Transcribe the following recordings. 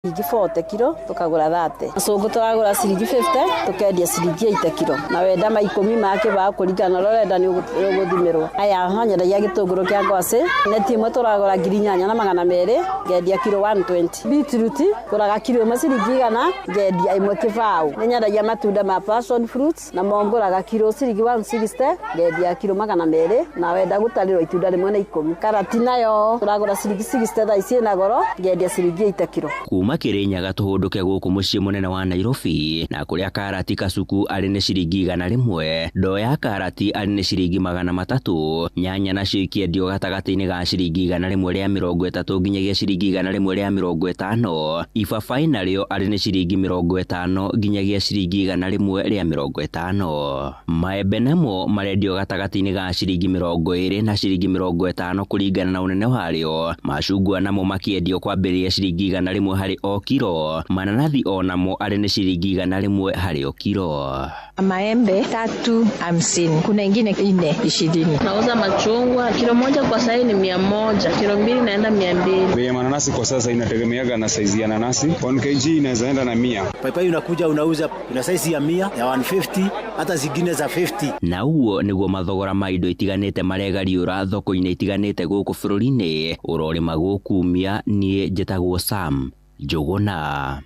Ciringi 40 kiro tukagura 30. Macungwa turagura ciringi 50 tukendia ciringi 80 kiro. Na wenda ma ikumi ma kĩbaũ kũringana na ũrĩa ũrenda nĩ ũgũthimĩrwo. Aya nyendagia gĩtũngũrũ kĩa ngwacĩ neti ĩmwe tũragũra 8200 ngendia kiro 120. Beetroot ngũraga kiro ĩmwe ciringi 100 ngendia ĩmwe kĩbaũ. Nĩ nyendagia matunda ma passion fruits namo ngũraga kiro ciringi 160 ngendia kiro 200 na wenda gũtarĩrwo itunda rĩmwe na ikũmi. Karati nayo tũragũra ciringi 60 thaa ici ĩna goro ngendia ciringi 80 kiro. Kuma Kirinyaga tũhũndũke gũkũ mũciĩ mũnene wa Nairobi na kũrĩa karati kasuku arĩ nĩ ciringi 100, ndoo ya karati arĩ nĩ ciringi 300, nyanya nacio ikĩendio gatagatĩ-inĩ ga ciringi 130 nginyagia ciringi 150, ibabaĩ narĩo arĩ nĩ ciringi 50 nginyagia ciringi 150. Maembe namo marendio gatagatĩ-inĩ ga ciringi 20 na ciringi 50 kũringana na ũnene warĩo. Macungwa namo makĩendio kwambĩrĩria ciringi 100 harĩ o kiro, mananathi onamo arĩ nĩ ciringi 100 harĩ o kiro. Maembe 350, kuna ingine 420. Nauza machungwa kilo moja kwa sahii ni 100, kilo mbili naenda 200. Bei ya mananasi kwa sasa inategemeaga na saizi ya nanasi. 1 kg inaweza enda na 100. Paipai unakuja unauza kuna saizi ya 100, ya 150, hata zingine za 50. Na ũguo nĩguo mathogora ma indo itiganĩte maregariũra thoko-inĩ itiganĩte gũkũ bũrũri-inĩ. Ũrorĩma gũkumia, niĩ njĩtagwo Sam Njũgũna.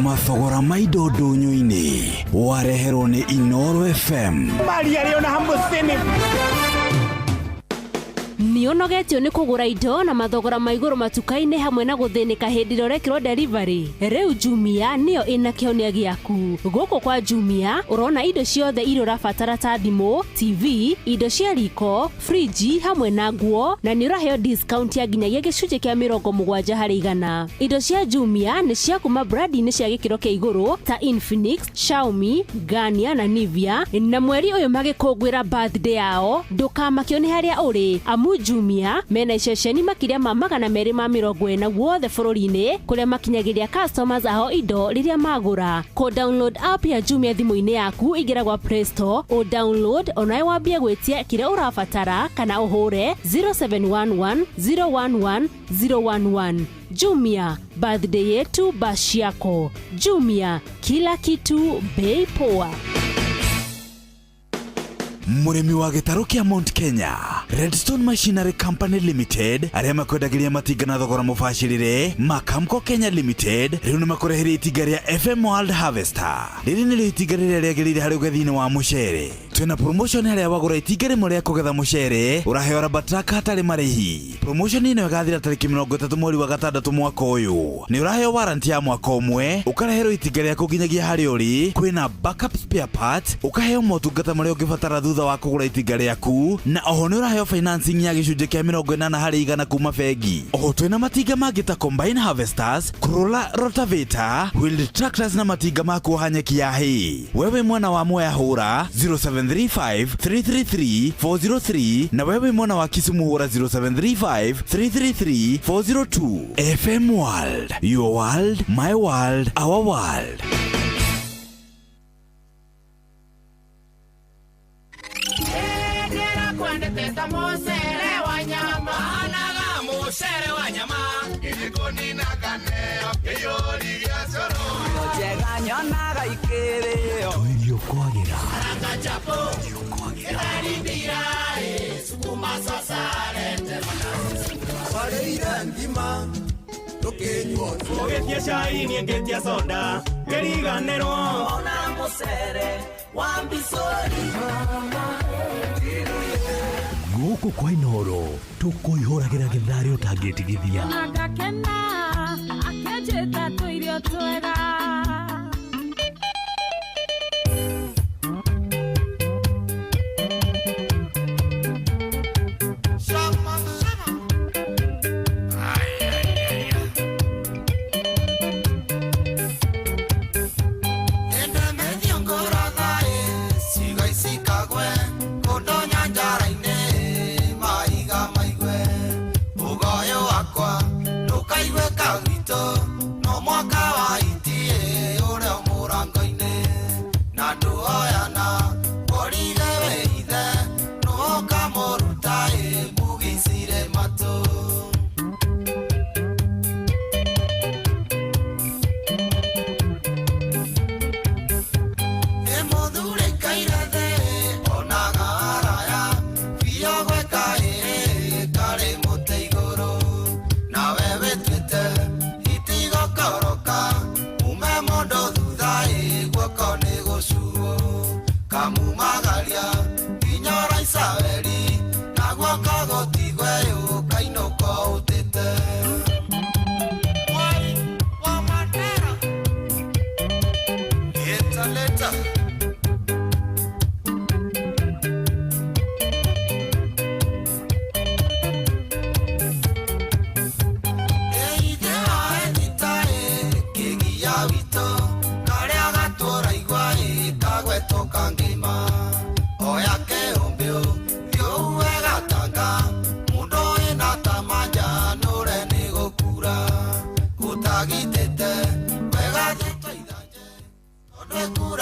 Mathogora ma indo ndũnyũ-inĩ wareherwo nĩ Inooro FM. Nĩ ũnogetio nĩ kũgũra indo na mathogora ma igũrũ matuka-inĩ hamwe na gũthĩnĩka hĩndĩ ĩrĩa ũrekĩrwo delivery. Rĩu Jumia nĩyo ĩna kĩhonia gĩaku. Gũkũ kwa Jumia ũrona indo ciothe iria ũrabatara ta thimũ, TV, indo cia riko, friji hamwe na nguo, na nĩ ũraheo discount ya nginyagia gĩcunjĩ kĩa 70%. Indo cia Jumia nĩ cia kuma brandi-inĩ cia gĩkĩro kĩa igũrũ ta Infinix, Xiaomi, Garnier na Nivea, na mweri ũyũ magĩkũngũĩra birthday yao ndũkamakio nĩ harĩa ũrĩ, amu Jumia mena iceceni makĩria ma 240 guothe bũrũri-inĩ kũrĩa makinyagĩria customers ao indo rĩrĩa magũra. Kũ download app ya Jumia thimũ-inĩ yaku ingĩra gwa Play Store, ũ download onawe wambie gwĩtia kĩrĩa ũrabatara kana ũhũre 0711 011 011. Jumia, birthday yetu bash yako. Jumia, kila kitu bei poa. Mũrĩmi wa gĩtarũ kĩa Mount Kenya, Redstone Machinery Company Limited arĩa makwendagĩria matinga na thogora mũbacĩrĩre ma Kamco Kenya Limited rĩu nĩ makũreheire itinga rĩa FM World Harvester. Rĩrĩ nĩrĩo itinga rĩrĩa rĩagĩrĩire harĩ ũgethi-inĩ wa mũcere. Twĩna promotion harĩa wagũra itinga rĩmwe rĩa kũgetha mũcere ũraheo raba truck hatarĩ marĩhi. Promotion ĩno ĩgathira tarĩki 30 mweri wa gatandatũ mwaka ũyũ. Nĩ ũraheo warranty ya mwaka ũmwe, ũkareherwo itinga rĩaku nginyagia harĩa ũrĩ, kwĩna backup spare parts, ũkaheo motungata marĩa ũngĩbatara thutha wa kũgũra itinga rĩaku, na oho nĩ ũraheo financing ya gĩcunjĩ kĩa 80% kuma bengi. Oho twĩna matinga mangĩ ta combine harvesters, Corolla rotavator, wheeled tractors na matinga ma kuoha nyeki ya hay. Wewe mwena wa Mwea hũra 0735 333 403 na wewe mwena wa Kisumu hũra 0735 333 402. FM World, your world, my world, our world. Ũgĩtia cai niĩ ngĩtia soda ngĩriganĩrwo. Gũkũ kwa Inooro tũkũihũragĩra gĩtharĩ ũtangĩtigithia. Agakena akĩnjĩta tũirio twega. No mwaka wa itie.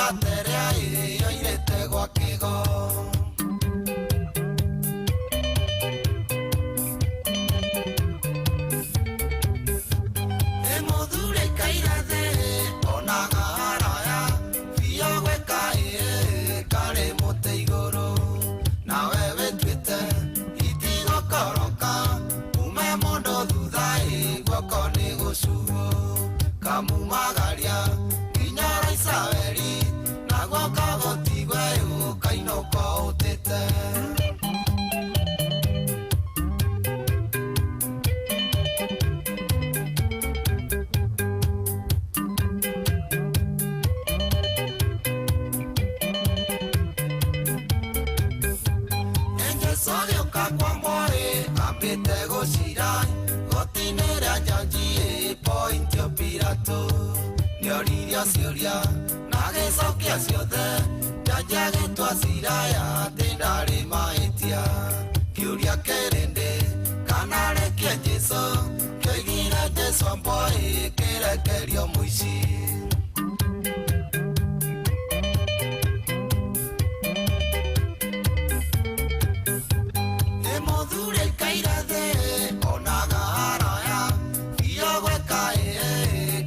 Mĩgate ĩrĩa ĩyoirĩte gwa kĩgo. Ĩ mũthuri aikaire thĩ onaga haraya biũ gwĩka ĩ karĩ mũtĩ igũrũ. Nawe wĩtuĩte itigũkoroka ume mũndũ thutha ĩ guoko nĩ gũcuo. Kamumagaria nginya Raisaweri na guoko gũtigwe ũkainũka ũtĩte. Jesũ agĩũka kwa mwarĩ ambĩte gũcira gũtinĩra njanji ĩ Pontio Pilato. Nĩoririo ciũria na agĩcokia ciothe njanji agĩtua cira ya atĩ ndarĩ mahĩtia. Kĩũria kĩrĩndĩ kana rĩkie Jesũ kĩoigire Jesũ ambwo ĩ kĩrekerio mũici. Ĩ mũthuri aikaire thĩ onaga haraya biũ gwĩka ĩ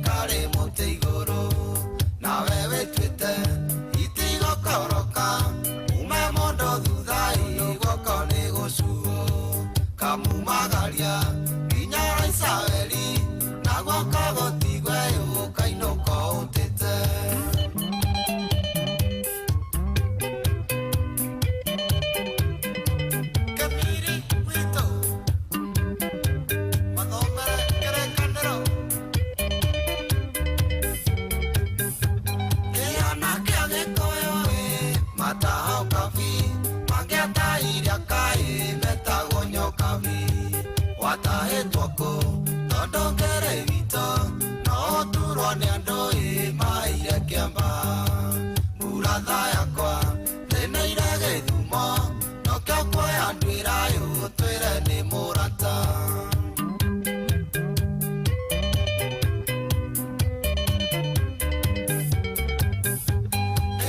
karĩ mũtĩ igũrũ. Nawe wĩtuĩte itigũkoroka ume mũndũ thutha ĩ guoko nĩ gũcuo. Kamumagaria nginya Raisaweri na guoko gũtigwe ũkainũka ũtĩte. Kĩmiri witũ mathomere kĩrĩkanĩro. Kĩana kĩa Gĩkũyũ ĩ matahau kabi mangĩatahire kaĩ metagwo nyokabi. Watahĩtwo kũ tondũ ngĩrĩ witũ no ũturwo nĩ andũ ĩ maire kĩamba. Muratha yakwa thĩnĩire gĩthumo nokĩo kuoya ndwĩra ũtwĩre nĩ mũrata.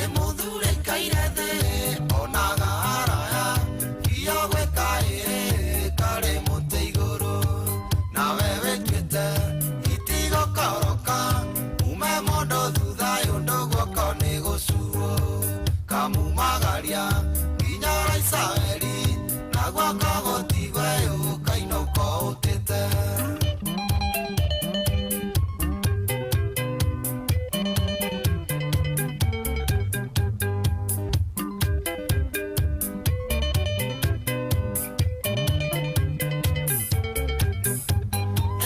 Ĩ mũthuri aikaire thĩ onaga haraya biũ gwĩka ĩ karĩ mũtĩ igũrũ. Nawe wĩtuĩte itigũkoroka ume mũndũ thutha ũndũ guoko nĩ gũcuo. Kamumagaria nginya Raisaweri na guoko gũtigwe ũkainũka ũtĩte.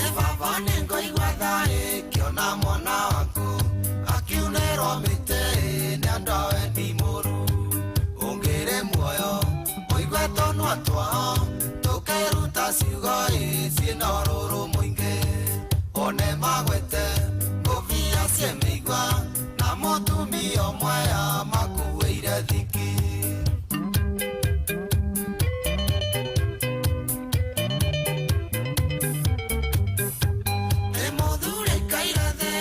Ĩ baba nĩngũigua thaĩ ngĩona mwana waku akiunĩrwo mĩtĩ nĩ andũ a wendi mũru. Ũngĩrĩ muoyo ũigue tũnua twao tũkĩruta ciugo ĩ ciĩna ũrũrũ mũingĩ. One magwete ngũbia ciĩ mĩigua na mũtumia ũmwe amakuĩire thiki. Ĩ mũthuri aikaire thĩ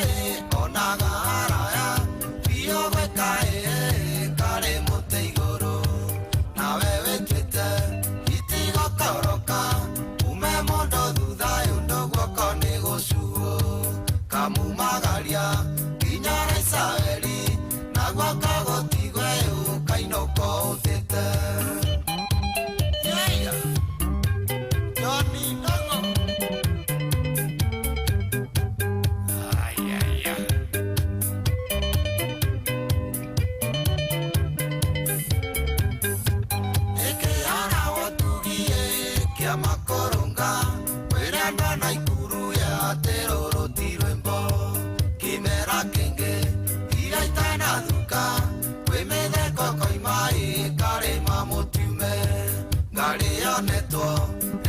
onaga haraya biũ gwĩka ĩ karĩ mũtĩ igũrũ. Nawe wĩtuĩte itigũkoroka ume mũndũ thutha ũndũ guoko nĩ gũcuo. Kamumagaria nginya Raisaweri na guoko gũtigwe ũkainũka ũtĩte. Yeah. Johnny Ndongo. Ĩkĩara ũtugie kĩama kũrũnga wĩra andũ a Naikuru ya atĩ rũrũ ti rwĩmbo. Kĩmera kĩngĩ iria itanathuka kwĩ mĩtheko koima ĩ karĩma mũtiume. Ngarĩ yonetwo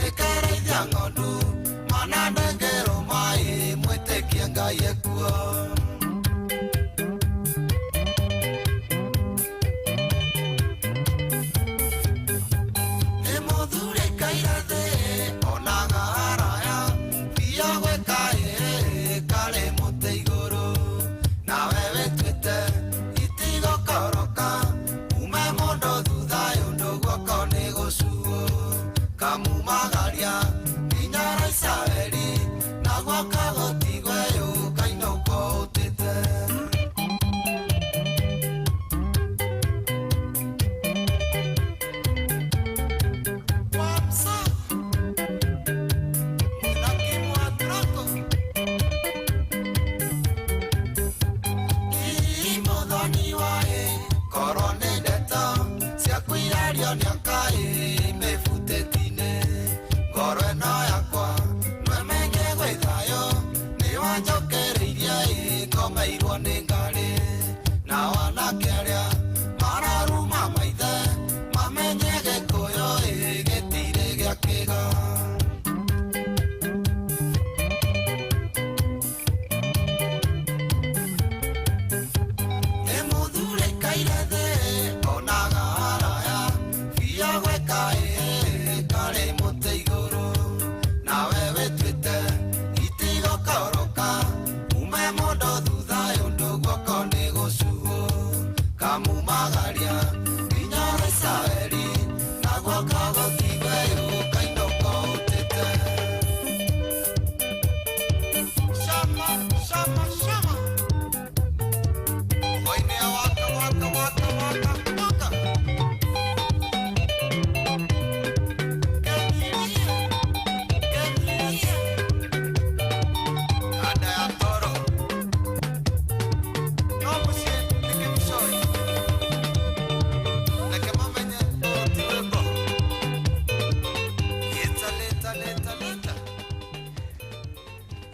ĩkĩrĩithia ng'ondu mana ndĩngĩrũma ĩ mwĩtĩkie Ngai ekuo. Ĩ mũthuri aikaire thĩ onaga haraya biũ gwĩka ĩ karĩ mũtĩ igũrũ. Nawe wĩtuĩte itigo Kamumagaria nginya Raisabeli na gwaka gũtigwe ũkainũka ũtĩte.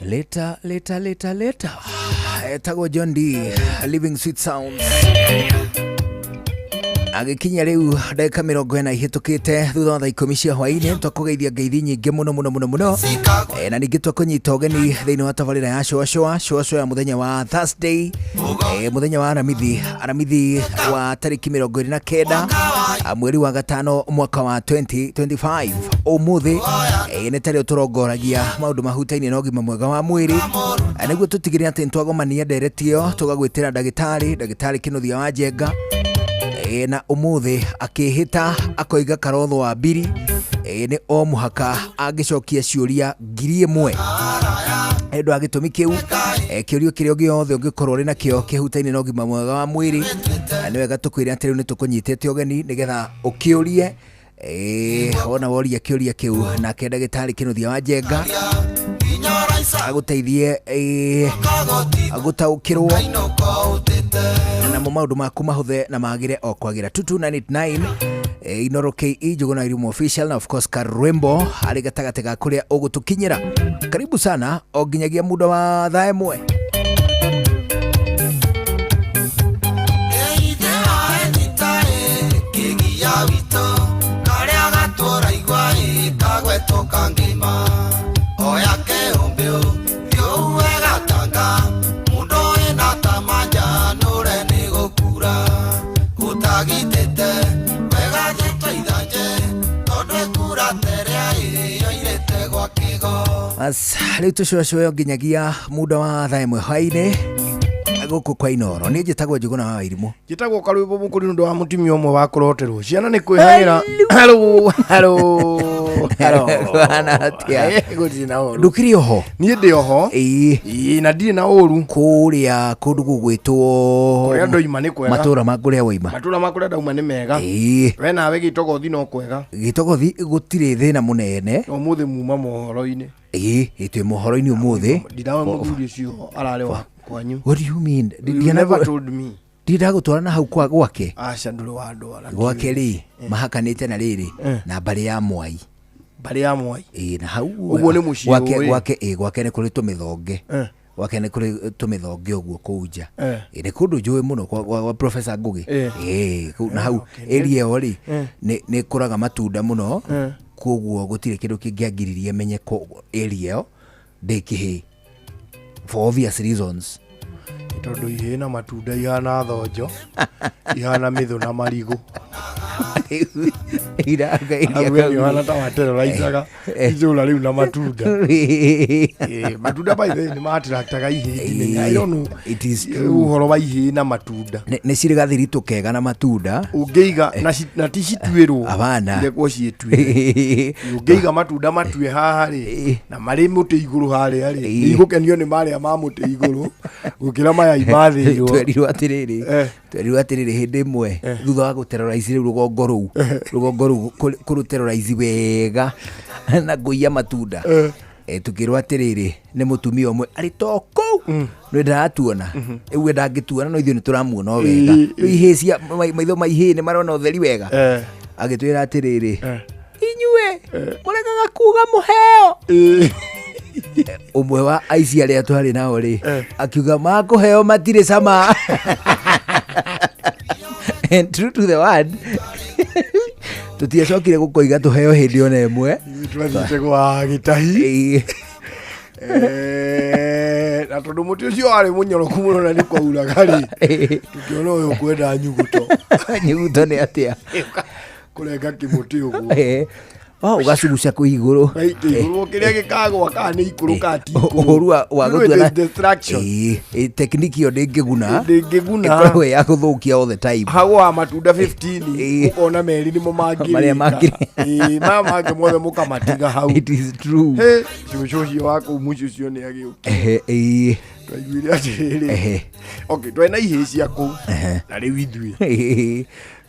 Leta leta leta leta etagwo John D Living Sweet Sounds agĩkinya rĩu ndagĩka 40 ihĩtũkĩte thutha wa thaa 10 cia hwaĩ-inĩ. Twakũgeithia ngeithi nyingĩ mũno mũno mũno mũno, na ningĩ twakũnyita ũgeni thĩinĩ wa tabarĩra ya Shũa Shũa Shũa Shũa ya mũthenya wa Thursday, mũthenya wa Aramithi, Aramithi wa tarĩki 29 mweri wa gatano mwaka wa 2025. Ũmũthĩ nĩ tarĩo tũrongoragia maũndũ mahutaine na ũgima mwega wa mwĩrĩ, nĩguo tũtigĩrĩre atĩ nĩtwagomania ndereti ĩyo tũgagwĩtĩra ndagĩtarĩ ndagĩtarĩ Kĩnuthia wa Njenga, na ũmũthĩ akĩhĩta akoiga karotho wa mbiri nĩ o mũhaka angĩcokia ciũria 1000. Nĩ ũndũ wa gĩtũmi kĩu, kĩũrio kĩrĩa gĩothe ũngĩkorwo ũrĩ nakĩo kĩhutaine na ũgima mwega wa mwĩrĩ, nĩ wega tũkwĩre atĩ rĩu nĩ tũkũnyitĩte ũgeni nĩgetha ũkĩũrie. Wona woria kĩũria kĩu nake ndagĩtarĩ Kĩnuthia wa Njenga agũteithie gũtaũkĩrwo namo maũndũ maku mahũthe na magĩre o kwagĩra. 22989 Inoro KE Njuguna Irumu official na of course Karwimbo arĩ gatagatĩ ga kũrĩa ũgũtũkinyĩra. Karibu sana o nginyagia muda wa thaa 1. Rĩu tũcũacũe nginyagia muda wa thaa 1 hwaĩ-inĩ gũkũ kwa Inoro. Niĩ njĩtagwo Njuguna wa Irimũ. Njĩtagwo Karwĩmbo Mũkũri nĩ ũndũ wa mũtumia ũmwe wa kũroterwo ciana nĩ kwĩhagĩra. Hello, hello, hello. Kũhana atĩa? Gũtirĩ na ũru. Ndũkĩrĩ oho? Niĩ ndĩ oho. Ĩĩ. Na ndirĩ na ũru. Kũrĩa kũndũ gũgwĩtwo kũrĩa ndoima nĩ kwega. Matũra ma kũrĩa waima. Matũra ma kũrĩa ndauma nĩ mega. Ĩĩ. We nawe Gĩtogothi no kwega. Gĩtogothi gũtirĩ thĩna mũnene. Ũmũthĩ muma mohoro-inĩ. Ĩĩ, twĩ mohoro-inĩ ũmũthĩ. Ndinawe mũthuri ũcio ararĩ wa kwanyu. What do you mean? You never told me. Ndindagũtwara na hau kwa gwake. Aca ndũrĩ wandwara. Gwake rĩ mahakanĩte na rĩrĩ na mbarĩ ya Mwai. Mbarĩ ya Mwai. Ĩĩ, na hau ũguo nĩ mũciĩ gwake ũĩ. Gwake ĩĩ, gwake nĩ kũrĩ tũmĩthonge. Gwake nĩ kũrĩ tũmĩthonge ũguo kũu nja. Ĩĩ, nĩ kũndũ njũĩ mũno kwa Professor Ngũgĩ. Ĩĩ, kũu na hau area ĩyo rĩ nĩ ĩkũraga matunda mũno. Koguo gũtirĩ kĩndũ kĩngĩangiririe menye area ĩyo ndĩ kĩhĩĩ for obvious reasons. Tondũ ihĩĩ na matunda ihana thonjo, ihana mĩthũ na marigũ. Iranga Hau we nĩ ũhana ta wateroraicaga itũra rĩu na matunda. Matunda by the way nĩ maattractaga ihĩĩ nginya. I don't know It is true. Ũhoro wa ihĩĩ na matunda. Nĩ cirĩ gathiritũ kega na matunda. Ũngĩiga na ti cituĩrwo. Abana. Irekwo ciĩtuĩre. Ũngĩiga matunda matue haha rĩ, na marĩ mũtĩ igũrũ harĩa rĩ, nĩ igũkenio nĩ marĩa ma mũtĩ igũrũ gũkĩra maya imathĩirwo. Twerirwo atĩrĩrĩ hĩndĩ ĩmwe thutha wa gũterrorize rĩu rũgongo rũu kũrũterrorize wega na kũiya matunda, tukĩrwo atĩrĩrĩ nĩ mũtumia ũmwe arĩ to kũu nĩ ndaratuona, rĩu we ndangĩtuona no ithuĩ nĩ tũramuona o wega. Rĩu ihĩĩ cia maitho ma ihĩĩ nĩ marona ũtheri wega. Agĩtwĩra atĩrĩrĩ, inyuĩ mũregaga kuga mũheo. Ũmwe wa aici arĩa twarĩ nao rĩ akiuga makũheo matirĩ cama. And true to the word, tũtiacokire gũkoiga tũheo hĩndĩ ona ĩmwe. Twathiĩte gwa gĩtahi. Na tondũ mũtĩ ũcio warĩ mũnyoroku mũno na nĩ kwauraga rĩ, tũkĩona ũyũ kwenda nyuguto. Nyuguto nĩ atĩa? Kũrenga kĩmũtĩ ũguo. Oh, ũgacuguca kũ igũrũ. Igũrũ kĩrĩa gĩkagwa kana nĩ ikũrũ kana ti ikũrũ. Ũru wa You know it gũtua is destruction. Technique ĩyo ndĩngĩguna. Ndĩngĩguna. Ĩkoragwo ĩ ya gũthũkia all the time. Hagwa matunda 15, ũkona merĩ nĩmo mangĩrĩka. Marĩa mangĩrĩka. Maya mangĩ mothe mũkamatiga hau. It is true. He, cũcũ ũcio wa kũu mũciĩ ũcio nĩ agĩũkire. Twaiguire atĩrĩrĩ, okay, twarĩ na ihĩĩ cia kũu na rĩu ithuĩ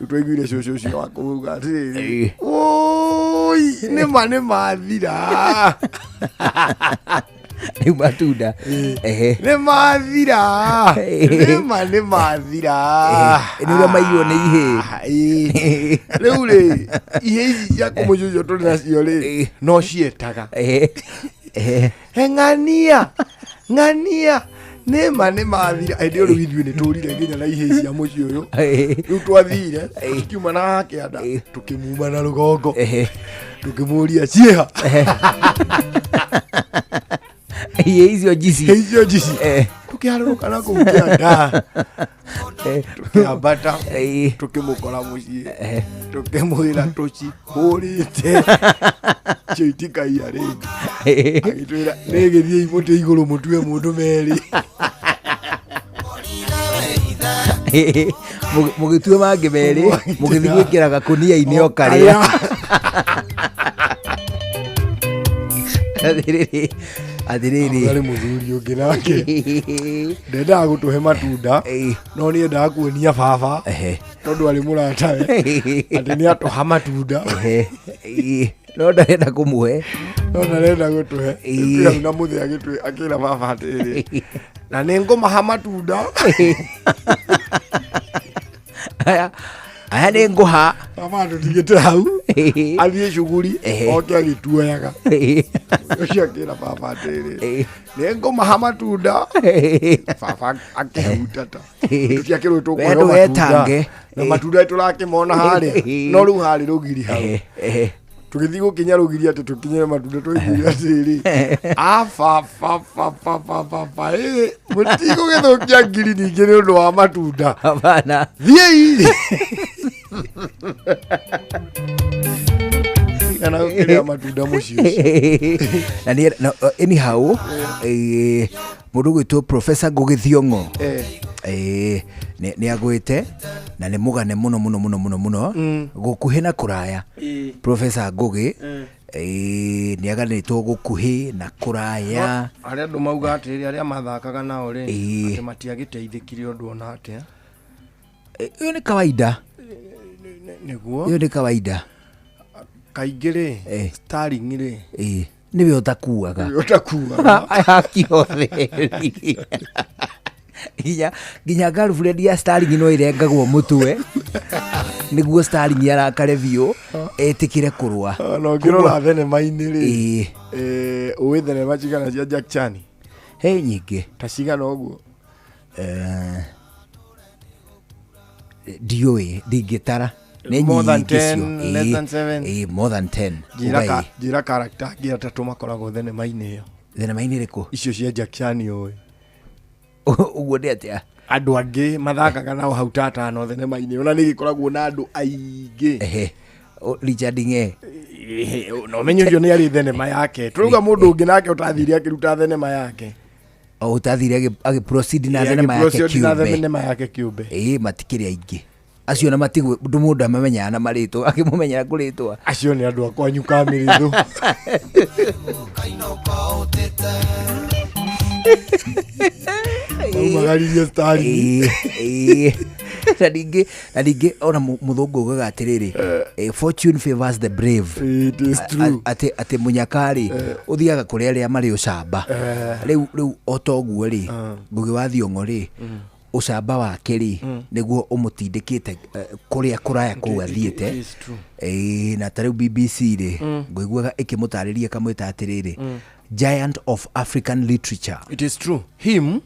rĩu twaiguire cũcũ ũcio wa kũu auga atĩrĩrĩ, oi, nĩma nĩ mathira. Rĩu matunda. Nĩ mathira, nĩma nĩ mathira. Nĩ ũrĩa maiywo nĩ ihĩĩ. Rĩu rĩ, ihĩĩ ici cia kũu mũciĩ ũcio tũrĩ nacio rĩ, no cietaga. He, ng'ania ng'ania, nĩma nĩ mathira. Hĩndĩ ĩyo rĩu ithuĩ nĩ tũrire nginya na ihĩĩ cia mũciĩ ũyũ. Rĩu twathire tũkiuma na haha kĩanda, tũkĩmuma na rũgongo, tũkĩmũria ciĩha. Ihĩĩ icio njici. Ihĩĩ icio njici. Tũkĩharũrũka na kũu kĩanda, tũkĩambata, tũkĩmũkora mũciĩ, tũkĩmwĩra tũcihũrĩte cio itikaiya rĩngĩ. Agĩtwĩra nĩ gĩthiĩi mũtĩ igũrũ mũtue mũndũ merĩ. Mũgĩtua mangĩ merĩ, mũgĩthiĩ gwĩkĩra gakũnia-inĩ o karĩa. Atĩrĩrĩ, atĩrĩrĩ. Arĩ mũthuri ũngĩ nake ndendaga gũtũhe matunda, no nĩ endaga kuonia baba, tondũ arĩ mũratawe, atĩ nĩ atũha matunda. No ndarenda kũmũhe. No ndarenda gũtũhe. Twĩ hau na mũthee akĩra baba atĩrĩrĩ, na nĩ ngũmaha matunda. Aya aya nĩ ngũha. Baba atũtigĩte hau athiĩ cuguri, oke agĩtuoyaga. Ũcio akĩra baba atĩrĩrĩ, nĩ ngũmaha matunda. Baba akĩhutata, tũtiakĩrwo We tũkũheo matunda ndũgetange. Na matunda tũrakĩmona harĩa, no rĩu harĩ rũgiri hau. Tũgĩthiĩ gũkinya rũgiri atĩ tũkinyĩre matunda, twaiguire atĩrĩrĩ, ababababababa, mũtigũgĩthũkia ngiri ningĩ nĩ ũndũ wa matunda. Hapana. Thiĩi kana gũkĩrĩa matunda mũciĩ ũcio. Na nĩ na, anyhow, mũndũ gwĩtwo Professor Ngũgĩ Thiong'o nĩ agwĩte na nĩ mũgane mũno mũno mũno mũno mũno gũkuhĩ na kũraya. Professor Ngũgĩ nĩ aganĩtwo gũkuhĩ na kũraya. Arĩa andũ mauga atĩrĩrĩ, arĩa mathakaga nao rĩ, atĩ matiagĩteithĩkire ũndũ ona atĩa. Ĩyo nĩ kawaida. Nĩguo. Ĩyo nĩ kawaida. Kaingĩ rĩ, Sterling rĩ, Nĩwe ũtakuaga. Nĩwe ũtakuaga. Ayaki othe nginya girlfriend ya Sterling no ĩrengagwo mũtwe nĩguo Sterling arakare biũ etĩkĩre kũrũa. Na ũngĩrora thenema-inĩ rĩ, ũĩ thenema cigana cia Jack Chan? He nyingĩ. Ta cigana ũguo? Ndiũĩ, ndingĩtara, nĩ More than nyingĩ cio. 10, less than 7? More than 10. Njĩra Uga ĩĩ. Njĩra character angĩ atatũ makoragwo thenema-inĩ ĩyo. Thenema-inĩ ĩrĩkũ? Icio cia Jack Chan ũĩ. Ũguo nĩ atĩa? Andũ angĩ mathakaga nao hau ta atano thenema-inĩ, ona nĩ gĩkoragwo na andũ aingĩ. Ehe. O, Richard Ng'e. Ehe, na ũmenye ũcio nĩ arĩ thenema yake. Tũrauga mũndũ ũngĩ nake ũtathire akĩruta thenema yake. O ũtathire agĩ proceed na Ĩ, thenema yake agĩ-proceed na kĩũmbe. Thenema yake kĩũmbe. Ĩ, matikĩrĩ aingĩ acio, na matigwe ndũ mũndũ amamenyaga na marĩtwa, akĩmũmenyera kũrĩtwa. Acio nĩ andũ a kwanyu kamĩrĩthũ. Maumagaririe Stanley. Ĩ, na ningĩ ona mũthũngũ augaga atĩrĩrĩ, "Fortune favors the brave." It is true. Atĩ mũnyaka-rĩ, ũthiaga kũrĩ arĩa marĩ ũcamba. Rĩu o ta ũguo rĩ, Ngũgĩ wa Thiong'o rĩ, ũcamba wake rĩ, nĩguo ũmũtindĩkĩte kũrĩa kũraya kũu athiĩte. It is true. Ĩĩ, na ta rĩu BBC rĩ, ngũiguaga ĩkĩmũtarĩria ĩkamwĩta atĩrĩrĩ, "Giant of African literature." It is true, him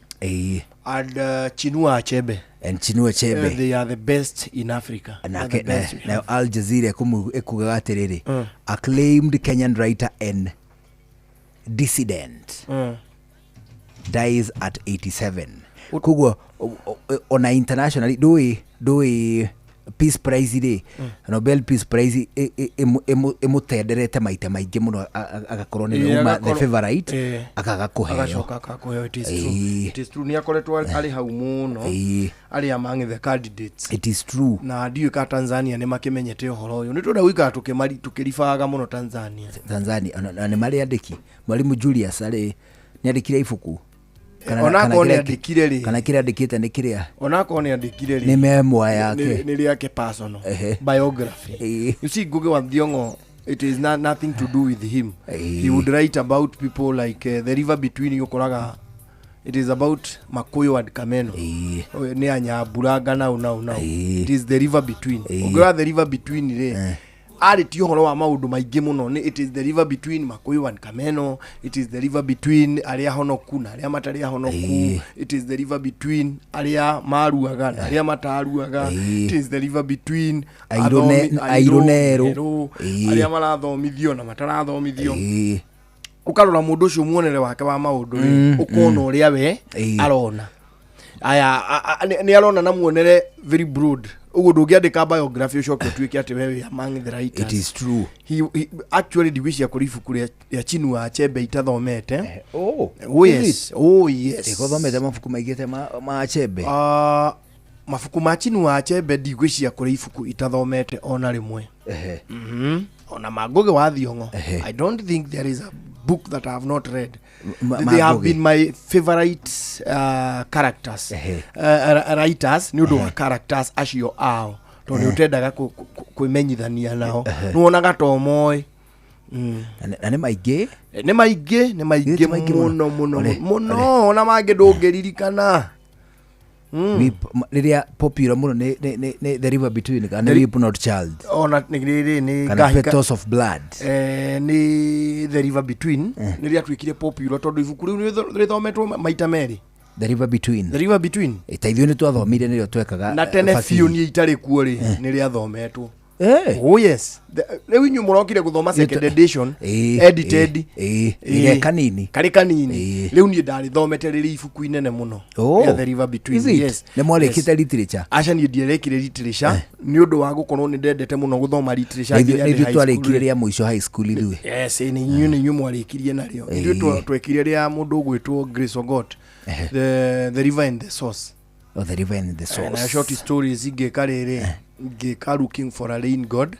and Chinua Achebe. And Chinua Achebe. They are the best in Africa. They are Nake the best we nayo have. Al Jazeera ĩkugaga atĩrĩrĩ, "Acclaimed Kenyan writer and dissident dies at 87." Koguo ona internationally ndũĩ Peace Prize rĩ, Nobel Peace Prize ĩmũtenderete maita maingĩ mũno, agakorwo nĩwe Ĩ, uma the favorite, akaga kũheo. Agacoka akakũheo. It is true. It is true, nĩ akoretwo arĩ hau mũno, arĩ among the candidates. It is true. Na ndiũĩ ka Tanzania nĩ makĩmenyete ũhoro ũyũ, nĩ twenda gũikara tũkĩribaga mũno Tanzania. Tanzania ona nĩ marĩ andĩki. Mwalimu Julius arĩ nĩ andĩkire ibuku. Onakorwo nĩ andĩkire rĩ. Kana kĩrĩa andĩkĩte nĩ kĩrĩa Onakorwo nĩ andĩkire rĩ, nĩ memoir yake. Nĩ rĩake personal biography. You see, Ngugi wa Thiong'o, it is not, nothing to do with him. He would write about people like The River Between, ũkoraga it is about Makuyu and Kameno. Ũyũ nĩ anyamburanga nau nau nau. It is The River Between. Ũngĩrora The River Between rĩ, arĩtie ũhoro wa maũndũ maingĩ mũno. Nĩ it is the river between Makuyu and Kameno, it is the river between arĩa honoku na arĩa matarĩ ahonoku, it is the river between arĩa maruaga na arĩa mataruaga, it is the river between Airũ airũ airũ na erũ. Erũ, arĩa marathomithio na matarathomithio. Ũkarora mũndũ ũcio, muonere wake wa maũndũ rĩ, ũkona ũrĩa we arona aya nĩ arona na muonere very broad. Ũguo ndũngĩandĩka biography ũcoke ũtuĩke atĩ we wĩ among the writers. It is true. He actually ndigwĩciria kũrĩ ibuku rĩa Chinua Achebe itathomete. Oh, oh is yes it? Oh yes. Ĩgũthomete mabuku maingĩ ma Achebe. Mabuku ma Chinua Achebe ndigwĩciria kũrĩ ibuku itathomete ona rĩmwe. Ona ma Ngugi wa Thiong'o, I don't think there is a book that I have not read. They have Ma Ngugi. been my favorite characters, writers, nĩ ũndũ wa characters acio ao, tondũ nĩ ũtendaga kwĩmenyithania nao, nĩ wonaga to moĩ. Na nĩ maingĩ. Nĩ maingĩ, nĩ maingĩ. Nĩ maingĩ mũno mũno. Mũno mũno, ona mangĩ ndũngĩririkana. Rĩrĩa popular mũno nĩ The River Between kana nĩ Weep Not Child? Ona nĩ rĩrĩ nĩ Kana Petals of Blood? Nĩ The River Between nĩ rĩatuĩkire popular, tondũ ibuku rĩu nĩ rĩthometwo maita merĩ. The River Between. The River Between. Ta ithuĩ nĩ twathomire, nĩrĩo twekaga. Na tene fasihi. biũ niĩ itarĩ kuo rĩ, nĩ rĩathometwo. Oh yes. Rĩu inyuĩ mũrokire gũthoma second edition edited. Ĩ, kanini. Karĩ kanini. Rĩu niĩ ndarĩthomete rĩrĩ ibuku inene mũno Oh. rĩa The River Between. Is it? Yes. Nĩ mwarĩkĩte literature? Aca, niĩ ndierekire literature nĩ ũndũ wa gũkorwo nĩ ndendete mũno gũthoma literature Na nginya ithuĩ ndĩ high school. twarĩkire rĩa mũico high school ithuĩ. Yes, nĩ inyuĩ mwarĩkirie narĩo. Ithuĩ twekire rĩa mũndũ ũgwĩtwo Grace Ogot, the River and the Source. Oh, The River and the Na Source. short stories ingĩka rĩrĩ, ngĩka Looking for a Rain God.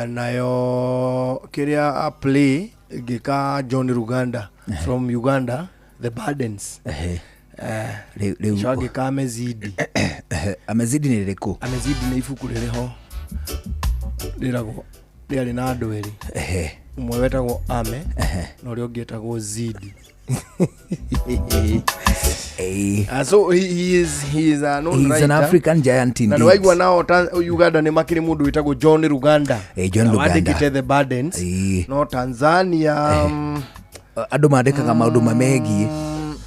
Nayo kĩrĩa a play ngĩka John Ruganda from Uganda, The Burdens. Rĩu Coka ngĩka Amezidi. Amezidi nĩ rĩrĩkũ? Amezidi nĩ ibuku rĩrĩ ho rĩragwo rĩarĩ na andũ erĩ, ũmwe wetagwo Ame na ũrĩa ũngĩ etagwo Zidi. So he is a known He is an writer. African giant Na indeed. nĩ waigua nao Uganda nĩ makĩrĩ mũndũ wĩtagwo John Ruganda. John Na Luganda. wandĩkĩte The Burdens. No Tanzania Andũ mandĩkaga maũndũ mamegiĩ.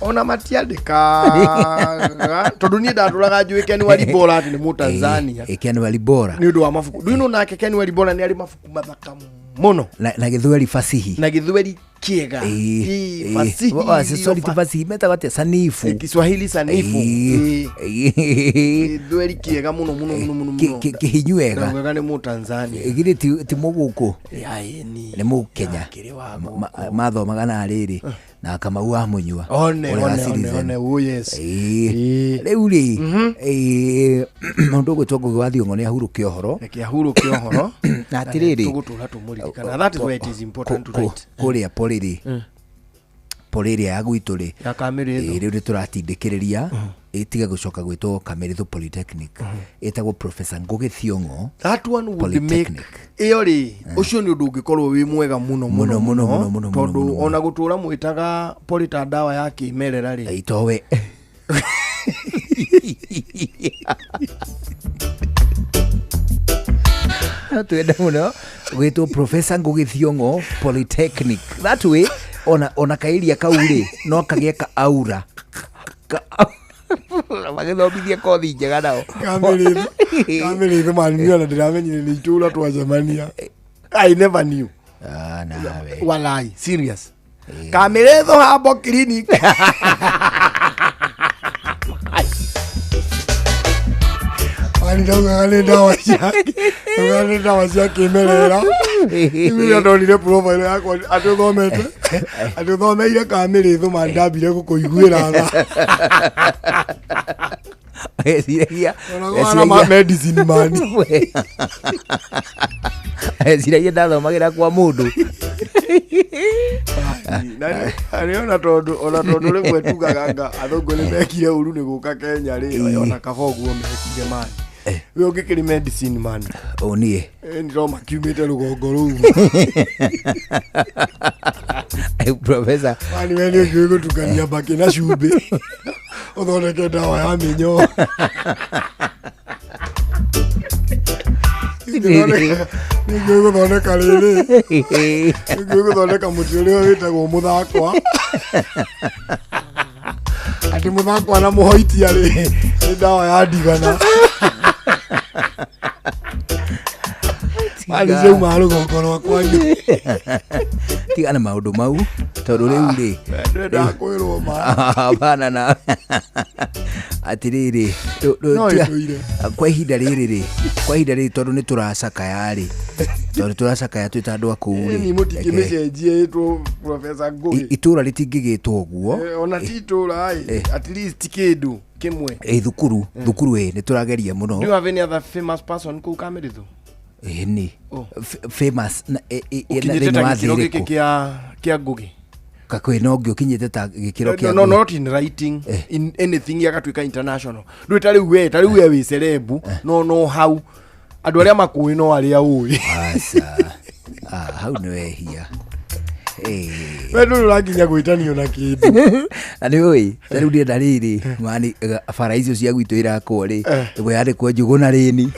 Ona matiandĩkaga, tondũ niĩ ndatũraga njũĩ Ken Walibora atĩ nĩ Mũtanzania. Ken Walibora. Nĩ ũndũ wa mabuku. Do you know nake Ken Walibora nĩ arĩ mabuku mathaka Mũno. Na gĩthweri fasihi. Na gĩthweri kĩega. Ĩĩ, Ĩĩ, fasihi. Sorry, ti fasihi metagwo atĩa, sanifu. Kiswahili sanifu. Ĩĩ. Ĩĩ. Gĩthweri kĩega mũno mũno mũno mũno mũno. Kĩhinyu wega. Ndaugaga nĩ Mũtanzania. Githĩ ti mũgũkũ? Ĩĩ, nĩ Mũkenya. Akĩrĩ wa Mathomaga na rĩrĩ na Kamau wa Mũnyua. One, Ũrĩa wa one, one, Citizen. one, oh yes. Ĩĩ. Rĩu rĩ, ĩĩ, mũndũ ũgwĩtwo Ngũgĩ wa Thiong'o nĩ ahurũke ũhoro. Reke ahurũke ũhoro. Na atĩrĩrĩ, Tũgũtũra tũmũririkana. That is why it is important to write. Kũrĩa pori rĩ, pori ĩrĩa ya gwitũ rĩ, Ya Kamĩrĩthũ. Ĩĩ, rĩu nĩ tũratindĩkĩrĩria ĩtige gũcoka gwĩtwo Kamĩrĩthũ Polytechnic, ĩtagwo Professor Ngũgĩ Thiong'o That one would make Polytechnic. Ĩyo rĩ, ũcio nĩ ũndũ ũngĩkorwo wĩ mwega mũno. Mũno, mũno, mũno, mũno, tondũ mũno, mũno. Ona gũtũra mwĩtaga pori ta ndawa ya kĩmerera rĩ. Itowe. No twende mũno gwĩtwo Professor Ngũgĩ Thiong'o Polytechnic. That way ona kairia kau rĩ no kagĩe ka aura. Magĩthomithie kothi njega nao. Kamĩrĩthũ mani ona ndĩramenyire nĩ itũra twacemania. I never knew. Ah, nawe. Walai, serious. Kamĩrĩthũ Herbal Clinic. Mani ndaugaga nĩ ndawa cia, ndaugaga nĩ ndawa cia kĩmerera. Rĩu ndonire profile yakwa atĩ ũthomete, atĩ ũthomeire Kamĩrĩthũ, mani ndambire gũkũiguĩra tha. Eciragia Ona kwana ma medicine man. Eciragia ndathomagĩra kwa mũndũ. Na ona tondũ rĩmwe tugaga nga athũngũ nĩ mekire ũru nĩ gũka Kenya rĩ, ona kaba ũguo mekire mani. We ũngĩkĩrĩ medicine man. Ũ niĩ. Nĩ makiumĩte rũgongo rũu. Professor. Mani we nĩ ũngĩũĩ gũtukania mbakĩ na cumbĩ ũthondeke ndawa ya mĩnyoo. Nĩngĩũĩ gũthondeka rĩrĩ, nĩngĩũĩ gũthondeka mũtĩ ũrĩa wĩtagwo mũthakwa, atĩ mũthakwa na mũhoitia rĩ nĩ ndawa ya ndigana. Mani ciauma rũgongo rwa kwanyu. Tigana maũndũ mau tondũ rĩu rĩ Ndĩrenda kwĩrwo ma. Hapana, na atĩrĩrĩ, No ĩtũire. Kwa ihinda rĩrĩ rĩ, kwa ihinda rĩrĩ, tondũ nĩ tũracakaya rĩ, tondũ nĩ tũracakaya twĩ ta andũ a kũu rĩ, Ni mũtingĩmĩcenjie ĩtwo Professor Ngũgĩ? Itũra rĩtingĩgĩtwo ũguo. Ona ti itũra ĩ, at least kĩndũ kĩmwe. Ĩ thukuru, thukuru ĩ nĩ tũrageria mũno. Do you have any other famous person kũu Kamĩrĩthũ? Ĩ nĩ Oh. Famous na Ũkinyĩte thĩinĩ ta wa gĩkĩro thĩ gĩkĩ ĩrĩkũ? kĩa Ngũgĩ. Kakwĩ no ngĩ ũkinyĩte ta gĩkĩro kĩa No, Ngũgĩ? not in writing, in anything yagatuĩka international. Ndũĩ ta rĩu we, ta rĩu we wĩ celeb, no hau andũ arĩa makũĩ no arĩa ũĩ. Aca. Ah, hau nĩ wehia. We ndũrĩ ũrakinya gwĩtanio na kĩndũ. Na nĩ ũĩ ta rĩu ndĩrenda rĩrĩ mani bara icio cia gwitũ irakwo rĩ, ĩmwe yandĩkwo Njũgũna rĩni.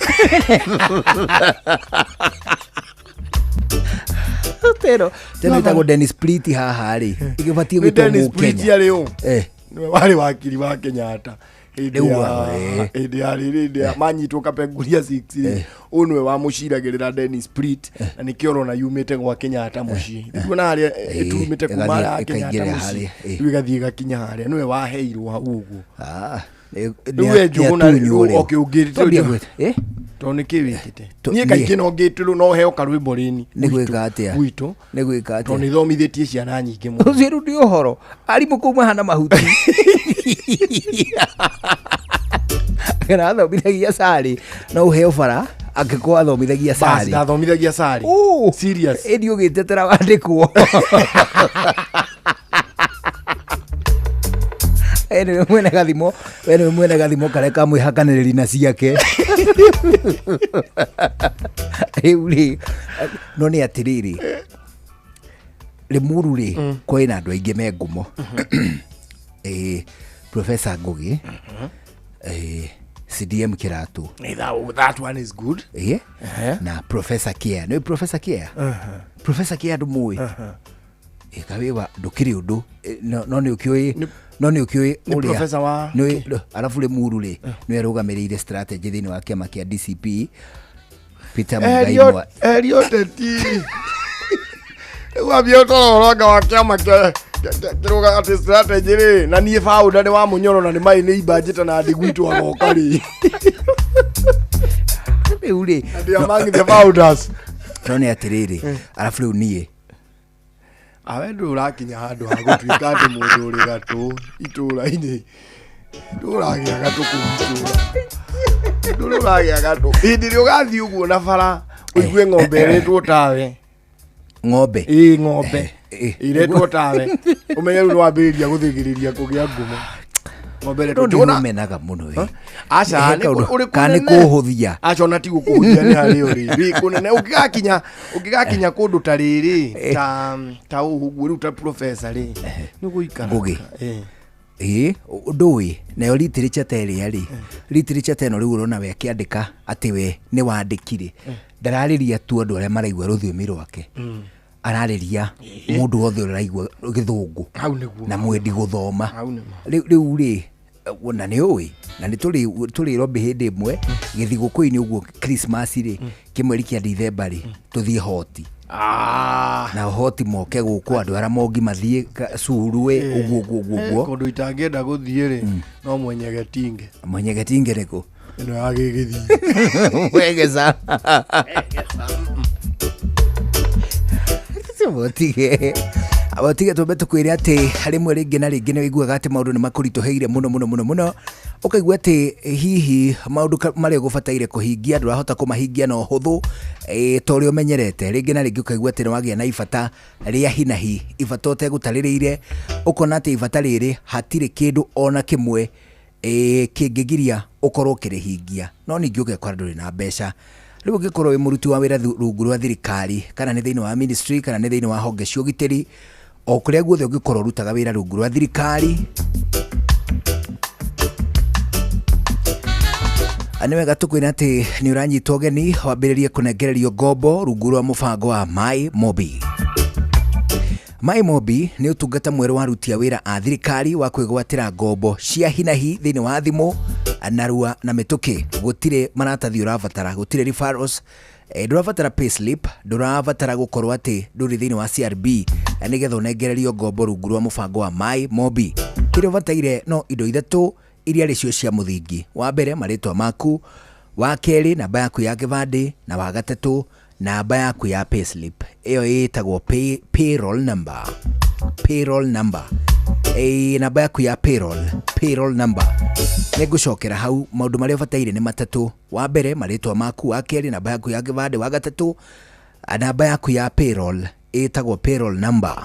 Teno ĩtagwo Dennis Priti haha rĩ, ĩgĩbatiĩ Nĩ gwĩtwo Dennis Priti Mũkenya. arĩ ũ? Nĩwe warĩ wakiri wa Kenyatta hĩndĩ Rĩu ya hĩndĩ ya rĩrĩ, hĩndĩ ya manyitwo Kapenguria 6 rĩ, ũyũ nĩwe wamũciragĩrĩra Dennis Pritt, na nĩkĩo ũrona yumĩte gwa Kenyatta mũciĩ. Nĩguo na harĩa ĩtumĩte kuma ĩgathiĩ harĩa ha Kenyatta ĩkaingĩra mũciĩ, harĩa, rĩu ĩgathiĩ ĩgakinya harĩa nĩwe waheirwo hau ũguo. Nĩ- Rĩu we Njũgũna nĩ atunywo rĩu. okay, ũngĩ Twambie gwĩta, eh? Tondũ nĩkĩ wĩkĩte? Niĩ Niĩ kaingĩ no ngĩtĩrwo no heo karwĩmbo rĩni. Nĩ gwĩka atĩa? Gwitũ. Nĩ gwĩka Tondũ atĩa? nĩ thomithĩtie ciana nyingĩ mũno. Ũcio rĩu nĩ ũhoro arimũ kũu mahana mahuti kana athomithagia carĩ, no ũheo bara angĩkorwo athomithagia Bas, carĩ. Ndathomithagia carĩ. Serious. Ĩni ũgĩtetera wandĩkwo. We nĩwe mwene gathimo, we nĩwe mwene gathimo karĩa kamwĩhakanĩrĩri na ciake rĩu rĩ. No nĩ atĩrĩrĩ, Rĩmuru rĩ, kwĩna andũ aingĩ me ngumo. Professor Ngũgĩ, CDM Kĩratũ. That one is good. Ĩ na Professor Kia, nĩ Professor Kia, Professor Kia ndũmũĩ? Ĩkawĩwa ndũkĩrĩ ũndũ. No nĩ ũkĩũĩ, no nĩ ũkĩũĩ Nĩ ũrĩa professor wa nĩ arabu Rĩmuru rĩ, nĩwe arũgamĩrĩire strategy thĩinĩ wa kĩama kĩa DCP, Peter Muigai Eheria ũteti. Wambia ũtororanga wa kĩama kĩrũga atĩ strategy rĩ na niĩ founder nĩ wa mũnyoro na nĩ maĩ nĩ imbanjĩte na ndigwitwo agoka rĩ. Rĩu rĩ And among the founders. No nĩ atĩrĩrĩ arabu rĩu niĩ awe ndũ ũrakinya handũ ha gũtuĩka atĩ mũndũ ũrĩ gatũ itũũra-inĩ ndũ ũragĩa gatũ kũu itũũra ndũ ũragĩa gatũ hĩndĩ ĩrĩa ũgathiĩ ũguo na bara ũigue ng'ombe ĩrĩtwo tawe ng'ombe ĩĩ ng'ombe ĩretwo tawe ũmenye rĩu nĩwambĩrĩria gũthĩgĩrĩria kũgĩa ngumo ng'ombe ĩretwo no nĩũmenaga mũno ĩ aca ũrĩ kana nĩ kũhũthia aca ona ti gũkũhũthia nĩ harĩ ũrĩ wĩ kũnene ũngĩgakinya kũndũ ta rĩrĩ ta ũũ ũguo rĩu ta professor rĩ nĩ ũgũikara Ngũgĩ ĩĩ ndũĩ nayo literature ta ĩrĩa rĩ literature ta ĩno rĩu ũrona we akĩandĩka atĩ we nĩ wandĩkire ndararĩria tu andũ arĩa maraigua rũthiomi rwake ararĩria mũndũ wothe ũraigua gĩthũngũ na mwendi gũthoma rĩu rĩ na nĩ ũĩ na nĩ tũrĩ rombe hĩndĩ ĩmwe gĩthigũkũ-inĩ ũguo Christmas rĩ kĩmweri kĩa Dithemba rĩ tũthiĩ hoti na hoti moke gũkũ andũ arĩa mongi mathiĩ curuĩ ũguo ũguo ũguo kũndũ itangĩenda gũthiĩ rĩ no Mwenyegetinge Mwenyegetinge nĩkũ ĩno ya gĩgĩthiĩ wegeza motige abotige twambe tũkwĩre atĩ rĩmwe rĩngĩ na rĩngĩ nĩ wĩiguaga atĩ maũndũ nĩ makũritũhĩire mũno mũno mũno mũno ũkaigua atĩ hihi maũndũ marĩa ũgũbataire kũhingia ndũrahota kũmahingia na ũhũthũ ta ũrĩa ũmenyerete rĩngĩ na rĩngĩ ũkaigua atĩ nĩ wagĩa na ibata rĩa hinahi ibata ũtegũtarĩrĩire ũkona atĩ ibata rĩrĩ hatirĩ kĩndũ ona kĩmwe kĩngĩgiria ũkorwo ũkĩrĩhingia no ningĩ ũgekora ndũrĩ na mbeca rĩu ũngĩkorwo wĩ mũruti wa wĩra rungu rwa thirikari kana nĩ thĩinĩ wa ministry kana nĩ thĩinĩ wa honge cia ũgitĩri o kũrĩa guothe ũngĩkorwo ũrutaga wĩra rungu rwa thirikari nĩ wega tũkwĩra atĩ nĩ ũranyitwo ũgeni wambĩrĩrie kũnengererio ngombo rungu rwa mũbango wa My Mobi. My Mobi nĩ ũtungata mwerũ wa aruti a wĩra a thirikari wa kwĩgwatĩra ngombo cia hinahi thĩinĩ wa thimũ narua na mĩtũkĩ gũtirĩ maratathi ũrabatara gũtirĩ referrals ndũrabatara payslip ndũrabatara gũkorwo atĩ ndũrĩ thĩinĩ wa CRB nĩgetha ũnengererio ngombo rungu rwa mũbango wa My Mobi kĩrĩa ũbataire no indo ithatũ iria rĩcio cia mũthingi wa mbere marĩtwa maku wa kerĩ namba yaku ya kĩbandĩ na wa gatatũ namba yaku ya payslip ĩyo ĩtagwo payroll number payroll number namba yaku ya payroll number nĩngũcokera hau maũndũ marĩa ũbataire nĩ matatũ wa mbere marĩtwa maku wa kerĩ namba yaku ya kĩbandĩ wa gatatũ namba yaku ya payroll ĩtagwo payroll number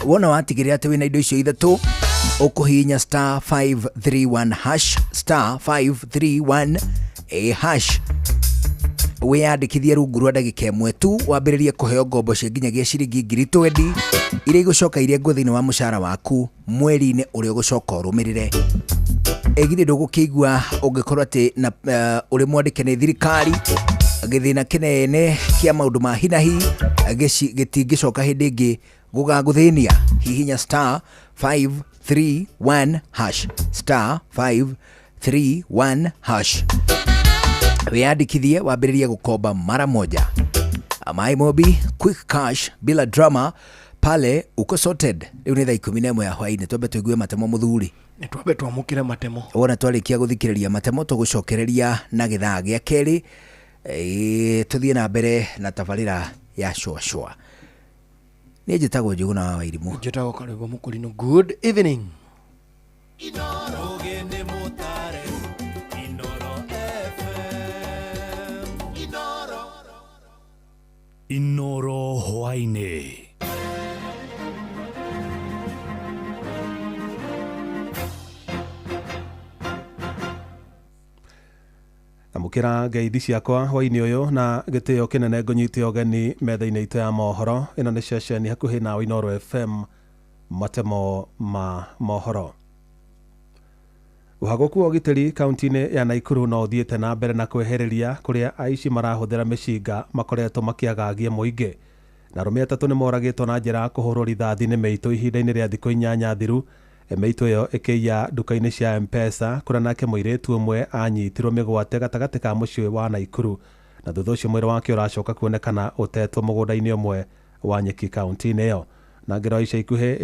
wona watigĩrĩra atĩ wĩna indo icio ithatũ ũkũhihinya star 531 hash star 531 hash wĩyandĩkithie rungu rwa ndagĩka ĩmwe tu wambĩrĩrie kũheo ngombo cia nginyagia ciringi 20,000 iria igũcoka irengwo thĩinĩ wa mũcara waku mweri-inĩ ũrĩa ũgũcoka ũrũmĩrĩre ĩgithĩ ndũgũkĩigua ũngĩkorwo atĩ na ũrĩ mwandĩke nĩ thirikari gĩthĩna kĩnene kĩa maũndũ ma hinahi gĩtingĩcoka hĩndĩ ĩngĩ gũgagũthĩnia hihinya star 531 hash star 531 hash wĩyandĩkithie wambĩrĩrie gũkomba mara moja. My Mobi quick cash bila drama pale uko sorted. Rĩu nĩ thaa 11 ya hwaĩ-inĩ twambe tũigue matemo mũthuri nĩ twambe twamũkĩre matemo wona twarĩkia gũthikĩrĩria matemo tũgũcokereria na gĩthaa gĩa kerĩ tũthiĩ na mbere na tabarĩra ya cũacũa. Niĩ njĩtagwo Njũgũna wa Wairimũ njĩtagwo Karũgũ Mũkũrinũ. Good evening. Inoro hwaĩ-inĩ. Amũkĩra ngeithi ciakwa hwaĩ-inĩ ũyũ na gĩtĩo kĩnene ngũnyite ũgeni metha-inĩ itũ ya mohoro ĩno nĩ ceceni hakuhĩ nawe Inoro FM matemo ma mohoro. Ũhagũku wa ũgitĩri kaunti-inĩ ya Naikuru no ũthiĩte na mbere na kwehereria kũrĩa aici marahũthĩra mĩcinga makoretwo makĩagagia mũingĩ na arũme atatũ nĩ moragĩtwo na njĩra ya kũhũrwo rithathi nĩ mĩitũ ihinda-inĩ rĩa thikũ 8 thiru mĩitũ ĩyo ĩkĩiya nduka-inĩ cia M-Pesa kũrĩa nake mũirĩtu ũmwe anyitirwo mĩgwate gatagatĩ ka mũciĩ wa Naikuru na thutha ũcio mwĩrĩ wake ũracoka kuonekana ũtetwo mũgũnda-inĩ ũmwe wa nyeki kaunti-inĩ ĩyo. Na ngero ica ikuhĩ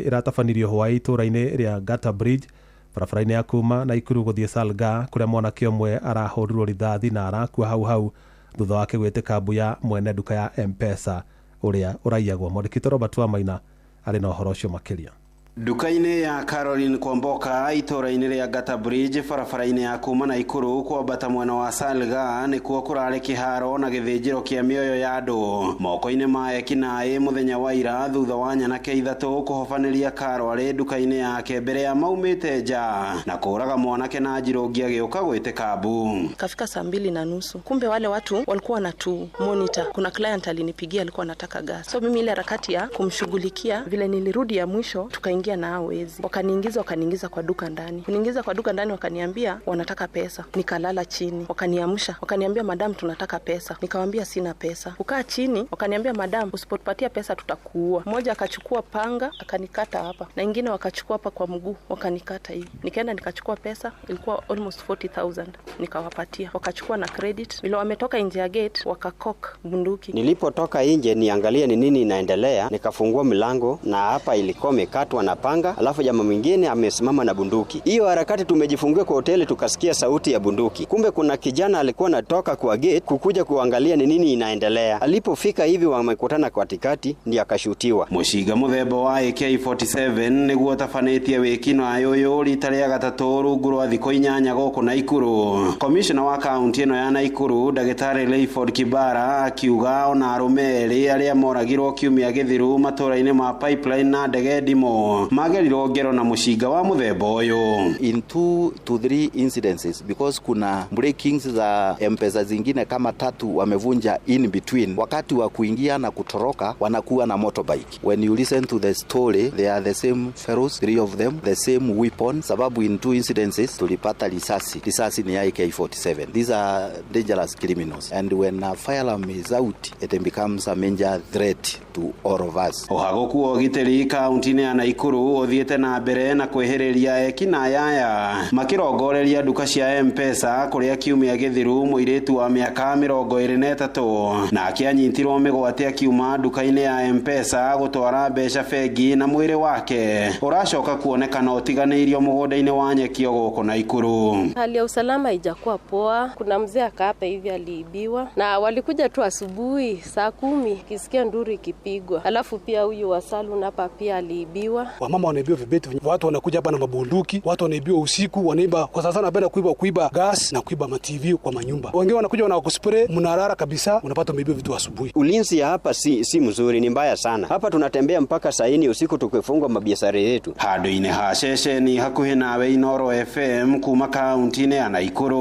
ĩratabanirio hwaĩ itũũra-inĩ rĩa Gata Bridge barabara-inĩ ya kuma Naikuru gũthiĩ Salga, kũrĩa mwanake ũmwe arahũrirwo rithathi na arakua hau hau thutha wake gwĩtĩka mbu ya mwene nduka ya M-Pesa ũrĩa ũraiyagwo. Mwandĩki Robert Wamaina arĩ na ũhoro ũcio makĩria. Nduka-inĩ ya Caroline Kwamboka itũũra-inĩ rĩa Gata Bridge barabara-inĩ ya kuma Naikuru kwambata mwena wa Salga nĩkuo kũrarĩ kĩharo na gĩthĩnjĩro kĩa mĩoyo ya andũ moko-inĩ ma ekinaĩ mũthenya wa ira thutha wa nyanake ithatũ kũhobanĩria Karo arĩ nduka-inĩ yake mbere ya maumĩte nja na kũraga mwanake na njirũngi agĩũka gwĩtĩka mbu. Kafika 2:30, kumbe wale watu walikuwa wanatu monitor. Kuna client alinipigia alikuwa anataka gas, so mimi ile harakati ya kumshughulikia, vile nilirudi ya mwisho tukaingia na hao wezi, wakaniingiza kwa duka ndani. Kuniingiza kwa duka ndani wakaniambia wanataka pesa, nikalala chini. Wakaniamsha wakaniambia madam tunataka pesa, nikamwambia sina pesa. Kukaa chini wakaniambia madam usipotupatia pesa tutakuua. Mmoja akachukua panga akanikata hapa, na ingine wakachukua hapa kwa mguu wakanikata hivi. Nikaenda nikachukua pesa, ilikuwa almost 40,000, nikawapatia. Wakachukua na credit. Vile wametoka nje ya gate wakakok bunduki. Nilipotoka nje niangalie ni nini inaendelea, nikafungua mlango na hapa ilikuwa imekatwa na panga, alafu jamaa mwingine amesimama na bunduki. Hiyo harakati tumejifungia kwa hoteli tukasikia sauti ya bunduki. Kumbe kuna kijana alikuwa anatoka kwa gate kukuja kuangalia ni nini inaendelea. Alipofika hivi wamekutana katikati ndiye akashutiwa. Muciga muthemba wa AK47 niguo tabanĩtie wĩkino ũyũ rita rĩa gatatũ rungu rwa thikũ 8 gũkũ Naikuru. Commissioner wa kaunti ĩno ya Naikuru Ndagĩtarĩ Rayford Kibara akiuga ona arũme erĩ arĩa moragirwo kiumia gĩthiru matũũra-inĩ ma Pipeline na Ndege Ndimo magerirwo ngero na mũcinga wa mũthemba ũyũ. In 2 to 3 incidences, because kuna breakings za M-Pesa zingine kama 3 wamevunja in between, wakati wa kuingia na kutoroka wanakuwa na motorbike. When you listen to the story, they are the same fellows, 3 of them, the same weapon, sababu in 2 incidences tulipata risasi. Risasi ni AK47. These are dangerous criminals, and when a firearm is out it becomes a major threat to all of us. Ũhagũku wa ũgitĩri kaunti-inĩ ya Naikuru ũthiĩte na mbere na kwĩhĩrĩria ekinaĩ aya makĩrongoreria nduka cia M-Pesa kũrĩa kiumia gĩthiru mũirĩtu wa mĩaka 23 nake anyitirwo mĩgwate akiuma nduka-inĩ ya M-Pesa gũtwara mbeca bengi na mwĩrĩ wake ũracoka kuonekana ũtiganĩirio mũgũnda-inĩ wa nyekio gũkũ Naikuru. Hali ya usalama haijakuwa poa. Kuna mzee akaapa hivi aliibiwa, na walikuja tu asubuhi saa 10 kisikia nduru ikipigwa. Alafu pia huyu wa salon hapa pia aliibiwa. Wamama wanaibiwa vibeti, watu wanakuja hapa na mabunduki, watu wanaibiwa usiku, wanaiba kwa sasa wanapenda kuiba gas na kuiba ma TV kwa manyumba. Wengine wanakuja wanakuspray, mnarara kabisa, unapata umeibiwa vitu asubuhi. Ulinzi ya hapa si mzuri, ni mbaya sana. Hapa tunatembea mpaka saa 4 usiku tukifungwa mabiashara yetu. Handũ-inĩ ha ceceni hakuhĩ nawe Inoro FM kuma kaunti-inĩ ya Naikuru.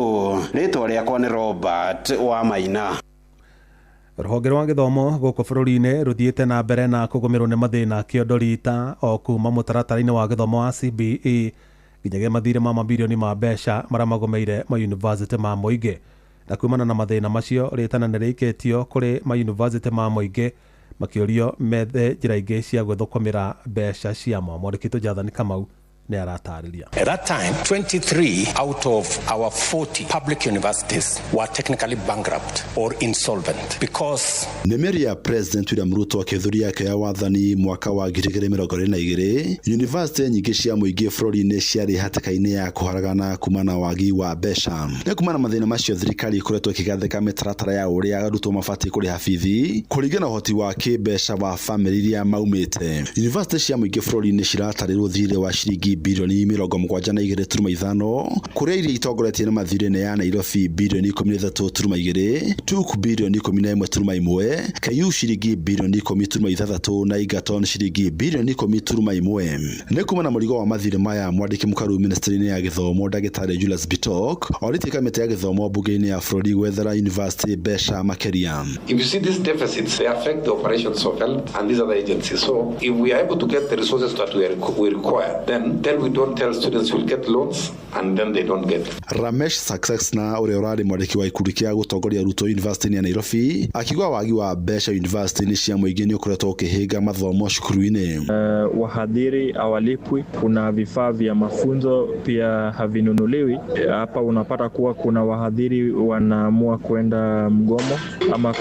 Rĩtwa rĩakwa nĩ Robert wa Maina. Rũhonge rwa gĩthomo gũkũ bũrũri-inĩ rũthiĩte na mbere na kũgũmĩrwo nĩ mathĩna kĩondo rita o kuma mũtaratara-inĩ wa gĩthomo wa CBE nginyagia mathirĩ ma mabirioni ma mbeca marĩa magũmĩire mayunivasĩtĩ ma mũingĩ. Na kumana na mathĩna macio rĩtana nĩ rĩikĩtio kũrĩ mayunivasĩtĩ ma mũingĩ makĩũrio methe njĩra ingĩ cia gwĩthũkũmĩra mbeca ciamo. Mwandĩki Jathani Kamau nĩ aratarĩria. At that time, 23 out of our 40 public universities were technically bankrupt or insolvent because nĩ mĩario ya President William Ruto akĩthũria yake ya wathani mwaka wa 2022 university nyingĩ cia mũingĩ bũrũri-inĩ ciarĩ hatĩka-inĩ ya kũharagana kumana na wagi wa mbeca. Nĩ kumana na mathĩna macio thirikari ĩkoretwo ĩkĩgathĩka mĩtaratara ya ũrĩa arutwo mabatiĩ kũrĩha bithi kũringana na ũhoti wa kĩmbeca wa bamĩrĩ iria maumĩte. University cia mũingĩ bũrũri-inĩ ciratarĩrwo thirĩ wa ciringi bilioni 72.5 kũrĩa iria itongoretie na mathirĩ nĩ ya Nairobi bilioni 13.2, TUK bilioni 11.1, KU ciringi bilioni 10.6 na Egerton ciringi bilioni 10.1. Nĩ kuma na mũrigo wa mathirĩ maya mwandĩki mũkaru ministry-inĩ ya gĩthomo ndagĩtarĩ Julius Bitok orĩtie kamĩtĩ ya gĩthomo mbunge-inĩ ya bũrũri gwethera university mbeca makĩria. If you see these deficits, they affect the operations of health and these other agencies. So if we are able to get the resources that we require, then Then we don't tell students will get loans and then they don't get. Ramesh Saxena ũrĩa ũrarĩ mwandĩki wa ikundi kĩa gũtongoria arutwo University ya Nairobi akiuga wagi wa mbeca university-inĩ cia mũingĩ nĩ ũkoretwo ũkĩhĩnga mathomo cukuru-inĩ. Wahadhiri hawalipwi, kuna vifaa vya mafunzo pia havinunuliwi. Hapa unapata kuwa kuna wahadhiri wanaamua kwenda mgomo ama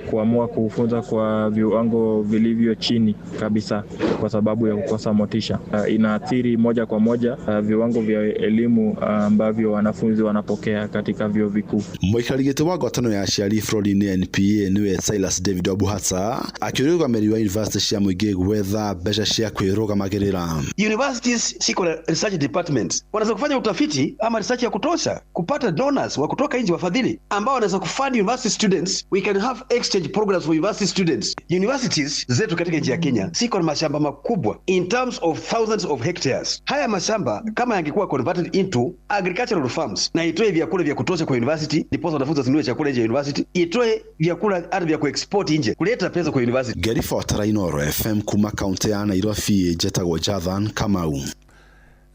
kuamua kufunza kwa viwango vilivyo chini kabisa kwa sababu ya kukosa motisha. Inaathiri moja kwa moja viwango vya elimu ambavyo wanafunzi wanapokea katika vyuo vikuu. Mũikarĩri gĩtĩ wa ngwatanĩro ya aciari bũrũri-inĩ NPA nĩwe Silas David Obuhata akĩũria ũrũgamĩrĩri wa university cia mũingĩ gwetha mbeca cia kwĩrũgamagĩrĩra. Universities siko na research departments, wanaweza kufanya utafiti ama research ya kutosha kupata donors wa kutoka nje, wafadhili ambao wanaweza kufund university students. We can have exchange programs for university students. Universities zetu katika nchi ya Kenya siko na mashamba makubwa in terms of thousands of hectares. Haya mashamba kama yangekuwa converted into agricultural farms na itoe vyakula vya kutosha kwa university, ndiposa wanafunzi wasinunue chakula nje ya university, itoe vyakula hata vya kuexport nje, kuleta pesa kwa university. Ngeribotera Inooro FM kuma kaunti ya Nairobi, njetagwo Jathan Kamau.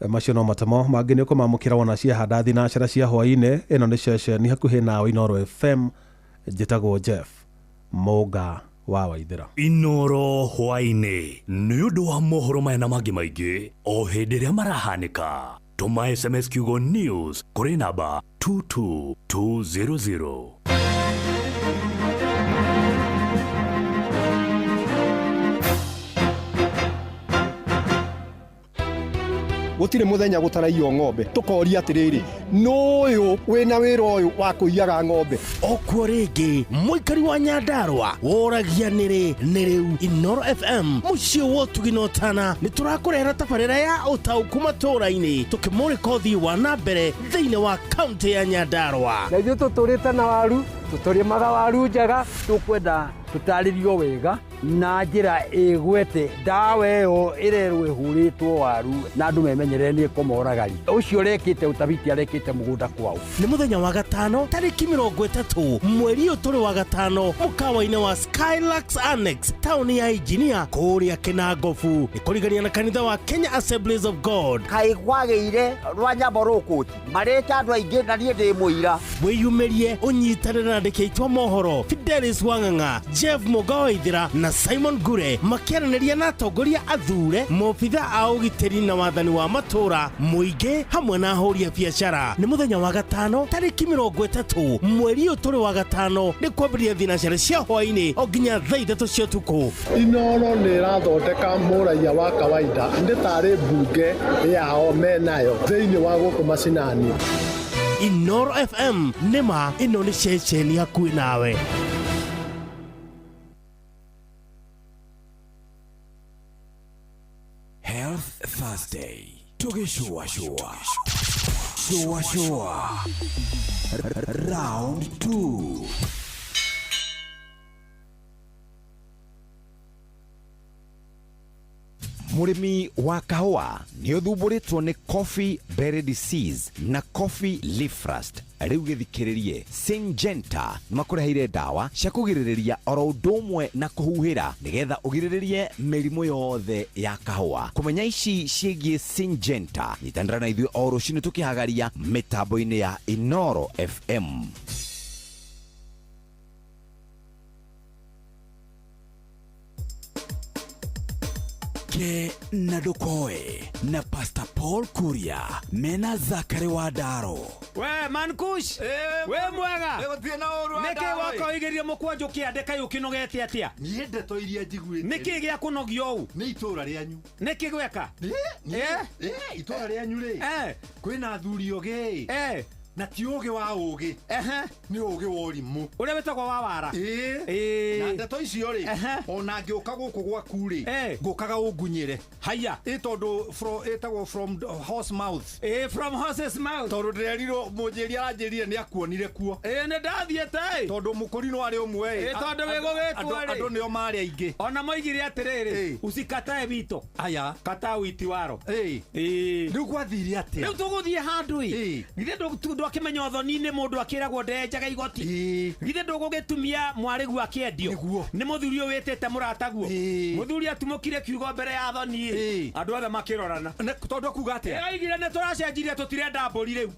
Macio no matemo mangĩ nĩ ũkũmamũkĩra wona ciahanda thinacara cia hwaĩ-inĩ. Ĩno nĩ ceceni hakuhĩ nawe Inooro FM, njĩtagwo Jeff Mũnga wa Waithĩra. Inooro hwaĩ-inĩ nĩ ũndũ wa mohoro maya na mangĩ maingĩ o hĩndĩ ĩrĩa marahanĩka. Tũma SMS kiugo news kũrĩ namba 22200. Gũtirĩ mũthenya gũtaraiywo ng'ombe tũkoria atĩrĩrĩ nũyũ wĩna wĩra ũyũ wa kũiyaga ng'ombe. Okuo rĩngĩ mũikari wa Nyandarũa woragia nĩrĩ nĩ rĩu Inooro FM mũciĩ wa ũtugi na ũtana nĩ tũrakũrehera tabarĩra ya ũtaũku matũũra-inĩ tũkĩmũrĩka ũthii wa na mbere thĩinĩ wa kaũntĩ ya Nyandarũa. Na ithuĩ tũtũrĩte na waru tũtũrĩmaga waru njega tũkwenda tũtarĩrio wega na njĩra ĩgwete ndawa ĩyo ĩrerwo ĩhũrĩtwo waru na andũ memenyerere nĩ ĩkũmoraga. Ũcio ũrekĩte ũtabiti arekĩte mũgũnda kwao. Nĩ mũthenya wa gatano tarĩki 30 mweri ũyũ tũrĩ wa gatano mũkawa-inĩ wa Skylux Annex taũni ya Engineer kũrĩa Kĩnangobu nĩ kũrigania na kanitha wa Kenya Assemblies of God. Kaĩ kwagĩire rwanyambo rũkũti marĩte andũ aingĩ na niĩ ndĩ mũira. Wĩyumĩrie ũnyitanĩre na andĩki aitũ a mohoro Fidelis Wang'ang'a, Jeff Mũnga wa Waithĩra na Simon Ngure makĩaranĩria na atongoria athure mobitha a ũgitĩri na wathani wa matũũra mũingĩ hamwe na ahũri a biacara. Nĩ mũthenya wa gatano tarĩki 30 mweri ũyũ tũrĩ wa gatano nĩ kwambĩrĩria thinacara cia hwaĩ-inĩ o nginya thaa 3 cia ũtukũ. Inooro nĩ ĩrathondeka mũraiya wa kawaida nĩ tarĩ mbunge yao menayo thĩinĩ wa gũkũ macinani. Inooro FM nĩma ĩno nĩ ceceni hakuhĩ nawe. Health Thursday tugishua shua shua shua round 2. Mũrĩmi wa kahũa nĩ ũthumbũrĩtwo nĩ coffee berry disease na coffee leaf rust. Rĩu gĩthikĩrĩrie Syngenta nĩmakũreheire ndawa cia kũgirĩrĩria oro ũndũ ũmwe na kũhuhĩra nĩgetha ũgirĩrĩrie mĩrimũ yothe ya kahũa. Kũmenya ici ciĩgiĩ Syngenta nyitanĩra na ithuĩ o rũcinĩ tũkĩhagaria mĩtambo-inĩ ya Inooro FM. Ke na Ndukoe na Pastor Paul Kuria mena Zakari wa Ndaro. We Mankush, we mwega nĩkĩ woka ũigĩrĩrie mũkwanjũ kĩande kaĩ ũkĩnogete atĩa? Niĩ ndeto iria njiguĩte. Nĩkĩ gĩa kũnogia ũũ? Nĩ itũra rĩanyu. Nĩkĩ gweka? Itũra rĩanyu rĩ, kwĩna athuri ogĩ na ti ũgĩ wa ũgĩ, nĩ ũgĩ wa ũrimũ ũrĩa wĩtagwo wa wara. Na ndeto icio rĩ, ona ngĩũka gũkũ gwaku rĩ, ngũkaga ũngunyĩre. Haya. Ĩ tondũ ĩtagwo from horse mouth. From horse's mouth. Tondũ ndĩrerirwo mũnjĩri aranjĩrire nĩ akuonire kuo. Nĩ ndathiĩte. Tondũ mũkũrinũ arĩ ũmwe. Tondũ wĩgũgĩtwo rĩ, andũ nĩo marĩ aingĩ. Ona moigire atĩrĩrĩ, usikatae wito. Aya. Kataa witi waro. Rĩu gwathire atĩa? Rĩu tũgũthiĩ handũ ĩ. Githĩ Ndwakĩmenya ũthoni-inĩ mũndũ akĩragwo ndenjaga igoti. Githĩ ndũgũgĩtumia mwarĩguo akĩendio nĩ mũthuri ũyũ wĩtĩte mũrataguo. Mũthuri atumũkire kiugo mbere ya thoni andũ othe makĩrorana. Tondũ akuga atĩa? Oigire nĩ tũracenjirie tũtirenda mbũri rĩu.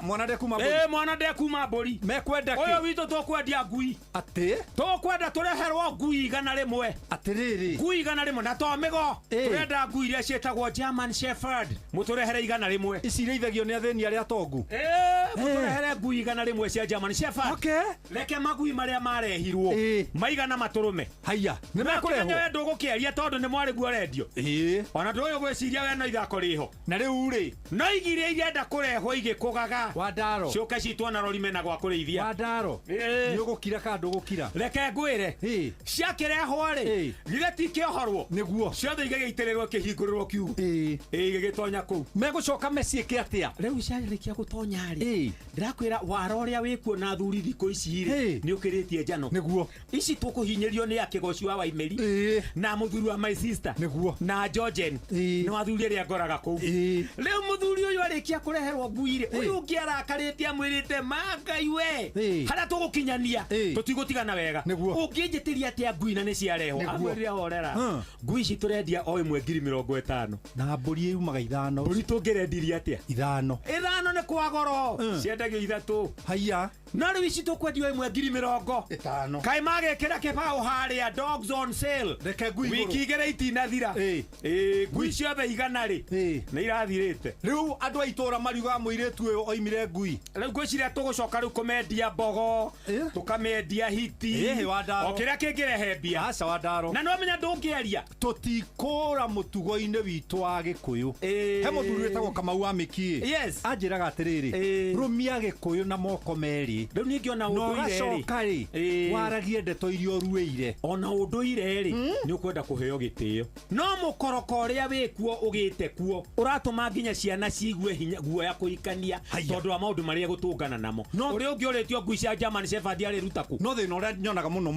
Mwana ndekuma mbũri. Mwana ndekuma mbũri. Mekwenda kĩ? Ũyũ witũ tũkwendia ngui. Atĩ? Tũkwenda tũreherwo ngui 100. Atĩrĩrĩ. Ngui 100 na to mĩgo. Tũrenda ngui iria ciĩtagwo German Shepherd. Mũtũrehere 100. Ici irĩithagio nĩ athĩni arĩa atongu. Mũtũrehere ngui 100 cia German Shepherd. Okay. Reke magui marĩa marehirwo maigana matũrũme. Haiya, nĩ mekũrehwo. We ndũgũkĩaria tondũ nĩ mwarĩguo arendio. Ona ndũĩ gwĩciria we no ithako rĩho. Na rĩu rĩ, no igiria irenda kũrehwo igĩkũgaga. Wandaro. Ciũke citwo na rori mena gwa kũrĩithia. Wandaro. Nĩ ũgũkira kana ndũgũkira? Reke ngwĩre. Ciakĩrehwo rĩ, githĩ ti kĩohorwo? Nĩguo. Ciothe igĩgĩitĩrĩrwo kĩhingũrĩrwo kiugũ. Igĩgĩtonya kũu. Megũcoka meciĩke atĩa? Rĩu ciarĩkia gũtonya rĩ, ndĩrakwĩra wara ũrĩa wĩkuo na athuri thikũ ici rĩ, nĩ ũkĩrĩtie njano. Nĩguo. Ici tũkũhinyĩrio nĩ akĩgoci wa Waimeri na mũthuri wa my sister. Nĩguo. Na Georgen. Nĩ athuri arĩa ngoraga kũu. Rĩu mũthuri ũyũ arĩkia kũreherwo ngui rĩ, ũyũ ũngĩ arakarĩte amwĩrĩte mangai we, harĩa tũgũkinyania tũtigũtigana wega. Ũngĩnjĩtĩria atĩa ngui na nĩ ciarehwo? Amwĩrire horera. Ngui ici tũrendia o ĩmwe 50,000. Na mbũri yumaga 5. Mbũri tũngĩrendirie atĩa? 5. 5 nĩ kwa goro. Ciendagio 3. Haiya. No rĩu ici tũkwendio ĩmwe 50,000. Kaĩ magĩkĩra kĩbaũ harĩa dogs on sale. Reke ngui igũrũ. Wiki 2 itinathira. Ngui ciothe 100 rĩ nĩ irathirĩte. Rĩu andũ a itũra mariugaga mũirĩtu ũyũ oimire ngui. Rĩu ngwĩciria tũgũcoka rĩu kũmendia mbogo, tũkamendia hiti. O kĩrĩa kĩngĩrehe mbia. Aca Wandaro. Na nĩwamenya ndũngĩaria. Tũtikũra mũtugo-inĩ witũ wa Gĩkũyũ. He mũthuri wĩtagwo Kamau wa Mĩkiĩ. Yes. Anjĩraga atĩrĩrĩ, rũmia Gĩkũyũ na moko merĩ. Rĩu ningĩ ona ũndũire rĩ, ũgacoka rĩ, waragie ndeto iria ũruĩire. Ona ũndũire rĩ, nĩ ũkwenda kũheo gĩtĩo. No mũkoroko ũrĩa wĩkuo ũgĩte kuo ũratũma nginya ciana ciigue hinya guoya kũhikania tondũ wa maũndũ marĩa gũtũngana namo. Ũrĩa ũngĩ ũrĩtio ngui cia German Shepherd arĩruta kũ? No thĩna ũrĩa nyonaga mũno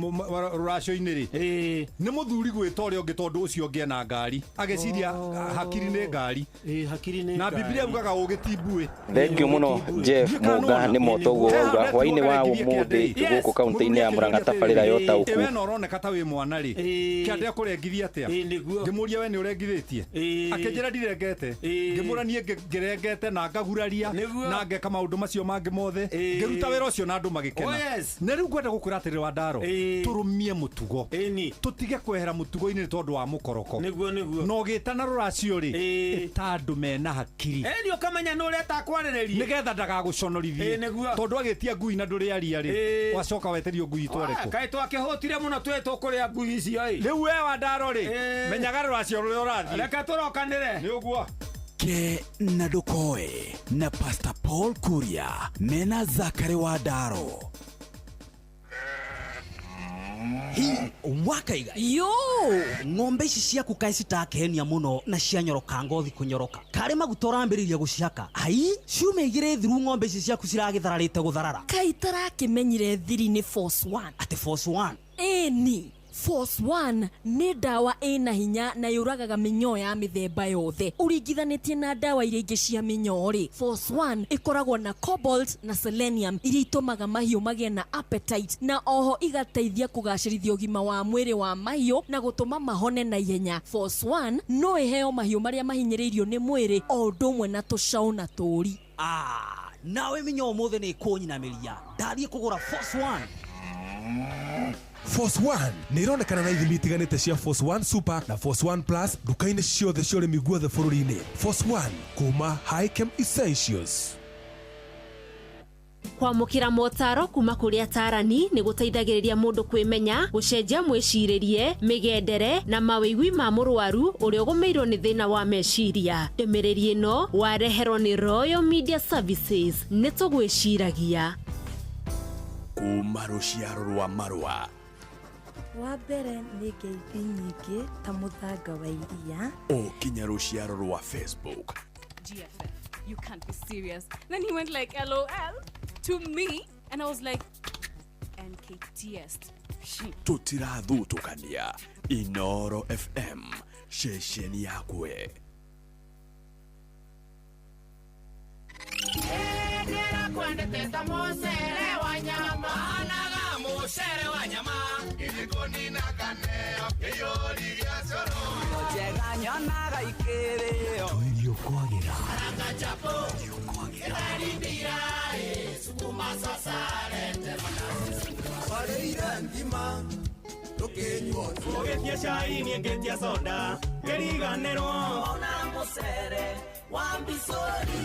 rũracio-inĩ rĩ, nĩ mũthuri gwĩta ũrĩa ũngĩ tondũ ũcio ũngĩ ena ngari ageciria hakiri nĩ ngari. Hakiri nĩ na Biblia yugaga ũgĩ ti mbuĩ. Thank you mũno Jeff Mũnga nĩ motoguo wauga hwainĩ wa ũmũthĩ gũkũ kaunti-inĩ ya Murang'a tabarĩra ya ũtaũku. We no ũroneka ta wĩ mwana rĩ, kĩande akũrengithia atĩa? Ngĩmũria we nĩ ũrengithĩtie? Akĩnjĩra ndirengete. Ngĩmũra niĩ ngĩrengete na ngaguraria na ngeka maũndũ macio mangĩ mothe, ngĩruta wĩra ũcio na andũ magĩkena. Na rĩu ngwenda gũkwĩra atĩrĩrĩ Wandaro, tũrũmie mũtugo, tũtige kwehera mũtugo-inĩ nĩ tondũ wa mũkoroko. Na ũgĩtana rũracio rĩ, ĩta andũ mena hakiri. Nĩ ũkamenya nĩ ũreta kwarĩrĩria nĩgetha ndagagũconorithie tondũ agĩtia ngui na ndũrĩ aria rĩ, wacoka weterio ngui itware kũ? Kaĩ twakĩhũtire mũno twĩ tũkũrĩa ngui icio ĩ. Rĩu we Wandaro rĩ, menyaga rũracio rũrĩa ũrathiĩ. Reke tũrokanĩre. Nĩ ũguo. Ke na Ndukoe na Pastor Paul Kuria mena Zakari Wandaro. Hi wakaiga yo ng'ombe ici ciaku kaĩ citakenia mũno na cianyoroka ngothi kũnyoroka karĩ maguta ũrambĩrĩria gũcihaka ai ciumia igĩrĩ thiru ng'ombe ici ciaku ciragĩthararĩte gũtharara kaĩ itarakĩmenyire thiri nĩ Force 1 atĩ Force 1 ĩni Force 1 nĩ ndawa ĩna hinya na yũragaga mĩnyoo ya mĩthemba yothe ũringithanĩtie na ndawa iria ingĩ cia mĩnyoo rĩ. Force 1 ĩkoragwo na cobalt na selenium iria itũmaga mahiũ magĩe na appetite na oho igateithia kũgacĩrithia ũgima wa mwĩrĩ wa mahiũ na gũtũma mahone na ihenya. Force 1 no ĩheo mahiũ marĩa mahinyĩrĩirio nĩ mwĩrĩ o ũndũ ũmwe na tũcaũ na tũũri. Nawe mĩnyoo ũmũthĩ nĩ ĩkũnyinamĩria ndathiĩ kũgũra Force 1. Force 1 nĩ ironekana na ithimi itiganĩte cia Force 1 Super na Force 1 Plus nduka-inĩ ciothe cia ũrĩmi guothe bũrũri-inĩ. Force 1 kuma Hikem Essentials. Kwamũkĩra motaro kuma kũrĩ atarani nĩ gũteithagĩrĩria mũndũ kwĩmenya, gũcenjia mwĩcirĩrie, mĩgendere na mawĩgwi ma mũrwaru ũrĩa ũgũmĩirwo nĩ thĩna wa meciria. Ndũmĩrĩri ĩno wareherwo nĩ Royal Media Services. Nĩ tũgwĩciragia. Kuma rũciaro rwa marũa wa mbere nĩ ngeithi nyingĩ ta mũthanga wa iria o kinya rũciaro rwa Facebook. GFF, you can't be serious. Then he went like LOL to me and I was like NKTS. Tũtirathutũkania. Inoro FM, ceceni yakwe. Njega nyonaga ikĩrĩo. Tũirio kwagĩra. Ũgĩtia cai niĩ ngĩtia soda ngĩriganĩrwo Ona mũcere wa mbicũri.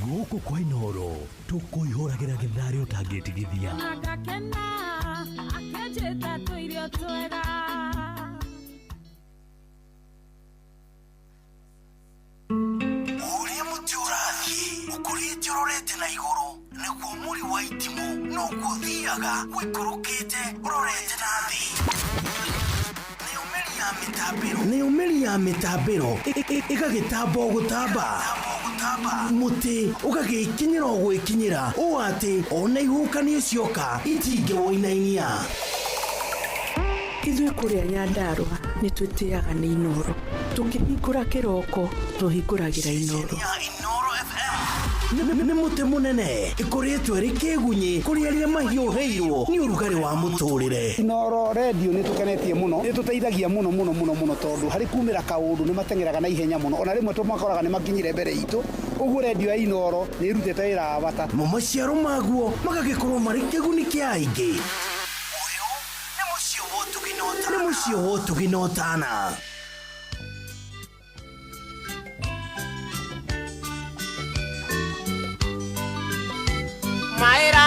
Gũkũ kwa Inooro tũkũihũragĩra gĩtharĩ ũtangĩtigithia. Na ngakena akĩnjĩta tũirio twega. Ũrĩa mũtĩ ũrathiĩ ũkũrĩte ũrorete na igũrũ nĩguo mũri wa itimũ noguo ũthiaga ũikũrũkĩte ũrorete na thĩ. Nayo mĩri ya mĩtambĩro ĩgagĩtamba o gũtamba, mũtĩ ũgagĩkinyĩra o gwĩkinyĩra ũũ atĩ ona ihuhũkanio cioka itingĩwũinainia. Ithuĩ kũrĩa Nyandarũa nĩ twĩtĩaga nĩ Inooro. Tũkĩhingũra kĩroko tũhingũragĩra Inooro. Nĩ mũtĩ mũnene ĩkũrĩtwo ĩrĩ kĩgunyĩ kũrĩ arĩa mahiũhĩirwo nĩ ũrugarĩ wa mũtũrĩre. Inooro redio nĩ tũkenetie mũno, nĩ tũteithagia mũno mũno mũno mũno tondũ harĩ kumĩra kaũndũ nĩ mateng'eraga na ihenya mũno, ona rĩmwe tũmakoraga nĩ makinyire mbere itũ. Ũguo redio ya Inooro nĩ ĩrutĩte wĩra wa bata. Mo maciaro maguo magagĩkorwo marĩ kĩguni kĩa aingĩ. Nĩ mũciĩ wa ũtugi na ũtana.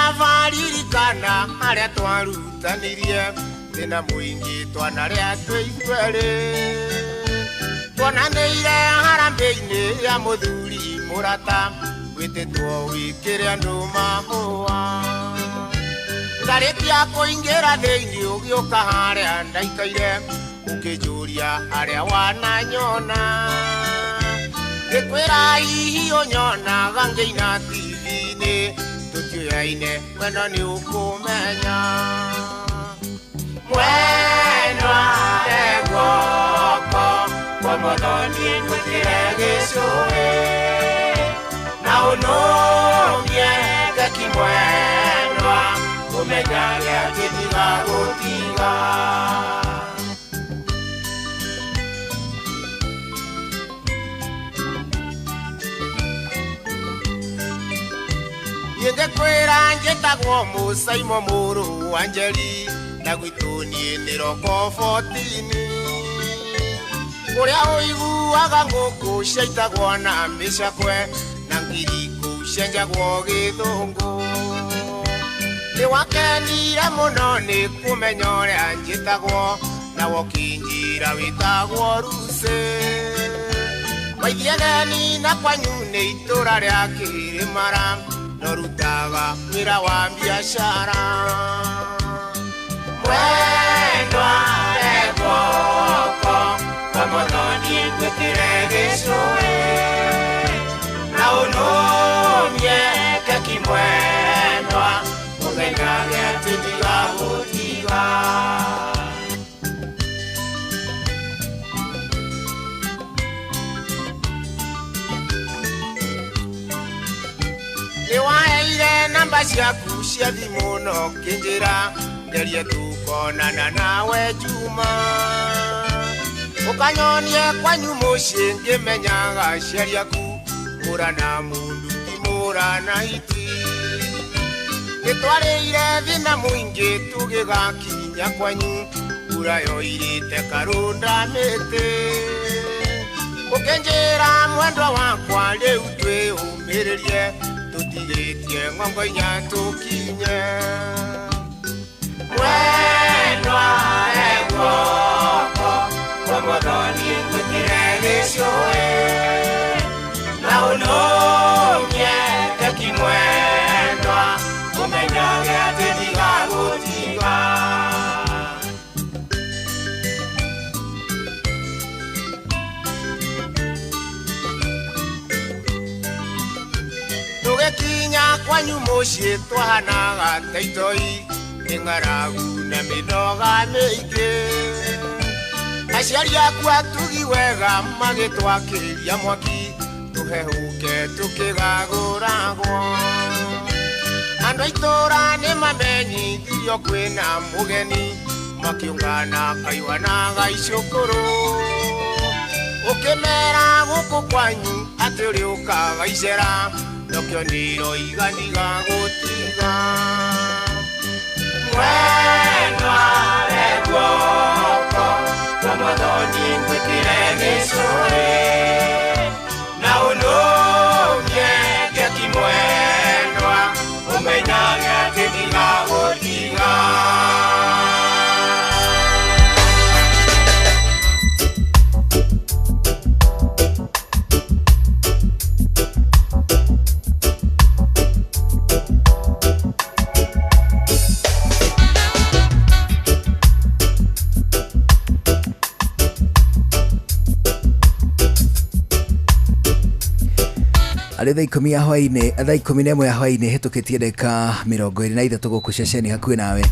Maĩravaririkana harĩa twarutanirie thĩna mũingĩ twanarĩa twĩ ithuerĩ tuonanĩire harambĩ-inĩ ya mũthuri mũrata wĩtĩtwo wĩkĩre andũ mahũa ndarĩkia kũingĩra thĩinĩ ũgĩũka harĩa ndaikaire ũkĩnjũria harĩa wananyona ngĩkwĩra hihi ũnyonaga ngĩina TV-inĩ tũtiũyaine wendo nĩ ũkũmenya mwendwa guoko kwa mũthoni ngwĩkĩre gĩcũĩ na ũnũmie keki mwendwa ũmenyage atĩ ndigagũtiga. Ngĩkwĩra njĩtagwo Mũcaimo mũrũ wa Njeri na gwitũ niĩ nĩ roko 14 kũrĩa ũiguaga ngũkũ ciaitagwo na mĩcakwe na ngiri kũu cienjagwo gĩthũngũ. Nĩ wakenire mũno nĩ kũmenya ũrĩa njĩtagwo na wokĩnjĩra wĩtagwo Rucĩ. Waithiageni na kwanyu nĩ itũra rĩa Kĩrĩmara norutaga wĩra wa biacara. Mwendwa guoko kwa mũthoni ngwĩkĩre gĩcũĩ na ũnũmie keki mwendwa ũmenyage atĩ ndigagũtiga. Nĩ waheire namba ciaku cia thimũ na ũkĩnjĩra ngerie tũkonana nawe Juma ũkanyonie kwanyu mũciĩ ngĩmenyaga aciari aku mũra na mũndũ ti mũra na hiti. Nĩ twarĩire thĩna mũingĩ tũgĩgakinya kwanyu mbura yoirĩte karũnda mĩtĩ ũkĩnjĩra mwendwa wakwa rĩu twĩũmĩrĩrie tũtigĩtie ng'ongo inya tũkinye. Mwendwa guoko kwa mũthoni ngwĩkĩre gĩcũĩ na ũnũmie keki mwendwa ũmenyage atĩ ndigagũtiga. Tũgĩkinya kwanyu mũciĩ twahanaga ta itoi nĩ ng'aragu na mĩnoga mĩingĩ aciari aku atugi wega magĩtwakĩria mwaki tũhehũke tũkĩgagũragwo. Andũ a itũũra nĩ mamenyithirio kwĩna mũgeni Makiungana kaiwanaga icukuru Ukimera guku kwanyu ati uriukaga icera Nokio ndiroiga ndigagutiga Mwendwa reguoko kwa mwathoni ngwikire gicuri Na unumie gĩaki mwendwa umenyage atĩ ndigagũtiga. Arĩ thaa ikũmi ya hwainĩ, thaa 11 ya hwainĩ hĩtũkĩtie ndagĩka 23 gũkũ ceceni hakuhĩ nawe.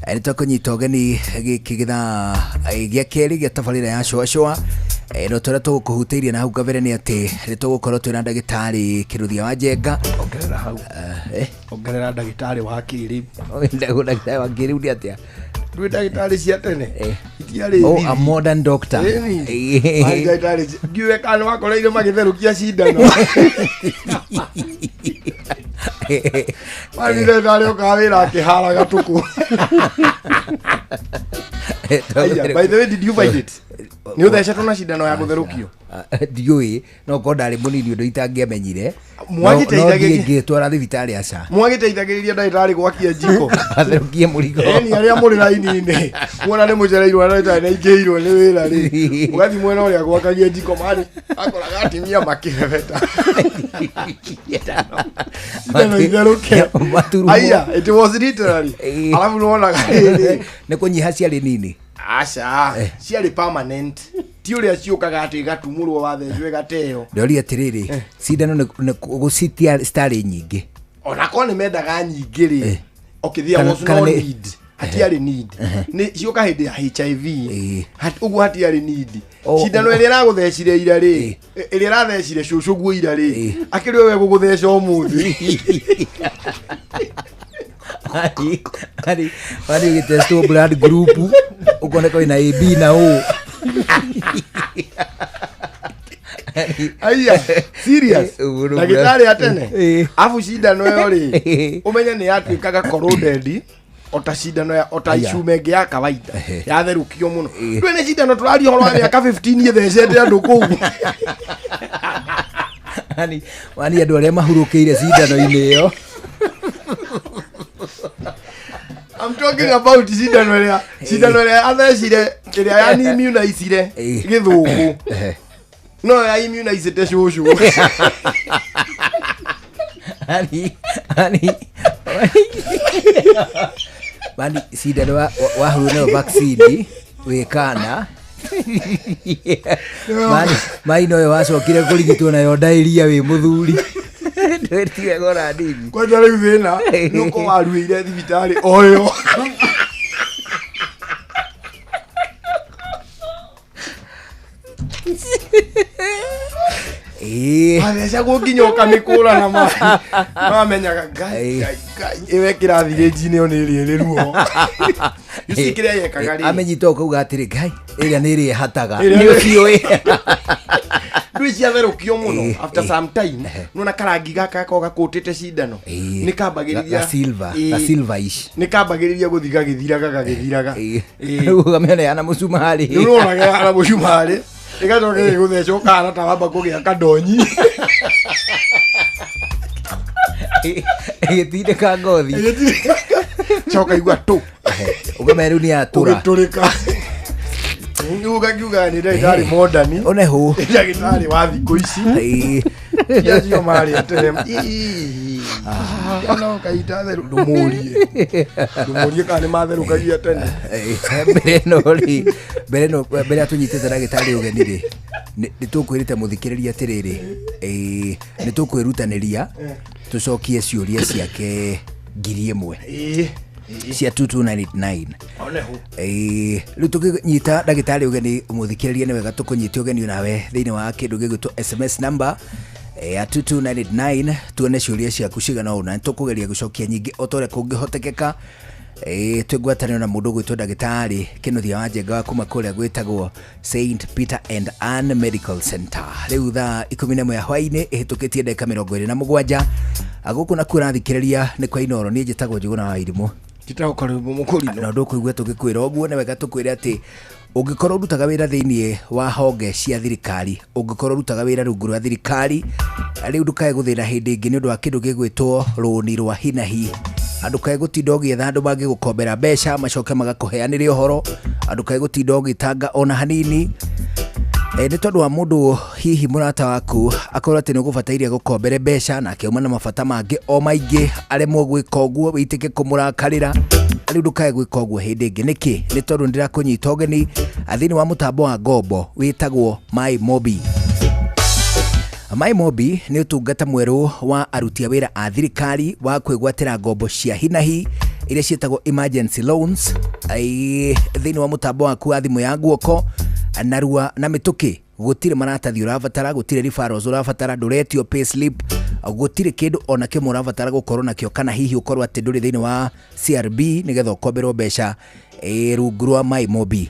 Nĩ twakũnyita ũgeni gĩkĩ gĩthaa gĩa kerĩ gĩa tabarĩra ya Cũa Cũa. No tũrĩa tũgũkũhutĩirie na hau kabere nĩ atĩ nĩ tũgũkorwo twĩna ndagĩtarĩ Kĩruthia wa Njenga. Ongerera hau. Ongerera ndagĩtarĩ wa kĩrĩu. Ndagĩtarĩ wa kĩrĩu nĩ atĩa? Ndwĩ ndagĩtarĩ cia tene. Itiarĩ Oh, a modern doctor. Ndagĩtarĩ ngiuge kana wakoreire magĩtherũkia cindano. Mani ndagĩtarĩ okaga wĩra akĩharaga tũkũ. Aya, by the way, did you find it? Nĩ ũthecetwo na cindano ya gũtherũkio? Ndiũĩ, no korwo ndarĩ mũnini ũndũ itangĩamenyire. Mwagĩteithagĩrĩria- No ngĩtwara thibitarĩ aca. Mwagĩteithagĩrĩria ndagĩtarĩ gwakia njiko. Atherũkie mũrigo. Ĩni arĩa mũrĩ raini-inĩ muona nĩ mũcereirwo na ndagĩtarĩ nĩ aingĩhĩirwo nĩ wĩra rĩ, mũgathiĩ mwena ũrĩa gwakagia njiko mani akoraga atumia makĩbebeta. Cindano itherũke. Maturumo. Aya, it was literally. Alafu nĩwonaga rĩrĩ. Nĩ kũnyiha ciarĩ nini. Aca, ciarĩ permanent. Ti ũrĩa ciũkaga atĩ igatumũrwo wathecwo ĩgateo. Ndoria atĩrĩrĩ, cindano nĩ gũcitia citarĩ nyingĩ. Onakorwo nĩ mendaga nyingĩ rĩ, okay, there Kana- was kana no nĩ- need. Hatiarĩ need. Nĩ ciũka hĩndĩ ya HIV. Ũguo hatiarĩ need. Oh, Cindano oh. ĩrĩa ĩragũthecire ira rĩ, ĩrĩa ĩrathecire cũcũ guo ira rĩ, akĩrĩ we gũgũtheca ũmũthĩ. Ari ari ari ũgĩtestwo blood group ũkoneka wĩna AB na O. Aya, serious. Ũguo nĩguo. Ndagĩtarĩ a tene. Abu cindano ĩyo rĩ, ũmenye nĩ yatuĩkaga corroded ota cindano ya ota Aya. icuma ĩngĩ ya kawaida yatherũkio mũno. Ndũĩ nĩ cindano tũraria ũhoro wa mĩaka 15 ĩthecete andũ kũu. Ani wani andũ arĩa mahurũkĩire cindano-inĩ ĩyo. I'm talking about cindano ĩrĩa cindano ĩrĩa athecire ĩrĩa yani immunizire gĩthũkũ no ya immunizĩte cũcũ. Ani ani mani cindano wahurwo nayo vaccine wĩ kana mani mani noyo wacokire kũrigitwo nayo ndairia wĩ mũthuri. Ndwĩtiwe gora nini. Kwanja rĩu thĩna nĩ ũkorwo waruĩire thibitarĩ oyo. Wathecagwo nginya ũkamĩkũra na maĩ. Wamenyaga ngai ngai ngai ĩwe kĩrathi rĩnji-inĩ ĩyo nĩ ĩrĩa ĩrĩ ruo. You see kĩrĩa yekaga rĩ. Amenyita ũkauga atĩrĩ ngai ĩrĩa nĩ ĩrĩa ĩhataga. Ĩrĩa Nĩ nĩ- ũciũĩ. Ndũĩ ciatherũkio mũno after some time nĩwona karangi gaka gakoragwo gakũtĩte cindano nĩ kambagĩrĩria Ga silver, ga silverish. nĩ kambagĩrĩria gũthiĩ gagĩthiraga gagĩthiraga. Rĩu ũkamĩona ĩhana mũcumarĩ. Rĩu nĩwonaga ĩhana mũcumarĩ ĩgacoka ĩgĩgũtheca ũkahana ta wamba kũgĩa kandonyi. Ĩgĩtindĩka ngothi. Coka igua tũ. Ũkamenya rĩu nĩ yatũra. Ũgĩtũrĩka. Rĩu ũkakiuga nĩ ndagĩtarĩ modern. One hũ. Ndagĩtarĩ wa thikũ ici. Ti acio marĩ a tene. No kaita theru ndũmũrie. Ndũmũrie kana nĩ matherũkagia tene. Mbere ĩno rĩ, mbere ĩno mbere atũnyitĩte ndagĩtarĩ ũgeni rĩ, nĩ tũkwĩrĩte mũthikĩrĩria atĩrĩrĩ, nĩ tũkwĩrutanĩria tũcokie ciũria ciake 1000 cia 2299. One hũ. Rĩu tũkĩnyita ndagĩtarĩ ũgeni mũthikĩrĩria nĩ wega tũkũnyite ũgeni nawe thĩinĩ wa kĩndũ gĩgwĩtwo SMS number ya 22989 tuone ciũria ciaku cigana ũna. Nĩ tũkũgeria gũcokia nyingĩ o ta ũrĩa kũngĩhotekeka. Twĩ ngwatanĩro na mũndũ ũgwĩtwo ndagĩtarĩ Kĩnuthia wa Njenga wa kuma kũrĩa gwĩtagwo St Peter and Ann Medical Center. Rĩu thaa 11 ya hwaĩ-inĩ ĩhĩtũkĩtie ndagĩka 27. Gũkũ nakuo ũrathikĩrĩria nĩ kwa Inooro. Niĩ njĩtagwo Njũgũna wa Irimũ. Njĩtagwo Karũĩmbo Mũkũrinũ. Na ndũkũigua tũgĩkwĩra ũguo, nĩ wega tũkwĩre atĩ ũngĩkorwo ũrutaga wĩra thĩinĩ wa honge cia thirikari, ũngĩkorwo ũrutaga wĩra rungu rwa thirikari, rĩu ndũkae gũthĩna hĩndĩ ĩngĩ nĩ ũndũ wa kĩndũ gĩgwĩtwo rũni rwa hinahi. Ndũkae gũtinda ũgĩetha andũ mangĩgũkombera mbeca macoke magakũheanĩre ũhoro, ndũkae gũtinda ũgĩtanga ona hanini. Nĩ tondũ wa mũndũ hihi mũrata waku akorwo atĩ nĩ ũgũbataire gũkombere mbeca nake auma na mabata mangĩ o maingĩ, aremwo gwĩka ũguo wĩitĩke kũmũrakarĩra. Rĩu ndũkae gwĩka ũguo hĩndĩ ĩngĩ. Nĩkĩ? Nĩ tondũ nĩndĩrakũnyita ũgeni thĩinĩ wa mũtambo wa ngombo wĩtagwo My Mobi. My Mobi nĩ ũtungata mwerũ wa aruti a wĩra a thirikari wa kwĩgwatĩra ngombo cia hinahi iria ciĩtagwo emergency loans thĩinĩ wa mũtambo waku wa thimũ ya guoko narua na mĩtũkĩ. Gũtirĩ maratathi ũrabatara, gũtirĩ referrals ũrabatara, ndũretio payslip, gũtirĩ kĩndũ ona kĩmwe ũrabatara gũkorwo nakĩo, kana hihi ũkorwo atĩ ndũrĩ thĩinĩ wa CRB nĩgetha ũkomberwo mbeca rungu rwa My Mobi.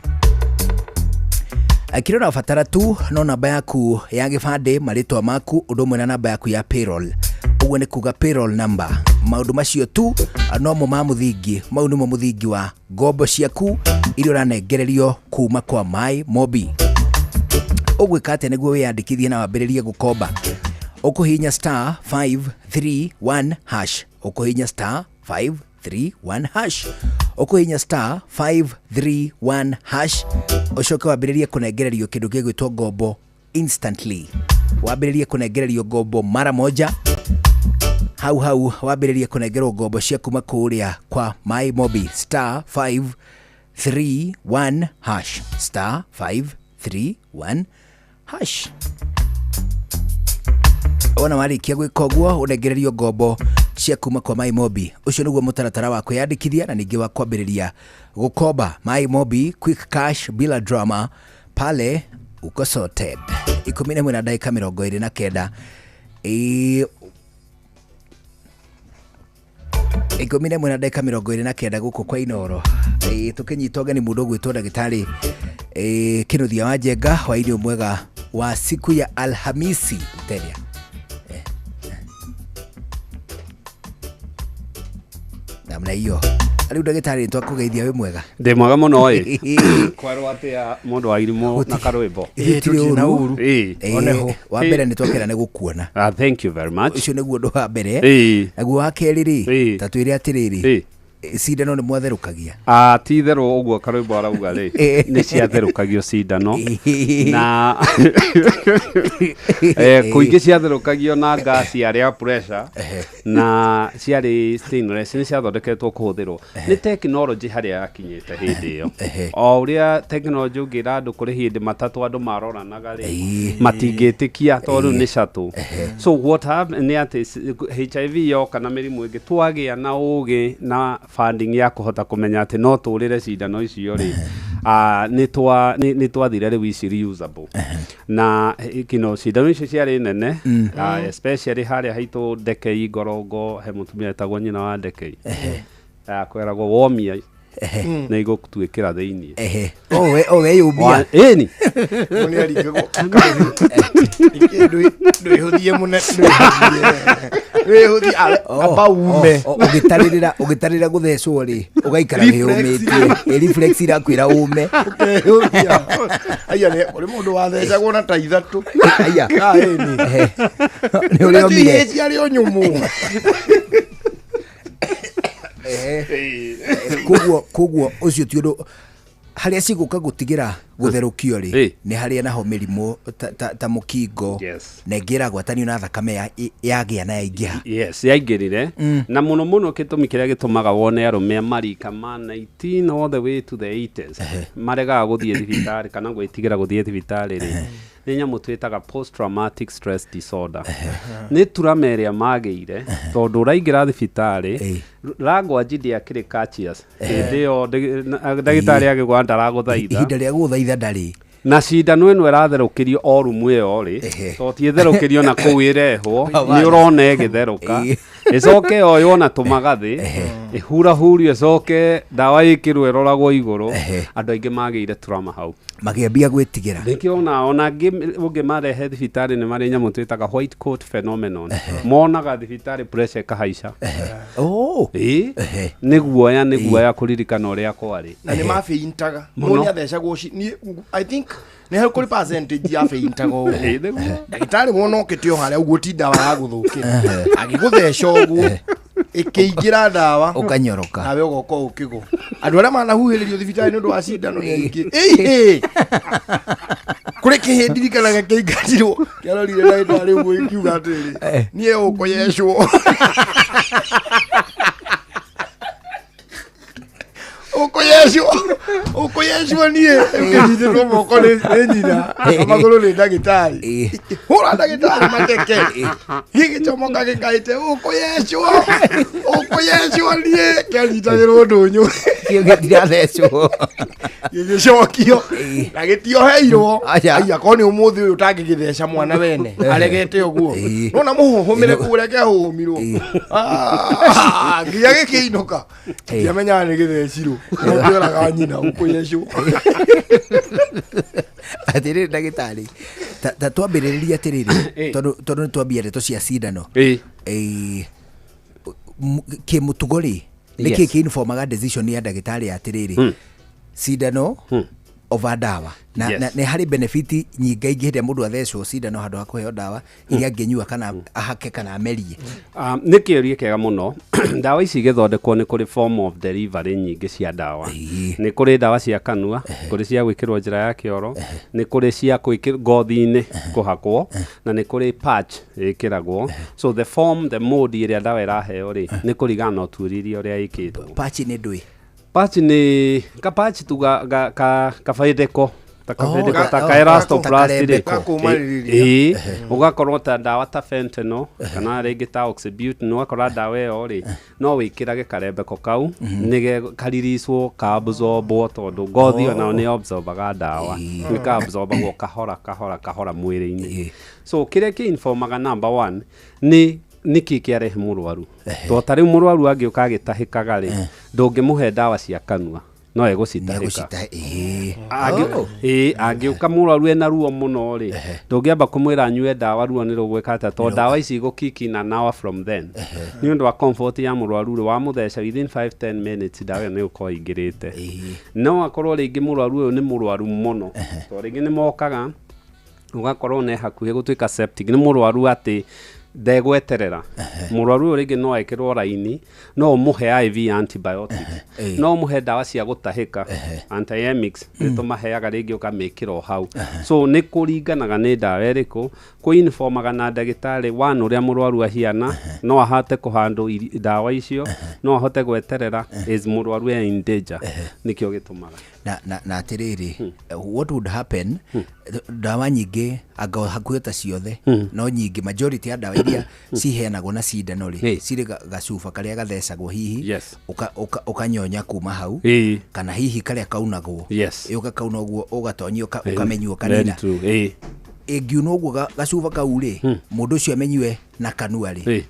Kĩrĩa ũrabatara tu no namba yaku ya gĩbandĩ, marĩtwa maku, ũndũ ũmwe na namba yaku ya payroll. Ũguo nĩ kuga payroll number. Maũndũ macio tu nomo ma mũthingi, mau nĩmo mũthingi wa ngombo ciaku iria ũranengererio kuma kwa My Mobi. Ũgwĩka atĩa nĩguo wĩyandĩkithie na wambĩrĩrie gũkomba? Ũkũhihinya star 531 hash. Ũkũhihinya star 531 hash. Ũkũhihinya star 531 hash ũcoke wambĩrĩrie kũnengererio kĩndũ gĩgwĩtwo ngombo instantly. Wambĩrĩrie kũnengererio ngombo mara moja hau hau, wambĩrĩrie kũnengerwo ngombo cia kuma kũrĩa kwa My Mobi star 531 hash, star 531 hash. Wona warĩkia gwĩka ũguo ũnengererio ngombo cia kuma kwa My Mobi. Ũcio nĩguo mũtaratara wa kwĩyandĩkithia na ningĩ wa kwambĩrĩria gũkomba. My Mobi, quick cash bila drama, pale uko sorted. 11 na ndagĩka 29. 11 na ndagĩka 29 gũkũ kwa Inooro. Tũkĩnyita ũgeni mũndũ ũgwĩtwo ndagĩtarĩ Kĩnuthia wa Njenga, hwaĩ-inĩ mwega wa siku ya Alhamisi. Teria. Namna hiyo. Rĩu ndagĩtarĩ nĩtwakũgeithia, wĩ mwega? Ndĩ mwega mũno ĩ. Kwerwo atĩa mũndũ wa irimũ na karwĩmbo? Gũtirĩ ũru. Wa mbere nĩtwakena nĩ gũkuona. Thank you very much. Ũcio nĩguo ũndũ wa mbere. Naguo wa kerĩ rĩ, ta twĩre atĩrĩrĩ, cindano nĩ mwatherũkagia? Ti itherũ ũguo karwĩmbo arauga rĩ, nĩ ciatherũkagio cindano na kũingĩ ciatherũkagio na ngasi yarĩ ya pressure na ciarĩ stainless, nĩ ciathondeketwo kũhũthĩrwo nĩ technology harĩa yakinyĩte hĩndĩ ĩyo. O ũrĩa technology ũngĩra andũ kũrĩ hĩndĩ matatũ andũ maroranaga rĩ, matingĩtĩkia tondũ rĩu nĩ catũ. So what happened nĩ atĩ HIV yoka na mĩrimũ ĩngĩ twagĩa na ũgĩ na funding ya kũhota kũmenya atĩ no tũrĩre cindano icio rĩ, nĩ twathire rĩu ici reusable na cindano icio ciarĩ nene, especially harĩa haitũ Ndekei Ngorongo, he mũtumia etagwo nyina wa Ndekei, kweragwo womia nĩ igũtuĩkĩra thĩiniĩ. Weyũmbia. Ĩni. Ndwĩhũthie mũne, ndwĩhũthie, amba ume. Ũgĩtarĩrĩra gũthecwo rĩ, ũgaikara wĩyũmĩtie. Reflex irakwĩra ume. Ũkeyũmia. Aya, nĩ kũrĩ mũndũ wathecagwo na ta ithatũ. Aya. Ĩni. Nĩ ũrĩa omire. Ciarĩ o nyũmũ. Koguo ũcio ti ũndũ harĩa cigũka gũtigĩra gũtherũkio rĩ, nĩ harĩa naho mĩrimũ ta mũkingo na ĩngĩ ĩragwatanio na thakame yagĩa na yaingĩha. Yes, yaingĩrire. Na mũno mũno gĩtũmi kĩrĩa gĩtũmaga wone arũme a marika ma 19 all the way to the 80s maregaga gũthiĩ thibitarĩ kana gwĩtigĩra gũthiĩ thibitarĩ rĩ, nĩ nyamũ twĩtaga post traumatic stress disorder. Nĩ turama ĩrĩa magĩire tondũ ũraingĩra thibitarĩ language ndĩakĩrĩ courteous. Hĩndĩ ĩyo ndagĩtarĩ agĩgwa ndaragũthaitha. Ihinda rĩa gũgũthaitha ndarĩ. Na cindano ĩno ĩratherũkĩrio o rumu ĩyo rĩ, to ti ĩtherũkĩrio na kũu ĩrehwo, nĩ ũrona ĩgĩtherũka, ĩcoke yoywo na tũmagathĩ, ĩhurahurio, ĩcoke ndawa ĩkĩrwo ĩroragwo igũrũ. Andũ aingĩ magĩire trauma hau, Makĩambia gwĩtigĩra. Nĩkĩo ona angĩ ũngĩmarehe thibitarĩ nĩ marĩ nyamũ twĩtaga white coat phenomenon, monaga thibitarĩ pressure ĩkahaica. Ĩĩ, nĩ guoya, nĩ guoya kũririkana ũrĩa kwarĩ. Na nĩ mabeintaga. Mũno. Mũndũ nĩathecagwo niĩ, I think nĩ harĩ kũrĩ percentage ya beintaga ũguo. Ĩĩ, nĩguo. Ndagĩtarĩ wona ũkĩte o harĩa ũguo, ti ndawa ya gũthũkĩra, agĩgũtheca ũguo ĩkĩingĩra ndawa, Ũkanyoroka. Nawe ũgoka ũkĩgwo. Andũ arĩa manahuhĩrĩrio thibitarĩ nĩ ũndũ wa cindano nĩ aingĩ. Ĩhĩ, kũrĩ kĩhĩ ndirikanaga kĩingatirwo, kĩarorire ndagĩtarĩ ũguo ĩkiuga atĩrĩrĩ, niĩ ũkũyecwo, ũkũyecwo, ũkũyecwo niĩ ngĩnyitĩtwo moko nĩ nyina na magũrũ nĩ ndagĩtarĩ. Hũra ndagĩtarĩ mateke, gĩgĩcomoka gĩkaĩte, ũkũyecwo, ũkũyecwo niĩ. Kĩanyitagĩrwo ndũnyũ. Kĩo gĩtirathecwo. Gĩgĩcokio na gĩtioheirwo. Aca. Ai, akorwo nĩ ũmũthĩ ũyũ ũtangĩgĩtheca mwana wene aregete ũguo, nona mũhũhũmĩre kũu reke ahũhũmirwo. Ah, nginya gĩkĩinũka ndiamenyaga nĩ gĩthecirwo, no kĩoraga nyina ũkũyecwo. Atĩrĩrĩ ndagĩtarĩ, ta twambĩrĩrĩrie atĩrĩrĩ, tondũ nĩ twambia ndeto cia cindano. Kĩmũtugo rĩ, nĩ kĩ kĩ-informaga decision ya ndagĩtarĩ atĩrĩrĩ, cindano over ndawa na, na nĩ harĩ benefit nyingaingĩ hĩndĩ ĩrĩa mũndũ athecwo cindano handũ ha kũheo ndawa iria angĩnyua kana ahake kana amerie? Nĩ kĩũria kĩega mũno. Ndawa ici igĩthondekwo nĩ kũrĩ form of delivery nyingĩ cia ndawa. Nĩ kũrĩ ndawa cia kanua, kũrĩ cia gwĩkĩrwo njĩra ya kĩoro, nĩ kũrĩ cia gwĩkĩrwo ngothi-inĩ kũhakwo, na nĩ kũrĩ patch ĩkĩragwo. So the form, the mode ĩrĩa ndawa ĩraheo rĩ, nĩ kũringana na ũtuĩria ũrĩa ĩkĩtwo. Patch nĩ ndũĩ? Patch nĩ ka patch tu ga ga ka kabendeko ta kabendeko, ta ka elastoplast rĩ. Ta karembeko. Kakũmarĩrĩria. Ĩĩ, ũgakorwo ta ndawa ta fentanyl kana rĩngĩ ta oxybutynin, ũgakora ndawa ĩyo rĩ, no wĩkĩrage karembeko kau nĩge kaririswo kaabsorbwo, tondũ ngothi onayo nĩ absorbaga ndawa, nĩ kaabsorbagwo kahora kahora kahora mwĩrĩ-inĩ. So kĩrĩa kĩ-informaga number one nĩ nĩkĩ kĩarehe mũrwaru, to ta rĩu mũrwaru angĩũka agĩtahĩkaga rĩ, ndũngĩmũhe ndawa cia kanua, no egũcitahĩka. Ĩĩ, angĩũka mũrwaru ena ruo mũno rĩ, ndũngĩamba kũmwĩra anyue ndawa, ruo nĩ rũgwĩka atĩa, tondũ ndawa ici igũkiki na an hour from then. Nĩ ũndũ wa comfort ya mũrwaru rĩ, wamũtheca within 5 10 minutes ndawa ĩyo nĩ gũkorwo ĩingĩrĩte. No akorwo rĩngĩ mũrwaru ũyũ nĩ mũrwaru mũno, tondũ rĩngĩ nĩ mokaga ũgakorwo nĩ hakuhĩ gũtuĩka septic, nĩ mũrwaru atĩ ndegweterera. Mũrwaru ũyũ rĩngĩ no ekĩrwo raini, no ũmũhe IV antibiotics, no ũmũhe ndawa cia gũtahĩka, antiemetics nĩ tũmaheaga, rĩngĩ ũkamĩkĩra o hau. So nĩ kũringanaga nĩ ndawa ĩrĩkũ, kũinformaga na ndagĩtarĩ one ũrĩa mũrwaru ahiana, no ahote kũhandle ndawa icio, no ahote gweterera, is mũrwaru e in danger, nĩkĩo gĩtũmaga. Na atĩrĩrĩ, what would happen, ndawa nyingĩ, anga hakuhĩ ta ciothe, no nyingĩ, majority ya ndawa iria ciheanagwo na cindano rĩ, cirĩ gacuba karĩa gathecagwo hihi, ũkanyonya kuma hau, kana hihi karĩa kaunagwo, ũgakauna ũguo, ũgatonyia, ũkamenyua, Very ũkanina. true. Ĩngiuna ũguo gacuba kau rĩ, mũndũ ũcio amenyue na kanua rĩ,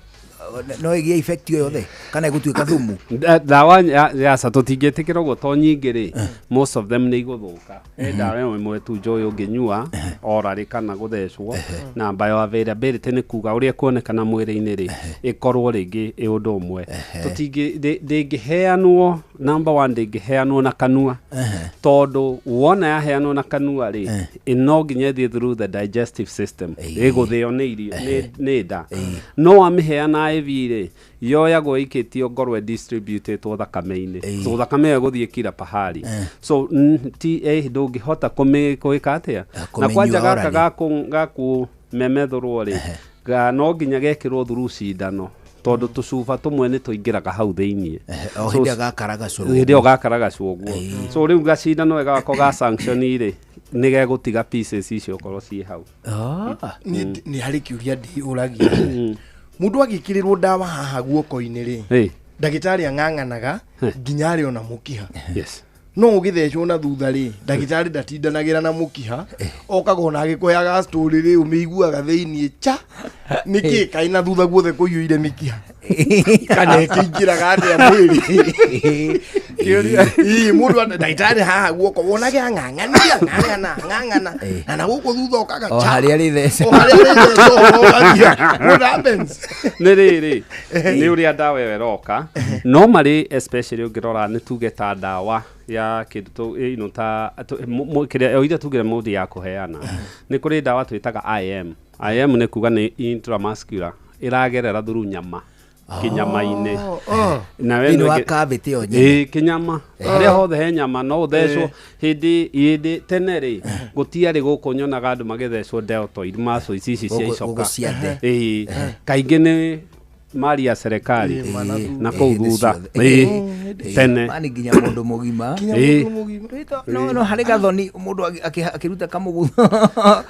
no ĩgĩe effect o yothe kana ĩgũtuĩka thumu? Ndawa yaca tũtingĩtĩkĩra ũguo, to nyingĩ rĩ, most of them nĩ igũthũka. He ndawa ĩmwe tu njũĩ ũngĩnyua orally kana gũthecwo, na bioavailability nĩ kuga ũrĩa kuonekana mwĩrĩ-inĩ rĩ, ĩkorwo rĩngĩ ĩ ũndũ ũmwe. Tũtingĩ ndĩngĩheanwo, number one, ndĩngĩheanwo na kanua, tondũ wona yaheanwo na kanua rĩ, no nginya ĩthiĩ through the digestive system, ĩgũthĩo nĩ irio nĩ nda. No wamĩheana IV rĩ, yoyagwo ĩikĩtio ngorwo ĩdistributetwo thakame-inĩ, so thakame ĩyo ĩgũthiĩ kila pahali. So ti ndũngĩhota gwĩka atĩa na Kũmĩnyua kwanja gaka orally. Gakũmemethũrwo rĩ, no nginya gekĩrwo through cindano, tondũ tũcuba tũmwe nĩ tũingĩraga hau thĩiniĩ. O So, hĩndĩ ĩyo gakaragacũrwo. Hĩndĩ ĩyo gakaragacwo ũguo. So rĩu gacindano gako ga sanction rĩ, nĩ gegũtiga pieces icio korwo ciĩ hau. Niĩ nĩ harĩ kĩũria ndĩũragia. Mũndũ agĩkĩrĩrwo ndawa haha guoko-inĩ rĩ, ndagĩtarĩ ang'ang'anaga nginya arĩ ona mũkiha. No ũgĩthecwo na thutha rĩ, ndagĩtarĩ ndatindanagĩra na mũkiha, okaga ona agĩkũheaga story rĩ, ũmĩiguaga thĩiniĩ cha nĩkĩ kaĩ na thutha guothe kũiyũire mĩkiha kana ĩkĩingĩraga atĩa mwĩrĩ. Ĩĩ, mũndũ ndagĩtarĩ haha guoko wonage ang'ang'ania ng'ang'ana ng'ang'ana na na gũkũ thutha okaga O cha. harĩa rĩtheca. O harĩa rĩtheca ũgathira. What happens? Nĩ rĩrĩ, nĩ ũrĩa ndawa ĩyo ĩroka, no marĩ especially ũngĩrora nĩ tuge ta ndawa ya kĩndũ ĩno ta kĩrĩa o iria tugire mũndũ ya kũheana, nĩ kũrĩ ndawa twĩtaga IM. IM nĩ kuga nĩ intramuscular, ĩragerera through nyama, kĩnyama-inĩ. Na we Thĩinĩ wa nĩ cavity ĩyo nyene. Ĩĩ, kĩnyama harĩa hothe he nyama no ũthecwo. Hĩndĩ tene rĩ, gũtiarĩ gũkũ nyonaga andũ magĩthecwo deltoid muscle ici cia icoka. Gũkũ cia nde. Ĩĩ, kaingĩ nĩ mari ya serikali na kũu Hĩndĩ thutha. ciothe. Ĩĩ, tene. Mani nginya mũndũ mũgima. Ĩĩ. No harĩ gathoni mũndũ akĩruta kamũgutho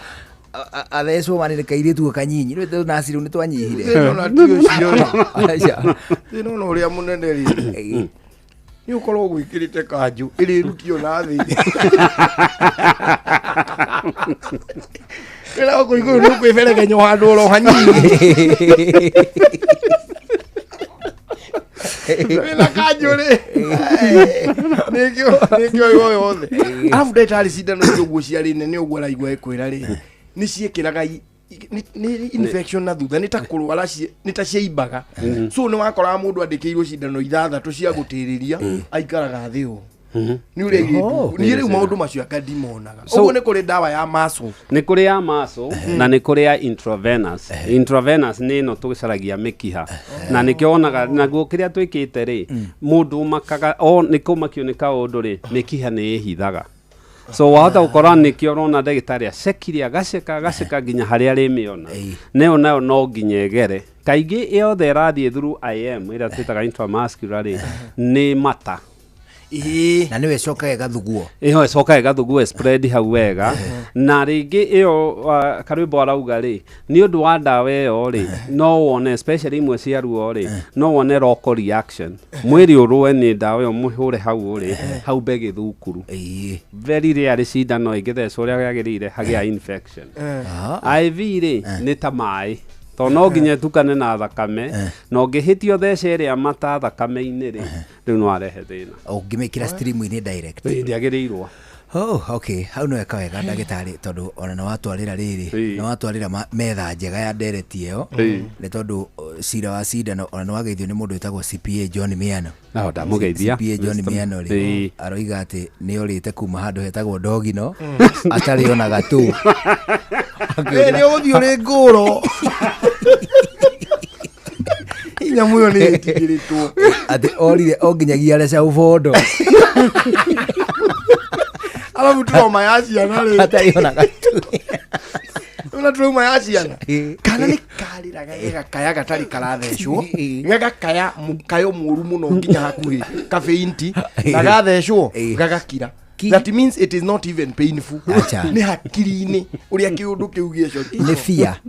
athecwo mani nĩ kairĩtu kanyinyi rĩu nasi rĩu nĩ twanyihire. Thĩna ona ti ũcio rĩ. Aca. Thĩna ona ũrĩa mũnene rĩ, nĩ ũkorwo gwĩkĩrĩte kanjũ ĩrĩrutio na thĩ wĩra gũkũ igũrũ nĩ ũkwĩberegenywo handũ oro hanini wĩna kanjũ rĩ, nĩkĩo yo yothe. Arabu ndagĩtarĩ, cindano icio ũguo ciarĩ nene ũguo araigua ĩkwĩra rĩ, nĩ ciĩkĩraga nĩ infection na thutha, nĩ ta kũrwara nĩ ta ciaimbaga. So nĩ wakoraga mũndũ andĩkĩirwo cindano ithathatũ cia gũtĩrĩria, aikaraga thĩ ũũ nĩ ũrĩa airĩtu. Niĩ rĩu maũndũ macio anga ndimonaga. Ũguo nĩ kũrĩ ndawa ya muscle? Nĩ kũrĩ ya muscle na nĩ kũrĩ ya intravenous. Intravenous nĩ ĩno tũgĩcaragia mĩkiha, na nĩkĩo wonaga naguo kĩrĩa twĩkĩte rĩ, mũndũ ũmakaga o nĩ kũmakio nĩ kaũndũ rĩ, mĩkiha nĩ ĩhithaga. So wahota gũkora nĩkĩo ũrona ndagĩtarĩ acekire agaceka agaceka nginya harĩa arĩmĩona. Nayo nayo no nginya ĩgere kaingĩ yothe ĩrathiĩ through IM ĩrĩa twĩtaga intramuscular rĩ, nĩ mata. Na nĩwe ĩcokaga ĩgathugwo. Ĩyo ĩcokaga ĩgathugwo, spread hau wega. Na rĩngĩ ĩyo karwĩmbo arauga rĩ, nĩ ũndũ wa ndawa ĩyo rĩ, no wone especially imwe cia ruo rĩ, no wone local reaction, mwĩrĩ ũrũe nĩ ndawa ĩyo mũhũre hau ũrĩ hau mbegĩthukuru. Very rarely cindano ĩngĩthecwo ũrĩa yagĩrĩire hagĩa infection. IV rĩ, nĩ ta maĩ, tondũ no nginya ĩtukane na thakame, na ũngĩhĩtia thece ĩrĩa mata thakame-inĩ rĩ, rĩu no arehe thĩna. Ũngĩmĩkĩra stream-inĩ direct. Ĩĩ, ndĩagĩrĩirwo. Oh, okay, hau no eka wega ndagĩtarĩ, tondũ ona nĩ watwarĩra rĩrĩ, nĩ watwarĩra metha njega ya ndereti ĩyo. Nĩ tondũ cira wa cindano ona nĩ wageithio nĩ mũndũ wĩtagwo CPA John Miano. Nao ndamũgeithia. CPA John Miano rĩ, aroiga atĩ nĩ orĩte kuma handũ hetagwo Ndogino atarĩ ona gatũ. Ĩ, nĩ ũgũthiĩ ũrĩ ngũro nyamũ ĩyo nĩ ĩtigĩrĩtwo. Atĩ orire o nginyagia Reca Ubondo. Arabu trauma ya ciana rĩ, atarĩ ona gatũ. Ona trauma ya ciana, kana nĩ karĩraga gagakaya gatarĩ karathecwo, gagakaya mũkayo mũru mũno nginya hakuhĩ kabeinti, na gathecwo gagakira. That means it is not even painful. Acha. Nĩ hakiri-inĩ ũrĩa kĩũndũ kĩu gĩeco. Nĩ fear.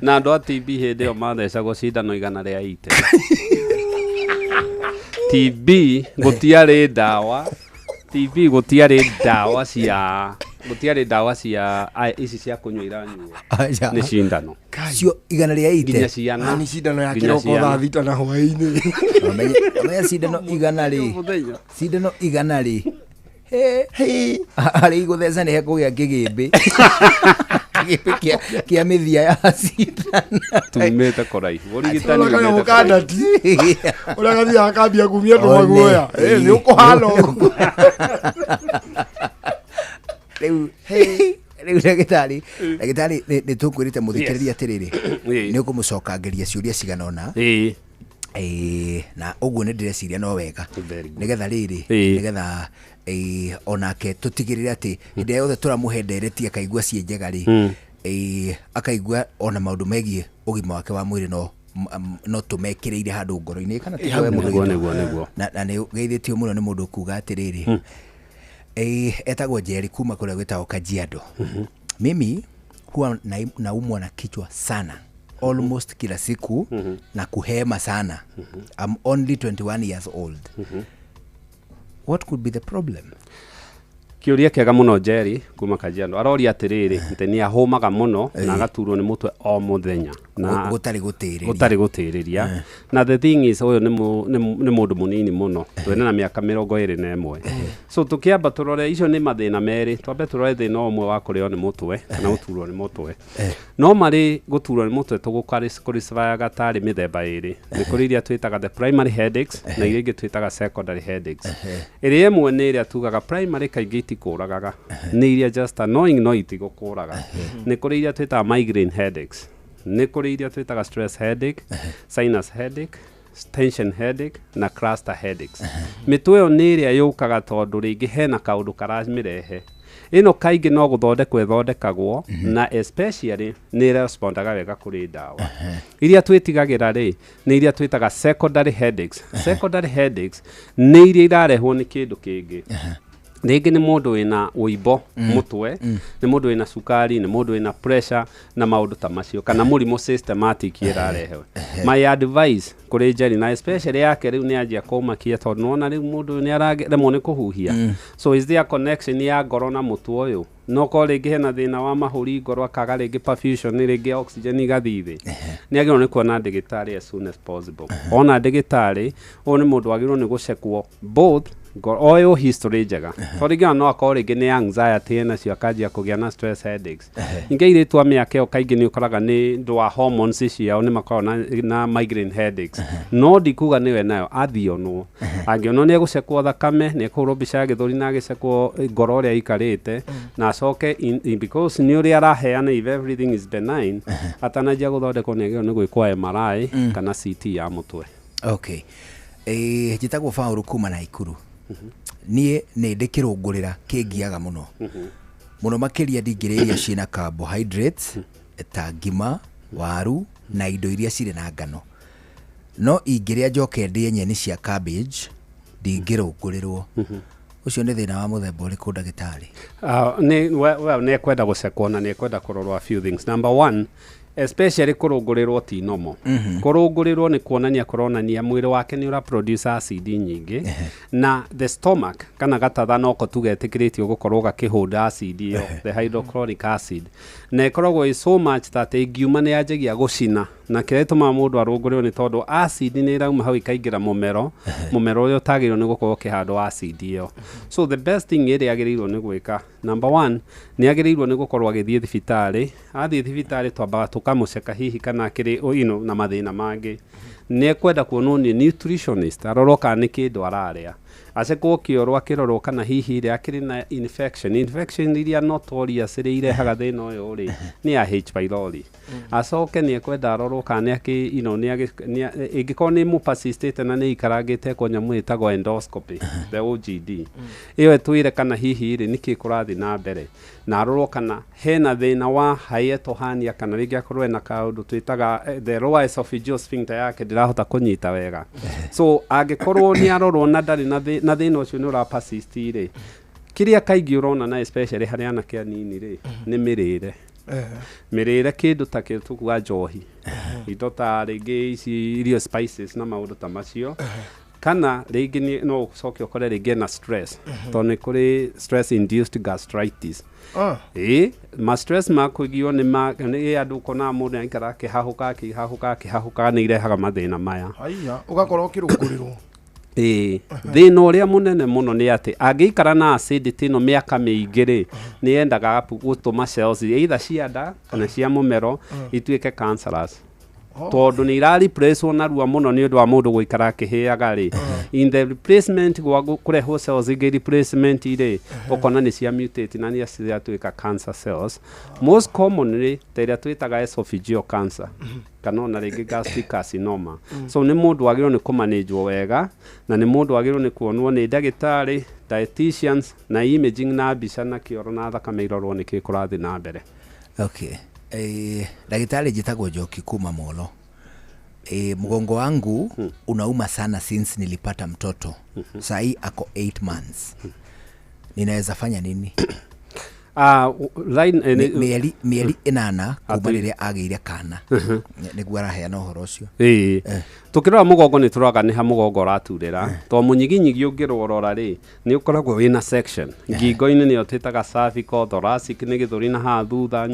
Na andũ a TB hĩndĩ ĩyo mathecagwo cindano 180. TB gũtiarĩ ndawa, TB gũtiarĩ ndawa cia ici cia kũnyua iranyuo. Acha. Nĩ cindano. Cio 180. Nginya ciana. Ni cindano ya Nginya kĩroko ciana. thaa 6 na hwaĩ-inĩ. Ũmenye cindano 100 rĩ, cindano 100 rĩ, harĩa igũtheca nĩ hekũgĩa kĩgĩmbĩ kĩa mĩthia ya cindano. Tumĩte kũraihu, ũrigitani Ũrona kanyamũ umĩte ka kũraihu. ndati ũrĩa gathiaga kambia kumia tũmaguoya. Ĩ, nĩ ũkũhana ũguo. Rĩu ndagĩtarĩ, nĩ tũkwĩrĩte mũthikĩrĩria atĩrĩrĩ, nĩ ũkũmũcokangĩria ciũria cigana ũna. Ĩĩ, na ũguo nĩ ndĩreciria no wega nĩgetha rĩrĩ, nĩgetha onake tũtigĩrĩre atĩ hĩndĩ ĩrĩa yothe tũramũhe ndereti akaigua ciĩ njega rĩ, akaigua ona maũndũ megiĩ ũgima wake wa mwĩrĩ no tũmekĩrĩire handũ ngoro-inĩ kana tiguo we mũndũ Nĩguo, witũ? nĩguo. Na nĩ ũgeithĩtio mũno nĩ mũndũ kuga atĩrĩrĩ, etagwo Njeri kuma kũrĩa gwĩtagwo Kajiado. Mimi huwa naumwa na kichwa sana almost kila siku na kuhema sana. I'm only 21 years old. What could be the problem? Kĩũria kĩega mũno Jerry kuma Kajiado. Aroria atĩrĩrĩ, atĩ nĩ ahũmaga mũno na agaturwo nĩ mũtwe o mũthenya na Gũtarĩ gũtĩrĩria. Gũtarĩ gũtĩrĩria. Na the thing is, ũyũ nĩ mũndũ mũnini mũno, twĩna na mĩaka 21. So tũkĩamba tũrore icio nĩ mathĩna merĩ, twambe tũrore thĩna ũmwe wa kũrĩo nĩ mũtwe kana gũturwo nĩ mũtwe. No marĩ gũturwo nĩ mũtwe tũgũkarivayaga tarĩ mĩthemba ĩrĩ. Nĩ kũrĩ iria twĩtaga the primary headaches na iria ingĩ twĩtaga secondary headaches. Ĩrĩa ĩmwe nĩ ĩrĩa tugaga primary kaingĩ itikũragaga, nĩ iria just annoying no itigũkũraga. Nĩ kũrĩ iria twĩtaga migraine headaches, nĩ kũrĩ iria twĩtaga stress headache, sinus headache, tension headache na cluster headaches. Mĩtwe ĩyo nĩ ĩrĩa yũkaga tondũ rĩngĩ hena kaũndũ karamĩrehe. Ĩno kaingĩ no gũthondekwo ĩthondekagwo na especially nĩ ĩrespondaga wega kũrĩ ndawa. Iria twĩtigagĩra rĩ nĩ iria twĩtaga secondary headaches. Secondary headaches nĩ iria irarehwo nĩ kĩndũ kĩngĩ. Rĩngĩ nĩ mũndũ wĩna ũimbo mũtwe, nĩ mũndũ wĩna cukari, nĩ mũndũ wĩna pressure na maũndũ ta macio, kana mũrimũ systematic ĩrarehewe. My advice kũrĩ Jerry, na especially yake rĩu nĩ anjia kũmakia tondũ nĩwona rĩu mũndũ ũyũ nĩ araremwo nĩ kũhuhia. So is there connection ya ngoro na mũtwe ũyũ? No korwo rĩngĩ hena thĩna wa mahũri, ngoro akaga rĩngĩ perfusion, rĩngĩ oxygen igathiĩ thĩ, nĩ agĩrĩirwo nĩ kuona ndagĩtarĩ as soon as possible. Ona ndagĩtarĩ ũyũ nĩ mũndũ wagĩrĩirwo nĩ gũcekwo both oyo history njega, tondũ rĩngĩ ona no akorwo rĩngĩ nĩ anxiety ena cio akanjia kũgĩa na stress headaches. Ningĩ airĩtu a mĩaka ĩyo kaingĩ nĩ ũkoraga nĩ ũndũ wa hormones ciao nĩ makoragwo na migraine headaches, no ndikuga nĩwe nayo athiĩ onwo. Angĩonwo nĩ egũcekwo thakame, nĩ ekũhũrwo mbica ya gĩthũri na agĩcekwo ngoro ũrĩa ĩikarĩte na acoke because nĩ ũrĩa araheana, if everything is benign, atananjia gũthondekwo nĩ agĩrĩirwo nĩ gwĩkwo MRI kana CT ya mũtwe. Okay, njĩtagwo Paũlũ kuma Naikuru. Niĩ nĩ ndĩ kĩrũngũrĩra kĩngiaga mũno mũno, makĩria ndingĩrĩa irio ciĩna carbohydrates ta ngima, waru na indo iria cirĩ na ngano, no ingĩrĩa njoke ndĩe nyeni cia cabbage ndingĩrũngũrĩrwo. Ũcio nĩ thĩna wa mũthemba ũrĩkũ, ndagĩtarĩ? Nĩ well, nĩ ekwenda gũcekwo na nĩ ekwenda kũrorwo a few things. Number one, especially kũrũngũrĩrwo ti normal. Kũrũngũrĩrwo nĩ kuonania kũronania mwĩrĩ wake nĩ ũra produce acid nyingĩ na the stomach kana gatatha noko tu getĩkĩrĩtio gũkorwo gakĩhũnda acid ĩyo, the hydrochloric acid, na ĩkoragwo ĩ so much that ĩngiuma nĩ yanjagia gũcina, na kĩrĩa gĩtũmaga mũndũ arũngũrĩrwo nĩ tondũ acid nĩ ĩrauma hau ĩkaingĩra mũmero, mũmero ũrĩa ũtagĩrĩirwo nĩ gũkorwo ũkĩhandwo acid ĩyo. So the best thing ĩrĩa agĩrĩirwo nĩ gwĩka, number one, nĩ agĩrĩirwo nĩ gũkorwo agĩthiĩ thibitarĩ. Athiĩ thibitarĩ twambaga tũkamũceka hihi kana akĩrĩ na mathĩna mangĩ. Nĩ ekwenda kuonwo nĩ nutritionist arorwo kana nĩ kĩndũ ararĩa, acekwo kĩoro akĩrorwo kana hihi rĩ akĩrĩ na infection iria notorious rĩ irehaga thĩna ũyũ rĩ nĩ ya H pylori. Acoke nĩ ekwenda arorwo kana nĩ akĩ nĩ ĩngĩkorwo nĩ mũpersistĩte na nĩ ikarangĩte kwa nyamũ ĩtagwo endoscopy, the OGD ĩyo ĩtwĩre kana hihi rĩ nĩkĩ kũrathiĩ na mbere, na arorwo kana hena thĩna wa hiatal hernia kana rĩngĩ akorwo ena kaũndũ twĩtaga the lower esophageal sphincter yake ndĩrahota kũnyita wega. So angĩkorwo nĩ arorwo na ndarĩ na thĩna ũcio nĩ ũra persist rĩ, kĩrĩa kaingĩ ũrona na especially harĩ anake anini rĩ nĩ mĩrĩre, mĩrĩre, kĩndũ ta kĩndũ tũkuga njohi, indo ta rĩngĩ ici irio spices na maũndũ ta macio, kana rĩngĩ no ũcoke ũkore rĩngĩ ena stress, tondũ nĩ kũrĩ stress induced gastritis. Ĩ ma stress ma kũigio nĩ ma nĩ andũ ũkonaga mũndũ aikara akĩhahũka akĩhahũka akĩhahũka, nĩ irehaga mathĩna maya. Haiya, ũgakorwo ũkĩrũngũrĩrwo. Ĩĩ, thĩna ũrĩa mũnene mũno nĩ atĩ angĩikara na acidity ĩno mĩaka mĩingĩ rĩ, nĩ yendaga gũtũma cells either cia nda kana cia mũmero ituĩke cancerous, tondũ nĩ ira replacewo narua mũno nĩ ũndũ wa mũndũ gũikara akĩhĩaga rĩ. In the replacement gwa kũrehwo cells ingĩ replacement rĩ, ũkona nĩ cia mutate na nĩ ciatuĩka cancer cells, most commonly ta ĩrĩa twĩtaga esophageal cancer kana ona rĩngĩ gastric carcinoma. So nĩ mũndũ wagĩrĩirwo nĩ kũmanĩnjwo wega na nĩ mũndũ wagĩrĩirwo nĩ kuonwo nĩ ndagĩtarĩ, dietitians na imaging na mbica na kĩoro na thakame irorwo nĩkĩ kũrathiĩ na mbere. Okay. Ndagĩtarĩ, njĩtagwo Njoki kuma Molo. Mgongo wangu unauma sana since nilipata mtoto. Sahii ako 8 months. Ninaweza fanya nini? Line Mĩeri 8 kuma rĩrĩa agĩire kana nĩguo araheana ũhoro ũcio. Ĩĩ, tũkĩrora mũgongo nĩ tũroraga nĩ ha mũgongo ũraturĩra, to mũnyiginyigi ũngĩrorora rĩ nĩ ũkoragwo wĩna section ngingo-inĩ, nĩyo twĩtaga cervical, thoracic nĩ gĩthũri na haha thutha,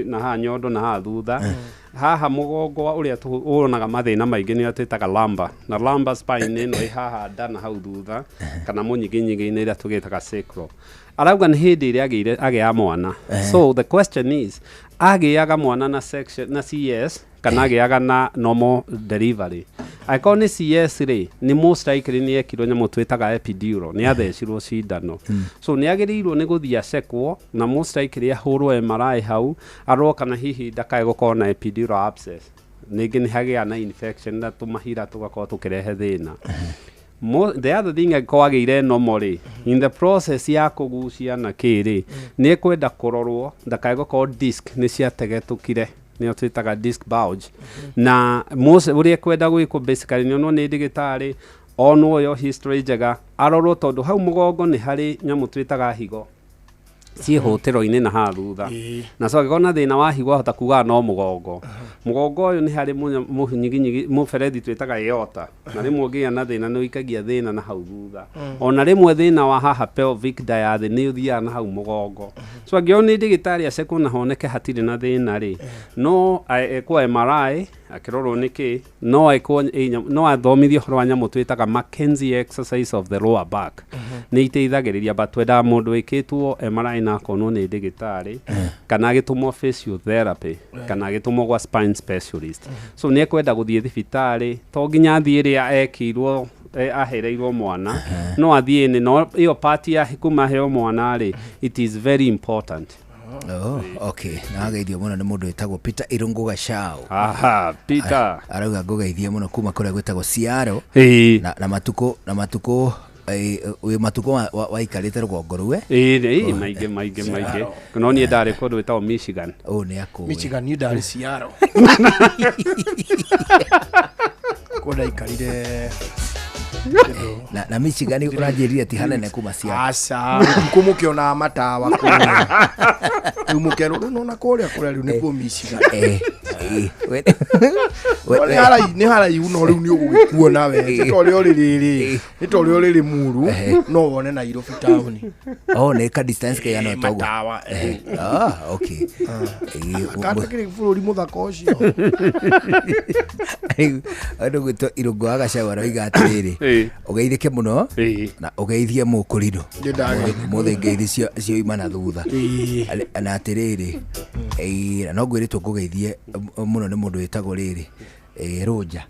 na haha nyondo na haha thutha. Haha mũgongo ũrĩa wonaga mathĩna maingĩ nĩyo twĩtaga lumbar, na lumbar spine ĩno ĩ haha nda na hau thutha kana mũnyiginyigi-inĩ ĩrĩa tũgĩtaga sacral. Arauga nĩ hĩndĩ ĩrĩa agĩire agĩa mwana. So the question is, agĩaga mwana na section na CS kana agĩaga na normal delivery? Angĩkorwo nĩ CS rĩ, nĩ most likely nĩ ekirwo nyamũ twĩtaga epidural, nĩ athecirwo cindano. So nĩ agĩrĩirwo nĩ gũthiĩ acekwo na most likely ahũrwo MRI hau arorwo kana hihi ndakae gũkorwo na epidural abscess, ningĩ nĩ hagĩa na infection na tũmahira tũgakorwo tũkĩrehe thĩna. The other thing, angĩkorwo agĩire normal rĩ, in the process ya kũgucia na kĩ rĩ, nĩ ekwenda kũrorwo ndakae gũkorwo disc nĩ ciategetũkire, nĩyo twĩtaga disc bulge. Na most ũrĩa ekwenda gwĩkwo basically nĩ onwo nĩ ndagĩtarĩ, onwo yo history njega, arorwo tondũ hau mũgongo nĩ harĩ nyamũ twĩtaga higo ciĩhũtĩro-inĩ na haha thutha, na so angĩkorwo na thĩna wa higo ahota kugaga no mũgongo. Mũgongo ũyũ nĩ harĩ mũnyiginyigi mũberethi twĩtaga aorta, na rĩmwe ũngĩgĩa na thĩna nĩ ũikagia thĩna na hau thutha. Ona rĩmwe thĩna wa haha pelvic nda ya thĩ nĩ ũthiaga na hau mũgongo. So angĩkorwo nĩ ndagĩtarĩ acekwo na honeke hatirĩ na thĩna rĩ, no ekwo MRI akĩrorwo nĩkĩ, no ekwo no athomithio ũhoro wa nyamũ twĩtaga McKenzie exercise of the lower back, nĩ iteithagĩrĩria. But twendaga mũndũ wĩkĩtwo MRI na akonwo nĩ ndagĩtarĩ kana agĩtũmwo physiotherapy kana agĩtũmwo gwa spine specialist. So nĩ ekwenda gũthiĩ thibitarĩ, to nginya athiĩ ĩrĩa ekĩirwo ahereirwo mwana, no athiĩ nĩ no ĩyo part ya kuma aheo mwana rĩ, it is very important. Oh, okay. Na ageithio mũno nĩ mũndũ wĩtagwo Peter Irũngũ Gacau. Aha, Peter. Arauga ngũgeithie mũno kuma kũrĩa gwĩtagwo Ciaro. Na matukũ wĩ matukũ waikarĩte rũgongo rũu? Ĩĩ, maingĩ maingĩ maingĩ. No niĩ ndarĩ kũndũ gwĩtagwo Michigan. Oh, nĩ akũĩ. Michigan niĩ ndarĩ Ciaro. Kũu ndaikarire na Michigan ũranjĩrire ti hanene kuma Ciaro. Aca, kũ mũkĩonaga matawa kũrĩa. Rĩu mũkerwo rĩu nona kũrĩa kũrĩa rĩu nĩkuo Michigan. Nĩ haraihu no rĩu nĩ ũgũgĩkuona we. Ti ta ũrĩa ũrĩ rĩrĩ. Nĩ ta ũrĩa ũrĩ Limuru no wone Nairobi town. Oh, nĩ ka distance kaigana ũguo. Matawa. Ah, okay. Katakĩrĩ bũrũri mũthaka ũcio. Rĩu andũ gwĩtwo Irũngũ wa Gacau aroiga atĩrĩrĩ, ũgeithĩke mũno na ũgeithie mũkũrinũ. Mũthĩ ngeithi cioima na thutha. Na atĩrĩrĩ, no ngwĩrĩtwo ngũgeithie mũno nĩ mũndũ wĩtagwo rĩrĩ, Rũnja.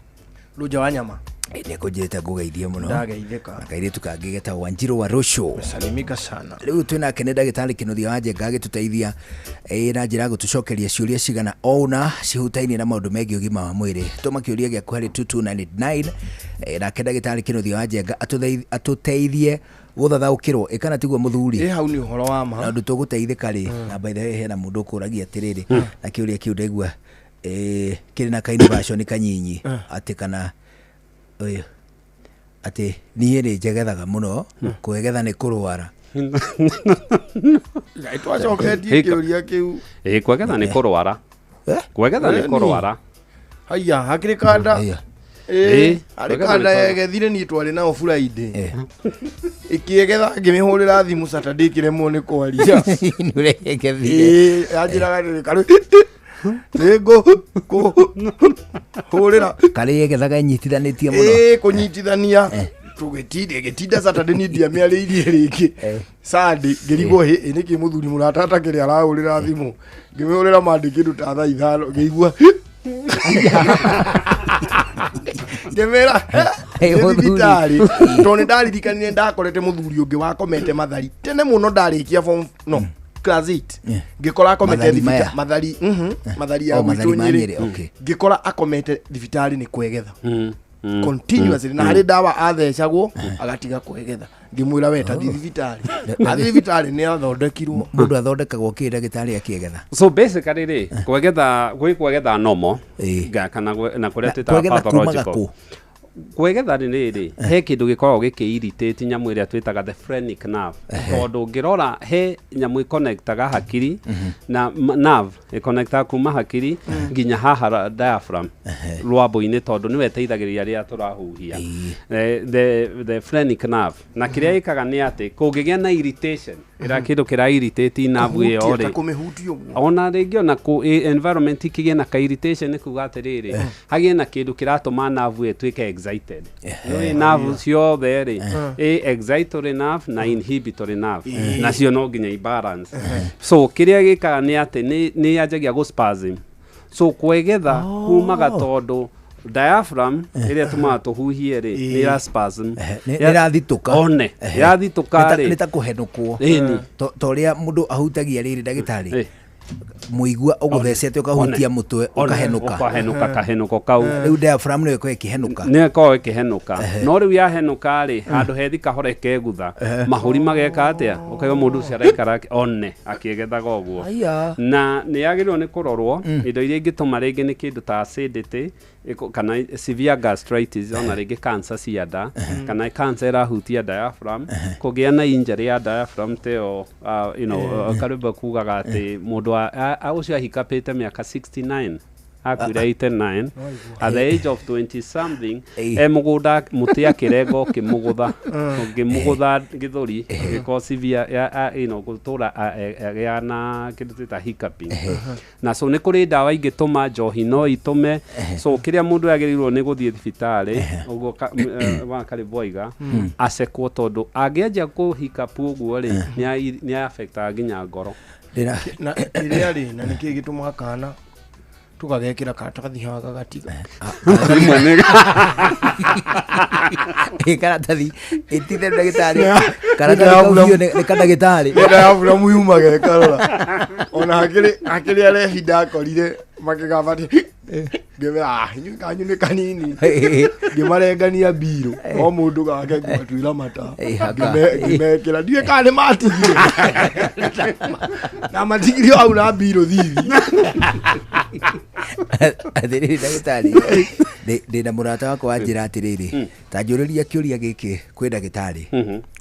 Rũnja wa nyama. Nĩ kũnjĩrĩte ngũgeithie mũno. Ndageithĩka. Na kairĩtu kangĩ getagwo Wanjiru wa Rũciũ. Salimika sana. Rĩu twĩnake nĩ ndagĩtarĩ Kĩnuthia wa Njenga agĩtũteithia na njĩra ya gũtũcokeria ciũria cigana ũna cihutainie na maũndũ megiĩ ũgima wa mwĩrĩ. Tũma kĩũria gĩaku harĩ 22989, nake ndagĩtarĩ Kĩnuthia wa Njenga atũteithie gũthathaũkĩrwo. Ĩ kana tiguo mũthuri? Ĩ hau nĩ ũhoro wa ma. Na ũndũ tũgũteithĩka rĩ, na by the way hena mũndũ ũkũragia atĩrĩrĩ, na kĩũria kĩu ndaigua kĩrĩ na kainnovation kanyinyi, atĩ kana ũyũ atĩ niĩ nĩ njegethaga mũno, kwĩgetha nĩ kũrwara. Ngai twacoketie kĩũria kĩu. Ĩ kwegetha nĩ kũrwara. Kwegetha nĩ kũrwara. Haiya, hakĩrĩ kanda. Ĩ harĩ kanda yegethire niĩ twarĩ nao Friday. Ĩkĩegetha ngĩmĩhũrĩra thimũ Saturday ĩkĩremwo nĩ kwaria. Nĩ ũreyegethire. Ĩ yanjĩraga rĩrĩ karĩ nĩngũkũhũrĩra. Karĩ yegethaga ĩnyitithanĩtie mũno. Ĩ kũnyitithania. Tũgĩtinda ĩgĩtinda Saturday niĩ ndiamĩarĩirie rĩngĩ. Sunday ngĩrigwo hĩ nĩkĩ mũthuri mũrata atakĩrĩ arahũrĩra thimũ. Ngĩmĩhũrĩra Monday kĩndũ ta thaa 5 ngĩigua ngĩmĩra thibitarĩ tondũ nĩ ndaririkanire ndakorete mũthuri ũngĩ wakomete Mathari tene mũno ndarĩkia form no class 8 ngĩkora akomete thibitarĩ Mathari Mathari ya gwitũ Nyĩrĩ, ngĩkora akomete thibitarĩ nĩ kwegetha continuously na harĩ ndawa athecagwo agatiga kwegetha. Ngĩmwĩra we ta thiĩ thibitarĩ, athiĩ thibitarĩ nĩ athondekirwo. Mũndũ athondekagwo kĩ ndagĩtarĩ akĩegetha? So basically rĩ, kwegetha gwĩ kwegetha normal kana na kũrĩa twĩtaga pathological. Kwegetha nĩ rĩrĩ, he kĩndũ gĩkoragwo gĩkĩ-irritate nyamũ ĩrĩa twĩtaga the phrenic nerve, tondũ ũngĩrora he nyamũ ĩconnectaga hakiri na nerve ĩconnectaga kuma hakiri nginya haha diaphragm rwambũ-inĩ, tondũ nĩwe ĩteithagĩrĩria rĩrĩa tũrahuhia. The phrenic nerve, na kĩrĩa ĩkaga nĩ atĩ kũngĩgĩa na irritation ĩrĩa kĩndũ kĩra irritate nerve ĩyo Kũhutia, ta rĩ, kũmĩhutia ũguo. Ona rĩngĩ ona kũ environment ikĩgĩe na ka irritation, nĩ kuga atĩrĩrĩ, hagĩe na kĩndũ kĩratũma nerve ĩyo ĩtuĩke excited. Nĩũĩ nerve ciothe rĩ, ĩ excitatory nerve na inhibitory nerve, nacio no nginya ibalance. So kĩrĩa gĩkaga nĩ atĩ nĩ yanjagia gũ spasm. So kwegetha kumaga tondũ diaphragm ĩrĩa tũmaga tũhuhie rĩ, nĩ ĩra spasm. Nĩ ĩrathitũka. One yathitũka rĩ, Nĩ ta kũhenũkwo. Ĩni. Ta ũrĩa mũndũ ahutagia rĩrĩ, ndagĩtarĩ, mũigua ũgũthecete ũkahutia mũtwe ũkahenũka. Ũkahenũka kahenũko kau. Rĩu diaphragm nĩyo ĩkoragwo ĩkĩhenũka. Nĩ ĩkoragwo ĩkĩhenũka, no rĩu yahenũka rĩ, handũ hethi kahora ĩkegutha, mahũri mageka atĩa, ũkaigua mũndũ ũcio araikara one akĩgethaga ũguo. Aya. Na nĩ yagĩrĩirwo nĩ kũrorwo indo iria ingĩtũma, rĩngĩ nĩ kĩndũ ta acidity kana severe gastritis, ona rĩngĩ cancer cia nda, kana cancer ĩrahutia diaphragm, kũgĩa na injury ya diaphragm teo, karwĩmbo kugaga atĩ mũndũ ũcio ahikapĩte mĩaka 69, akuire 89 at the age of 20 something, e mũgũnda mũtĩ akĩrenga ũkĩmũgũtha ũngĩmũgũtha gĩthũri, gĩkorwo severe gũtũra agĩa na kĩndũ twĩta hiccuping. Na so nĩ kũrĩ ndawa ingĩtũma, njohi no itũme. So kĩrĩa mũndũ agĩrĩirwo nĩ gũthiĩ thibitarĩ ũguo wa karĩbũ aiga acekwo, tondũ angĩanjia kũhiccup ũguo rĩ, nĩ affectaga nginya ngoro. Na kĩrĩa rĩ, na nĩkĩ gĩtũmaga kana tũgagekĩra karatathi haha gagatiga? Rĩmwe Ĩ karatathi ĩtithe, ndagĩtarĩ, karatathi kau biũ nĩ kandagĩtarĩ. Nĩ diaphragm yumaga ĩkarora. Ona hakĩrĩ arehi ndakorire makĩgamba ngĩmera, "Ah, inyuĩ kanyu nĩ kanini." Ngĩmarengania mbirũ o mũndũ gake, ngĩmatuĩra mata. Haka. Ngĩmekĩra, ndiũĩ kana nĩ matigire na matigire o hau na mbirũ thithi. Atĩrĩrĩ ndagĩtarĩ, ndĩna mũrata wakwa wanjĩra atĩrĩrĩ, ta njũrĩria kĩũria gĩkĩ kwĩ ndagĩtarĩ,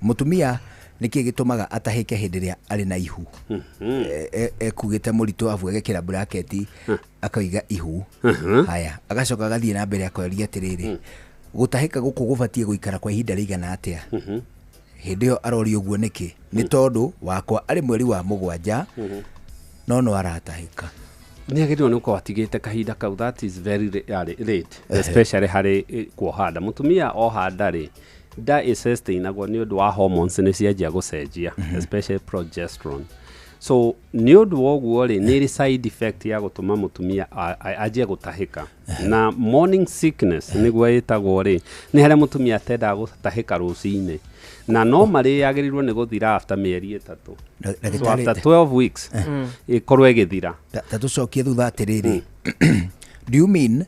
mũtumia nĩkĩ gĩtũmaga atahĩke hĩndĩ ĩrĩa arĩ na ihu? Ekugĩte mũritũ, abu agekĩra bracket akoiga ihu. Haya, agacoka agathiĩ na mbere akoria atĩrĩrĩ, gũtahĩka gũkũ gũbatiĩ gũikara kwa ihinda rĩigana atĩa? Hĩndĩ ĩyo aroria ũguo nĩkĩ? Nĩ tondũ wakwa arĩ mweri wa 7 no no aratahĩka. Nĩ agĩrĩirwo nĩ gũkorwo atigĩte kahinda kau. That is very late, especially harĩ kuoha nda. Mũtumia oha nda rĩ, nda ĩsustainagwo nĩ ũndũ wa hormones nĩ cianjia gũcenjia, especially progesterone. So nĩ ũndũ wa ũguo rĩ, nĩ ĩrĩ side effect ya gũtũma mũtumia anjie gũtahĩka, na morning sickness nĩguo ĩtagwo rĩ, nĩ harĩa mũtumia atendaga gũtahĩka rũcinĩ, na no marĩ yagĩrĩirwo nĩ gũthira after mĩeri 3. So Ndagĩtarĩ- after 12 weeks ĩkorwo ĩgĩthira. Ta tũcokie thutha atĩrĩrĩ, do you mean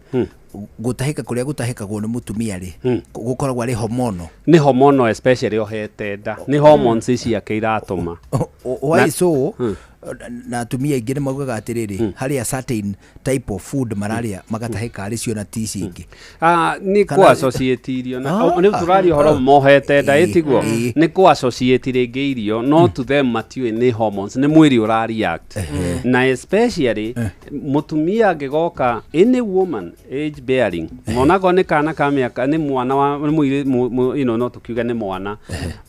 gũtahĩka kũrĩa gũtahĩkagwo nĩ mũtumia rĩ, gũkoragwo arĩ hormonal? Nĩ hormonal, especially ohete nda, nĩ hormones ciake iratũma. Why? So na atumia aingĩ nĩ maugaga atĩrĩrĩ, harĩ a certain type of food mararĩa magatahĩka arĩ cio na ti ici ingĩ. Ah, nĩ kũ associate irio na nĩ tũraria ũhoro mohete nda, ĩtiguo nĩ kũ associate rĩngĩ irio, no to them matiũĩ nĩ hormones, nĩ mwĩrĩ ũra react. Na especially mũtumia angĩgoka, any woman age bearing, onakorwo nĩ kana ka mĩaka, nĩ mwana wa nĩ mũirĩ no tũkiuge nĩ mwana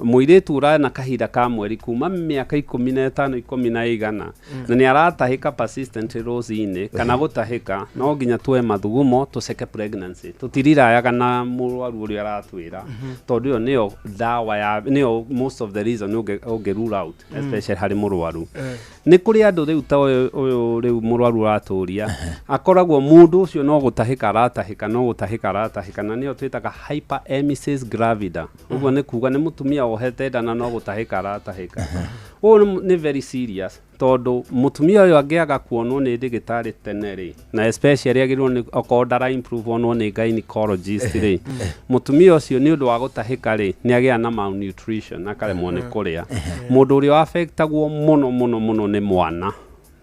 mũirĩtu ũrana kahinda ka mweri kuma mĩaka 15, ikũmi na igana, na nĩ aratahĩka persistently rũcinĩ kana gũtahĩka, no nginya tuoe mathugumo tũceke pregnancy. Tũtirirayaga na mũrwaru ũrĩa aratwĩra, tondũ ĩyo nĩyo ndawa ya nĩyo most of the reason ũngĩ rule out, especially harĩ mũrwaru. Nĩ kũrĩ andũ rĩu ta ũyũ rĩu mũrwaru ũratũria, akoragwo mũndũ ũcio no gũtahĩka aratahĩka, no gũtahĩka aratahĩka, na nĩyo twĩtaga hyperemesis gravida. Ũguo nĩ kuga nĩ mũtumia wohete nda na no gũtahĩka aratahĩka. Ũyũ nĩ very serious, tondũ mũtumia ũyũ angĩaga kuonwo nĩ ndĩgĩtarĩ tene rĩ, na especially agĩrĩirwo nĩ okorwo ndara improve onwo nĩ gynecologist rĩ, mũtumia ũcio nĩ ũndũ wa gũtahĩka rĩ, nĩ agĩa na malnutrition, akaremwo nĩ kũrĩa. Mũndũ ũrĩa affectagwo mũno mũno mũno nĩ mwana.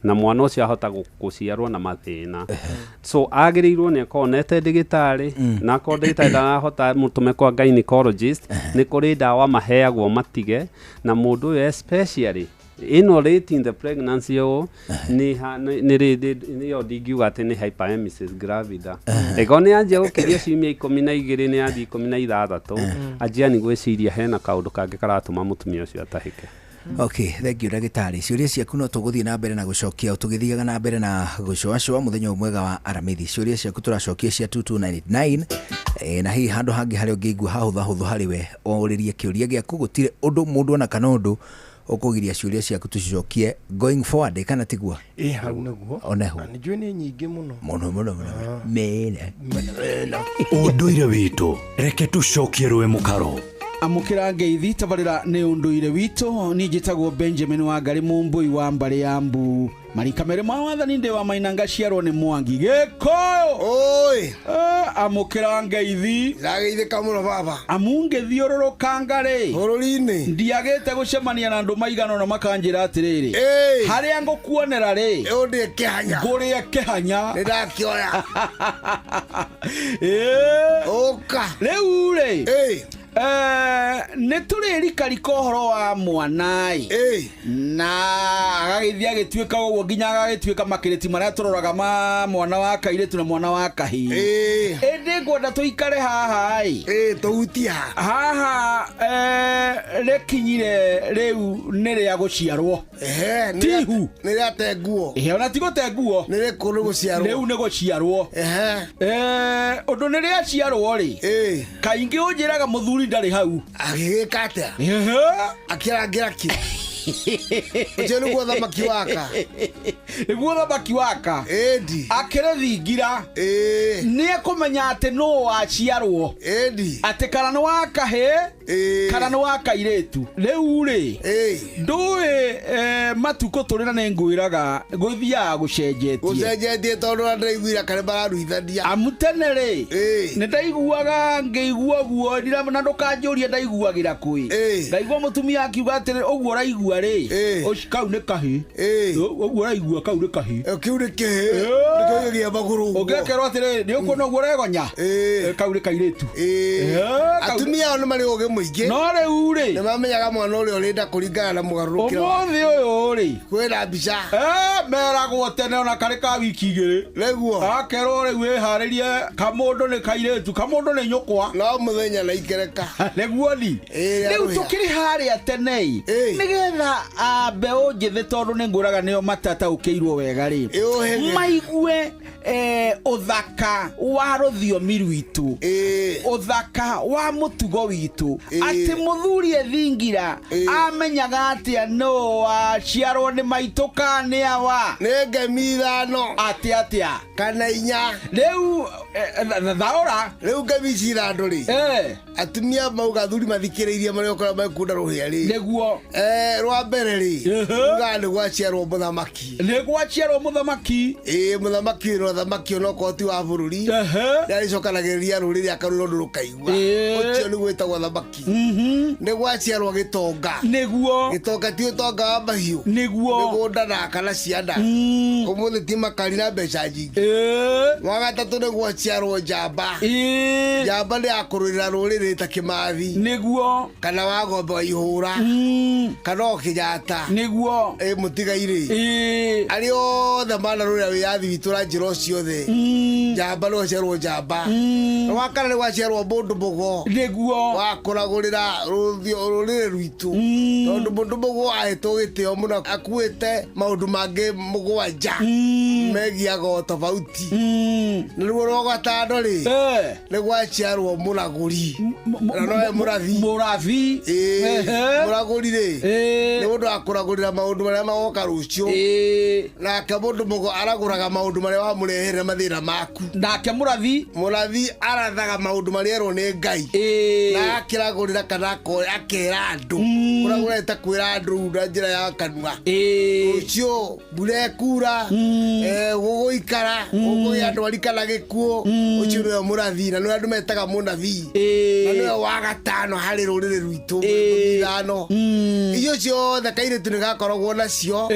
Na mwana ũcio ahota gũciarwo na mathĩna. So agĩrĩirwo nĩ akorwo onete ndagĩtarĩ, na akorwo ndagĩtarĩ ndarahota mũtũme kwa gynecologist, nĩ kũrĩ ndawa maheagwo matige. Na mũndũ ũyũ, especially ĩno late in the pregnancy, ũũ nĩ nĩyo ndingiuga atĩ nĩ hyperemesis gravida. Ĩkorwo nĩ yanjia gũkĩria ciumia 12, nĩ yathiĩ 16, anjia nĩ gwĩciria hena kaũndũ kangĩ karatũma mũtumia ũcio atahĩke. Okay, thank you, ndagĩtarĩ. Ciũria ciaku no tũgũthiĩ na mbere na gũcokia o tũgĩthiaga na mbere na gũcoacoa mũthenya ũyũ mwega wa Aramithi. Ciũria ciaku tũracokia cia 22989, na hihi handũ hangĩ harĩa ũngĩigua hahũthahũthũ harĩ we ũrĩrie kĩũria gĩaku. Gũtirĩ ũndũ mũndũ ona kana ũndũ ũkũgiria ciũria ciaku tũcicokie going forward, kana tiguo? Ĩ, hau nĩguo. Oneho. Na nĩnjũĩ nĩ nyingĩ mũno. Mũno mũno mũno mene. Ũndũire witũ, reke tũcokie rũĩ mũkaro. Amũkĩra ngeithi, tabarĩra nĩ ũndũire witũ. Niĩ njĩtagwo Benjamin Wangari, Mũmbũi wa mbarĩ ya Mbu, marika merĩ ma wathani, ndĩ wa maina, ngaciarwo nĩ Mwangi Gĩkũyũ. Oi. Amũkĩra ngeithi. Ndageithĩka mũno, baba. Amu ngĩthiũrũrũkanga rĩ bũrũri-inĩ, ndiagĩte gũcemania na andũ maigana ũna makanjĩra atĩrĩrĩ, harĩa ngũkuonera rĩ, ũndĩe kĩhanya. Ngũrĩe kĩhanya. Nĩ ndakĩoya. Ũka rĩu rĩ, nĩ tũrĩrikarika ũhoro wa mwana-ĩ, na agagĩthiĩ agĩtuĩka ũguo nginya agagĩtuĩka makĩrĩti marĩa tũroraga ma mwana wa kairĩtu na mwana wa kahĩĩ. Ĩndĩ ngwenda tũikare haha-ĩ, tũhutie haha. Rĩkinyire rĩu nĩ rĩa gũciarwo. Tihu. Nĩ rĩate nguo. Ĩhe, ona ti gũte nguo. Nĩ rĩkũ nĩ gũciarwo. Rĩu nĩ gũciarwo. Ũndũ nĩ rĩaciarwo rĩ, kaingĩ ũnjĩraga mũthuri ndarĩ hau. Agĩgĩka atĩa? Akĩrangĩra kĩ? Ũcio nĩguo thamaki waka. Nĩguo thamaki waka. Ĩndi. Akĩrĩ thingira nĩ ekũmenya atĩ nũ waciarwo. Ĩndi. Atĩ kana nĩ wa kahĩĩ kana nĩ wa kairĩtu. Rĩu rĩ, ndũĩ matukũ tũrĩ na nĩ ngwĩraga gũthiaga gũcenjetie. Gũcenjetie, tondũ na ndĩraiguire karĩ mararuithania. Amu tene rĩ, nĩ ndaiguaga ngĩigua ũguo na ndũkanjũrie ndaiguagĩra kũĩ. Ngaigua mũtumia akiuga atĩrĩ, ũguo ũraigua rĩ, kau nĩ kahĩĩ, ũguo ũraigua kau nĩ kahĩĩ. Kĩu nĩ kĩhĩĩ, nĩkĩo gĩgĩa magũrũ ũguo. Ũngĩkerwo atĩrĩ, nĩ ũkuona ũguo ũregonya, kau nĩ kairĩtu. Atumia ao nĩ marĩ ũgĩ mũingĩ. No rĩu rĩ, nĩ mamenyaga mwana ũrĩa ũrĩ kũringana na mũgarũrũkĩre. Ũmũthĩ ũyũ rĩ, kwĩna mbica. Meragwo tene ona karĩ ka wiki 2. Nĩguo. Akerwo rĩu wĩharĩrie, kamũndũ nĩ kairĩtu, kamũndũ nĩ nyũkwa. No mũthenya na ikereka. Nĩguo ni rĩu tũkĩrĩ harĩa tene nĩgetha mbeũ njĩthĩ, tondũ nĩ ngũraga nĩo matataũkĩirwo wega rĩ, maigue ũthaka wa rũthiomi rwitũ, ũthaka wa mũtugo witũ, atĩ mũthuri ethingira amenyaga atĩa nũ waciarwo, nĩ maitũ ka nĩ awa? Nĩ ngemi 5. Atĩ atĩa? Kana 4. Rĩu thaũra. Rĩu ngemi ici 5 rĩ, atumia mauga athuri mathikĩrĩirie marĩa ũkoragwo mekunda rũhĩa rĩ. Nĩguo. Rwa mbere rĩ, ugaga nĩ gwaciarwo mũthamaki. Nĩ gwaciarwo mũthamaki. Ĩĩ, mũthamaki ũyũ no thamaki onokorwo ti wa bũrũri, nĩarĩcokanagĩrĩria rũrĩrĩ akarũra ũndũ rũkaigua. Ũcio nĩguo wĩtagwo thamaki. Nĩ gwaciarwo gĩtonga. Nĩguo. Gĩtonga ti ũtonga wa mahiũ. Nĩguo. Mĩgũnda na kana cianda. Ũmũthĩ ti makari na mbeca nyingĩ. Wa gatatũ nĩ gwaciarwo njamba. Njamba nĩ ya kũrũĩrĩra rũrĩrĩ ta Kĩmathi. Nĩguo. Kana wa ng'ombe wa ihũra. Kana o Kĩnyatta. Nĩguo. Ĩ mũtigairĩ. Arĩa othe manarũĩra wĩyathi witũ na njĩra o ciothe. Njamba nĩ gwaciarwo njamba. Wa kana nĩ gwaciarwo mũndũ mũgo. Nĩguo. Wa kũragũrĩra rũrĩrĩ rwitũ. Tondũ mũndũ mũgo ahetwo gĩtĩo mũno, akuĩte maũndũ mangĩ mũgwanja megiĩ ago tofauti. Na rĩu rwa gatano rĩ, nĩ gwaciarwo mũragũri. Na nowe mũrathi. Mũrathi. Mũragũri rĩ, nĩ mũndũ wa kũragũrĩra maũndũ marĩa magoka rũciũ. Nake mũndũ mũgo aragũraga maũndũ marĩa wamũrehe. Ũrehere mathĩna maku. Nake mũrathi? Mũrathi arathaga maũndũ marĩa erwo nĩ Ngai. Na akĩragũrĩra kana akera andũ. Kũragũra nĩ ta kwĩra andũ na njĩra ya kanua. Rũciũ mbura ĩkura, gũgũikara, gũkũgĩa ndwari kana gĩkuũ. Ũcio nĩwe mũrathi na nĩwe andũ metaga mũnabii. Na nĩwe wa gatano harĩ rũrĩrĩ rwitũ, ithano. Icio ciothe kairĩtu nĩ gakoragwo nacio,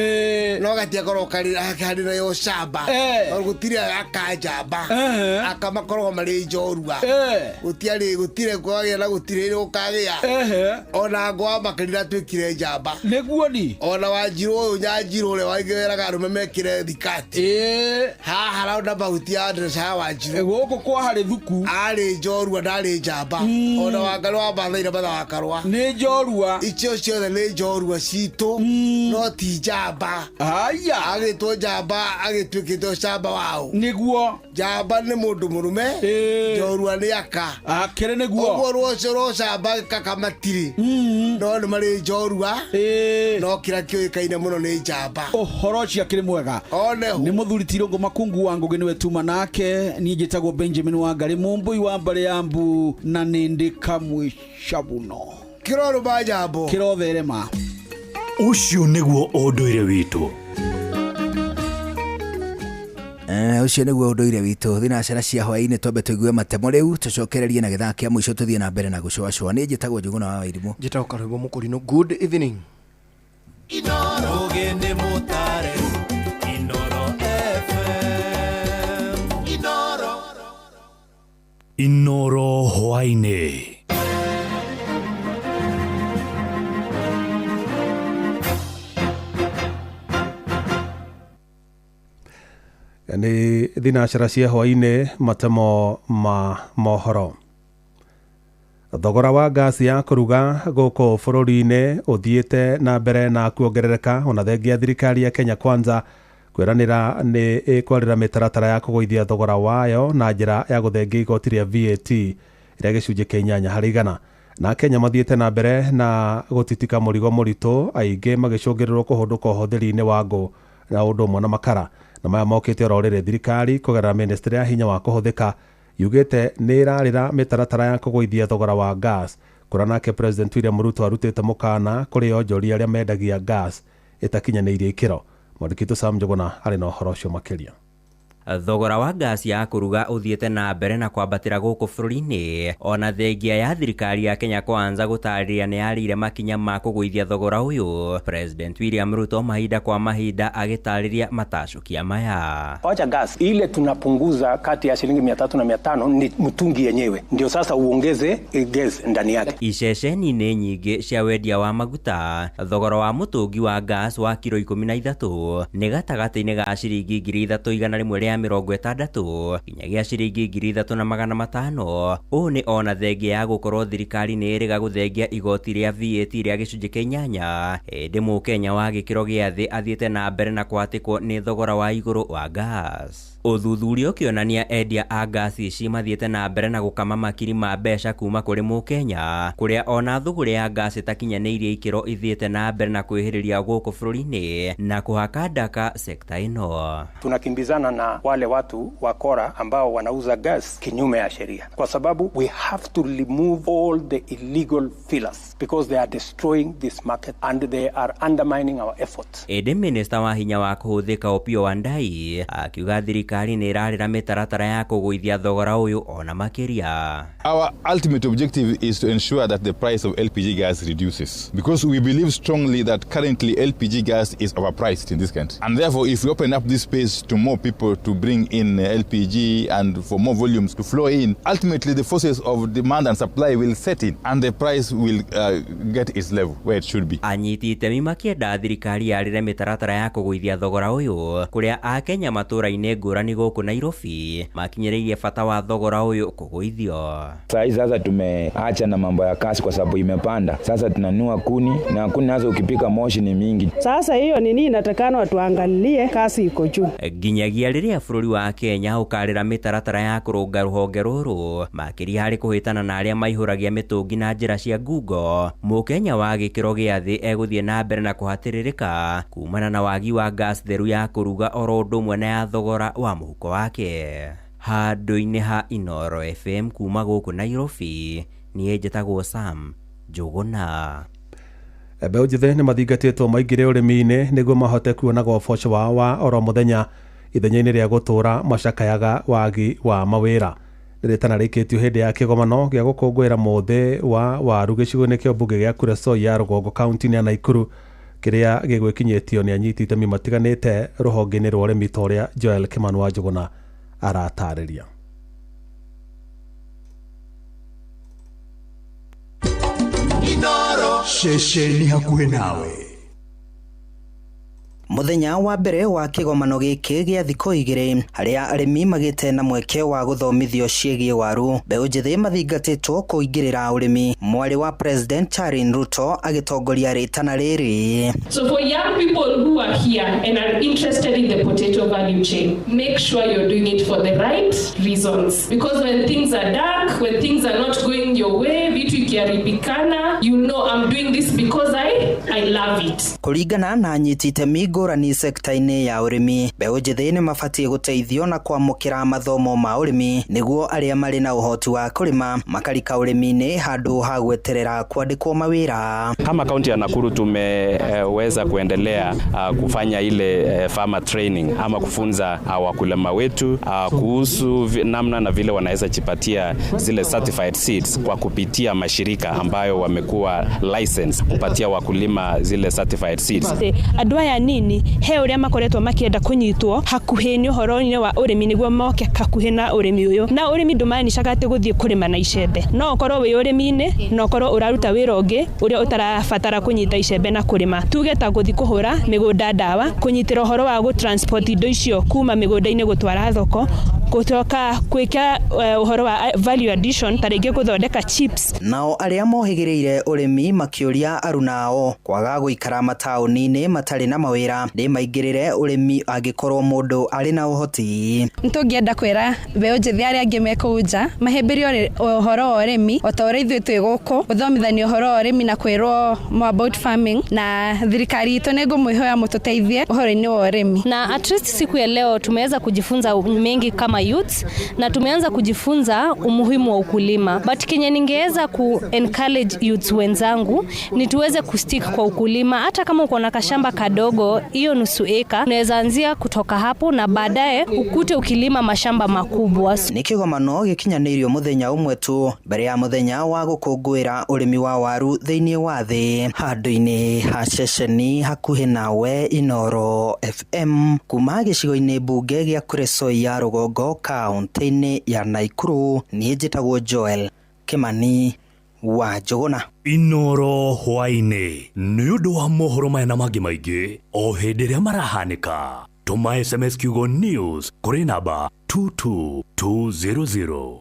no gatiakoragwo karĩ na ũcamba. Gũtirĩ akanjamba. Aka makoragwo marĩ njorua. Gũtiarĩ, gũtirĩ kwagĩa na gũtirĩ gũkagĩa. Ona ngwa makĩria atuĩkire njamba. Nĩguo ni. Ona Wanjirũ ũyũ Nyanjirũ ũrĩa wangĩwĩraga arũme mekĩre thikati. Haha roundabout ya address ya Wanjirũ. Gũkũ kwa harĩ thuku. Arĩ njorua ndarĩ njamba. Ona Wangarĩ wa Mathai na Matha wa Karũa. Nĩ njorua. Icio ciothe nĩ njorua citũ, no ti njamba. Haya. Agĩtwo njamba agĩtuĩkĩte ũcamba wao. Nĩguo. Njamba nĩ mũndũ mũrũme, njorua nĩ aka. Akĩrĩ nĩguo. Ũguo rũcio rwa ũcamba kaka matirĩ. No nĩ marĩ njorua, no kĩrĩa kĩũĩkaine mũno nĩ njamba. Ũhoro ũcio akĩrĩ mwega. Nĩ mũthuri ti Irũngũ Makungu wa Ngũgĩ nĩwe tuma nake. Niĩ njĩtagwo Benjamin Wangarĩ, Mũmbũi wa mbarĩ ya Mbu, na nĩ ndĩ kamwĩcabuno. Kĩrorũma njambo. Kĩrotherema. Ũcio nĩguo ũndũire witũ. Ũcio nĩguo ũndũire witũ. Thinacara cia hwaĩ-inĩ twambe tũigue matemo rĩu, tũcokererie na gĩthaa kĩa mũico tũthiĩ na mbere na gũcũacũa. Niĩ njĩtagwo Njũgũna wa Wairimũ. Njĩtagwo Karwĩmbo Mũkũrinũ. Good evening. Inoro gende mutare, Inoro FM. Inoro. Inoro hwaĩ-inĩ. Nĩ thinacara cia hwaĩ-inĩ, matemo ma mohoro. Thogora wa ngasi ya kũruga gũkũ bũrũri-inĩ ũthiĩte na mbere na kuongerereka ona thengia thirikari ya Kenya Kwanza kwĩranĩra nĩ ĩkwarĩra mĩtaratara ya kũgũithia thogora wayo na njĩra ya gũthengia igoti rĩa VAT rĩa gĩcunjĩ kĩa 8 harĩ igana. Na Kenya mathiĩte na mbere na gũtitika mũrigo mũritũ, aingĩ magĩcũngĩrĩrwo kũhũndũka ũhũthĩri-inĩ wa ngũ na ũndũ ũmwe na makara. Na maya mokĩte oro rĩrĩ thirikari kũgerera ministry ya hinya wa kũhũthĩka yugĩte nĩ ĩrarĩra mĩtaratara ya kũgũithia thogora wa gas, kũrĩa nake President William Ruto arutĩte mũkana kũrĩ onjoria arĩa mendagia gas ĩtakinyanĩirie ikĩro. Mwandĩki witũ Sam Njũgũna arĩ na ũhoro ũcio makĩria. Thogora wa ngasi ya kũruga ũthiĩte na mbere na kwambatĩra gũkũ bũrũri-inĩ ona thengia ya thirikari ya Kenya Kwanza gũtarĩria nĩ yarĩire makinya ma kũgũithia thogora ũyũ. President William Ruto mahinda kwa mahinda agĩtarĩria matacũkia maya. Wacha gas ile tunapunguza kati ya shilingi 300 na 500 ni mtungi yenyewe, ndio sasa uongeze gas ndani yake. Iceceni-inĩ nyingĩ cia wendia wa maguta, thogora wa mũtũngi wa gas wa kiro 13 nĩ gatagatĩ-inĩ ga ciringi 3160 nginyagia ciringi 3500. Ũũ nĩ ona thengia ya gũkorwo thirikari nĩ ĩrĩga gũthengia igoti rĩa VAT rĩa gĩcunjĩ kĩa 8 ĩndĩ mũkenya wa gĩkĩro gĩa thĩ athiĩte na mbere na kũhatĩkwo nĩ thogora wa igũrũ wa gas. Ũthuthuria ũkĩonania endia a ngasi ici mathiĩte na mbere na gũkama makiri ma mbeca kuma kũrĩ mũkenya, kũrĩa ona thũgũrĩ ya ngasi ĩtakinyanĩirie ikĩro ithiĩte na mbere na kwĩhĩrĩria gũkũ bũrũri-inĩ na kũhaka ndaka sekta ĩno. Tunakimbizana na wale watu wakora ambao wanauza gas kinyume ya sheria, kwa sababu we have to remove all the illegal fillers because they are destroying this market and they are undermining our efforts. Ĩndĩ minista wa hinya wa kũhũthĩka Opiyo Wandayi akiuga thirikari nĩ ĩrarĩra mĩtaratara ya kũgũithia thogora ũyũ ona makĩria. Our ultimate objective is to ensure that the price of LPG gas reduces, because we believe strongly that currently LPG gas is overpriced in this country, and therefore if we open up this space to more people to bring in LPG and for more volumes to flow in, ultimately the forces of demand and supply will set in and the price will get its level where it should be. Anyiti itemi makĩenda thirikari yarĩre mĩtaratara ya kũgũithia thogora ũyũ, kũrĩa akenya matũũra-inĩ ngũrani gũkũ Nairobi makinyĩrĩirie bata wa thogora ũyũ kũgũithio. Saa sasa tumeacha na mambo ya kasi kwa sababu imepanda. Sasa tunanua kuni na kuni nazo ukipika moshi ni mingi. Sasa hiyo nini inatakana tuangalie kasi iko juu. Nginyagia rĩrĩa bũrũri wa Kenya ũkarĩra mĩtaratara ya kũrũnga rũhonge rũrũ makĩria harĩ kũhĩtana na arĩa maihũragia mĩtũngi na njĩra cia ngungo, mũkenya wa gĩkĩro gĩa thĩ egũthiĩ na mbere na kũhatĩrĩrĩka kumana na wagi wa gas theru ya kũruga oro ũndũ ũmwe na ya thogora wa wa mũhuko wake. Handũ-inĩ ha Inooro FM kuma gũkũ Nairobi, niĩ njĩtagwo Sam Njũgũna. Mbeũ njĩthĩ nĩ mathingatĩtwo maingĩre ũrĩmi-inĩ nĩguo mahote kuonaga ũboco wao wa oro mũthenya ithenya-inĩ rĩa gũtũũra macakayaga wagi wa mawĩra. Rĩtana rĩkĩtio hĩndĩ ya kĩgomano gĩa gũkũngũĩra mũthĩ wa waru gĩcigo-inĩ kĩa mbunge gĩa Kuresoi ya rũgongo kaunti-inĩ ya Naikuru kĩrĩa gĩgwĩkinyĩtio nĩ anyiti itemi matiganĩte rũhonge-inĩ rwa ũrĩmi ta ũrĩa Joel Kimani wa Njũgũna aratarĩria. Inoro ceceni hakuhĩ nawe. Mũthenya wa mbere wa kĩgomano gĩkĩ gĩa thikũ igĩrĩ harĩa arĩmi magĩte na mweke wa gũthomithio ciĩgiĩ waru, mbeũ njĩthĩ mathingatĩtwo kũingĩrĩra ũrĩmi. Mwarĩ wa President Charin Ruto agĩtongoria rĩtana rĩrĩ. So for young people who are here and are interested in the potato value chain, make sure you're doing it for the right reasons. Because when things are dark, when things are not going your way, vitu ikiharibikana, you know I'm doing this because I love it. Kũringana na anyiti itemi ngũrani sekta-inĩ ya ũrĩmi, mbeũ njĩthĩ nĩ mabatiĩ gũteithio na kwamũkĩra mathomo ma ũrĩmi nĩguo arĩa marĩ na ũhoti wa kũrĩma makarika ũrĩmi-inĩ handũ ha gweterera kwandĩkwo mawĩra. Kama kaunti ya Nakuru tumeweza kuendelea kufanya ile farmer training ama kufunza wakulima wetu kuhusu namna na vile wanaweza jipatia zile certified seeds kwa kupitia mashirika ambayo wamekuwa license kupatia wakulima zile certified seeds. Andũ aya nini he ũrĩa makoretwo makĩenda kũnyitwo hakuhĩ nĩ ũhoro-inĩ wa ũrĩmi nĩguo moke hakuhĩ na ũrĩmi ũyũ. Na ũrĩmi ndũmaanishaga atĩ gũthiĩ kũrĩma na icembe, no ũkorwo wĩ ũrĩmi-inĩ na ũkorwo ũraruta wĩra ũngĩ ũrĩa ũtarabatara kũnyita icembe na kũrĩma. Tuge ta gũthiĩ kũhũra mĩgũnda ndawa, kũnyitĩra ũhoro wa gũ-transport indo icio kuma mĩgũnda-inĩ gũtwara thoko, gũcoka gwĩka ũhoro wa value addition ta rĩngĩ gũthondeka chips. Nao arĩa mohĩgĩrĩire ũrĩmi makĩũria arunao kwaga gũikara mataũni-inĩ matarĩ na mawĩra nĩ maingĩrĩre ũrĩmi angĩkorwo mũndũ arĩ na ũhoti. Nĩtũngĩenda kwĩra mbeũ njĩthĩ arĩa angĩ me kũu nja mahĩmbĩrie ũhoro wa ũrĩmi o ta ũrĩa ithuĩ twĩ gũkũ gũthomithania ũhoro wa ũrĩmi na kwĩrwo more about farming, na thirikari itũ nĩ ngũmwĩhoya mũtũteithie ũhoro-inĩ wa ũrĩmi. Na at least siku ya leo tumeweza kujifunza mengi kama youths na tumeanza kujifunza umuhimu wa ukulima, but kenye ningeweza ku encourage youths wenzangu ni tuweze kustick kwa ukulima. Hata kama uko na kashamba kadogo, hiyo nusu eka unaweza anzia kutoka hapo na baadaye ukute ukilima mashamba makubwa. Nĩ kĩgomano gĩkinyanĩirio mũthenya ũmwe tu mbere ya mũthenya wa gũkũngũĩra ũrĩmi wa waru thĩinĩ wa thĩ. Handũ-inĩ ha ceceni hakuhĩ nawe Inooro FM kuma gĩcigo-inĩ mbunge gĩa Kuresoi ya rũgongo kaunti-inĩ ya Naikuru, niĩ njĩtagwo Joel Kimani wa Njũgũna. Inooro hwaĩ-inĩ nĩ ũndũ wa mohoro maya na mangĩ maingĩ o hĩndĩ ĩrĩa marahanĩka. Tũma SMS kiugo news kũrĩ namba 22200.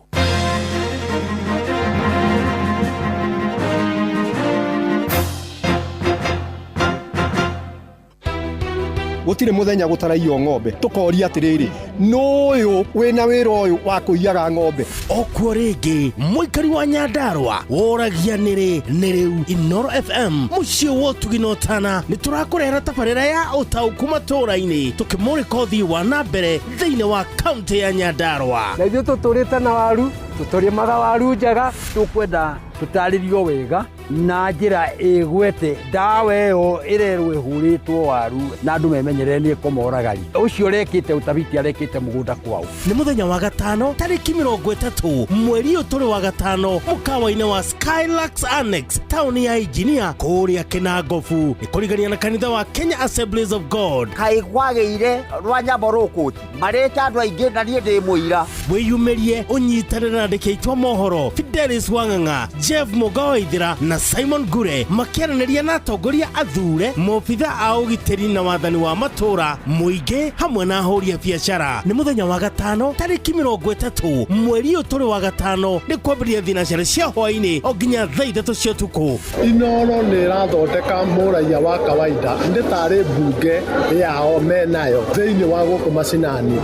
Gũtirĩ mũthenya gũtaraiywo ng'ombe tũkoria atĩrĩrĩ, nũyũ wĩna wĩra ũyũ wa kũiyaga ng'ombe? Okuo rĩngĩ mũikari wa Nyandarũa woragia nĩrĩ nĩ rĩu Inooro FM mũciĩ wa ũtugi na ũtana nĩ tũrakũrehera tabarĩra ya ũtaũku matũũra-inĩ tũkĩmũrĩka ũthii wa na mbere thĩinĩ wa kaunti ya Nyandarũa. Na ithuĩ tũtũrĩte na waru, tũtũrĩmaga waru njega, tũkwenda tũtarĩrio wega na njĩra ĩgwete ndawa ĩyo ĩrerwo ĩhũrĩtwo waru na andũ memenyerere nĩ ĩkũmoragari. Ũcio ũrekĩte ũtabiti arekĩte mũgũnda kwao. Nĩ mũthenya wa gatano tarĩki 30 mweri ũyũ tũrĩ wa gatano mũkawa-inĩ wa Skylux Annex taũni ya Engineer kũrĩa Kĩnangobu nĩ kũrigania na kanitha wa Kenya Assemblies of God. Kaĩ kwagĩire rwa nyambo rũkũti marĩte andũ aingĩ na niĩ ndĩ mũira. Wĩyumĩrie ũnyitanĩre na andĩki aitũ a mohoro Fidelis Wang'ang'a, Jeff Mũgawaithĩra na Simon Ngure makĩaranĩria na atongoria athure, maobitha a ũgitĩri na wathani wa matũũra, mũingĩ hamwe na ahũri a biacara. Nĩ mũthenya wa gatano tarĩki 30 mweri ũyũ tũrĩ wa gatano nĩ kwambĩrĩria thinacara cia hwaĩ-inĩ o nginya thaa 3 cia ũtukũ. Inooro nĩ ĩrathondeka mũraiya wa kawaida nĩ tarĩ mbunge yao menayo thĩinĩ wa gũkũ macinani.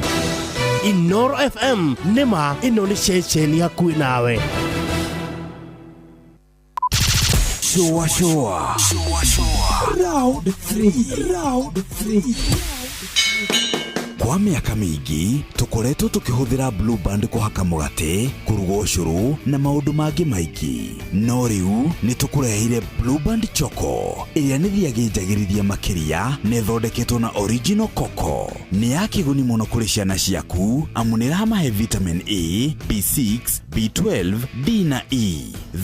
Inooro FM nĩma ĩno nĩ ceceni hakuhĩ nawe. Shua shua. Shua shua. Round 3. Round 3. Kwa mĩaka mĩingĩ tũkoretwo tũkĩhũthĩra Blue Band kũhaka mũgate, kũruga ũcũrũ na maũndũ mangĩ maingĩ. No rĩu nĩ tũkũreheire Blue Band Choco ĩrĩa nĩ thiagĩ njagĩrithie makĩria na ĩthondeketwo na original cocoa. Nĩ ya kĩguni mũno kũrĩ ciana ciaku amu nĩ ĩramahe vitamin A, B6, B12, D na E.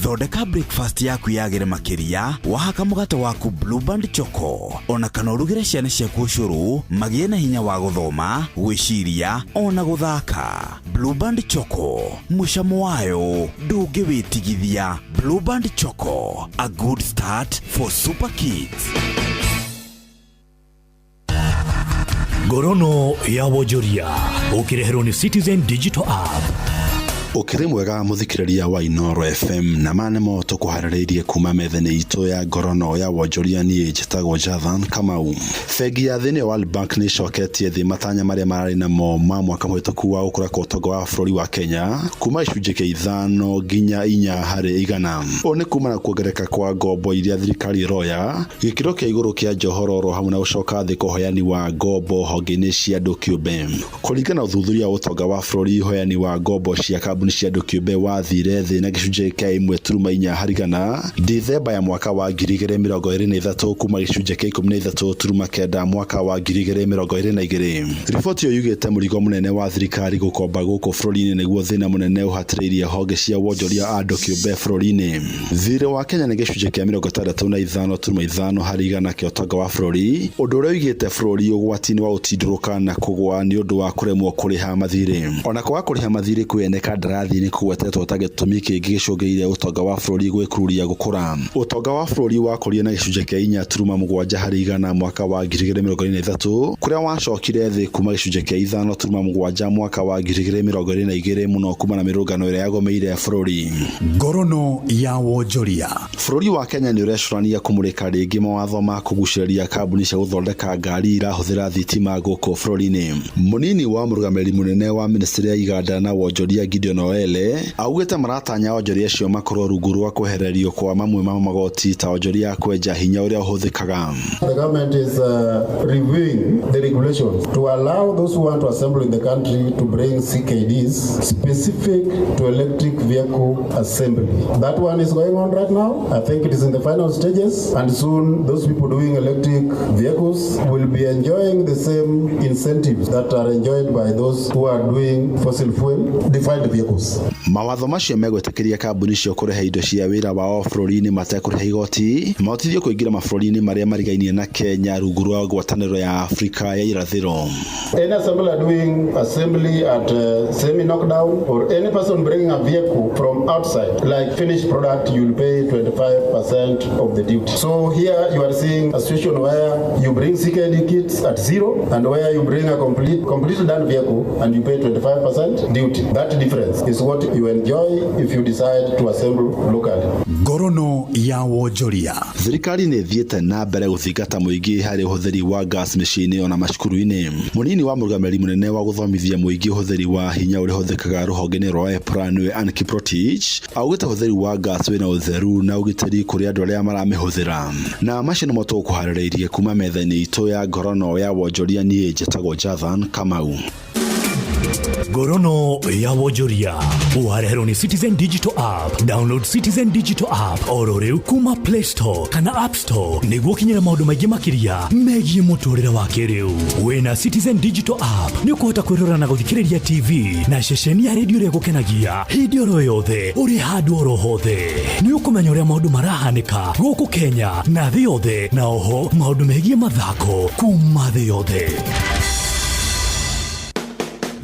Thondeka breakfast yaku yagĩre makĩria wahaka mũgate waku Blue Band Choco ona kana ũrugĩre ciana ciaku ũcũrũ magĩe na hinya wa gũthoma, gwĩciria ona gũthaka. Blue Band Choco, mũcamo wayo ndũngĩwĩtigithia. Blue Band Choco, a good start for super kids. Ngorono ya wonjoria ũkĩreherwo nĩ Citizen Digital App. Ũkĩrĩ mwega mũthikĩrĩria wa Inoro FM, na ma nĩmo tũkũharĩrĩirie kuma metha-inĩ itũ ya ngorono ya wonjoria. Niĩ njĩtagwo Jathan Kamau. Bengi ya thĩ nĩyo World Bank nĩ ĩcoketie thĩ matanya marĩa mararĩ namo ma mwaka mũhĩtũku wa gũkũra kwa ũtonga wa bũrũri wa Kenya kuma gĩcunjĩ kĩa 5 nginya 4%. Ũũ nĩ kumana na kuongerereka kwa ngombo iria thirikari ĩroya, gĩkĩro kĩa igũrũ kĩa njohoro oro hamwe na gũcoka thĩ kwa ũheani wa ngombo honge-inĩ cia andũ kĩũmbe. Kũringana na ũthuthuria wa ũtonga wa bũrũri, ũheani wa ngombo cia kambuni cia andũ kĩũmbe wathire thĩ na gĩcunjĩ kĩa 1.4% Dithemba ya mwaka wa 2023 kuma gĩcunjĩ kĩa 13.9 mwaka wa 2022. Riboti ĩyo yugĩte mũrigo mũnene wa thirikari gũkomba gũkũ bũrũri-inĩ nĩguo thĩna mũnene ũhatĩrĩirie honge cia wonjoria andũ kĩũmbe bũrũri-inĩ. Thirĩ wa Kenya nĩ gĩcunjĩ kĩa 65.5% kĩa ũtonga wa bũrũri, ũndũ ũrĩa ũigĩte bũrũri ũgwati-inĩ wa gũtindũrũka na kũgũa nĩ ũndũ wa kũremwo kũrĩha mathirĩ. Ona kwaga kũrĩha mathirĩ kwĩ ene kandarathi nĩ kũgwetetwo ta gĩtũmi kĩngĩ gĩcũngĩrĩirie ũtonga wa bũrũri gwĩkururia gũkũra. Ũtonga wa bũrũri wakũrire na gĩcunjĩ kĩa 4.7% mwaka wa 2023, kũrĩa wacokire thĩ kuma gĩcunjĩ kĩa 5.7 mwaka wa 2022, mũno kuma na mĩrũrũngano ĩrĩa yagũmĩire bũrũri. Ngorono ya wonjoria. Bũrũri wa Kenya nĩ ũrecũrania kũmũrĩka rĩngĩ mawatho ma kũgucĩrĩria kambuni cia gũthondeka ngari irahũthĩra thitima gũkũ bũrũri-inĩ. Mũnini wa mũrũgamĩrĩri mũnene wa ministry ya iganda na wonjoria Gideon Oele augĩte maratanya onjoria acio makorwo rungu rwa kwehererio kwa mamwe ma magoti ta onjoria a kwenja hinya ũrĩa ũhũthĩkaga. The government is reviewing the regulations to allow those who want to assemble in the country to bring CKDs specific to electric vehicle assembly. That one is going on right now. I think it is in the final stages, and soon those people doing electric vehicles will be enjoying the same incentives that are enjoyed by those who are doing fossil fuel defined vehicles. Mawatho macio megwĩtĩkĩria kambuni icio kũrehe indo cia wĩra wao bũrũri-inĩ matekũrĩha igoti, mahotithio kũingĩra mabũrũri-inĩ marĩa marigainie na Kenya rungu rwa ngwatanĩro ya Afrika ya irathĩro. Any assembler doing assembly at semi knockdown or any person bringing a vehicle from outside, like finished product, you'll pay 25% of the duty. So here you are seeing a situation where you bring CKD kits at zero and where you bring a completely done vehicle and you pay 25% duty. That difference is what you enjoy if you decide to assemble locally. Ngorono ya wonjoria. Thirikari nĩ ĩthiĩte na mbere gũthingata mũingĩ harĩ ũhũthĩri wa gas mĩciĩ-inĩ ona macukuru-inĩ. Mũnini wa mũrũgamĩrĩri mũnene wa gũthomithia mũingĩ ũhũthĩri wa hinya ũrĩa ũhũthĩkaga rũhonge-inĩ rwa EPRA nĩwe Ann Kiprotich augĩte ũhũthĩri wa gas wĩna ũtheru na ũgitĩri kũrĩ andũ arĩa maramĩhũthĩra. Na macio nĩmo tũgũkũharĩrĩirie kuma metha-inĩ itũ ya ngorono ya wonjoria. Niĩ njĩtagwo Jathan Kamau. Ngorono ya wonjoria wareherwo nĩ Citizen Digital App. Download Citizen Digital App oro rĩu kuma Play Store kana App Store nĩguo ũkinyĩre maũndũ maingĩ makĩria megiĩ mũtũrĩre wa kĩrĩu. Wĩna Citizen Digital App nĩ ũkũhota kwĩrora na gũthikĩrĩria TV na ceceni ya redio ĩrĩa ĩgũkenagia hĩndĩ oro yothe ũrĩ handũ oro hothe. Nĩ ũkũmenya ũrĩa maũndũ marahanĩka gũkũ Kenya na thĩ yothe, na oho maũndũ megiĩ mathako kuma thĩ yothe.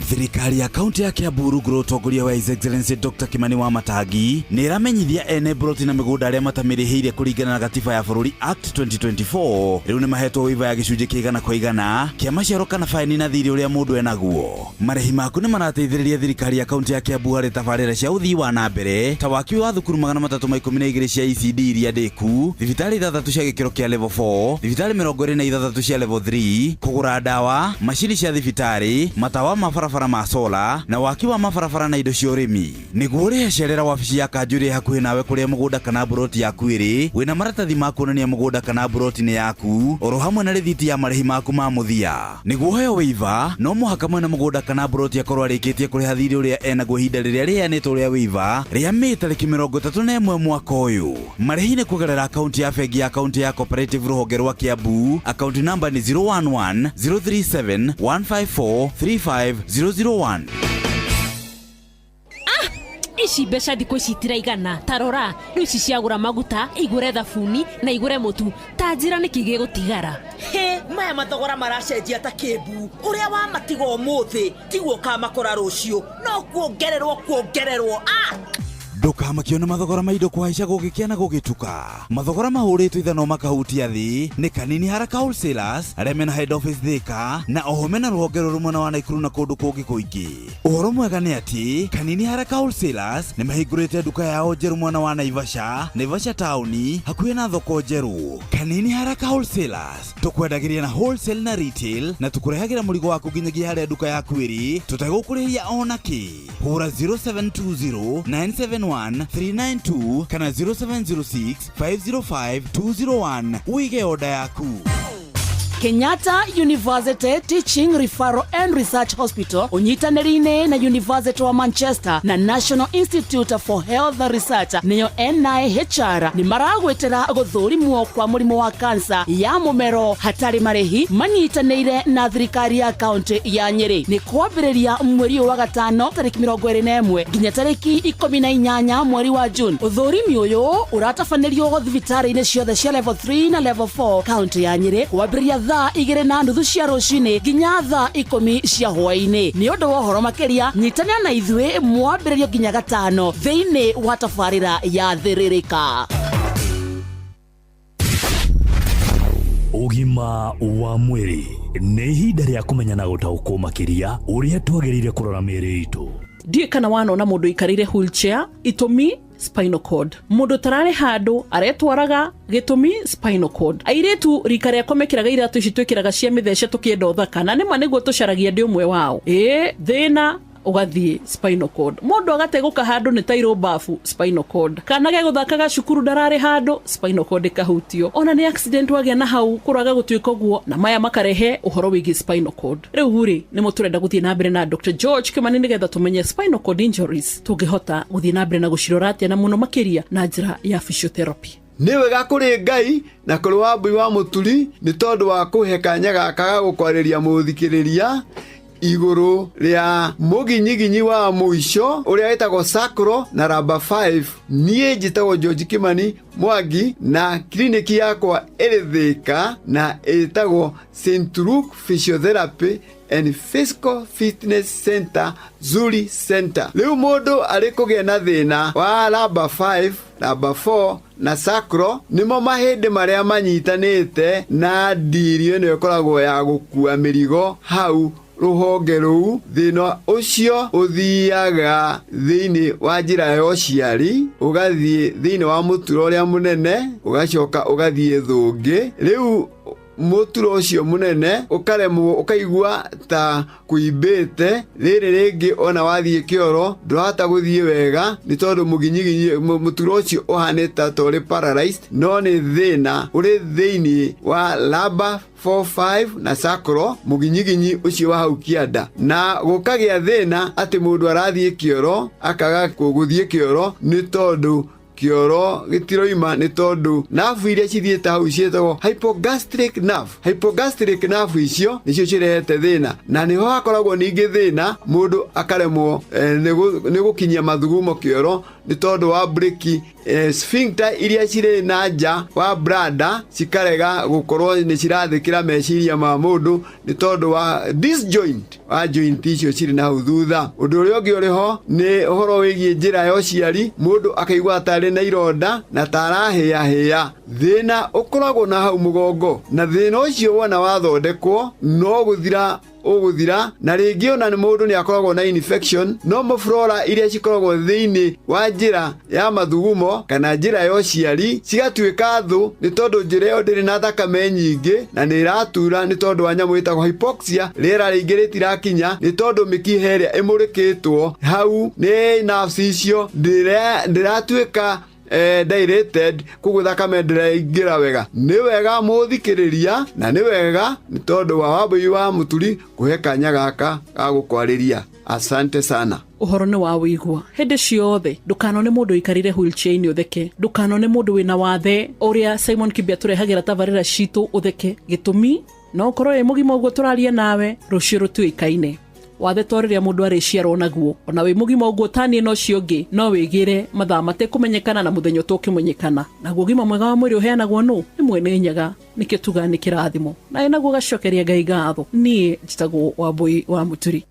Thirikari ya kaunti ya Kiambu rungu rwa ũtongoria wa His Excellency Dr. Kimani wa Matangi nĩ ĩramenyithia ene mburoti na mĩgũnda arĩa matamĩrĩhĩire kũringana na gatiba ya bũrũri Act 2024 rĩu nĩ mahetwo waiver ya gĩcunjĩ kĩa 100% kĩa maciaro kana baini na thirĩ ũrĩa mũndũ enaguo. Marĩhi maku nĩ marateithĩrĩria thirikari ya kaunti ya Kiambu harĩ tabarĩra cia ũthii wa na mbere ta waki wa thukuru 312 cia ECD iria ndĩku, thibitarĩ ithathatũ cia gĩkĩro kĩa level 4, thibitarĩ 26 cia level 3, kũgũra ndawa, macini cia thibitarĩ, matawa ma barabara. mabarabara ma sola na waki wa mabarabara na indo cia ũrĩmi. Nĩguo ũrĩhe cerera wabici ya kanjũ ĩrĩa hakuhĩ nawe kũrĩa mũgũnda kana mburoti yaku ĩrĩ, wĩna maratathi ma kuonania mũgũnda kana mburoti nĩ yaku, oro hamwe na rĩthiti ya marĩhi maku ma mũthia. Nĩguo ũheo waiver, no mũhaka mwene mũgũnda kana mburoti akorwo arĩkĩtie kũrĩha thirĩ ũrĩa enaguo ihinda rĩrĩa rĩheanĩtwo rĩa waiver rĩa Mĩĩ tarĩki 31 mwaka ũyũ. Marĩhi nĩ kũgerera akaunti ya bengi ya kaunti ya Cooperative rũhonge rwa Kiambu. Akaunti namba nĩ 011 037 154 35001. Ici mbeca thikũ ici itiraigana. Ta rora rĩu, ici ciagũra maguta, igũre thabuni na igũre mũtu. Ta njĩra nĩkĩ gĩgũtigara? Hĩ, maya mathogora maracenjia ta kĩmbu. Ũrĩa wamatiga ũmũthĩ tiguo ũkamakora rũciũ, no kuongererwo kuongererwo, ah! Ndũkamakio nĩ mathogora ma indo kũhaica gũgĩkĩa na gũgĩtuka. Mathogora mahũrĩtwo ithanwa makahutia thĩ nĩ Kanini Haraka Wholesalers, arĩa mena head office Thĩka na oho mena rũhonge rũrũ mwena wa Naikuru na kũndũ kũngĩ kũingĩ. Ũhoro mwega nĩ atĩ Kanini Haraka Wholesalers nĩ mahingũrĩte nduka yao njerũ mwena wa Naivasha, Naivasha taũni, hakuhĩ na thoko njerũ. Kanini Haraka Wholesalers tũkwendagĩria na wholesale na retail, na tũkũrehagĩra mũrigo waku nginyagia harĩa nduka yaku ĩrĩ tũtegũkũrĩhia ona kĩ. Hũra 0720 971 392 kana 0706 505 201 ũige oda yaku. Kenyatta University Teaching Referral and Research Hospital ũnyitanĩri-inĩ na University wa Manchester na National Institute for Health Research, nĩyo NIHR, nĩ maragwĩtĩra gũthũrimwo kwa mũrimũ wa kansa ya mũmero hatarĩ marĩhi, manyitanĩire na thirikari ya kaunti ya Nyĩrĩ. Nĩ kwambĩrĩria mweri ũyũ wa gatano tarĩki 21 nginya tarĩki 18 mweri wa June. Ũthũrimi ũyũ ũratabanĩrio thibitarĩ-inĩ ciothe cia level 3 na level 4 kaunti ya Nyĩrĩ, kwambĩrĩria thaa 2:30 cia rũcinĩ nginya thaa 10 cia hwaĩ-inĩ. Nĩ ũndũ wa ũhoro makĩria, nyitanĩra na ithuĩ mwambĩrĩrio nginya gatano thĩinĩ wa tabarĩra ya Thĩrĩrĩka. Ũgima wa mwĩrĩ nĩ ihinda rĩa kũmenya na gũtaũkwo makĩria ũrĩa twagĩrĩire kũrora mĩĩrĩ itũ. Ndiũĩ kana wanona mũndũ ũikarĩire wheelchair, itũmi spinal cord. Mũndũ tararĩ handũ aretwaraga, gĩtũmi spinal cord. Airĩtu rika rĩakwa mekĩraga iratũ ici twĩkĩraga cia mĩthece tũkĩenda ũthaka, na nĩma nĩguo tũcaragia, ndĩ ũmwe wao. Ĩĩ, thĩna ũgathiĩ spinal cord. Mũndũ agategũka handũ nĩ tairũ bafu, spinal cord. Kana gegũthakaga cukuru ndararĩ handũ, spinal cord ĩkahutio. Ona nĩ accident wagĩa na hau kũraga gũtuĩka ũguo, na maya makarehe ũhoro wĩgiĩ spinal cord. Rĩu rĩ, nĩ tũrenda gũthiĩ na mbere na Dr George Kimani nĩgetha tũmenye spinal cord injuries tũngĩhota gũthiĩ na mbere na gũcirora atĩa, na mũno makĩria na njĩra ya physiotherapy. Nĩ wega kũrĩ Ngai na kũrĩ Wambui wa Mũturi nĩ tondũ wa kũhe kanya gaka ga gũkwarĩria mũthikĩrĩria igũrũ rĩa mũginyiginyi wa mũico ũrĩa wĩtagwo sacral na lumbar 5. Niĩ njĩtagwo George Kimani Mwangi na kiriniki yakwa ĩrĩ Thĩka na ĩtagwo St Luke Physiotherapy and Physical Fitness Center, Zuri Center. Rĩu mũndũ arĩ kũgĩa na thĩna wa lumbar 5, lumbar 4 na sacral, nĩmo mahĩndĩ marĩa manyitanĩte na ndiri ĩno ĩkoragwo ya gũkua mĩrigo hau rũhonge rũu. Thĩna ũcio ũthiaga thĩinĩ wa njĩra ya ũciari, ũgathiĩ thĩinĩ wa mũturo ũrĩa mũnene, ũgacoka ũgathiĩ thũngĩ. Rĩu mũturo ũcio mũnene ũkaremwo, ũkaigua ta kũimbĩte. Rĩrĩ rĩngĩ ona wathiĩ kĩoro ndũrahota gũthiĩ wega nĩ tondũ mũginyiginyi mũturo ũcio ũhanĩte ta ũrĩ paralyzed, no nĩ thĩna ũrĩ thĩinĩ wa lumbar 45 na sacral, mũginyiginyi ũcio wa hau kĩanda, na gũkagĩa thĩna atĩ mũndũ arathiĩ kĩoro akaga gũthiĩ kĩoro nĩ tondũ kĩoro gĩtiroima, nĩ tondũ nerve iria cithiĩte hau ciĩtagwo hypogastric nerve. Hypogastric nerve icio nĩcio cirehete thĩna, na nĩho hakoragwo ningĩ thĩna mũndũ akaremwo nĩ gũkinyia mathugumo kĩoro nĩ tondũ wa breki sphincter iria cirĩ na nja wa bladder cikarega gũkorwo nĩ cirathĩkĩra meciria ma mũndũ nĩ tondũ wa disjoint wa joint icio cirĩ na hau thutha. Ũndũ ũrĩa ũngĩ ũrĩ ho nĩ ũhoro wĩgiĩ njĩra ya ũciari, mũndũ akaigua tarĩ na ironda na ta arahĩahĩa. Thĩna ũkoragwo na hau mũgongo, na thĩna ũcio wona wathondekwo no gũthira. ũgũthira. Na rĩngĩ ona nĩ mũndũ nĩ akoragwo na infection, normal flora iria cikoragwo thĩinĩ wa njĩra ya mathugumo kana njĩra ya ũciari cigatuĩka thũ, nĩ tondũ njĩra ĩyo ndĩrĩ na thakame nyingĩ na nĩ ĩratura nĩ tondũ wa nyamũ ĩtagwo hypoxia. Rĩera rĩingĩ rĩtirakinya nĩ tondũ mĩkiha ĩrĩa ĩmũrĩkĩtwo hau nĩ nerves icio ndĩratuĩka dilated, koguo thakame ndĩraingĩra wega. Nĩ wega mũthikĩrĩria, na nĩ wega nĩ tondũ wa Wambui wa Mũturi kũhe kanya gaka ga gũkwarĩria. Asante sana. Ũhoro nĩ wa wĩigua hĩndĩ ciothe. Ndũkanone mũndũ ũikarĩire wheelchair-inĩ ũtheke, ndũkanone mũndũ wĩna wathe ũrĩa Simon Kibe atũrehagĩra tabarĩra citũ ũtheke. Gĩtũmi no ũkorwo wĩ mũgima ũguo tũraria nawe, rũciũ rũtuĩkaine. Wathe to rĩrĩa mũndũ arĩciarwo naguo, ona wĩ mũgima ũguo taniĩ na ũcio ũngĩ no wĩgĩre mathaa matekũmenyekana na mũthenya ũtũkĩmenyekana. Naguo ũgima mwega wa mwĩrĩ ũheanagwo nũ? Nĩ mwene Nyaga. Nĩkĩo tugaga nĩ kĩrathimo, naye naguo gacokeria Ngai ngatho. Niĩ njĩtagwo Wambui wa Mũturi.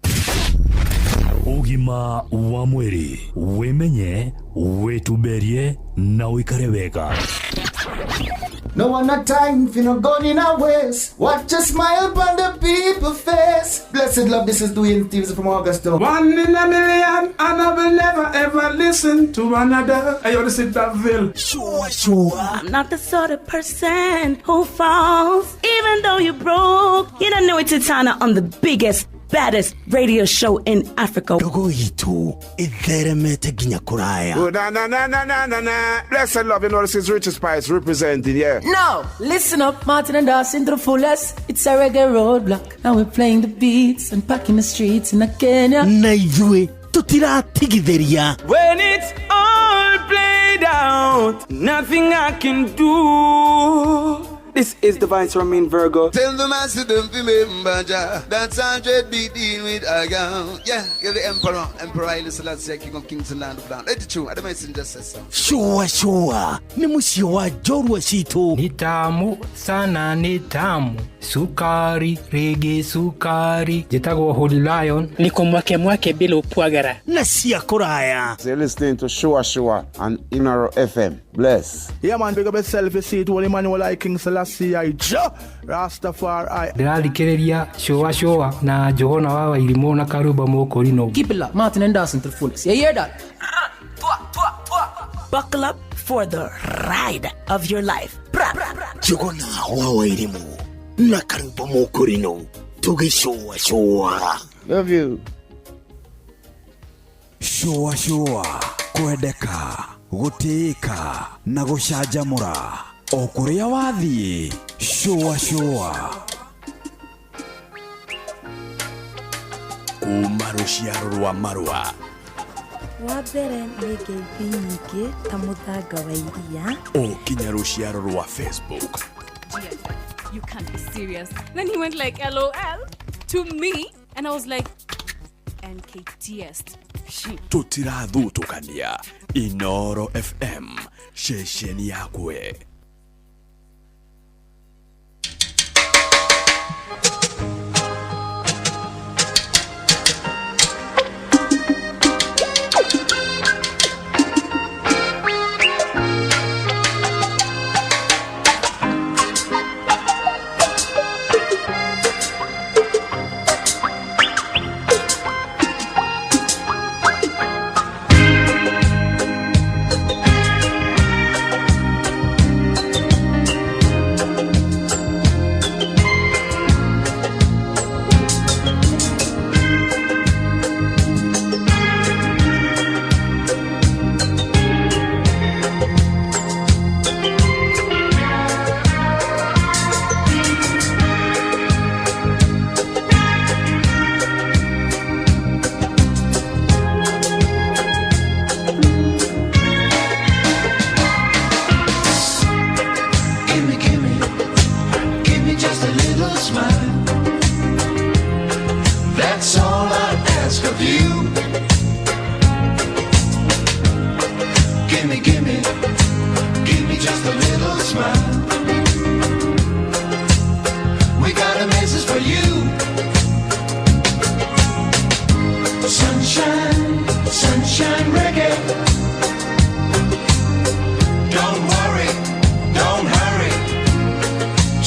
Ũgima wa mwĩrĩ, wĩmenye, wĩtumberie na ũikare wega. No one a time for no gun in a waste. Watch a smile upon the people face. Blessed love, this is Dwayne Stevens from Augusta. One in a million, and I will never ever listen to another. Hey, yo, this is Daville. Sure, sure. I'm not the sort of person who falls, even though you're broke. You don't know it's Titana on the biggest, baddest radio show in Africa. Ndogo itu itheremete nginya kuraya. Oh, na na na na na na na. Blessed love, you know this is Richie Spice representing, yeah. No, listen up, Martin and Dawson to the fullest. It's a reggae roadblock. Now we're playing the beats and packing the streets in Kenya. Na ithuĩ tutiratigithĩria. When it's all played out, nothing I can do. This is the Vice Romain Virgo. Tell the master don't remember Jah. That's 100 be dealing with a gun. Yeah, you're the emperor. Emperor Haile Selassie, King of Kings and Land of Land. Let the truth. I don't mention just so. Sure, sure. Ni mũciĩ wa njorua citũ. Ni tamu sana, ni tamu. Sukari, rege sukari. Njĩtagwo Holy Lion. Niko mwake mwake bila upwagara. Na cia kũraya. So you're listening to Sure Sure on Inoro FM. Bless. Yeah man, big up yourself, you see it. Holy Emmanuel I King Selassie I Jah Rastafari. Ndĩrathikĩrĩria Sure Sure na Johana wa Wairimũ na Karuba Mũkũrinũ. Keep it locked, Martin and Dawson to the fullest. You hear that? Buckle up for the ride of your life. Bra, bra, bra. Johana wa Wairimũ na Karuba Mũkũrinũ tũgĩcũa cũa. Love you. Sure Sure, kwendeka, gũtĩĩka na gũcanjamũra o kũrĩa wathiĩ. Sure Sure. Kuma rũciaro rwa marũa. Wa mbere nĩ ngeithi nyingĩ ta mũthanga wa iria. O kinya rũciaro rwa Facebook. You can't be serious. Then he went like LOL to me, and I was like NKTS. Tutirathutũkania. Inoro FM, ceceni yakwe.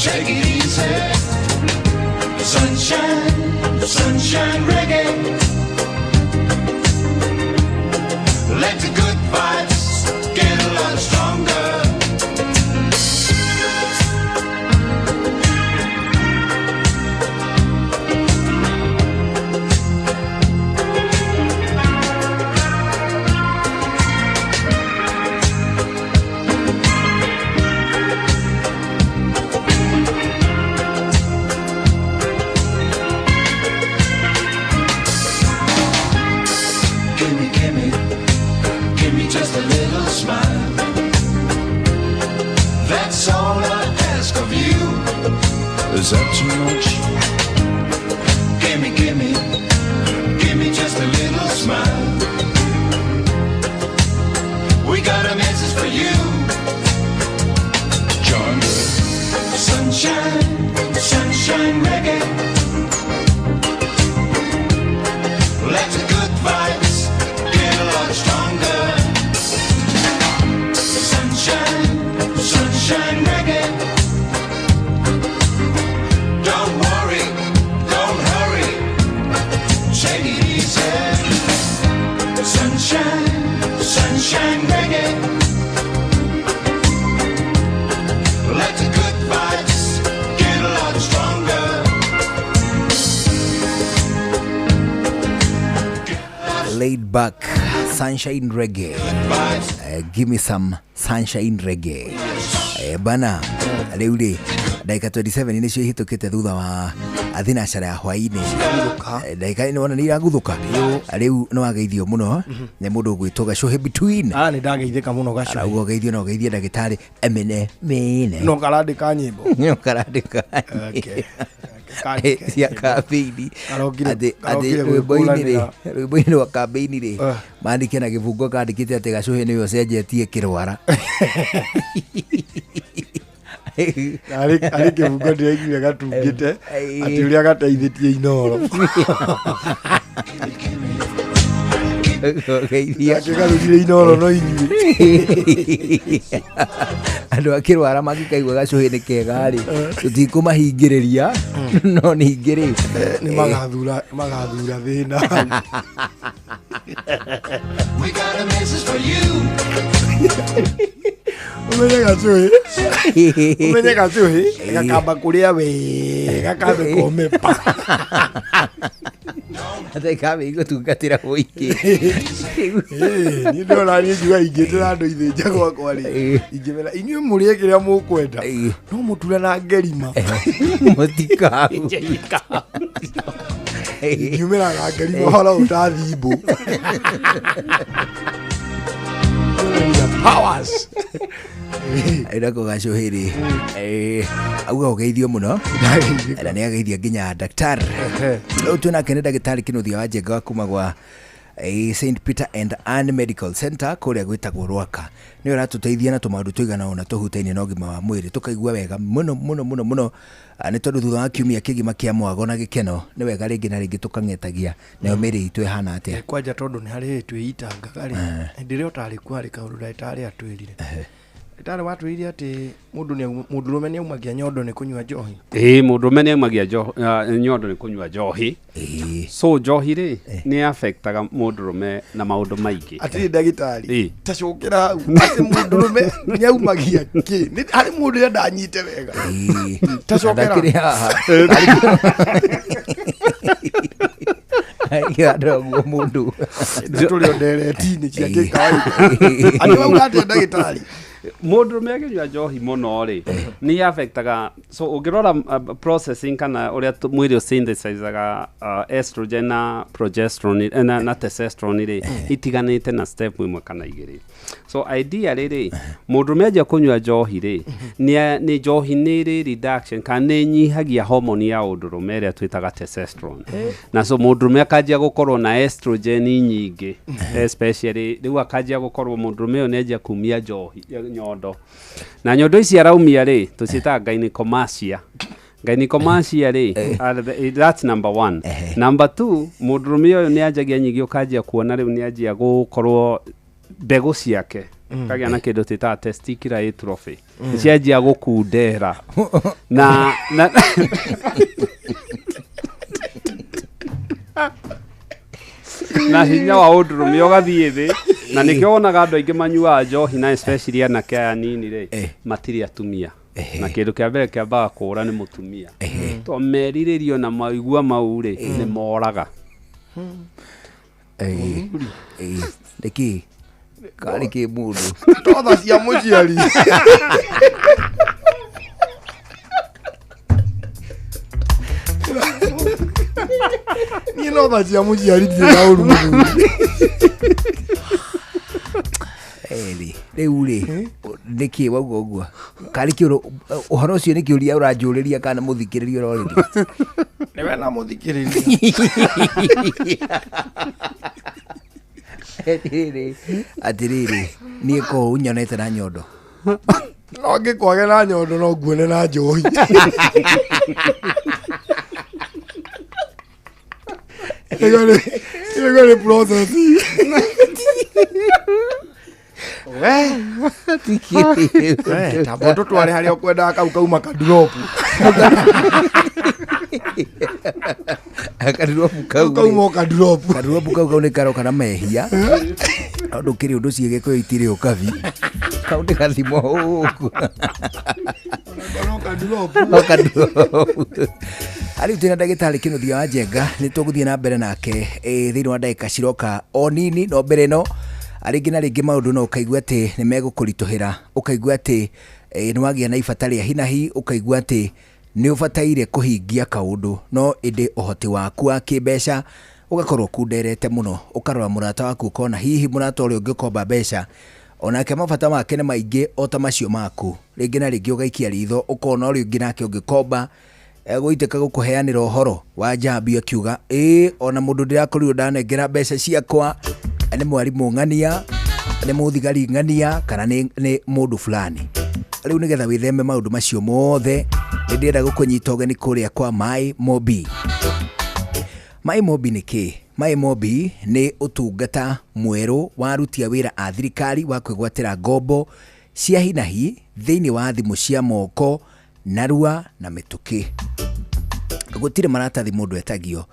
Take it easy. Sunshine, Sunshine reggae. Let the good vibes get a lot stronger. Gimme, gimme, gimme just a little smile. That's all I ask of you. Is that too much? Gimme, gimme, gimme just a little smile. We got a message for you. Join the sunshine, sunshine reggae. Let the good vibes get a lot stronger. Sunshine, sunshine reggae. Don't worry, don't hurry. Take it easy. Sunshine, sunshine reggae. Let the good vibes get a lot stronger. Laid back sunshine reggae. Give me some sunshine reggae. Bana rĩu rĩ ndagĩka 27 nĩcio ihĩtũkĩte thutha wa thinacara ya hwainĩ. Ndagĩka nĩ wona nĩ iraguthũka rĩu nĩ wageithio mũno nĩ mũndũ ũgwĩtwo Gacũhĩ between. Ah, nĩ ndageithĩka mũno Gacũhĩ. Arauga ũgeithio na ũgeithie ndagĩtarĩ Emene Mene. No karandĩka nyĩmbo. No karandĩka cia kambĩini. Karokire- Atĩ karokire rwĩmbo-inĩ rĩ gwĩkũranĩra. rwĩmbo-inĩ rwa kambĩini rĩ mandĩke na gĩbungo kandĩkĩte atĩ Gacũhĩ nĩwe ũcenjetie kĩrwara. Arĩ kĩbungo ndĩraiguire gatungĩte atĩ ũrĩa gateithĩtie Inooro. Geithia. Akĩgarũrire Inooro no inyuĩ. Andũ a kĩrwara mangĩkaigua gacũhĩ nĩ kega rĩ tũtikũmahingĩrĩria no ningĩ rĩ Nĩ magathura magathura thĩna. We got a message for you. Ũmenye gacũhĩ. Ũmenye gacũhĩ gakamba kũrĩa wega kambe kome pa. Atĩ kambe igũtungatĩra mũingĩ. Niĩ ndĩrona niĩ ngiuga ingĩtĩra andũ ithĩnja gwakwa rĩ ingĩmera inyuĩ mũrĩe kĩrĩa mũkwenda no mũture na ngerima. Mũtikahutia. Ingiumĩra na ngerima horo ũtathimbũ. Powers. Nako gacũhĩ rĩ auga ũgeithio mũno na nĩ ageithia nginya daktari rĩu twĩnake nĩ ndagĩtarĩ Kĩnuthia wa Njenga wa kuma gwa St Peter and Ann Medical Center kũrĩa gwĩtagwo Rwaka nĩ ũratũteithia na tũmaũndũ tũigana ũna tũhutaine na ũgima wa mwĩrĩ tũkaigua wega mũno mũno mũno mũno. Nĩ tondũ thutha wa kiumia kĩgima kĩa mwago na gĩkeno nĩ wega rĩngĩ na rĩngĩ tũkang'etagia nayo mĩĩrĩ itũ ĩhana atĩa. Kwanja tondũ nĩ harĩ twĩitangaga rĩ hĩndĩ ĩrĩa ũtarĩ kuo harĩ kaũndũ ndagĩtarĩ atwĩrire. Ndagĩtarĩ watwĩrire atĩ mũndũ nĩ mũndũrũme nĩ aumagia nyondo nĩ kũnyua njohi. Ĩĩ mũndũrũme nĩ aumagia nyondo nĩ kũnyua njohi. So njohi rĩ nĩ affectaga mũndũrũme na maũndũ maingĩ. Atĩrĩ ndagĩtarĩ Ĩĩ. ta cokera hau atĩ mũndũrũme nĩ aumagia kĩ. Nĩ harĩ mũndũ ũrĩa ndanyite wega. Ta cokera. Ndakĩrĩ haha. Andå guo mũndũ Tũrĩ o ndereti-inĩ cia gĩkawaida. Atĩ wauga atĩa ndagĩtarĩ? Mũndũrũme akĩnyua njohi mũno rĩ nĩ affectaga so ũngĩrora processing kana ũrĩa mwĩrĩ ũsynthesizaga estrogen na progesterone na testosterone rĩ itiganĩte na step ĩmwe kana igĩrĩ. So ideally rĩ mũndũrũme anjia kũnyua njohi rĩ nĩ njohi nĩ ĩrĩ reduction kana nĩ ĩnyihagia hormone ya ũndũrũme ĩrĩa twĩtaga testosterone. Na so mũndũrũme akanjia gũkorwo na estrogen nyingĩ especially rĩu akanjia gũkorwo mũndũrũme ũyũ nĩ anjia kumia njohi nyondo na nyondo ici araumia rĩ tũciĩtaga gynecomastia. Gynecomastia rĩ that's number one. Number two mũndũrũme ũyũ nĩ anjagia nyingĩ ũkanjia kuona rĩu nĩ anjia gũkorwo mbegũ ciake kagĩa na kĩndũ twĩtaga testicular atrophy. Cianjia gũkundera na Na hinya wa ũndũrũme ũgathiĩ thĩ, na nĩkĩo wonaga andũ aingĩ manyuaga njohi na especially anake aya nini rĩ, matirĩ atumia. Na kĩndũ kĩa mbere kĩambaga kũũra nĩ mũtumia, to merirĩrio na maigua mau rĩ, nĩ moraga. Nĩkĩ karĩ kĩ mũndũ totha cia mũciari. Niĩ no tha cia mũciari ndirĩ na ũru mũthuri. Eri, rĩu rĩ, nĩkĩ wauga ũguo? Karĩ kĩ ũhoro ũcio nĩ kĩũria ũranjũrĩria kana mũthikĩrĩria ũrorĩria? Nĩwe na mũthikĩrĩria. Atĩrĩrĩ, atĩrĩrĩ, niĩ ko ũnyonete na nyondo? No ngĩkwage na nyondo no nguone na njohi. Ĩgo nĩ process. We tamba tũtware harĩa ũkwendaga kau kauma kaduropu. Kaduropu kau kauma o kaduropu. Kaduropu kau kau nĩ karoka na mehia, tondũ kĩrĩ ũndũ ciĩ Gĩkũyũ itirĩ ũkabi. Kau nĩ gathimo ũguo. No kaduropu. No kaduropu. Arĩu twĩna ndagĩtarĩ Kĩnuthia wa Njenga, nĩ tũgũthiĩ na mbere nake thĩinĩ wa ndagĩka ciroka o nini. No mbere ĩno, rĩngĩ na rĩngĩ maũndũ no ũkaigua atĩ nĩ megũkũritũhĩra, ũkaigua atĩ nĩ wagĩa na ibata rĩa hinahi, ũkaigua atĩ nĩ ũbataire kũhingia kaũndũ, no ĩndĩ ũhoti waku wa kĩmbeca ũgakorwo ũkunderete mũno. Ũkarora mũrata waku ũkona hihi mũrata ũrĩa ũngĩkomba mbeca onake mabata make nĩ maingĩ o ta macio maku. Rĩngĩ na rĩngĩ ũgaikia ritho ũkona ũrĩa ũngĩ nake ũngĩkomba egũitĩka gũkũheanĩra ũhoro wa njambi akiuga ĩĩ, ona mũndũ ndĩrakorirwo ndanengera mbeca ciakwa nĩ mwarimũ ng'ania, nĩ mũthigari ng'ania, kana nĩ mũndũ fulani. Rĩu nĩgetha wĩtheme maũndũ macio mothe, nĩ ndĩrenda gũkũnyita ũgeni kũrĩa kwa Mai Mobi. Mai Mobi nĩ kĩ? Mai Mobi nĩ ũtungata mwerũ wa aruti a wĩra a thirikari wa kwĩgwatĩra ngombo cia hinahi thĩinĩ wa thimũ cia moko narua na mĩtũkĩ. Gũtirĩ maratathi mũndũ etagio,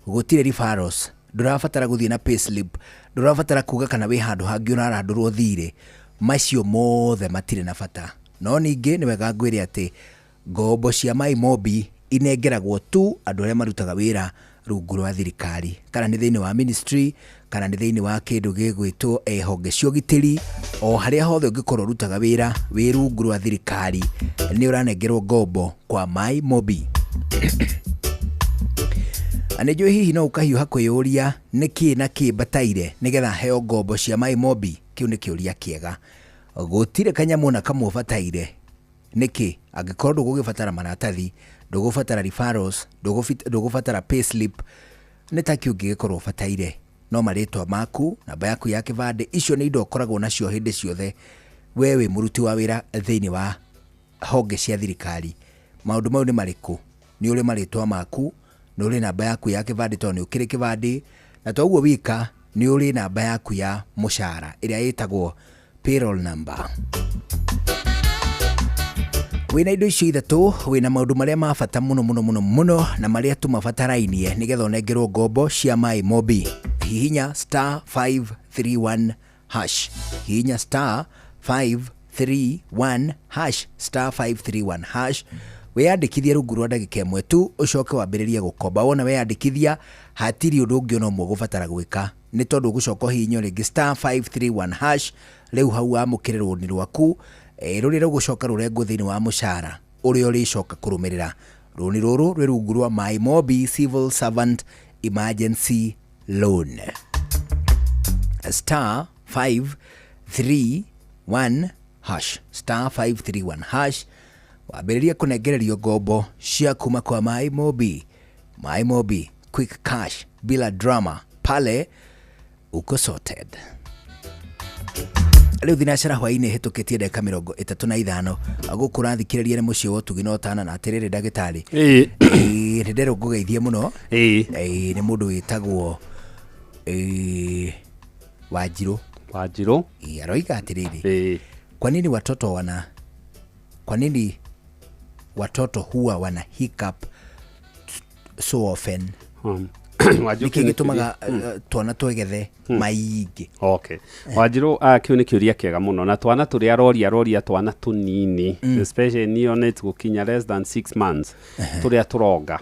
gũtirĩ referrals, ndũrabatara gũthiĩ na payslip, ndũrabatara kuga kana wĩ handũ hangĩ ũrarandũrwo thirĩ. Macio mothe matirĩ na bata. No ningĩ nĩ wega ngwĩre atĩ ngombo cia Mai Mobi inengeragwo tu andũ arĩa marutaga wĩra rungu rwa thirikari, kana nĩ thĩinĩ wa ministry, kana nĩ thĩinĩ wa kĩndũ gĩgwĩtwo honge cia ũgitĩri. O harĩa hothe ũngĩkorwo ũrutaga wĩra wĩ rungu rwa thirikari, nĩ ũranengerwo ngombo kwa Mai Mobi. Nĩ njũĩ hihi no ũkahiũha kwĩyũria nĩkĩ na kĩ mbataire nĩgetha heo ngombo cia Mai Mobi. Kĩu nĩ kĩũria kĩega. Gũtirĩ kanyamũ na kamwe ũbataire. Nĩkĩ? Angĩkorwo ndũgũgĩbatara maratathi, ndũgũbatara referrals, ndũgũbatara payslip, nĩ ta kĩ ũngĩgĩkorwo ũbataire? No marĩtwa maku, namba yaku ya kĩbandĩ, icio nĩ indo ũkoragwo nacio hĩndĩ ciothe we wĩ mũruti wa wĩra thĩinĩ wa honge cia thirikari. Maũndũ mau nĩ marĩkũ? Nĩ ũrĩ marĩtwa maku, nĩ ũrĩ namba yaku ya kĩbandĩ tondũ nĩ ũkĩrĩ kĩbandĩ, na to ũguo wika, nĩ ũrĩ namba yaku ya mũcara ĩrĩa ĩtagwo payroll number. Wĩna indo icio ithatũ, wĩna maũndũ marĩa ma bata mũno mũno mũno mũno na marĩa tu mabatarainie nĩgetha ũnengerwo ngombo cia Mai Mobi. Hihinya star 531 hash. Hihinya star 531 hash, star 531 hash. Wĩyandĩkithie rungu rwa ndagĩka ĩmwe tu, ũcoke wambĩrĩrie gũkomba. Wona weyandĩkithia, hatirĩ ũndũ ũngĩ ona ũmwe ũgũbatara gwĩka, nĩ tondũ ũgũcoka ũhihinye rĩngĩ star 531 hash. Rĩu hau wamũkĩre rũni rwaku rũrĩa rũgũcoka rũrengwo thĩinĩ wa mũcara ũrĩa ũrĩcoka kũrũmĩrĩra. Rũni rũrũ rwĩ rungu rwa Mai Mobi Civil Servant Emergency Loan. Star 531 hash, star 531 hash, wambĩrĩrie kũnengererio ngombo cia kuma kwa Mai Mobi. Mai Mobi, quick cash bila drama, pale uko sorted. Rĩu thinacara hwaĩ-inĩ hĩtũkĩtie ndagĩka 35, gũkũ ũrathikĩrĩria nĩ mũciĩ wa ũtugi na ũtana. Na atĩrĩrĩ ndagĩtarĩ, nĩ nderwo ngũgeithie mũno. Nĩ mũndũ wĩtagwo Wanjirũ. Wanjirũ. Aroiga atĩrĩrĩ, kwa nini watoto wana, kwa nini watoto huwa wana hiccup so often? Wanjirũ, Nĩkĩ kĩu nĩ gĩtũmaga kĩũria- twana twegethe maingĩ? Okay, Wanjirũ, kĩu nĩ kĩũria kĩega mũno, na twana tũrĩa aroria aroria twana tũnini, especially neonates gũkinya less than 6 months, tũrĩa tũronga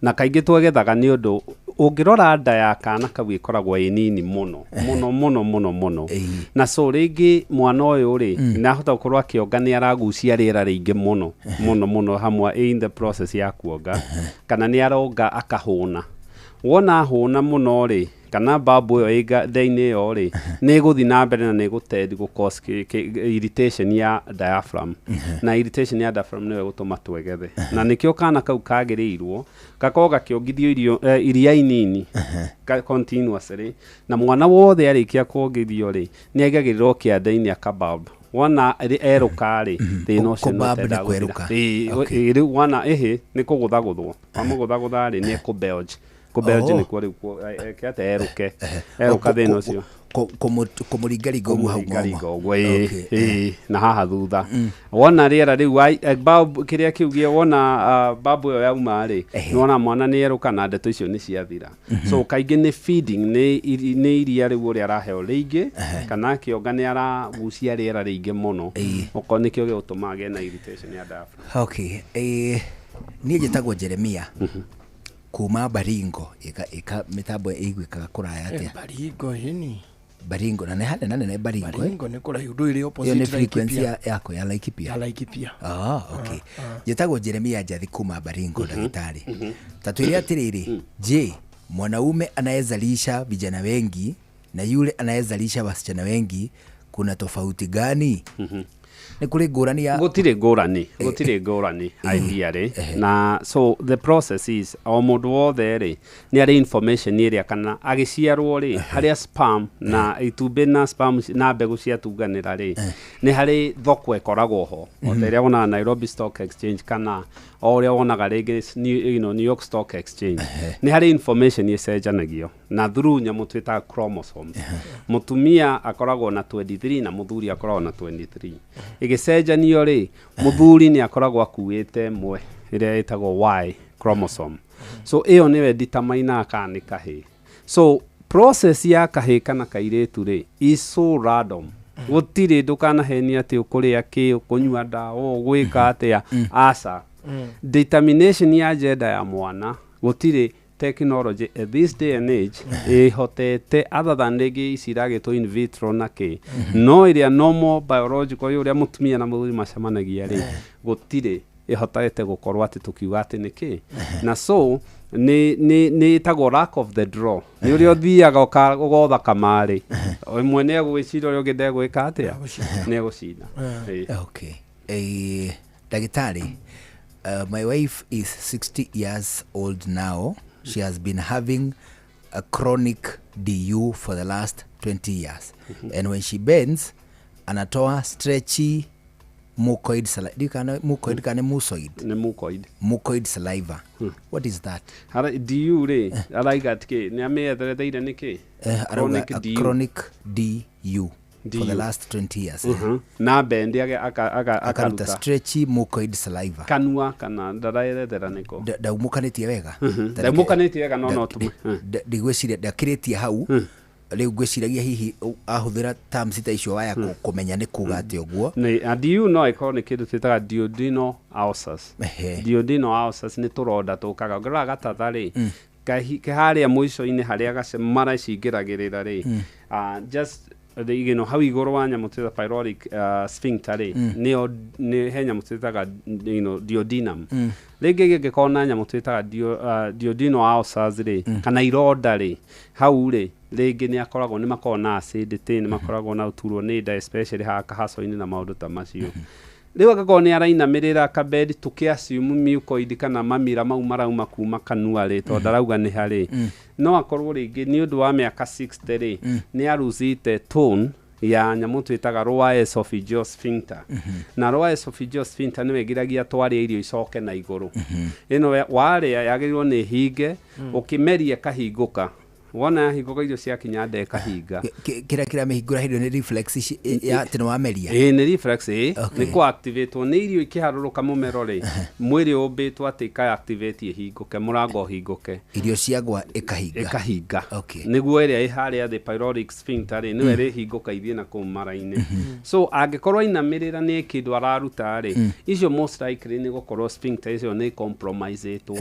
na kaingĩ twegethaga nĩ ũndũ ũngĩrora nda ya kana kau ĩkoragwo ĩ nini mũno mũno mũno mũno mũno, na so rĩngĩ mwana ũyũ rĩ, nahota gũkorwo akĩonga nĩ aragucia rĩera rĩingĩ mũno mũno mũno hamwe in the process ya kuonga, kana nĩ aronga akahũna. Wona ahũna mũno rĩ, kana babu ĩyo ĩ nda-inĩ ĩyo rĩ, nĩ ĩgũthiĩ na mbere na nĩ ĩgũtend gũ cause irritation ya diaphragm, na irritation ya diaphragm nĩyo ĩgũtũma twegethe. Na nĩkĩo kana kau kagĩrĩirwo gakorwo gakĩongithio irio, iria inini continuously. Na mwana wothe arĩkia kuongithio rĩ, nĩ aigagĩrĩrwo kĩande-inĩ akabab. Wona erũka rĩ, thĩna ũcio nĩ Kũbab nĩ ũtendaga gũthira. kwerũka. Ĩĩ, rĩu wana ĩhĩ nĩ kũgũthagũthwo, wamũgũthagũtha rĩ, nĩ ekũbelge. Kũbelge nĩkuo rĩu eke atĩ erũke erũka thĩna ũcio. Kũmũringaringa ũguo hau? Kũmũringaringa ng'ong'o. ũguo, ĩĩ, ĩĩ, na haha thutha wona rĩera rĩu bulb kĩrĩa kĩu gĩa wona babu ĩyo yauma rĩ, nĩwona mwana nĩ erũka na ndeto icio nĩ ciathira. So kaingĩ nĩ feeding, nĩ iria rĩu ũrĩa araheo rĩingĩ, kana akĩonga nĩ aragucia rĩera rĩingĩ mũno, okorwo nĩkĩo gĩgũtũma agĩe na irritation ya diaphragm. Okay, niĩ njĩtagwo Jeremia kuma Baringo. Ĩka mĩtambo ĩiguĩkaga kũraya atĩa? Baringo hini. Baringo na nĩ hanene nene Baringo, eh? Baringo nĩ kũraihu, ndũĩ rĩ Ĩyo opposite nĩ frequency Laikipia. yako ya Laikipia. Ya Laikipia. Ah, okay. Njĩtagwo Jeremia Njathi kuma Baringo. Ndagĩtarĩ, ta twĩre atĩrĩrĩ, je, mwanaume anayezalisha vijana wengi na yule anayezalisha wasichana wengi kuna tofauti gani? Nĩ kũrĩ ngũrani ya Gũtirĩ ngũrani ideally. Na so the process is o mũndũ wothe rĩ, nĩ arĩ information ĩrĩa kana agĩciarwo rĩ, harĩa sperm na itumbĩ na sperm na mbegũ ciatunganĩra rĩ, nĩ harĩ thoko ĩkoragwo ho, o ta ĩrĩa wonaga Nairobi Stock Exchange kana o ũrĩa wonaga rĩngĩ New York Stock Exchange. Nĩ harĩ information ĩcenjanagio na through nyamũ twĩtaga chromosomes. Mũtumia akoragwo na 23 na mũthuri akoragwo na 23. Ĩgĩcenjanio rĩ, mũthuri nĩ akoragwo akuĩte ĩmwe ĩrĩa ĩtagwo Y chromosome, so ĩyo nĩyo ĩditamainaga kana nĩ kahĩĩ. So process ya kahĩĩ kana kairĩtu rĩ is so random. Gũtirĩ, ndũkanahenie atĩ ũkũrĩa kĩ, ũkũnyua ndawa, ũgwĩka atĩa, aca. Determination ya gender ya mwana, gũtirĩ technology at this day and age ĩhotete, other than rĩngĩ ici iragĩtwo in vitro na kĩ, no ĩrĩa normal biological ĩ ũrĩa mũtumia na mũthuri macemanagia rĩ, gũtirĩ ĩhotete gũkorwo atĩ tũkiuga atĩ nĩ kĩ. Na so nĩ ĩtagwo luck of the draw, nĩ ũrĩa ũthiaga ũgotha kamarĩ, ĩmwe nĩ egwĩcira, ũrĩa ũngĩ ndegwĩka atĩa, nĩ egũcinda. Ĩĩ. Okay. Ndagĩtarĩ, my wife is 60 years old now. She has been having a chronic DU for the last 20 years. And when she bends, anatoa stretchy mucoid saliva. Kana mucoid kana mucoid? Nĩ mucoid. Mucoid saliva. What is that? Ara, DU rĩ, araiga atĩ kĩ nĩ amĩetheretheire nĩ kĩ? Arauga Chronic a DU. Chronic DU for the DU. last 20 years. Na bend Akaruta akaruta stretchy mucoid saliva. Kanua kana ndaraerethera nĩko? Ndaumũkanĩtie wega. Ndaumũkanĩtie wega, no tũmwe. Ndigwĩciria ndakĩrĩtie hau. Rĩu ngwĩciragia hihi ahũthĩra terms ta icio waya kũmenya nĩ kuga atĩ ũguo. Nĩ a DU no ĩkorwo nĩ kĩndũ twĩtaga duodenal ulcers. Duodenal ulcers nĩ tũronda tũkaga ũngĩrora gatatha rĩ, harĩa mũico-inĩ harĩa gace maracingĩragĩrĩra rĩ, just hau igũrũ wa nyamũ twĩta pyloric sphincter rĩ, nĩyo nĩ he nyamũ twĩtaga duodenum. Rĩngĩ gĩngĩkorwo na nyamũ twĩtaga duodenal ulcers rĩ, kana ironda rĩ hau rĩ, rĩngĩ nĩ akoragwo, nĩ makoragwo na acidity, nĩ makoragwo na ũturwo nĩ nda, especially haha kahaco-inĩ na maũndũ ta macio. Rĩu angĩkorwo nĩ arainamĩrĩra kabed, tũkĩ-assume mucoid kana mamira mau marauma kuma kanua rĩ, tondũ ndarauga nĩ harĩ, no akorwo rĩngĩ nĩ ũndũ wa mĩaka 60 rĩ, nĩ aruzite tone ya nyamũ twĩtaga lower esophageal sphincter. Na lower esophageal sphincter nĩwe ĩgiragia twarĩa irio icoke na igũrũ. Ĩno warĩa yagĩrĩirwo nĩ hinge, ũkĩmeria ĩkahingũka. Wona yahingũka irio ciakinya nda ĩkahinga. Kĩrĩa kĩramĩhingũra hĩndĩ ĩyo nĩ reflex ici ya atĩ nĩ wameria. Ĩĩ, nĩ reflex, ĩĩ. Nĩ kũ activate nĩ irio ikĩharũrũka mũmero rĩ, mwĩrĩ ũmbĩtwo atĩ ĩka activate ĩhingũke, mũrango ũhingũke. Irio ciagwa ĩkahinga. Ĩkahinga. Nĩguo ĩrĩa ĩ harĩa thĩ, pyloric sphincter rĩ, nĩyo ĩrĩhingũka ithiĩ na kũu mara-inĩ. So angĩkorwo ainamĩrĩra nĩ kĩndũ araruta rĩ, icio most likely nĩ gũkorwo sphincter icio nĩ compromisetwo.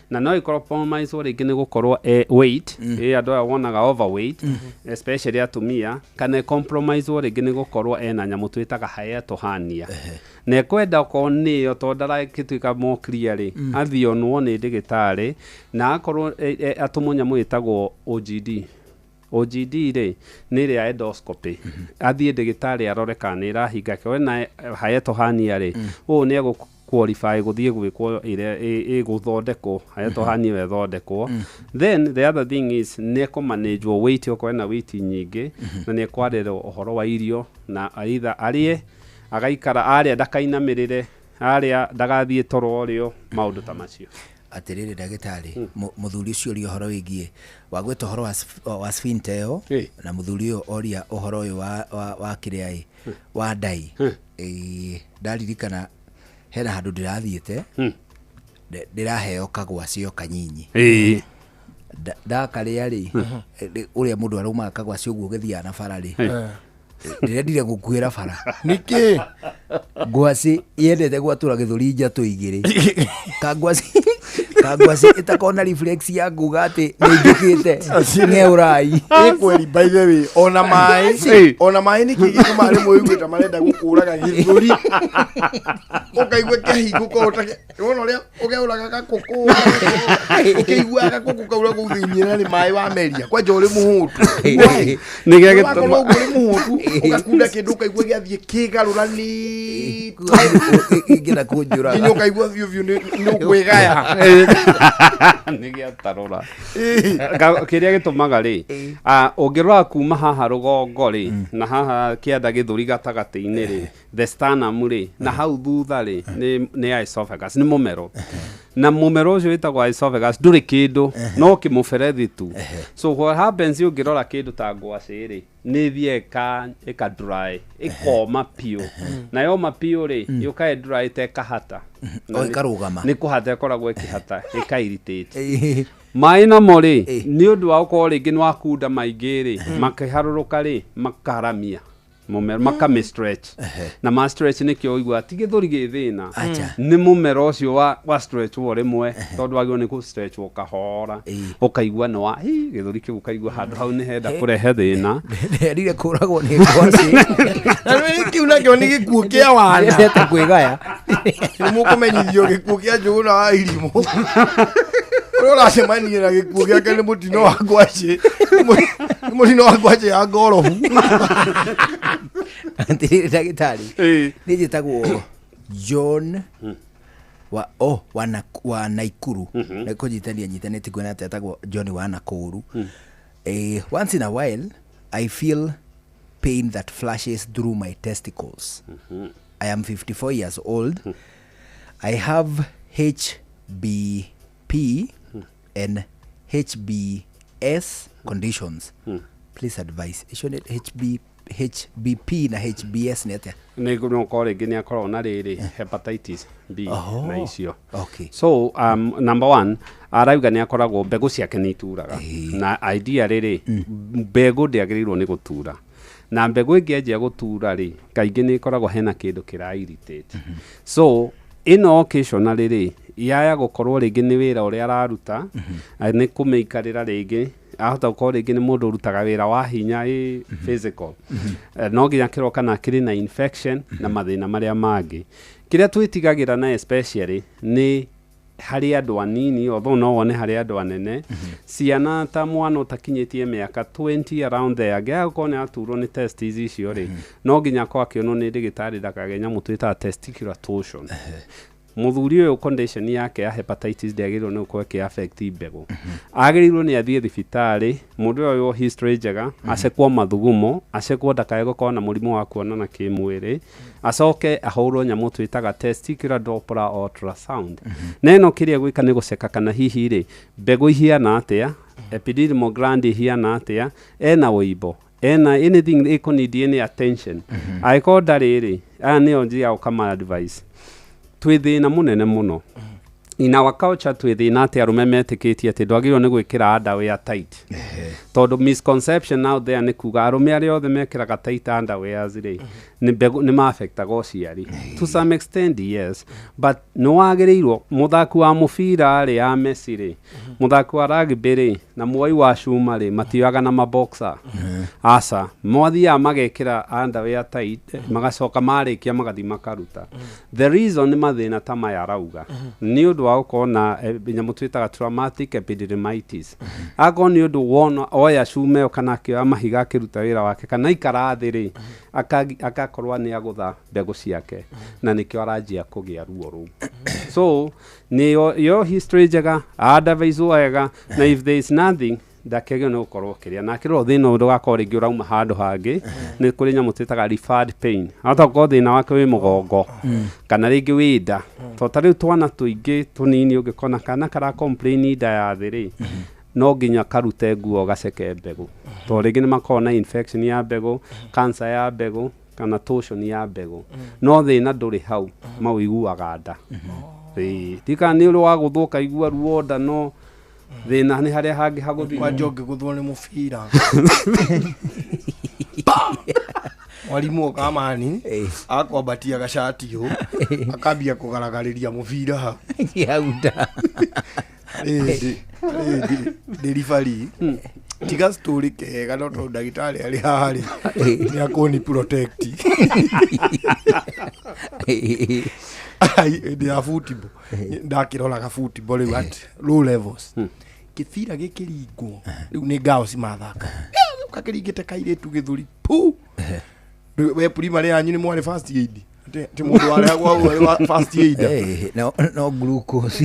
Na no ĩkorwo compromised rĩngĩ nĩ gũkorwo weight, ĩ andũ aya wonaga overweight, especially atumia, kana compromised rĩngĩ nĩ gũkorwo ena nyamũ twĩtaga hiatal hernia. Na ekwenda okorwo nĩyo, tondũ ndarakĩtuĩka more clear rĩ, athiĩ onwo nĩ ndĩgĩtarĩ na akorwo atũmwo nyamũ ĩtagwo OGD. OGD rĩ, nĩ ĩrĩa endoscopy. Athiĩ ndĩgĩtarĩ arore kana nĩ ĩrahinga. Kĩo ena hiatal hernia rĩ, ũũ nĩ egũ qualify gũthiĩ gwĩkwo ĩrĩa ĩgũthondekwo hiatal hernia ĩyo ĩthondekwo. Then the other thing is nĩ ekũmanagwo weight, okorwo ena weight nyingĩ, na nĩ ekwarĩrwo ũhoro wa irio, na either arĩe agaikara, arĩa ndakainamĩrĩre, arĩa ndagathiĩ toro ũrĩo, maũndũ ta macio. Atĩrĩrĩ ndagĩtarĩ, mũthuri ũcio oria ũhoro wĩgiĩ wagwĩta ũhoro wa sphincter ĩyo, na mũthuri ũyũ oria ũhoro ũyũ wa kĩrĩa ĩ wa ndai. Ĩ, ndaririkana hena handũ ndĩrathiĩte, ndĩraheo kagwacio kanyinyi. Ndakarĩa rĩ, ũrĩa mũndũ araumaga kagwacio ũguo ũgĩthiaga na bara rĩ, ndĩrendire gũkuĩra bara. Nĩkĩ? Ngwacĩ yendete gwatũra gĩthũri njatũ igĩrĩ. Kangwacĩ ĩtakorwo na reflex ya kuga atĩ nĩ njũkĩte ng'eũrai. Ĩ kweli, by the way, ona maĩ, ona maĩ nĩkĩ gĩtũmaga rĩmwe ũigue ta marenda gũkũraga gĩthũri, ũkaigua kĩahingũka ũtage wona ũrĩa ũgeũraga gakũkũ, ũkĩiguaga gakũkũ kaura kũu thĩinĩ na nĩ maĩ wameria kwanja ũrĩ mũhũtu. Nĩ gĩa wakorwo gĩtũma ũguo ũrĩ mũhũtu, ũgakunda kĩndũ ũkaigua gĩathiĩ kĩgarũranĩte ingĩenda kũnjũraga. Nginya ũkaigua biũ biũ nĩ ũkwĩgaya. Nĩ gĩatarũra. Kĩrĩa gĩtũmaga rĩ, ũngĩrora kuma haha rũgongo rĩ, na haha kĩanda gĩthũri gatagatĩ-inĩ rĩ, the sternum rĩ, na hau thutha rĩ, nĩ esophagus, nĩ mũmero. Na mũmero ũcio wĩtagwo esophagus ndũrĩ kĩndũ, no kĩmũberethi tu. So what happens, ũngĩrora kĩndũ ta ngwacĩ rĩ, nĩ ĩthiaga ĩka dry, ĩkoma biũ, na yoma biũ rĩ, yũkaga dry ta ĩkahata. Na O, ĩkarũgama. Nĩ kũhata ĩkoragwo ĩkĩhata, ĩka irritate maĩ namo rĩ, nĩ ũndũ wa gũkorwo rĩngĩ nĩ wakunda maingĩ rĩ, makĩharũrũka rĩ, makaramia mũmero, makamĩ stretch, na ma stretch nĩkĩo ũiguaga ti gĩthũri gĩ thĩna. Acha. Nĩ mũmero ũcio wa stretch wo rĩmwe, tondũ wagĩrĩirwo nĩ kũ stretch wo kahora, ũkaigua nĩ wa hĩ, gĩthũri kĩu ũkaigua handũ hau nĩ henda kũrehe thĩna. Nderire kũragwo nĩ ngwacĩ. Na nĩ kĩu nakĩo nĩ gĩkuũ kĩa wana. Ndĩrendete kwĩgaya. Nĩ mũkũmenyithio gĩkuũ kĩa Njũgũna wa Irimũ, ũrĩa ũracemania na gĩkuũ gĩake nĩ mũtino wa ngwacĩ, nĩ mũtino wa ngwacĩ ya ngorobu. Atĩrĩrĩ ndagĩtarĩ, nĩ njĩtagwo John wa oh, wa Naikuru, na kũnyitania nyitanĩtie kuona atĩ etagwo John wa Nakuru. Once in a while I feel pain that flashes through my testicles. I am 54 years old. I have HBP and HBS conditions. Please advise. Icio nĩ HBP na HBS nĩ atĩa? Nĩ no rĩngĩ nĩ akoragwo na rĩrĩ hepatitis B na icio. So number one, arauga nĩ akoragwo mbegũ ciake nĩ ituraga, na idea rĩrĩ, mbegũ ndĩagĩrĩirwo nĩ gũtura, na mbegũ ĩngĩanjia gũtura rĩ, kaingĩ nĩ ĩkoragwo hena kĩndũ kĩra irritate. So ĩno occasionally rĩ, yaya gũkorwo rĩngĩ nĩ wĩra ũrĩa araruta, nĩ kũmĩikarĩra, rĩngĩ ahota gũkorwo rĩngĩ nĩ mũndũ ũrutaga wĩra wa hinya, ĩ physical. No nginya kĩrwo kana kĩrĩ na infection na mathĩna marĩa mangĩ. Kĩrĩa twĩtigagĩra na especially nĩ harĩ andũ anini, although no wone harĩ andũ anene, ciana ta mwana ũtakinyĩtie mĩaka 20 around there, angĩaga gũkorwo nĩ aturwo nĩ testes icio rĩ, no nginya akorwo akĩonwo nĩ ndĩgĩtarĩ ndakagĩa nyamũ twĩtaga testicular torsion. Mũthuri ũyũ condition yake ya hepatitis ndĩagĩrĩirwo nĩ gũkorwo ĩkĩ affect mbegũ. Agĩrĩirwo nĩ athiĩ thibitarĩ, mũndũ ũyũ oywo history njega, acekwo mathugumo, acekwo ndakae gũkorwo na mũrimũ wa kuonana kĩmwĩrĩ, acoke ahũrwo nyamũ twĩtaga testicular Doppler ultrasound. Na ĩno kĩrĩa gwĩka nĩ gũceka kana hihi rĩ mbegũ ihiana atĩa, epididymal gland ihiana atĩa, ena wũimbo, ena anything ĩkũ any attention. Angĩkorwo ndarĩ rĩ, aya nĩo njĩaga gũkama advice. Twĩ thĩna mũnene mũno in our culture, twĩ thĩna atĩ arũme metĩkĩtie atĩ ndwagĩrĩirwo nĩ gwĩkĩra underwear tight, tondũ misconception out there nĩ kuga arũme arĩa othe mekĩraga tight underwears rĩ, nĩ mbegũ nĩ maafectaga ũciari. To some extent yes, but nĩ wagĩrĩirwo mũthaki wa mũbira rĩ ya Messi rĩ, mũthaki wa rugby rĩ, na muoi wa cuma rĩ, matioyaga na maboxer, aca, mathiaga magekĩra underwear tight, magacoka marĩkia magathiĩ makaruta. The reason nĩ mathĩna ta maya arauga nĩ ũndũ wa gũkorwo na nyamũ twĩtaga traumatic epididymitis. Akorwo nĩ ũndũ wona oya cuma ĩyo kana akĩoya mahiga akĩruta wĩra wake kana ikara thĩ rĩ, agakorwo nĩ agũtha mbegũ ciake na nĩkĩo aranjia kũgĩa ruo rũu. So nĩ yo history njega, advise wega, na if there is nothing ndakĩagĩrĩirwo nĩ gũkorwo kĩrĩa na akĩrorwo thĩna ũyũ ndũgakorwo rĩngĩ ũrauma handũ hangĩ. Nĩ kũrĩ nyamũ twĩtaga referred pain, hata gũkorwo thĩna wake wĩ mũgongo kana rĩngĩ wĩ nda, to ta rĩu twana tũingĩ tũnini ũngĩkona kana kara complain nda ya thĩ rĩ, no nginya karute nguo gaceke mbegũ, to rĩngĩ nĩ makoragwo na infection ya mbegũ, cancer ya mbegũ kana torsion ya mbegũ, no thĩna ndũrĩ hau, maũiguaga nda. Ĩĩ, ndikana nĩ ũrĩ wa gũthwo ũkaigua ruo nda, no thĩna nĩ harĩa hangĩ hagũthire. Kwanja ũngĩgũthwo nĩ mũbira, mwarimũ okamani akwambatia gacati ũ akambia kũgaragarĩria mũbira hau. Hau nda. Ndĩ ribari tiga story kega, no tondũ ndagĩtarĩ arĩ haha rĩ, nĩ akũni protect. Ai, hĩndĩ ya football ndakĩroraga football rĩu at low levels, kĩbira gĩkĩringwo rĩu nĩ ngao cimathaka kakĩringĩte kairĩtu gĩthũri pu. We primary yanyu nĩ mwarĩ first aid? Atĩ mũndũ warehagwo hau arĩ wa first aid? No, no glucose.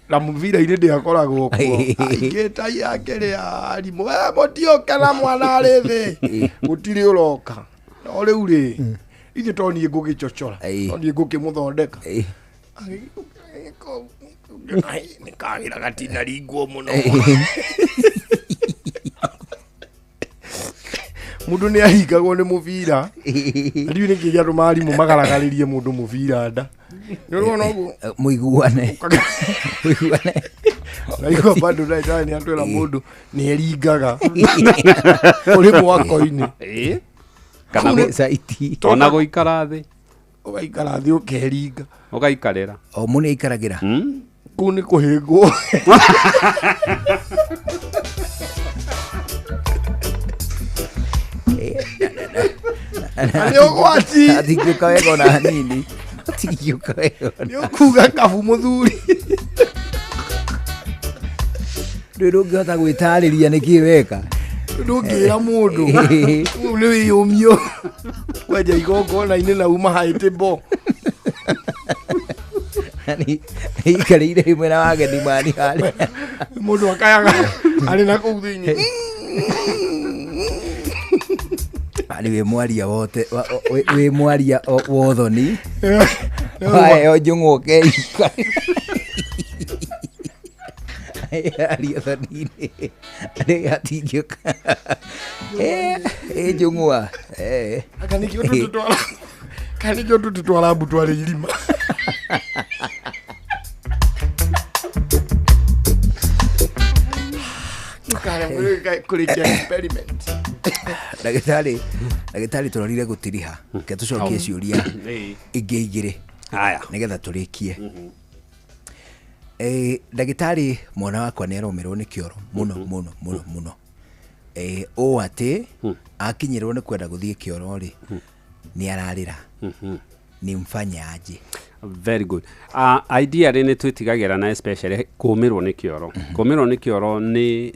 Na mũbira-inĩ ndĩakoragwo kuo, aingĩta yake rĩa arimũ, "Eh, mũtioke na mwana arĩ thĩ, gũtirĩ ũroka." No rĩu rĩ, ithuĩ to niĩ ngũgĩcochora, no niĩ ngũkĩmũthondeka, nĩ kagĩra gatinaringwo mũno. Mũndũ nĩ ahingagwo nĩ mũbira. Ndiũĩ nĩkĩ gĩatũma arimũ magaragarĩrie mũndũ mũbira nda. Nĩ ũrona ũguo? Mũiguane, mũiguane. Naigua bado ndagĩtarĩ nĩ atwĩra mũndũ nĩ eringaga ũrĩ mwako-inĩ. Ĩĩ. Kana Saiti. Ona gũikara thĩ. Ũgaikara thĩ ũkeringa. Ũgaikarĩra. O mũndũ nĩ aikaragĩra. Kũu nĩ kũhĩngwo. Na nĩ ũgwati. Atingĩũka wega ona hanini, atingĩũka wega ona. Nĩ ũkuga kabu mũthuri. Rĩu ndũngĩhota gwĩtarĩria nĩkĩ weka. Ndũngĩra mũndũ ũyũ nĩ wĩyũmio kwenja igongona-inĩ na uma haĩtĩ bo. Yani ikarĩire mwena wa ageni mani harĩa. Mũndũ akayaga arĩ na kũu thĩinĩ. Ani wĩ mwaria wote wĩ mwaria wothoni waheo njũng'wa ũkeika aria thoni-inĩ arĩ hatingĩũka ĩ njũng'wa. Anga nĩkĩo tũtũtwara, kana nĩkĩo tũtũtwara mbu twarĩ irima. Kũrĩkia experiment. Ndagĩtarĩ, ndagĩtarĩ, tũrorire gũtiriha, ke tũcokie ciũria ingĩ igĩrĩ haya nĩgetha tũrĩkie. Ndagĩtarĩ, mwana wakwa nĩ aromĩrwo nĩ kĩoro mũno mũno mũno mũno. Ũũ atĩ akinyĩrwo nĩ kwenda gũthiĩ kĩoro rĩ, nĩ ararĩra, nĩ mfanye aje? Very good. Ideally nĩ twĩtigagĩra na especially kũmĩrwo nĩ kĩoro. Kũmĩrwo nĩ kĩoro nĩ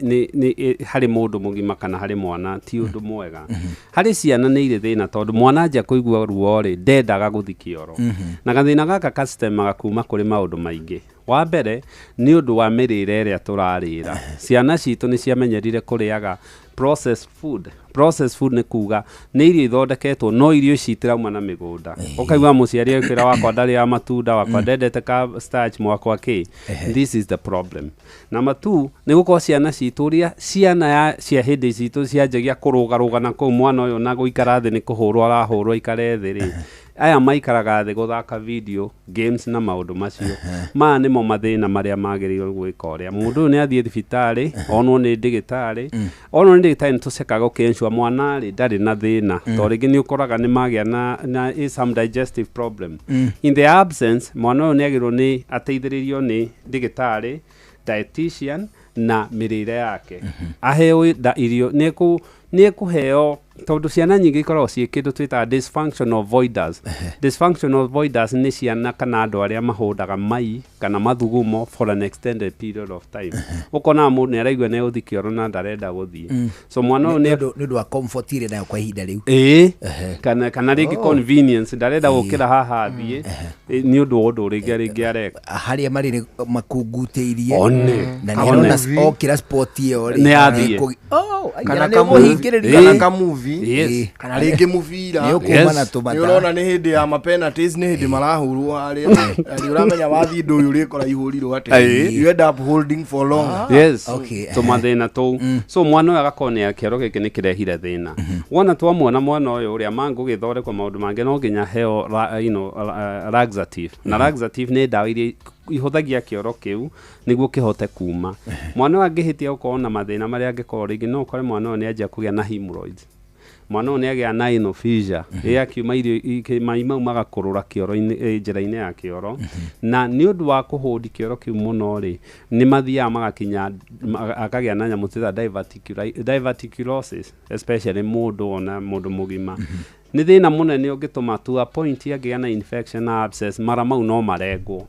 harĩ mũndũ mũgima kana harĩ mwana ti ũndũ mwega. Harĩ ciana nĩ irĩ thĩna tondũ mwana anjia kũigua ruo rĩ, ndendaga gũthi kĩoro. Na gathĩna gaka gacitemaga kuma kũrĩ maũndũ maingĩ. Wa mbere nĩ ũndũ wa mĩrĩre ĩrĩa tũrarĩra. Ciana citũ nĩ ciamenyerire kũrĩaga processed food. Processed food nĩ kuga nĩ irio ithondeketwo no irio ici itirauma na mĩgũnda. Ũkaigua mũciari akĩra wakwa ndarĩaga matunda, wakwa ndendete ka starch, mwakwa kĩ. This is the problem. Number two, nĩ gũkorwo ciana citũ ũrĩa ciana ya cia hĩndĩ citũ cianjagia kũrũgarũga na kũu mwana ũyũ na gũikara thĩ nĩ kũhũrwo arahũrwo aikare thĩ rĩ, aya maikaraga thĩ gũthaka video games na maũndũ macio. Maya nĩmo mathĩna marĩa magĩrĩirwo gwĩka ũrĩa mũndũ ũyũ nĩ athiĩ thibitarĩ, onwo nĩ ndĩgĩtarĩ, onwo nĩ ndĩgĩtarĩ nĩ tũcekaga ũkĩensure mwana rĩ ndarĩ na thĩna, tondũ rĩngĩ nĩ ũkoraga nĩ magĩa na some digestive problem. In the absence, mwana ũyũ nĩ agĩrĩirwo nĩ ateithĩrĩrio nĩ ndĩgĩtarĩ, dietitian na mĩrĩre yake. Aheo irio nĩ ekũheo, tondũ ciana nyingĩ ikoragwo ciĩ kĩndũ twĩtaga dysfunctional voiders. Dysfunctional voiders nĩ ciana kana andũ arĩa mahũndaga mai kana mathugumo for an extended period of time. Ũkona mũndũ nĩ araigua nĩ egũthiĩ kĩoro na ndarenda gũthiĩ. So mwana ũyũ nĩ ũndũ wa comfort ĩrĩa nayo kwa ihinda rĩu. Ĩĩ, kana rĩngĩ convenience, ndarenda gũkĩra haha athiĩ nĩ ũndũ wa ũndũ rĩngĩ areka. Harĩa marĩ nĩ makungutĩirie. Na nĩ arona okĩra sport ĩyo rĩ. Nĩ athiĩ. Kana kamuvi. Kana rĩngĩ mũbira. Nĩ ũkuma na tũmata. Nĩ ũrona nĩ hĩndĩ ya ma penalties, nĩ hĩndĩ marahũrwo harĩa. Nĩ ũramenya wathiĩ ũndũ ũyũ ũrĩkora ihũrirwo atĩa. You end up holding for long. Yes. Tũmathĩna tũu. So mwana ũyũ agakorwo nĩ kĩoro gĩkĩ nĩ kĩrehire thĩna. Wona twamwona mwana ũyũ ũrĩa mangũgĩthondekwo maũndũ mangĩ no nginya heo laxative. Na laxative nĩ ndawa iria ihũthagia kĩoro kĩu nĩguo kĩhote kuma. Mwana ũyũ angĩhĩtia gũkorwo na mathĩna marĩa angĩkorwo rĩngĩ no ũkore mwana ũyũ nĩ anjia kũgĩa na hemorrhoids. Mwana ũyũ nĩ agĩa na anal fissure, ĩ akiuma irio mai mau magakũrũra kĩoro-inĩ, njĩra-inĩ ya kĩoro. Na nĩ ũndũ wa kũhũndi kĩoro kĩu mũno rĩ, nĩ mathiaga magakinya akagĩa na nyamũ twĩtaga diverticulosis, especially mũndũ ona mũndũ mũgima. Nĩ thĩna mũnene ũngĩtũma to a point angĩgĩa na infection na abscess, mara mau no marengwo.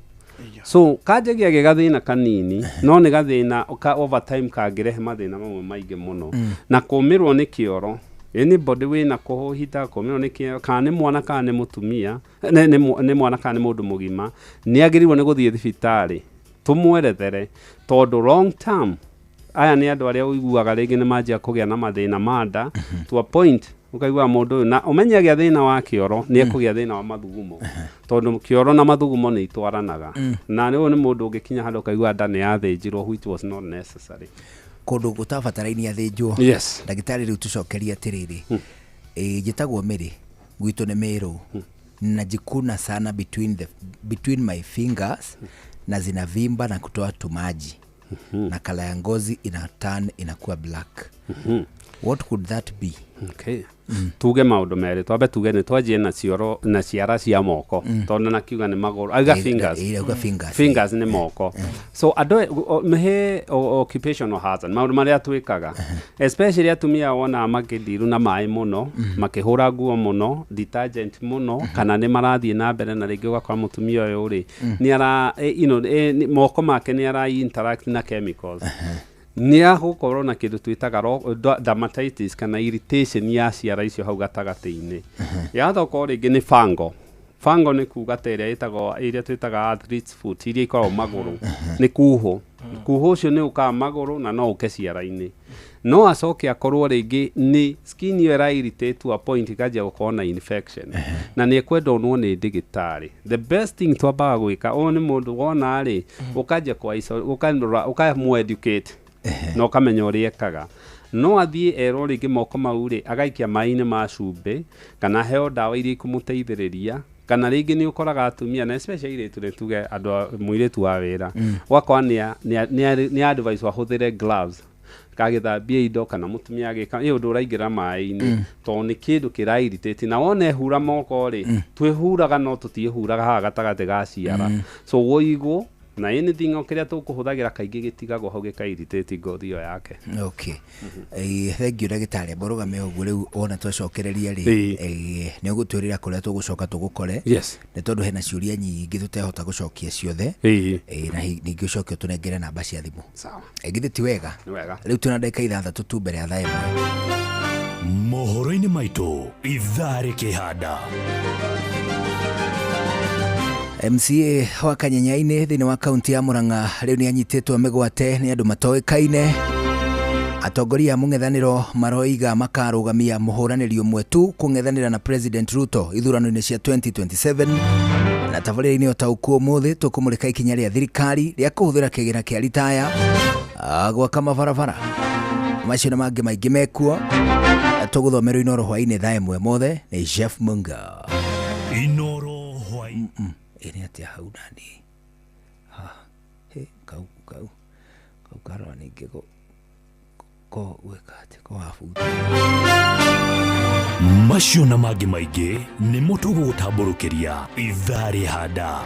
So kanjagia gĩ gathĩna kanini no nĩ gathĩna ka over time kangĩrehe mathĩna mamwe maingĩ mũno. Na kũmĩrwo nĩ kĩoro, anybody wĩna kũhũhita kũmĩrwo nĩ kĩoro, kana nĩ mwana kana nĩ mũtumia, nĩ mwana kana nĩ mũndũ mũgima, nĩ agĩrĩirwo nĩ gũthiĩ thibitarĩ tũmwerethere, tondũ long term aya nĩ andũ arĩa ũiguaga rĩngĩ nĩ manjia kũgĩa na mathĩna ma nda to a point ũkaigua mũndũ ũyũ na ũmenye agĩa thĩna wa kĩoro nĩ ekũgĩa thĩna wa mathugumo, tondũ kĩoro na mathugumo nĩ itwaranaga. Na ũyũ nĩ mũndũ ũngĩkinya handũ ũkaigua nda nĩ yathĩnjirwo, which was not necessary. Kũndũ gũtabatarainie athĩnjwo. Yes. Ndagĩtarĩ rĩu tũcokerie atĩrĩrĩ, njĩtagwo Mary, gwitũ nĩ Meru, najikuna sana between my fingers na zinavimba na kutoa tumaji. Na kala ya ngozi ina turn inakuwa black. What could that be? Okay. Tuge maũndũ merĩ, twambe tuge nĩ twanjie na cioro na ciara cia moko, tondũ na kiuga nĩ magũrũ, auga fingers. Auga fingers. Fingers nĩ moko. So andũ mehe occupational hazard, maũndũ marĩa twĩkaga, especially atumia wona makĩndiru na maĩ mũno, makĩhũra nguo mũno, detergent mũno, kana nĩ marathiĩ na mbere na rĩngĩ ũgakora mũtumia ũyũ rĩ, nĩ ara moko make nĩ ara interact na chemicals. Nĩ agũkorwo na kĩndũ twĩtaga dermatitis kana irritation ya ciara icio hau gatagatĩ-inĩ. Yathokorwo rĩngĩ nĩ fango. Fango nĩ kuga ta ĩrĩa ĩtagwo ĩrĩa twĩtaga athlete's foot, iria ikoragwo magũrũ, nĩ kuhũ. Kuhũ ũcio nĩ ũkaga magũrũ na no ũke ciara-inĩ. No acoke akorwo rĩngĩ nĩ skin ĩyo ĩra irritate to a point ĩkanjia gũkorwo na infection. Na nĩ ekwenda onwo nĩ ndĩgĩtarĩ. The best thing twambaga gwĩka, ũyũ nĩ mũndũ wona rĩ, ũkanjia ũkamũ-educate na ũkamenya ũrĩa ekaga. No athiĩ erwo rĩngĩ moko mau rĩ, agaikia maĩ-inĩ ma cumbĩ, kana aheo ndawa iria ikũmũteithĩrĩria, kana rĩngĩ nĩ ũkoraga atumia na especially airĩtu nĩ tuge andũ mũirĩtu wa wĩra, ũgakora nĩ advice ahũthĩre gloves kagĩthambia indo kana mũtumia agĩka ĩ ũndũ ũraingĩra maĩ-inĩ, tondũ nĩ kĩndũ kĩra irritate. Na wona ehura moko rĩ, twĩhuraga no tũtiĩhuraga haha gatagatĩ ga ciara. So woigwo Na anything o kĩrĩa tũkũhũthagĩra kaingĩ gĩtigagwo hau gĩka-irritate ngothi ĩyo yake. Okay. Thank you ndagĩtarĩ, amba ũrũgame ũguo rĩu wona twacokereria rĩ, nĩ ũgũtwĩrĩra kũrĩa tũgũcoka tũgũkore. Yes. Nĩ tondũ hena ciũria nyingĩ tũtehota gũcokia ciothe. Na ningĩ ũcoke ũtũnengere namba cia thimũ. Sawa. Githĩ ti wega? Nĩ wega. Rĩu twĩna ndagĩka 6 tu mbere ya thaa 1. Mohoro-inĩ maitũ ithaa rĩkĩhanda. MCA wa Kanyenyainĩ thĩinĩ wa kaunti ya Murang'a rĩu nĩ anyitĩtwo mĩgwate nĩ andũ matoĩkaine. Atongoria a mũng'ethanĩro maroiga makarũgamia mũhũranĩri ũmwe tu kũng'ethanĩra na President Ruto ithurano-inĩ cia 2027. Na tabarĩra-inĩ ũtaũku ũmũthĩ tũkũmũrĩka ikinya rĩa thirikari rĩa kũhũthĩra kĩgĩna kĩa ritaya gwaka mabarabara. Macio na mangĩ maingĩ mekuo tũgũthomerwo Inoro hwainĩ thaa 1 mothe nĩ Jeff Munga. Inoro hwainĩ. Ĩnĩ atĩa hau nani? Ha, he, kau, kau, kau karora ningĩ ko gwĩka atĩ, ko wabuta. Macio na mangĩ maingĩ nĩmo tũgũgũtambũrũkĩria ithaa rĩhanda.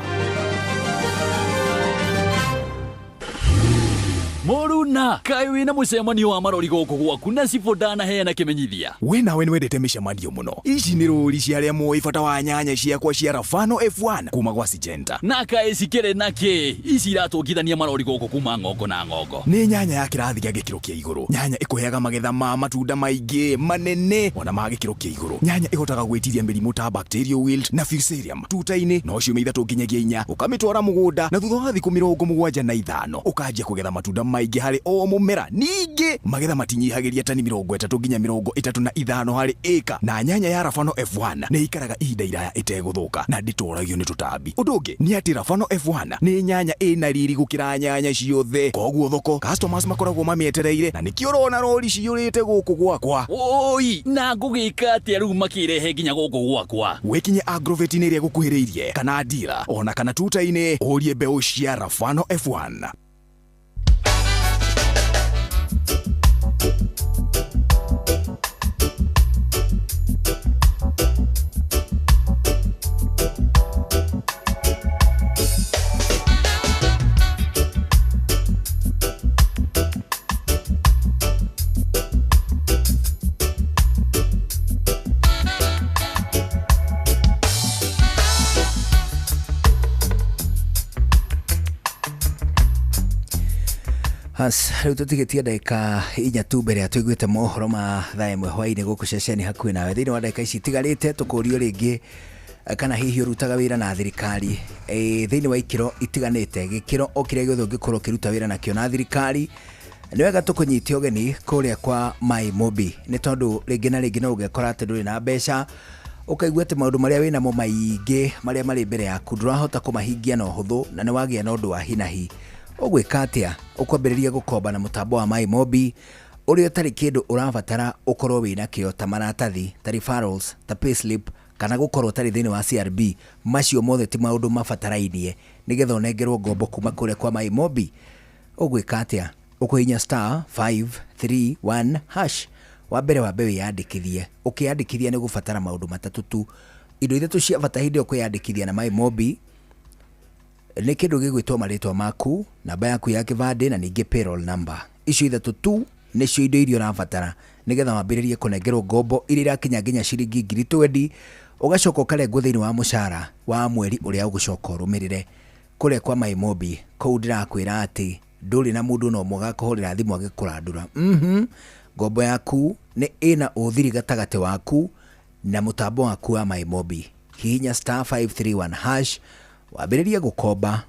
Mũruna, kaĩ wĩna mũcemanio wa marori gũkũ gwaku na cibũ ndanaheana kĩmenyithia. We nawe nĩwendete mĩcemanio mũno. Ici nĩ rũri cia arĩa moĩ bata wa nyanya ciakwa cia Rafano F1 kuma gwa Syngenta. Na kaĩ cikĩrĩ na kĩ? Ici iratũngithania marori gũkũ kuma ng'ongo na ng'ongo. Nĩ nyanya ya kĩrathi gĩa gĩkĩro kĩa igũrũ. Nyanya ĩkũheaga magetha ma matunda maingĩ manene ona ma gĩkĩro kĩa igũrũ. Nyanya ĩhotaga gwĩtiria mĩrimũ ta bacterial wilt na fusarium. Tuta-inĩ no ciumia 3 nginyagia 4 ũkamĩtwara mũgũnda na thutha wa thikũ 75 ũkanjia kũgetha matunda maingĩ harĩ o mũmera. Ningĩ magetha matinyihagĩria tani 30 nginya 35 harĩ ĩka. Na nyanya ya Rafano F1 nĩ ĩikaraga ihinda iraya ĩtegũthũka na ndĩtoragio nĩ tũtambi. Ũndũ ũngĩ nĩ atĩ Rafano F1 nĩ nyanya ĩna riri gũkĩra nyanya ciothe, koguo thoko customers makoragwo mamĩetereire na nĩkĩo ũrona rori ciyũrĩte gũkũ gwakwa. Oi, na ngũgĩka atĩa rĩu makĩrehe nginya gũkũ gwakwa? Wĩkinye agrovet-inĩ ĩrĩa ĩgũkuhĩrĩirie kana dealer ona kana tuta-inĩ ũrie mbeũ cia Rafano F1. Has, rĩu tũtigĩtie ndagĩka 4 tu mbere ya tũiguĩte mohoro ma thaa 1 hwainĩ gũkũ ceceni hakuhĩ nawe. Thĩinĩ wa ndagĩka ici itigarĩte tũkũrio rĩngĩ kana hihi ũrutaga wĩra na thirikari thĩinĩ wa ikĩro itiganĩte, gĩkĩro o kĩrĩa gĩothe ũngĩkorwo ũkĩruta wĩra nakĩo na thirikari. Nĩ wega tũkũnyite ũgeni kũrĩa kwa MyMobi nĩ tondũ rĩngĩ na rĩngĩ no ũgekora atĩ ndũrĩ na mbeca, ũkaigua atĩ maũndũ marĩa wĩnamo maingĩ marĩa marĩ mbere yaku ndũrahota kũmahingia na ũhũthũ na nĩ wagĩa na ũndũ wa hinahi. Ũgwĩka atĩa? Ũkwambĩrĩria gũkomba na mũtambo wa MyMobi ũrĩa ũtarĩ kĩndũ ũrabatara ũkorwo wĩna kĩo ta maratathi, ta referrals, ta payslip kana gũkorwo ũtarĩ thĩinĩ wa CRB. Macio mothe ti maũndũ mabatarainie nĩgetha ũnengerwo ngombo kuma kũrĩa kwa MyMobi. Ũgwĩka atĩa? Ũkũhihinya star 531 hash. Wa mbere wambe wĩyandĩkithie. Ũkĩyandĩkithia nĩ ũgũbatara maũndũ matatũ tu. Indo ithatũ cia bata hĩndĩ ĩyo kwĩyandĩkithia na MyMobi nĩ kĩndũ gĩgwĩtwo marĩtwa maku, namba yaku ya kĩbandĩ na ningĩ payroll number. Icio ithatũ tu nĩcio indo iria ũrabatara nĩgetha wambĩrĩrie kũnengerwo ngombo iria irakinya nginya ciringi ngiri twendi, ũgacoka ũkarengwo thĩinĩ wa mũcara wa mweri ũrĩa ũgũcoka ũrũmĩrĩre. Kũrĩa kwa MyMobi kũu ndĩrakwĩra atĩ ndũrĩ na mũndũ no ũmwe ũgakũhũrĩra thimũ agĩkũrandũra. Ngombo yaku nĩ ĩna ũthiri gatagatĩ waku na mũtambo waku wa MyMobi. Hihinya star 531 hash wambĩrĩrie gũkomba,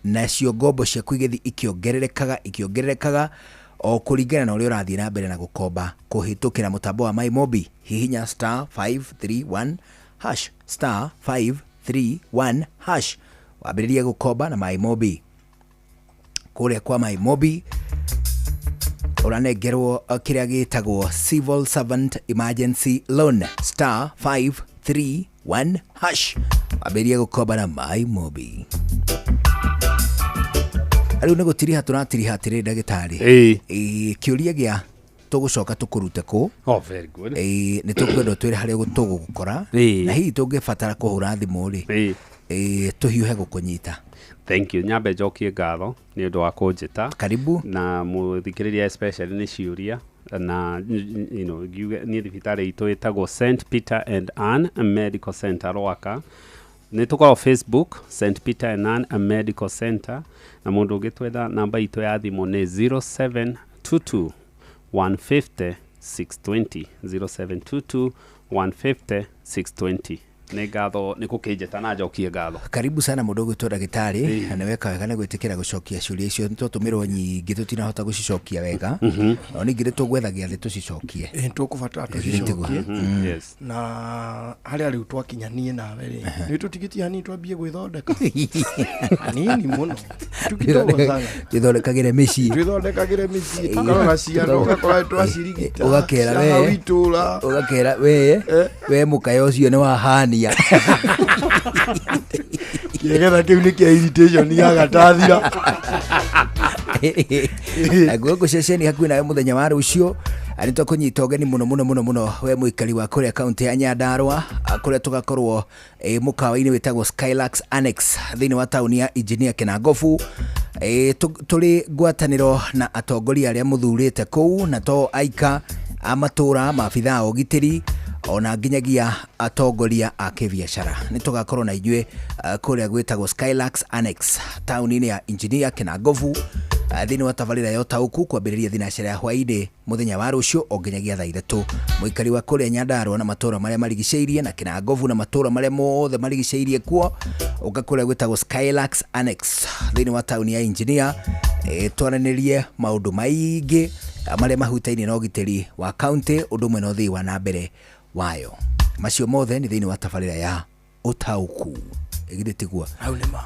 nacio ngombo ciaku igĩthiĩ ikĩongererekaga ikĩongererekaga o kũringana na ũrĩa ũrathiĩ na mbere na gũkomba kũhĩtũkĩra mũtambo wa MyMobi. Hihinya star 531 hash, star 531 hash wambĩrĩrie gũkomba na MyMobi. Kũrĩa kwa MyMobi ũranengerwo kĩrĩa gĩtagwo Civil Servant Emergency Loan, star 531 hash wambĩrĩrie gũkomba na MyMobi. Rĩu nĩ gũtiriha tũratiriha atĩrĩrĩ ndagĩtarĩ. Kĩũria gĩa tũgũcoka tũkũrute kũ? Oh, very good. Nĩ tũkwenda ũtwĩre harĩa tũgũgũkora. Na hihi tũngĩbatara kũhũra thimũ rĩ, Tũhiũhe gũkũnyita. Thank you. Nyambe njokie ngatho nĩ ũndũ wa kũnjĩta. Karibu. Na mũthikĩrĩria especially nĩ ciũria na ngiuge niĩ thibitarĩ itũ ĩtagwo St Peter and Ann Medical Center Rwaka. Nĩ tũkoragwo Facebook St Peter and Ann Medical Center, na mũndũ ũngĩtwetha namba itũ ya thimũ nĩ 0722 150 620, 0722 150 620. Nĩ ngatho nĩ gũkĩnjĩta na njokie ngatho. Karibu sana mũndũ ũgwĩtwo ndagĩtarĩ, na nĩ weka wega nĩ gwĩtĩkĩra gũcokia ciũria icio. Nĩ twatũmĩrwo nyingĩ tũtinahota gũcicokia wega, no ningĩ nĩ tũgwetha gĩathĩ tũcicokie. Ĩ tũkũbatara tũcicokie. Na harĩa rĩu twakinya niĩ nawe rĩ, nĩ tũtigĩtie hanini twambie gwĩthondeka hanini mũno, twĩthondekagĩre mĩciĩ, twĩthondekagĩre mĩciĩ, tũkarora ciana, ũgakora twacirigita, ũgakera we, itũra, ũgakera we mũkaya ũcio nĩ wahania. Kĩgetha kĩu nĩ kĩa irritation ya gatathira. Naguo ngũceceni hakuhĩ nawe mũthenya wa rũciũ nĩ tũkũnyita ũgeni mũno mũno mũno mũno we mũikari wa kũrĩa kaũntĩ ya Nyandarũa, kũrĩa tũgakorwo mũkawa-inĩ wĩtagwo Skylax Annex thĩinĩ wa taũni ya Engineer Kĩnangobu. Tũrĩ ngwatanĩro na atongoria arĩa mũthurĩte kũu, na to aika a matũra, maabithaa a ũgitĩri, ona nginyagia atongoria a kĩbiacara. Nĩ tũgakorwo na inyuĩ kũrĩa gwĩtagwo Skylax Annex taũni-inĩ ya Engineer Kĩnangobu thĩinĩ wa tabarĩra ya ũtaũku kwambĩrĩria thinacara ya hwaĩ-inĩ mũthenya wa rũciũ o nginyagia thaa 3. Mũikari wa kũrĩa Nyandarũa na matũra marĩa marigicĩirie na Kĩnangobu na matũra marĩa mothe marigicĩirie kuo, ũka kũrĩa gwĩtagwo Skylax Annex thĩinĩ wa taũni ya Engineer, twaranĩrie maũndũ maingĩ marĩa mahutaine na ũgitĩri wa kaũntĩ ũndũ ũmwe na ũthii wa na mbere wayo. Macio mothe nĩ thĩinĩ wa tabarĩra ya ũtaũku. Githĩ tiguo?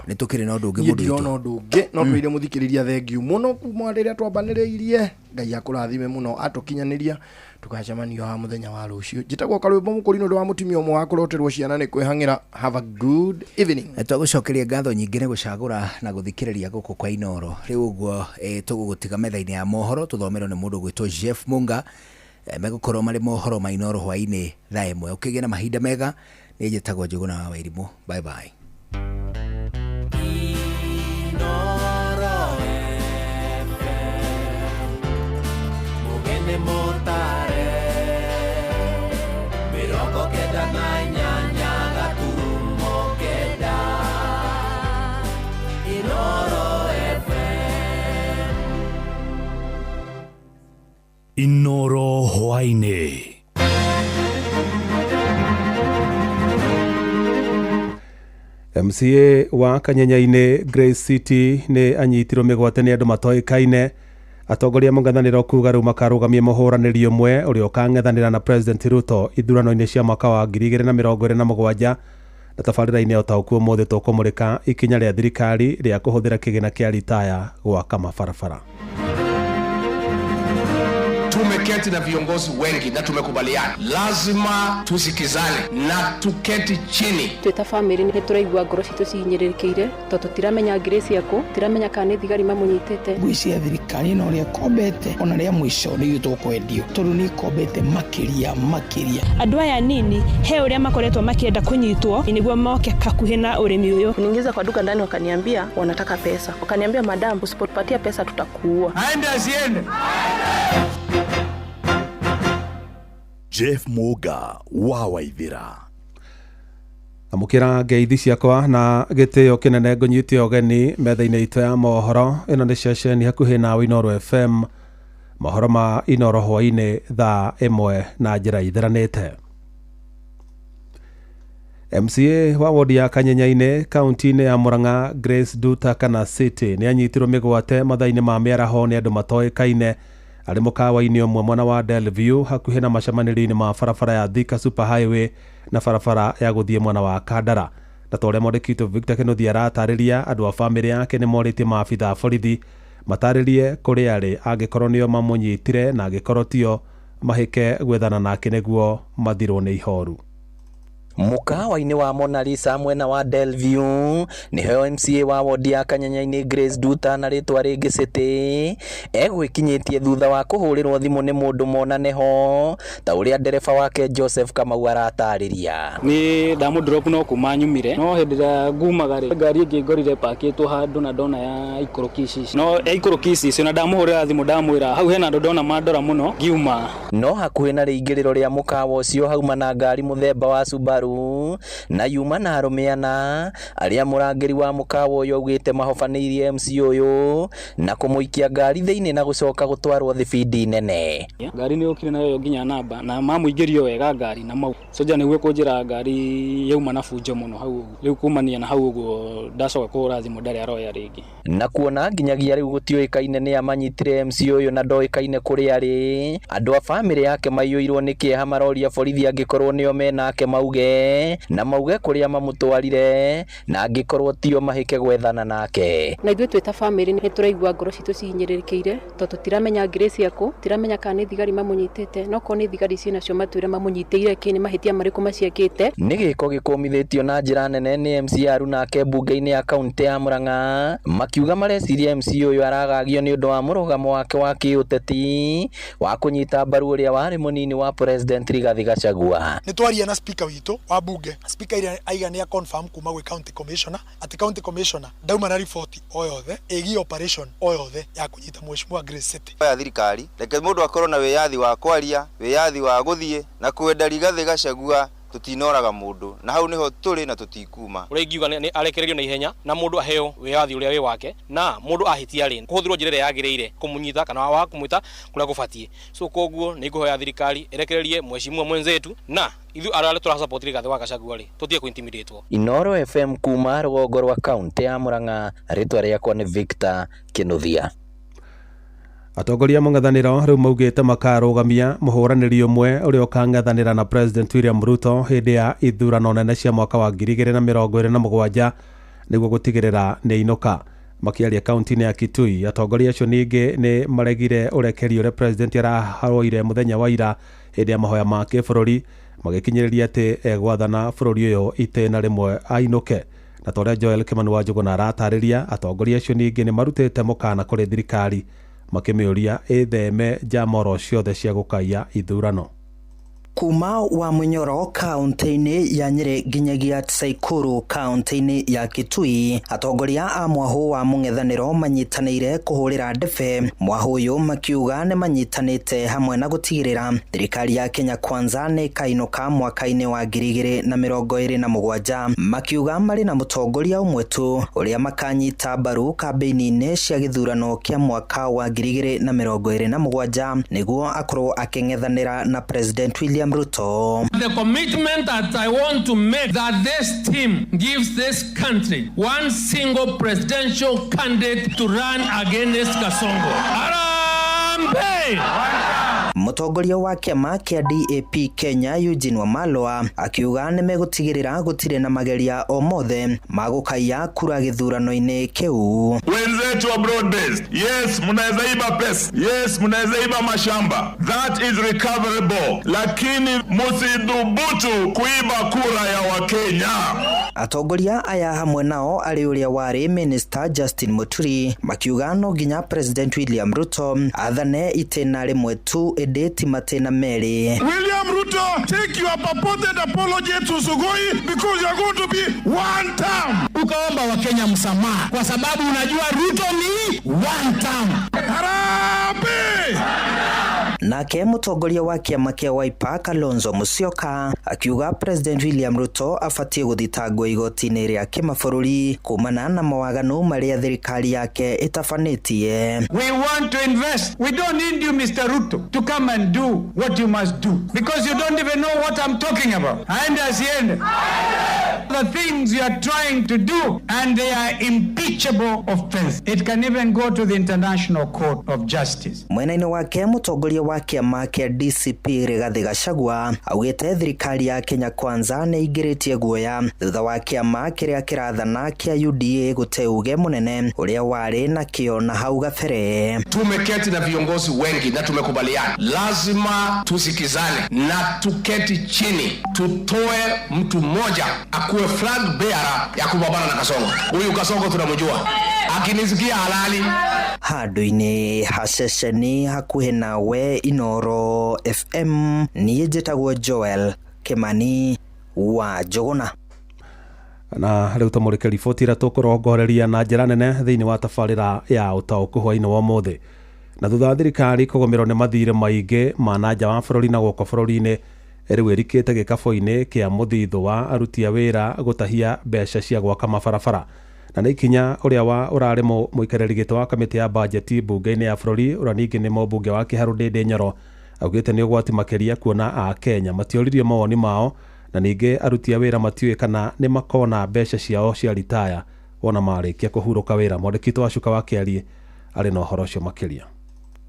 Nĩ tũkĩrĩ na ũndũ ũngĩ mũndũ witũ? Ndirona ũndũ ũngĩ, no twĩre mũthikĩrĩria thengiũ mũno kuma rĩrĩa twambanĩrĩirie. Ngai akũrathime mũno atũkinyanĩria, tũgacemanio haha mũthenya wa rũciũ. Njĩtagwo Karwĩmbo Mũkũri nĩ ũndũ wa mũtumia ũmwe wa kũroterwo ciana nĩ kwĩhang'ĩra. Have a good evening. Twagũcokeria ngatho nyingĩ nĩ gũcagũra na gũthikĩrĩria gũkũ kwa Inooro. Rĩu ũguo tũgũgũtiga metha-inĩ ya mohoro tũthomerwo nĩ mũndũ ũgwĩtwo Jeff Munga. Megũkorwo marĩ mohoro ma Inooro hwaĩ-inĩ thaa 1. Ũkĩgĩa na mahinda mega. Nĩ njĩtagwo Njũgũna wa Wairimũ. Bye bye. Inooro FM, mugene motare, 98.9. Inooro FM. Inooro hwaĩ-inĩ. MCA wa Kanyenyainĩ Grace City nĩ anyitirwo mĩgwate nĩ andũ matoĩkaine. Atongoria mũng'ethanĩro kuga rĩu makarũgamia mũhũranĩri ũmwe ũrĩa ũkang'ethanĩra na President Ruto ithurano-inĩ cia mwaka wa 2027. Na tabarĩra-inĩ ya ũtaũku ũmũthĩ tũkũmũrĩka ikinya rĩa thirikari rĩa kũhũthĩra kĩgĩna kĩa ritaya gwaka mabarabara. Tumeketi na viongozi wengi na tumekubaliana lazima tusikizane na tuketi chini. Twĩ ta family nĩ tũraigua ngoro citũ cihinyĩrĩrĩkĩire tondũ tũtiramenya Grace yakũ, tũtiramenya kana nĩ thigari mamũnyitĩte. Ngwĩciria thirikari ĩno ũrĩa ĩkombete ona rĩa mũico nĩ ithuĩ tũkwendio tondũ nĩ ĩkombete makĩria makĩria. Andũ aya nini he ũrĩa makoretwo makĩenda kũnyitwo nĩguo moke hakuhĩ na ũrĩmi ũyũ. Kuniingiza kwa duka ndani wakaniambia wanataka pesa, wakaniambia madam, usipotupatia pesa tutakuua. Aende asiende? Jeff Muga wa Waithira. Amũkĩra ngeithi ciakwa na gĩtĩo kĩnene ngũnyite ũgeni metha-inĩ itũ ya mohoro. Ĩno nĩ ceceni hakuhĩ nawe Inooro FM. Mohoro ma Inooro hwaĩ-inĩ thaa 1 na njĩra itheranĩte. MCA wa wodi ya Kanyenyainĩ kaunti-inĩ ya Murang'a Grace Duta kana City nĩ anyitirwo mĩgwate mathaa-inĩ ma mĩaraho nĩ andũ matoĩkaine arĩ mũkawa-inĩ ũmwe mwena wa Delview hakuhĩ na macemanĩrio-inĩ ma barabara ya Thika Super Highway na barabara ya gũthiĩ mwena wa Kandara. Na ta ũrĩa mwandĩki witũ Victor Kĩnuthia aratarĩria, andũ a bamĩrĩ yake nĩ morĩtie maabitha a borithi matarĩrie kũrĩa arĩ angĩkorwo nĩo mamũnyitire na angĩkorwo tio mahĩke gwethana nake nĩguo mathirwo nĩ ihoru. Mũkawa-inĩ wa Mona Lisa mwena wa Delview nĩho MCA wa wodi ya Kanyanya-inĩ Grace Nduta na rĩtwa rĩngĩ City egwĩkinyĩtie thutha wa kũhũrĩrwo thimũ nĩ mũndũ monane ho ta ũrĩa ndereba wake Joseph Kamau aratarĩria. Nĩ ndamũ drop no kuma nyumire no hĩndĩ ĩrĩa ngumaga rĩ, ngari ĩngĩ ngorire pakĩtwo handũ na ndona ya ikũrũki ici no ya ikũrũki ici na ndamũhũrĩra thimũ ndamwĩra hau hena andũ ndona mandora mũno ngiuma. No hakuhĩ na rĩingĩrĩro rĩa mũkawa ũcio hauma na ngari mũthemba wa Subaru na yuma na arũme ana arĩa mũrangĩri wa mũkawa ũyũ augĩte mahobanĩirie MC ũyũ na kũmũikia ngari thĩinĩ na gũcoka gũtwarwo thibindi nene. Ngari nĩ yũkire nayo nginya namba na mamũingĩrio wega ngari na mau soja nĩguo kũnjĩra ngari yauma na bunjo mũno hau ũguo. Rĩu kumania na hau ũguo ndacoka kũhũra thimũ ndarĩ aroya rĩngĩ. Na kuona nginyagia rĩu gũtiũĩkaine nĩ amanyitire MC ũyũ na ndoĩkaine kũrĩa arĩ, andũ a bamĩrĩ yake maiyũirwo nĩ kĩeha maroria borithi angĩkorwo nĩo menake mauge na mauge kũrĩa mamũtwarire na angĩkorwo tio mahĩke gwethana nake. Na ithuĩ twĩ ta bamĩrĩ nĩ tũraigua ngoro citũ cihinyĩrĩrĩkĩire tondũ tũtiramenya Grace akũ, tũtiramenya kana nĩ thigari mamũnyitĩte, no korwo nĩ thigari ciĩnacio matwĩre mamũnyitĩire kĩ, nĩ mahĩtia marĩkũ maciĩkĩte. Nĩ gĩko gĩkũmithĩtio na njĩra nene nĩ MC Aruna ake mbunge-inĩ ya kaunti ya Murang'a makiuga mareciria MC ũyũ aragagio nĩ ũndũ wa mũrũgamo wake wa kĩũteti wa kũnyita mbaru ũrĩa warĩ mũnini wa President Rigathi Gachagua. Nĩ twaria na speaker witũ wa bunge, speaker ĩrĩa aiga nĩ confirm kuma gwĩ county commissioner atĩ county commissioner ndauma na riboti o yothe ĩgiĩ operation o yothe ya kũnyita mheshimiwa Grace City. Ya thirikari reke mũndũ akorwo na wĩyathi wa kwaria, wĩyathi wa gũthiĩ na kwenda Rigathi Gachagua tutinoraga mũndũ na hau niho tũrĩ na tũtikuma. Ũrĩa ingiuga nĩ arekererio na ihenya na mũndũ aheo wĩyathi ũrĩa wĩ wake na mũndũ ahĩtia rĩ kũhũthĩrwo njĩra ĩrĩa yagĩrĩire kũmũnyita kana wa kũmwĩta kũrĩa gũbatiĩ. So koguo nĩ ngũhoya thirikari ĩrekererie mheshimiwa mwenzetu na ithuĩ arĩa tũra support Rigathi wa Gachagua rĩ tũtige kũ-intimidatwo. Inoro FM kuma rũgongo rwa kaunti ya Murang'a, rĩtwa rĩakwa nĩ Victor Kinuthia. Atongoria a mũng'ethanĩro rĩu maugĩte makarũgamia mũhũranĩri ũmwe ũrĩa ũkang'ethanĩra na President William Ruto hĩndĩ ya ithurano nene cia mwaka wa 2027 nĩguo gũtigĩrĩra nĩ ainũka. Makĩaria kaunti-inĩ ya Kitui, atongoria acio ningĩ nĩ maregire ũrekeri ũrĩa President arahoire mũthenya wa ira hĩndĩ ya mahoya ma kĩbũrũri, magĩkinyĩrĩria atĩ egwathana bũrũri ũyũ itĩna rĩmwe ainũke. Na ta ũrĩa Joel Kimani wa Njũgũna aratarĩria, atongoria acio ningĩ nĩ marutĩte mũkana kũrĩ thirikari makĩmĩũria ĩtheme njama oro ciothe cia gũkaiya ithurano. Kuma wa Munyoro kaunti-inĩ ya Nyĩrĩ nginyagia Tsaikuru kaunti-inĩ ya Kitui, atongoria a mwahũ wa mũng'ethanĩro manyitanĩire kũhũrĩra ndebe mwahũ ũyũ makiuga nĩ manyitanĩte hamwe na gũtigĩrĩra thirikari ya Kenya Kwanza nĩ ĩkainũka mwaka-inĩ wa 2027, makiuga marĩ na mũtongoria ũmwe tu ũrĩa makanyita mbaru kambĩini-inĩ cia gĩthurano kĩa mwaka wa 2027 nĩguo akorwo akĩng'ethanĩra na President William Ruto. The commitment that I want to make that this team gives this country one single presidential candidate to run against Kasongo. Harambee! Mũtongoria wa kĩama kĩa DAP Kenya Eugene Wamalwa akiuga nĩ megũtigĩrĩra gũtirĩ na mageria o mothe ma gũkaiya kura gĩthurano-inĩ kĩu. Wenzetu wa broad based, yes, mnaweza iba pesa, yes, mnaweza iba mashamba, that is recoverable, lakini msithubutu kuiba kura ya Wakenya. Atongoria aya hamwe nao arĩ ũrĩa warĩ Minister Justin Muturi makiuga no nginya President William Ruto athane itĩna rĩmwe tu ĩndĩ ti matĩna merĩ. William Ruto, take your purported apology to Sugoi because you are going to be one term. Ukaomba Wakenya msamaha kwa sababu unajua Ruto ni one term. Harambee! Nake mũtongoria wa kĩama kĩa Wiper Kalonzo Musyoka akiuga President William Ruto abatiĩ gũthitangwo igoti-inĩ rĩa kĩmabũrũri kumana na mawaganu marĩa thirikari yake ĩtabanĩtie. We want to invest. We don't need you, Mr. Ruto, to come and do what you must do because you don't even know what I'm talking about. Aende asiende? The things you are trying to do, and they are impeachable offense. It can even go to the International Court of Justice. Mwena-inĩ wake mũtongoria wa kĩama kĩa DCP Rigathi Gachagua augĩte thirikari ya Kenya Kwanza nĩ ĩingĩrĩtie guoya thutha wa kĩama kĩrĩa kĩrathana kĩa UDA gũte uge mũnene ũrĩa warĩ nakĩo na hau gabere. Tumeketi na viongozi wengi na tumekubaliana lazima tusikizane na tuketi chini, tutoe mtu mmoja akuwe flag bearer ya kupambana na Kasongo. Huyu Kasongo tunamjua, akinisikia halali. Handũ-inĩ ha ceceni hakuhĩ nawe Inoro FM, niĩ njĩtagwo Joel Kimani wa Njũgũna. Na rĩu tũmũrĩke riboti ĩrĩa tũkũrongoreria na njĩra nene thĩinĩ wa tabarĩra ya ũtaũku hwaĩ-inĩ wa ũmũthĩ. Na thutha wa thirikari kũgũmĩrwo nĩ mathirĩ maingĩ ma na nja wa bũrũri na gũkũ bũrũri-inĩ, rĩu ĩrikĩte gĩkabũ-inĩ kĩa mũthithũ wa aruti a wĩra gũtahia mbeca cia gwaka mabarabara. Na nĩ ikinya ũrĩa wa ũrarĩ mũikarĩri gĩtĩ wa kamĩtĩ ya bajeti mbunge-inĩ ya bũrũri, ũrĩa ningĩ nĩ mũmbunge wa Kĩharũ Ndĩndĩ Nyoro, augĩte nĩ ũgwati makĩria kuona a Kenya matioririo mawoni mao, na ningĩ aruti a wĩra matiũĩ kana nĩ makona mbeca ciao cia ritaya wona marĩkia kũhurũka wĩra. Mwandĩki witũ wa Cuka wa Kĩarie arĩ na ũhoro ũcio makĩria.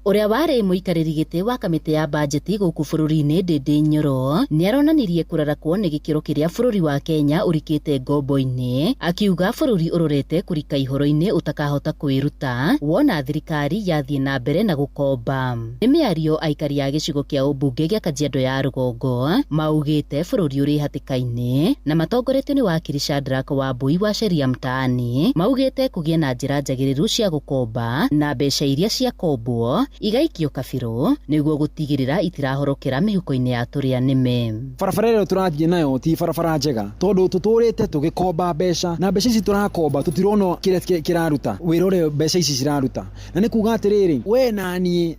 Ũrĩa warĩ mũikarĩri gĩtĩ wa kamĩtĩ ya bajeti gũkũ bũrũri-inĩ Ndĩndĩ Nyoro nĩaronanirie kũrarakwo nĩ gĩkĩro kĩrĩa bũrũri wa Kenya ũrikĩte ngombo-inĩ, akiuga bũrũri ũrorete kũrika ihoro-inĩ ũtakahota kwĩruta wona thirikari yathiĩ na mbere na gũkomba. Nĩ mĩario aikari a gĩcigo kĩa ũmbunge gĩa Kajiado ya Rũgongo maugĩte bũrũri ũrĩ hatĩka-inĩ na matongoretio nĩ wakiri Shadrack Wambui wa Sheria Mtaani, maugĩte kũgĩe na njĩra njagĩrĩru cia gũkomba na mbeca iria ciakombwo igaikio kabirũ nĩguo gũtigĩrĩra itirahorokera mĩhuko-inĩ ya tũrĩa nĩme. Barabara ĩrĩa tũrathiĩ nayo ti barabara njega tondũ tũtũrĩte tũgĩkomba mbeca na mbeca ici tũrakomba tũtirona kĩrĩa kĩraruta wĩra ũrĩa mbeca ici ciraruta, na nĩ kuga atĩrĩrĩ, we na niĩ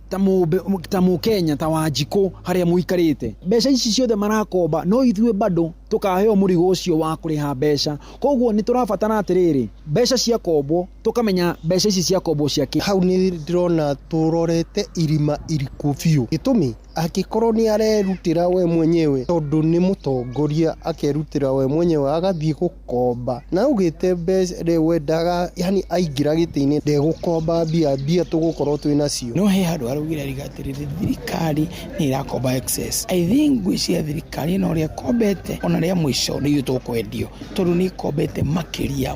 ta mũkenya ta Wanjikũ harĩa mũikarĩte, mbeca ici ciothe marakomba no ithuĩ bado tũkaheo mũrigo ũcio wa kũrĩha mbeca. Koguo nĩ tũrabatara atĩrĩrĩ, mbeca ciakombwo tũkamenya mbeca ici ciakombwo ciakĩ. Hau nĩ ndĩrona tũrorete irima iriku biũ. Gĩtũmi angĩkorwo nĩ arerutĩra we mwenyewe, tondũ nĩ mũtongoria akerutĩra we mwenyewe agathiĩ gũkomba na augĩte mbeca wendaga, yani aingĩra gĩtĩ-inĩ ndegũkomba mbia tũgũkorwo twĩ nacio. No he handũ araugire riga atĩrĩrĩ, thirikari nĩ ĩrakomba excess. I think ngwĩciria thirikari ĩno ũrĩa ĩkombete ona rĩa mũico nĩ ithuĩ tũkwendio tondũ nĩ ĩkombete makĩria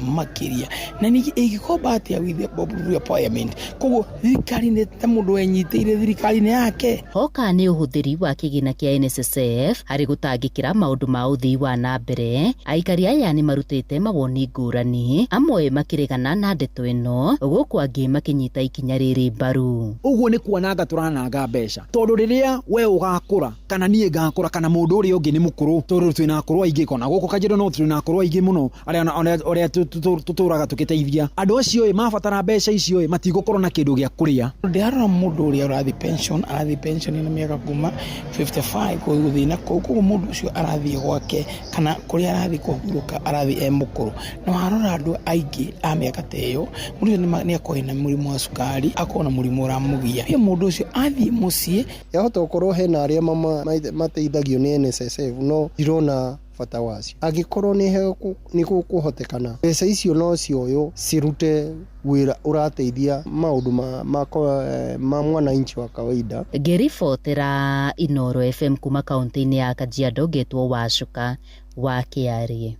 na ningĩ ĩngĩkomba atĩa with the parliament. Koguo thirikari nĩ ta mũndũ wenyitĩire thirikari-inĩ yake. Hoka nĩ ũhũthĩri wa kĩgĩna kĩa NSSF harĩ gũtangĩkĩra maũndũ ma ũthii wa na mbere, aikari aya nĩ marutĩte mawoni ngũrani, amwe makĩregana na ndeto ĩno gũkũ angĩ makĩnyita ikinya rĩrĩ mbaru. Ũguo nĩ kuonanga tũrananga mbeca tondũ rĩrĩa we ũgakũra kana niĩ ngakũra kana mũndũ ũrĩa ũngĩ nĩ mũkũrũ, tondũ twĩna akũrũ aingĩ kona gũkũ Kajiado no twĩna akũrũ aingĩ mũno arĩa ũrĩa tũtũraga tũgĩteithia andũ acio ĩ mabatara mbeca icio ĩ matigũkorwo na kĩndũ gĩa kũrĩa. Ndĩrarora mũndũ ũrĩa ũrathiĩ pension, arathiĩ pension na mĩaka kuma 55 gũthiĩ na kũu, koguo mũndũ ũcio arathiĩ gwake kana kũrĩa arathiĩ kũhurũka arathiĩ e mũkũrũ. Na warora andũ aingĩ a mĩaka ta ĩyo, mũndũ ũcio nĩ akoragwo na mũrimũ wa cukari, akorwo na mũrimũ ũramũgia. Pia mũndũ ũcio athiĩ mũciĩ yahota gũkorwo hena arĩa mateithagio nĩ NSSF, no ndirona bata wacio. Angĩkorwo nĩ gũkũhotekana mbeca icio no cioywo cirute wĩra ũrateithia maũndũ ma mwananchi wa kawaida. Ngĩribotera Inoro FM kuma kaunti-inĩ ya Kajiado, ngetwo Wacuka wa Kĩarie.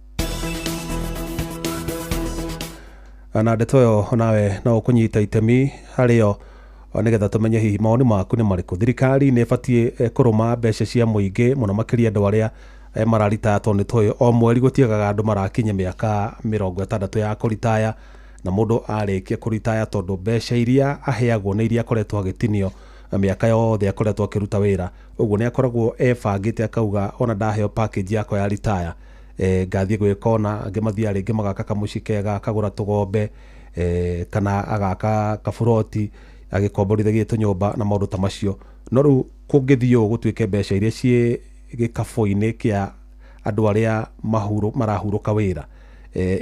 Na ndeto ĩyo nawe no ũkũnyita itemi harĩyo nĩgetha tũmenye hihi mawoni maku nĩ marĩkũ. Thirikari nĩ ĩbatiĩ kũrũma mbeca cia mũingĩ mũno makĩria andũ arĩa mararitaya, tondũ nĩ tũĩ o mweri gũtiagaga andũ marakinya mĩaka 60 ya kũritaya, na mũndũ arĩkia kũritaya tondũ mbeca iria aheagwo nĩ iria akoretwo agĩtinio mĩaka yothe akoretwo akĩruta wĩra, ũguo nĩ akoragwo ebangĩte akauga ona ndaheo package yakwa ya ritaya ngathiĩ gwĩka ona angĩ mathiaga rĩngĩ magaka kamũciĩ kega, akagũra tũgombe kana agaka kaburoti agĩkomborithagia tũnyũmba na maũndũ ta macio. No rĩu kũngĩthiĩ ũũ gũtuĩke mbeca iria ciĩ gĩkabũ-inĩ kĩa andũ arĩa marahurũka wĩra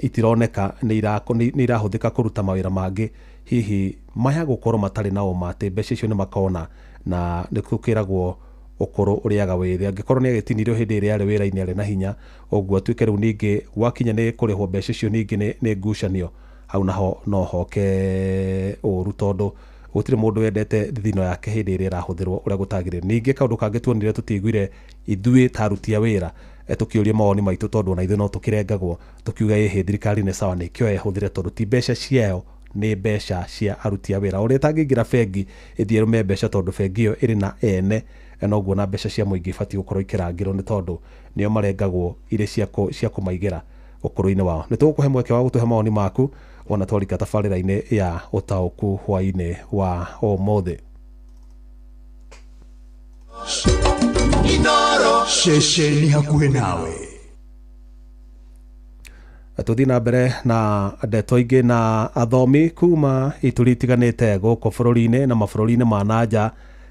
itironeka nĩ irahũthĩka kũruta mawĩra mangĩ, hihi maya gũkorwo matarĩ na ũma atĩ mbeca icio nĩ makona, na nĩ gũkĩragwo ũkũrũ ũrĩaga wĩthĩ. Angĩkorwo nĩ agĩtinirio hĩndĩ ĩrĩa arĩ wĩra-inĩ arĩ na hinya, ũguo atuĩke rĩu ningĩ gwakinya nĩ kũrĩhwo mbeca icio ningĩ nĩ ngucanio, hau naho no hoke ũru tondũ Gũtirĩ mũndũ wendete thithino yake hĩndĩ ĩrĩa ĩrahũthĩrwo ũrĩa gũtagĩrĩire. Ningĩ kaũndũ kangĩ tuonire tũtiaiguire ithuĩ ta aruti a wĩra tũkĩũria mawoni maitũ, tondũ ona ithuĩ no tũkĩrengagwo tũkiuga ĩhĩ thirikari nĩ sawa nĩ ĩkĩoya ĩhũthĩre, tondũ ti mbeca ciayo, nĩ mbeca cia aruti a wĩra. Ũrĩa ĩtangĩingĩra bengi ĩthiĩ ĩrũme mbeca tondũ bengi ĩyo ĩrĩ na ene, noguo na mbeca cia mũingĩ ibatiĩ gũkorwo ikĩrangĩrwo, nĩ tondũ nĩo marengagwo irĩ cia kũmaigĩra ũkũrũ-inĩ wao. Nĩ tũgũkũhe mweke wa gũtũhe mawoni maku wona twarika tabarĩra-inĩ ya ũtaũku hwaĩ-inĩ wa ũmũthĩ. Ceceni hakuhĩ nawe. Tũthiĩ na mbere na ndeto ingĩ. Na athomi kuma ituri itiganĩte gũkũ bũrũri-inĩ na mabũrũri-inĩ ma nanja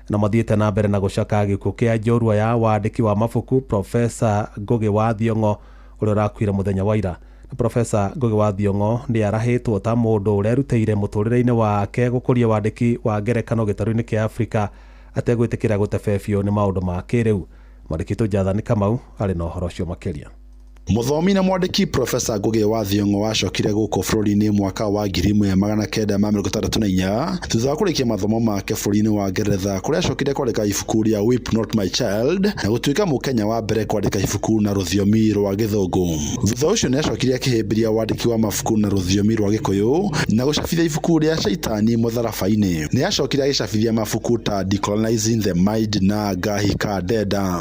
na mathiĩte na mbere na gũcaka gĩkuũ kĩa njorua ya wandĩki wa mabuku Profesa Ngũgĩ wa Thiong'o ũrĩa ũrakuire mũthenya wa ira. Na Profesa Ngũgĩ wa Thiong'o nĩ arahĩtwo ta mũndũ ũrerutĩire mũtũrĩre-inĩ wake gũkũria wandĩki wa ngerekano gĩtarũ-inĩ kĩa Afrika ategwĩtĩkĩra gũtebebio nĩ maũndũ ma kĩrĩu. Mwandĩki Jathani Kamau arĩ na ũhoro ũcio makĩria. Mũthomi na mwandĩki Profesa Ngũgĩ wa Thiong'o wacokire gũkũ bũrũri-inĩ mwaka wa 1964 thutha wa kũrĩkia mathomo make bũrũri-inĩ wa Ngeretha, kũrĩa acokire kwandĩka ibuku rĩa Weep Not My Child na gũtuĩka mũkenya wa mbere kwandĩka ibuku na rũthiomi rwa Gĩthũngũ. Thutha ũcio nĩ acokire akĩhĩmbĩria wandĩki wa mabuku na rũthiomi rwa Gĩkũyũ na gũcabithia ibuku rĩa Shaitani Mũtharaba-inĩ. Nĩ acokire agĩcabithia mabuku ta Decolonizing the Mind na Ngahika Ndenda.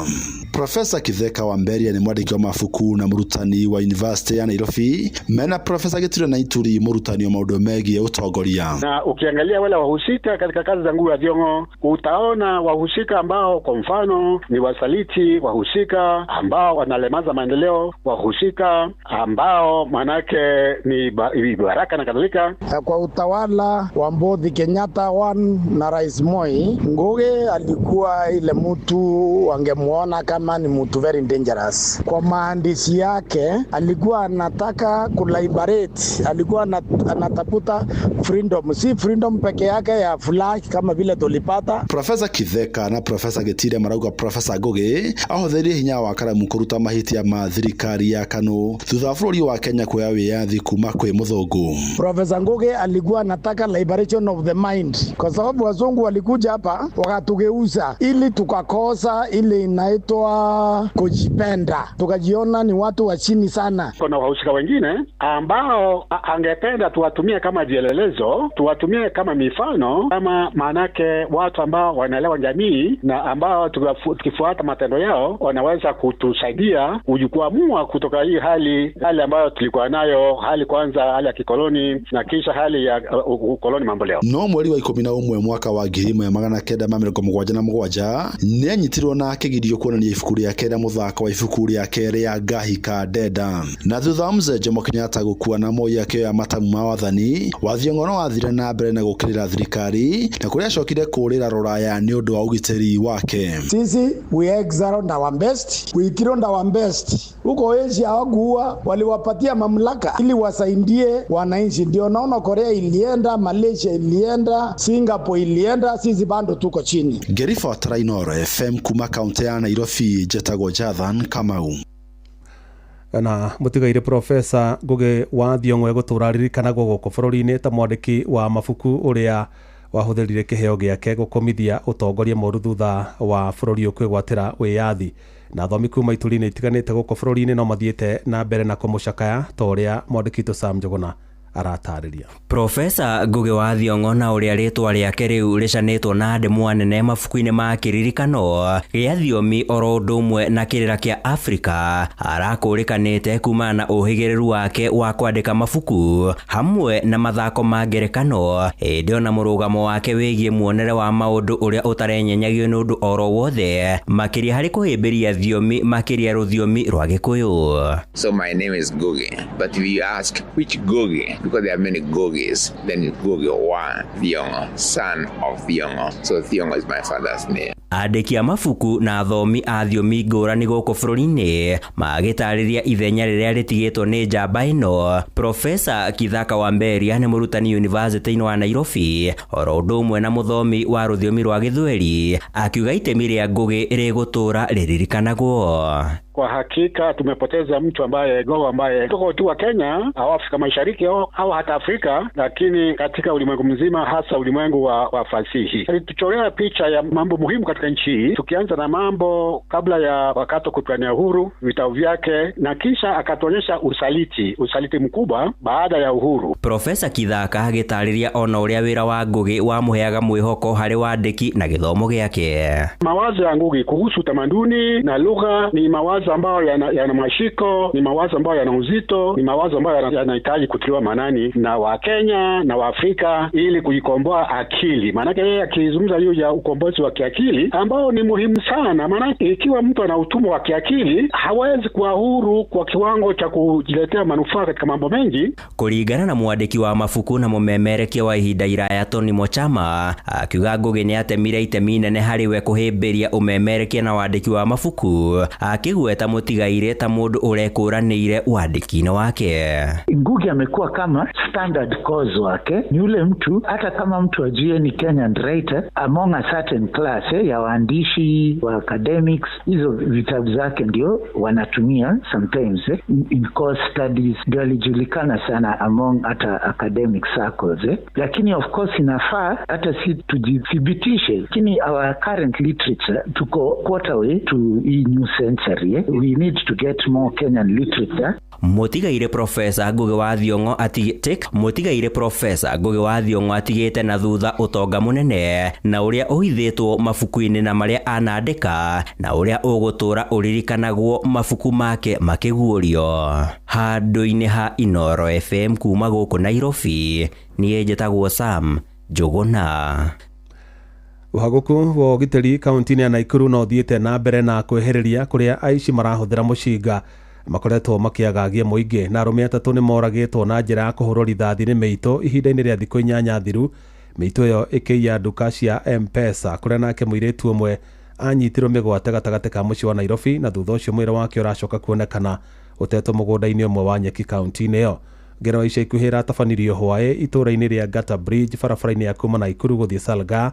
Profesa Kitheka wa Mberia nĩ mwandĩki wa mabuku na mũrutani wa University ya Nairobi, mena Profesa Githure na Ituri mũrutani wa maũndũ megiĩ ũtongoria. Na ukiangalia wale wahusika katika kazi za Ngugi wa Thiong'o, utaona wahusika ambao kwa mfano ni wasaliti, wahusika ambao wanalemaza maendeleo, wahusika ambao manake ni baraka na kadhalika. Kwa utawala wa Mbothi Kenyatta 1 na Rais Moi, Ngugi alikuwa ile mtu wangemuona kama ni mtu very dangerous. Kwa maandishi yake alikuwa anataka kuliberate, alikuwa anatafuta freedom, si freedom peke yake ya flag kama vile tulipata. Profesa Kitheka na Profesa Gitire marauga Profesa Ngugi ahũthĩrire hinya wa karamu kũruta mahĩtia ma thirikari ya KANU thutha wa bũrũri wa Kenya kuoya wĩyathi kuma kwĩ mũthũngũ. Profesa Ngugi alikuwa anataka liberation of the mind, kwa sababu wazungu walikuja hapa wakatugeuza ili tukakosa ile inaitwa kujipenda, tukajiona ni watu wa chini sana. Kuna wahusika wengine ambao angependa tuwatumie kama vielelezo, tuwatumie kama mifano, kama manake watu ambao wanaelewa jamii na ambao tukifuata matendo yao wanaweza kutusaidia kujikwamua kutoka hii hali ambayo tulikuwa nayo, hali kwanza hali ya kikoloni na kisha hali ya ukoloni mambo leo. No mweri wa 11 mwaka wa 1977 nĩ anyitirwo na akĩgirio kuonania ibuku rĩake rĩa mũthako wa ibuku rĩake rĩa Ngahika Ndenda. Na thutha wa mzee Jomo Kenyatta gũkua na Moi akĩoya matamu ma wathani, wa Thiong'o no athire na mbere na gũũkĩrĩra thirikari na kũrĩa acokire kũũrĩra rũraya nĩ ũndũ wa ũgitĩri wake. Sisi we exiled our best, we killed our best. Huko Asia hawakuua, waliwapatia mamlaka ili wasaidie wananchi. Ndio naona Korea ilienda, Malaysia ilienda, Singapore ilienda, sisi bado tuko chini. Ngĩribotera Inooro FM kuma kaunti ya Nairobi, njetagwo Jathan Kamau. Na mũtigaire Profesa Ngugi wa Thiong'o egũtũra aririkanagwo gũkũ bũrũri-inĩ ta mwandĩki wa mabuku ũrĩa wahũthĩrire kĩheo gĩake gũkũmithia ũtongoria mũru thutha wa bũrũri ũyũ kwĩgwatĩra wĩyathi. Na athomi kuma ituri-inĩ itiganĩte gũkũ bũrũri-inĩ no mathiĩte na mbere na kũmũcakaya ta ũrĩa mwandĩki witũ Sam Njuguna aratarĩria. Profesa Ngugi wa Thiong'o na ũrĩa rĩtwa rĩake rĩu rĩcanĩtwo na ndemwa nene mabuku-inĩ ma kĩririkano gĩa thiomi oro ũndũ ũmwe na kĩrĩra kĩa Afrika, arakũrĩkanĩte kumana na ũhĩgĩrĩru wake wa kwandĩka mabuku hamwe na mathako ma ngerekano, ĩndĩ ona mũrũgamo wake wĩgiĩ muonere wa maũndũ ũrĩa ũtarenyenyagio nĩ ũndũ oro wothe, makĩria harĩ kũhĩmbĩria thiomi, makĩria rũthiomi rwa Gĩkũyũ. So my name is Ngugi, but if you ask which Ngugi, because there are many Ngugis, then it's Ngugi wa Thiong'o, son of Thiong'o. So Thiong'o is my father's name. Andĩki a mabuku na athomi a thiomi ngũrani gũkũ bũrũri-inĩ magĩtarĩria ithenya rĩrĩa rĩtigĩtwo nĩ njamba ĩno. Profesa Kithaka wa Mberia nĩ mũrutani University-inĩ wa Nairobi, oro ũndũ ũmwe na mũthomi wa rũthiomi rwa Gĩthweri, akiuga itemi rĩa Ngugi rĩgũtũra rĩririkanagwo. Kwa hakika tumepoteza mtu ambaye gogo ambaye tuko tu wa Kenya au Afrika Mashariki au hata Afrika, lakini katika ulimwengu mzima, hasa ulimwengu wa fasihi. Alituchorea picha ya mambo muhimu katika nchi hii, tukianza na mambo kabla ya wakati kupigania uhuru, vitabu vyake, na kisha akatuonyesha usaliti mkubwa baada ya uhuru. Profesa Kithaka agĩtarĩria ona ũrĩa wĩra wa Ngugi wamũheaga mwĩhoko harĩ wandĩki na gĩthomo gĩake. Mawazo ya Ngugi kuhusu utamaduni na lugha ni mawazo ambayo yana mashiko, ni mawazo ambayo yana uzito, ni mawazo ambayo yanahitaji kutiliwa maanani na Wakenya na Waafrika ili kuikomboa akili. Maanake yeye akizungumza hiyo ya ukombozi wa kiakili ambao ni muhimu sana, maanake ikiwa mtu ana utumwa wa kiakili hawezi kuwa huru kwa kiwango cha kujiletea manufaa katika mambo mengi. Kũringana na mwandĩki wa mabuku na mũmemerekia wa ihinda iraya Tony Mochama, akiuga Ngugi nĩatemire itemi inene harĩ we kũhĩmbĩria ũmemerekia na wandĩki wa mabuku, akĩgweta mũtigaire ta mũndũ ũrekũranĩire wandĩki-inĩ wake. Ngugi amekuwa kama standard cause wake, ni yule mtu hata kama mtu ajue ni Kenyan writer among a certain class ya waandishi wa academics, hizo vitabu zake ndio wanatumia sometimes in course studies, ndio alijulikana sana among hata academic circles. Lakini of course inafaa hata si tujithibitishe, lakini our current literature tuko quarter way to hii new century. We need to get more Kenyan literature. Mũtigaire Profesa Ngugi wa Thiong'o Mũtigaire Profesa Ngugi wa Thiong'o atigĩte na thutha ũtonga mũnene na ũrĩa ũhithĩtwo mabuku-inĩ na marĩa anandĩka na ũrĩa ũgũtũra ũririkanagwo mabuku make makĩguũrio. Handũ-inĩ ha Inoro FM kuma gũkũ Nairobi, niĩ njĩtagwo Sam Njũgũna. Ũhagũku wa ũgitĩri kaunti-inĩ ya Naikuru no ũthiĩte na mbere na kwĩhĩrĩria kũrĩa aici marahũthĩra mũcinga makoretwo makĩagagia mũingĩ, na arũme atatũ nĩ moragĩtwo na njĩra ya kũhũrwo rithathi nĩ mĩitũ ihinda-inĩ rĩa thikũ 8 thiru, mĩitũ ĩyo ĩkĩiya nduka cia M-Pesa kũrĩa nake mũirĩtu ũmwe anyitirwo mĩgwate gatagatĩ ka mũciĩ wa Nairobi, na thutha ũcio mwĩrĩ wake ũracoka kuonekana ũtetwo mũgũnda-inĩ ũmwe wa nyeki kaunti-inĩ ĩyo. Ngero ica ikuhĩ iratabanirio hwaĩ itũũra-inĩ rĩa Gata Bridge barabara-inĩ ya kuma Naikuru gũthiĩ Salga,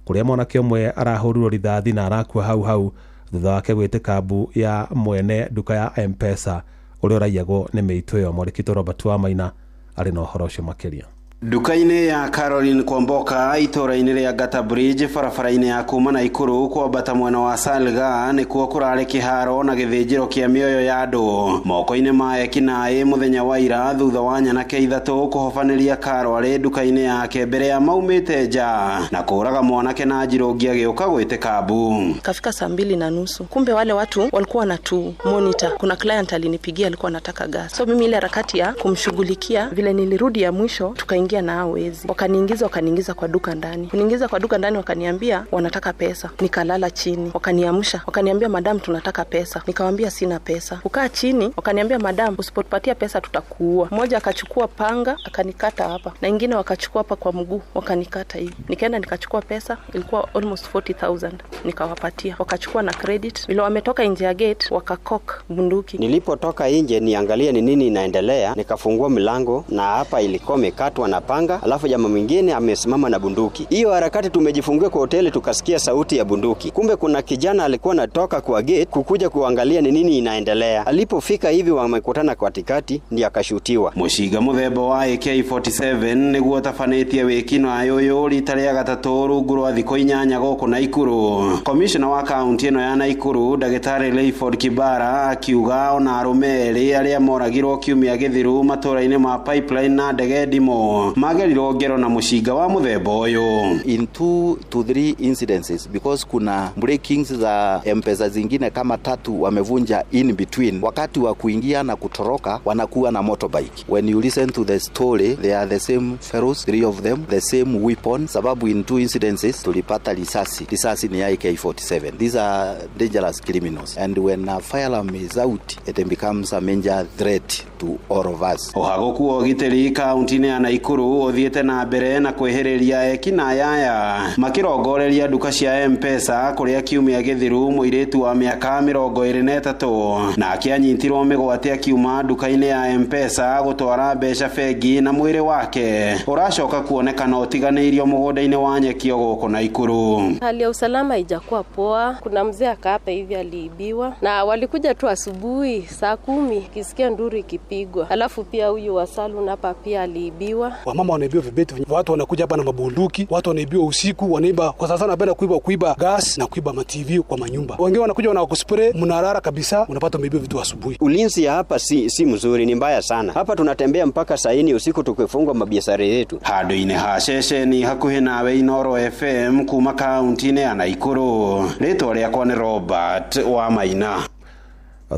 kũrĩa mwanake ũmwe arahũrirwo rithathi na arakua hau hau thutha wake gwĩtĩka mbu ya mwene nduka ya M-Pesa ũrĩa ũraiyagwo nĩ mĩitũ ĩyo. Mwandĩki Robert Wamaina arĩ na ũhoro ũcio makĩria. Nduka-inĩ ya Caroline Kwamboka itũũra-inĩ rĩa Gata Bridge barabara-inĩ ya kuma Naikuru kwambata mwena wa Salga nĩkuo kũrarĩ kĩharo na gĩthĩnjĩro kĩa mĩoyo ya andũ moko-inĩ ma ekinaĩ mũthenya wa ira thutha wa nyanake ithatũ kũhobanĩria Karo arĩ nduka-inĩ yake mbere ya maumĩte nja na kũraga mwanake na njirũngi agĩũka gwĩtĩka mbu. Kafika 2:30, kumbe wale watu walikuwa wanatu monitor. Kuna client alinipigia alikuwa anataka gas, so mimi ile harakati ya kumshughulikia, vile nilirudi ya mwisho tukaingia na hao wezi. Wakaniingiza kwa duka ndani. Kuniingiza kwa duka ndani wakaniambia wanataka pesa. Nikalala chini. Wakaniamsha. Wakaniambia madam tunataka pesa. Nikamwambia sina pesa. Kukaa chini wakaniambia madam usipotupatia pesa tutakuua. Mmoja akachukua panga akanikata hapa, na ingine wakachukua hapa kwa mguu wakanikata hivi. Nikaenda nikachukua pesa, ilikuwa almost 40,000 nikawapatia. Wakachukua na credit. Vile wametoka nje ya gate wakakok bunduki. Nilipotoka nje niangalie ni nini inaendelea, nikafungua mlango na hapa ilikuwa imekatwa na panga, alafu jamaa mwingine amesimama na bunduki. Hiyo harakati tumejifungia kwa hoteli tukasikia sauti ya bunduki. Kumbe kuna kijana alikuwa anatoka kwa gate kukuja kuangalia ni nini inaendelea. Alipofika hivi wamekutana katikati ndiye akashutiwa. Muciga muthemba wa AK47 niguo tabanĩtie wĩkinaĩ ũyũ rita rĩa gatatũ rungu rwa thikũ 8 gũkũ Naikuru. Commissioner wa kaunti ĩno ya Naikuru Ndagĩtarĩ Rayford Kibara akiuga ona arũme erĩ arĩa moragirwo kiumia gĩthiru matũũra-inĩ ma Pipeline na Ndege Ndimo magerirwo ngero na mũcinga wa mũthemba ũyũ. In 2 to 3 incidences because kuna breakings za M-Pesa zingine kama 3 wamevunja in between, wakati wa kuingia na kutoroka wanakuwa na motorbike. When you listen to the story they are the same fellows, 3 of them, the same weapon, sababu in 2 incidences tulipata risasi ni AK47. These are dangerous criminals and when a firearm is out it becomes a major threat to all of us. Ũhagũku wa ũgitĩri kaunti-inĩ ya Naikuru Naikuru ũthiĩte na mbere na kwĩhĩrĩria ekinaĩ aya makĩrongoreria nduka cia M-Pesa kũrĩa kiumia gĩthiru mũirĩtu wa mĩaka 23 nake anyitirwo mĩgwate akiuma nduka-inĩ ya M-Pesa gũtwara mbeca bengi na mwĩrĩ wake ũracoka kuonekana ũtiganĩirio mũgũnda-inĩ wa nyeki gũkũ Naikuru. Hali ya usalama haijakuwa poa. Kuna mzee akaapa hivi aliibiwa, na walikuja tu asubuhi saa 10 kisikia nduru ikipigwa. Alafu pia huyu wa salon hapa pia aliibiwa. Wamama wanaibiwa vibeti, watu wanakuja hapa na mabunduki, watu wanaibiwa usiku, wanaiba kwa sasa wanapenda kuiba gas na kuiba ma TV kwa manyumba. Wengine wanakuja wanakuspray, mnarara kabisa, unapata umeibiwa vitu asubuhi. Ulinzi ya hapa si mzuri, ni mbaya sana. Hapa tunatembea mpaka saa 4 usiku tukifungwa mabiashara yetu. Handũ-inĩ ha ceceni hakuhĩ nawe Inoro FM kuma kaunti-inĩ ya Naikuru. Rĩtwa rĩakwa nĩ Robert wa Maina.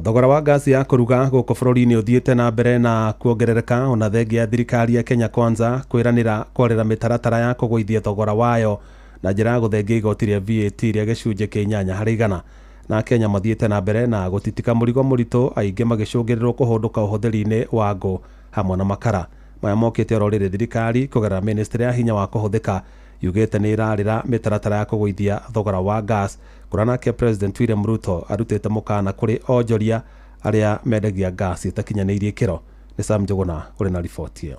Thogora wa ngasi ya kũruga gũkũ bũrũri-inĩ ũthiĩte na mbere na kuongerereka ona thengia ya thirikari ya Kenya Kwanza kwĩranĩra kwarĩra mĩtaratara ya kũgũithia thogora wayo na njĩra ya gũthengia igoti rĩa VAT rĩa gĩcunjĩ kĩa 8 harĩ igana. Na Kenya mathiĩte na mbere na gũtitika mũrigo mũritũ, aingĩ magĩcũngĩrĩrwo kũhũndũka ũhũthĩri-inĩ wa ngũ hamwe na makara. Maya mokĩte oro rĩrĩ thirikari kũgerera ministry ya hinya wa kũhũthĩka yugĩte nĩ ĩrarĩra mĩtaratara ya kũgũithia thogora wa gas, kũrĩa nake President William Ruto arutĩte mũkana kũrĩ onjoria arĩa mendagia gas ĩtakinyanĩirie ikĩro. Nĩ Sam Njuguna ũrĩ na riboti ĩyo.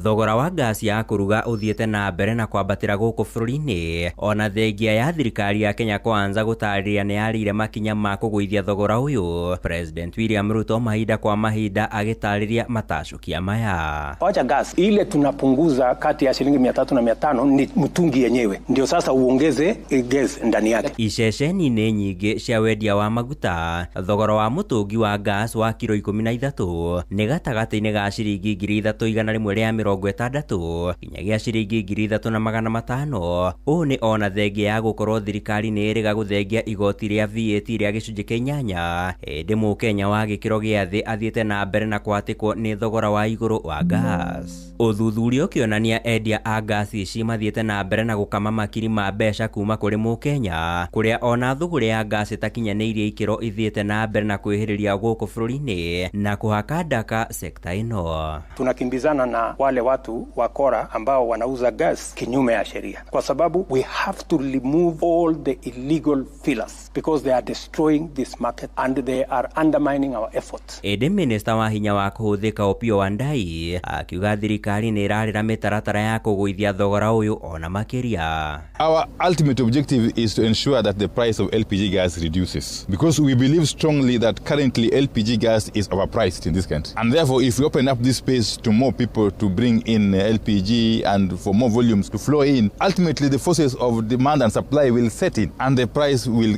Thogora wa ngasi ya kũruga ũthiĩte na mbere na kwambatĩra gũkũ bũrũri-inĩ ona thengia ya thirikari ya Kenya Kwanza gũtarĩria nĩ yarĩire makinya ma kũgũithia thogora ũyũ. President William Ruto mahinda kwa mahinda agĩtarĩria matacũkia maya. Wacha gas ile tunapunguza kati ya shilingi 300 na 500 ni mtungi yenyewe, ndio sasa uongeze gas ndani yake. Iceceni-inĩ nyingĩ cia wendia wa maguta, thogora wa mũtũngi wa gas wa kiro 13 nĩ gatagatĩ-inĩ ga ciringi 3160 nginyagia ciringi 3500. Ũũ nĩ ona thengia ya gũkorwo thirikari nĩ ĩrĩga gũthengia igoti rĩa VAT rĩa gĩcunjĩ kĩa 8 ĩndĩ mũkenya wa gĩkĩro gĩa thĩ athiĩte na mbere na kũhatĩkwo nĩ thogora wa igũrũ wa gas. Ũthuthuria ũkĩonania endia a gas ici mathiĩte na mbere na gũkama makiri ma mbeca kuma kũrĩ mũkenya, kũrĩa ona thũgũrĩ ya gas ĩtakinyanĩirie ikĩro ithiĩte na mbere na kwĩhĩrĩria gũkũ bũrũri-inĩ na kũhaka ndaka sekta ĩno. Tunakimbizana na wale watu wakora ambao wanauza gas kinyume ya sheria, kwa sababu we have to remove all the illegal fillers because they are destroying this market and they are undermining our efforts. Ĩndĩ minista wa hinya wa kũhũthĩka Opiyo Wandayi akiuga thirikari nĩ ĩrarĩra mĩtaratara ya kũgũithia thogora ũyũ ona makĩria. Our ultimate objective is to ensure that the price of LPG gas reduces, because we believe strongly that currently LPG gas is overpriced in this country, and therefore if we open up this space to more people to bring in LPG and for more volumes to flow in, ultimately the forces of demand and supply will set in and the price will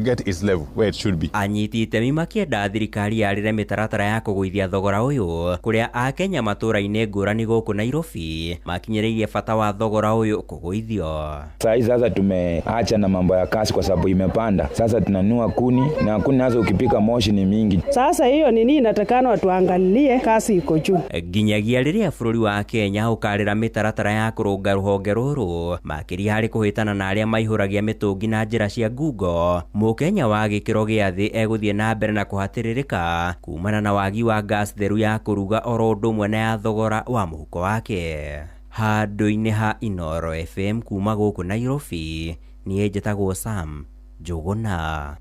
get its level where it should be. Anyiti itemi makĩenda thirikari yarĩre mĩtaratara ya kũgũithia thogora ũyũ, kũrĩa akenya matũra-inĩ ngũrani gũkũ Nairobi makinyĩrĩirie bata wa thogora ũyũ kũgũithio. Saa sasa tumeacha na mambo ya kasi kwa sababu imepanda. Sasa tunanua kuni na kuni nazo ukipika moshi ni mingi. Sasa hiyo nini inatakana watuangalie, kasi iko juu. Nginyagia rĩrĩa bũrũri wa Kenya ũkarĩra mĩtaratara ya kũrũnga rũhonge rũrũ makĩria harĩ kũhĩtana na arĩa maihũragia mĩtũngi na njĩra cia ngungo, mũkenya wa gĩkĩro gĩa thĩ egũthiĩ na mbere na kũhatĩrĩrĩka kumana na wagi wa gas theru ya kũruga oro ũndũ ũmwe na ya thogora wa mũhuko wake. Handũ-inĩ ha Inoro FM kuma gũkũ Nairobi, niĩ njĩtagwo Sam Njuguna.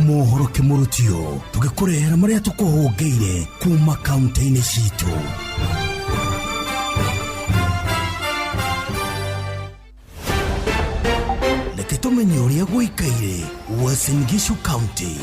Mohoro kĩmũrutio tũgĩkũrehera marĩa tũkũhũngĩire kuma kaunti-inĩ citũ. Reke tũmenye ũrĩa gũikaire Uasin Gishu County.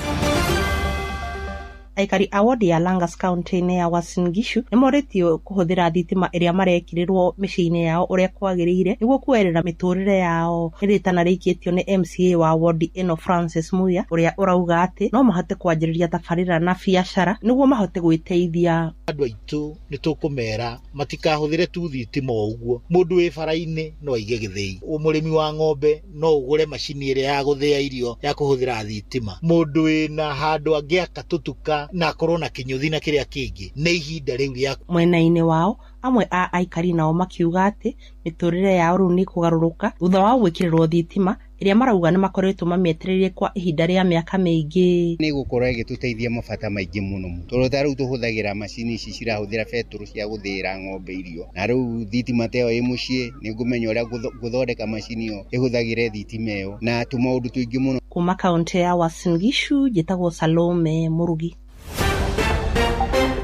Aikari a wodi ya Langas kaunti-inĩ ya Uasin Gishu nĩmorĩtio kũhũthĩra thitima ĩrĩa marekĩrĩrwo mĩciĩ-inĩ yao ũrĩa kwagĩrĩire nĩguo kuoerera mĩtũrĩre yao. Nĩ rĩtana rĩikĩtio nĩ MCA wa wodi ĩno Francis Muya, ũrĩa ũrauga atĩ no mahote kwanjĩrĩria tabarĩra na biacara nĩguo mahote gwĩteithia. Andũ aitũ nĩ tũkũmera matikahũthĩre tu thitima o ũguo. Mũndũ wĩ bara-inĩ no aige gĩthĩi, mũrĩmi wa ng'ombe no ũgũre macini ĩrĩa ya gũthĩa irio ya kũhũthĩra thitima, mũndũ wĩna handũ angĩaka tũtuka na akorwo na kĩnyũthi na kĩrĩa kĩngĩ, nĩ ihinda rĩu rĩa. Mwena-inĩ wao amwe a aikari nao makiuga atĩ mĩtũrĩre yao rĩu nĩ kũgarũrũka thutha wa gwĩkĩrĩrwo thitima ĩrĩa marauga nĩ makoretwo mamĩetereire kwa ihinda rĩa mĩaka mĩingĩ. Nĩ gũkorwo ĩgĩtũteithia mabata maingĩ mũno tondũ ta rĩu tũhũthagĩra macini ici cirahũthĩra betũrũ cia gũthĩĩra ng'ombe irio, na rĩu thitima ta ĩyo ĩ mũciĩ nĩ ngũmenya ũrĩa ngũthondeka macini ĩyo ĩhũthagĩre thitima ĩyo na tũmaũndũ tũingĩ mũno. Kuma kaunti ya Uasin Gishu njĩtagwo Salome Murugi.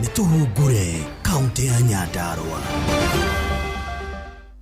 Nĩ tũhungure kaunti ya Nyandarua.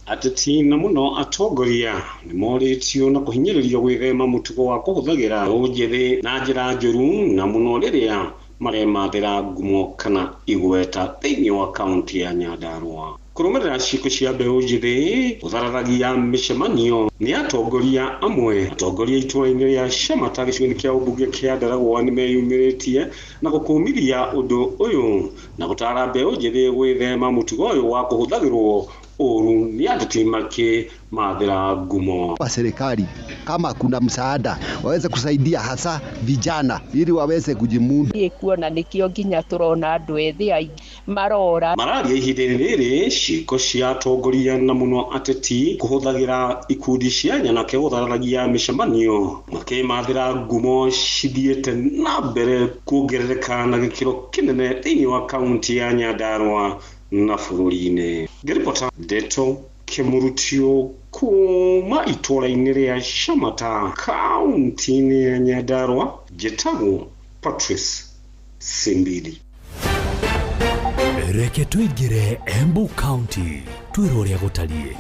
Ateti na mũno atongoria nĩ morĩtio na kũhinyĩrĩrio gwĩthema mũtugo wa kũhũthagĩra mbeũ njĩthĩ na njĩra njũru na mũno rĩrĩa maremathĩra ngumo kana igweta thĩinĩ wa kaunti ya Nyandarua. Kũrũmĩrĩra ciĩko cia mbeũ njĩthĩ gũthararagia mĩcemanio nĩ atongoria amwe. Atongoria itũra-inĩ rĩa Shamata gĩcigo-inĩ kĩa ũmbunge kĩa Ndaragwa nĩ meyumĩrĩtie na gũkũmithia ũndũ ũyũ na gũtara mbeũ njĩthĩ gwĩthema mũtugo ũyũ wa kũhũthagĩrwo ũru nĩ ateti makĩmathĩra ngumo. Kwa serikali kama kuna msaada waweze kusaidia hasa vijana ili waweze kujimudu. Kuona nikio nginya turona andu ethi aingĩ marora. Mararia ihinda-inĩ rĩrĩ ciĩko cia atongoria na mũno ateti kũhũthagĩra ikundi cia nyanake gũthararagia mĩcemanio makĩmathĩra ngumo cithiĩte na mbere kuongerereka na gĩkĩro kĩnene thĩinĩ wa kaunti ya Nyandarua na bũrũri-inĩ. Ngĩribota Ndeto Kĩmurutio kuma itũra-inĩ rĩa Shamata kaunti-inĩ ya Nyandarua, njĩtagwo Patrice Simbili. Reke tũingĩre Embu County twĩrwo ũrĩa gũtariĩ.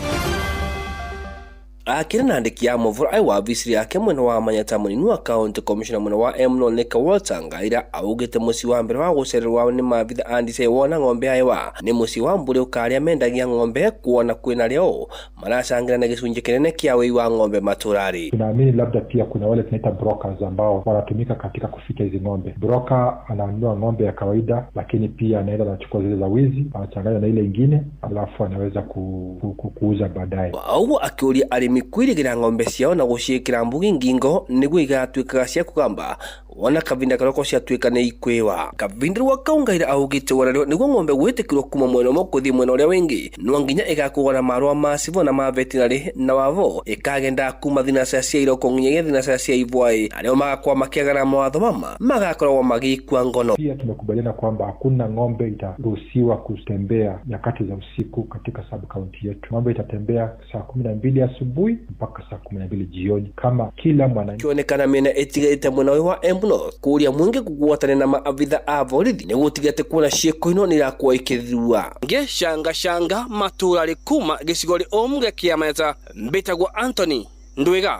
Akĩrĩ na andĩki a mohoro ai wabici yake mwena wa Manyata mũnini wa county commissioner mwena wa Emlo Nick Walter Ngaira augĩte mũciĩ wa mbere wa gũcererwo nĩ maabitha a DCI wona ng'ombe yaewa nĩ mũciĩ wa Mbũrĩ ũkarĩa mendagia ng'ombe kuona kwĩna rĩo maracangĩra na gĩcunjĩ kĩnene kĩa wĩi wa ng'ombe matũrarĩ. Tunaamini labda pia kuna wale tunaita brokers ambao wanatumika katika kuficha hizi ng'ombe. Broker ananunua ng'ombe ya kawaida, lakini pia anaenda anachukua zile za wizi, anachanganya na ile ingine, alafu anaweza kuuza baadaye. Ũguo akĩũria arĩmi kwirigĩra ng'ombe ciao na gũciĩkĩra mbugi ngingo nĩguo igatuĩkaga cia kũgamba wona kavinda karoko ciatuĩka nĩ ikwĩwa. Kavinda rwa Kaungaira augĩte wona nĩguo ng'ombe gwĩtĩkĩrwo kuma mwena ũmwe kũthiĩ mwena ũrĩa wĩngĩ no nginya ĩgakũgwo na marũa ma civũ na ma veterinary na wavo ĩkagenda kuma thinaca cia iroko nginyagia thinaca cia ivwaĩ arĩa magakorwo makĩagana mawatho mama magakoragwo magĩikua ngono. Pia tumekubaliana kwamba hakuna ng'ombe itaruhusiwa kutembea nyakati za usiku katika sub county yetu. Ng'ombe itatembea saa 12 asubuhi mpaka saa 12 jioni kama kila mwananchi. Kionekana mĩena ĩtigarĩte mwena ũyũ wa Embu North kũria mwingĩ kũgwatania na maabitha a borithi nĩguo ũtigate kuona ciĩko ino nĩirakorwo ikĩthirua. Ngĩcangacanga matũra rĩ kuma gĩcigo rĩ ũmũge kĩa Manyata, mbĩtagwo Anthony Ndwiga.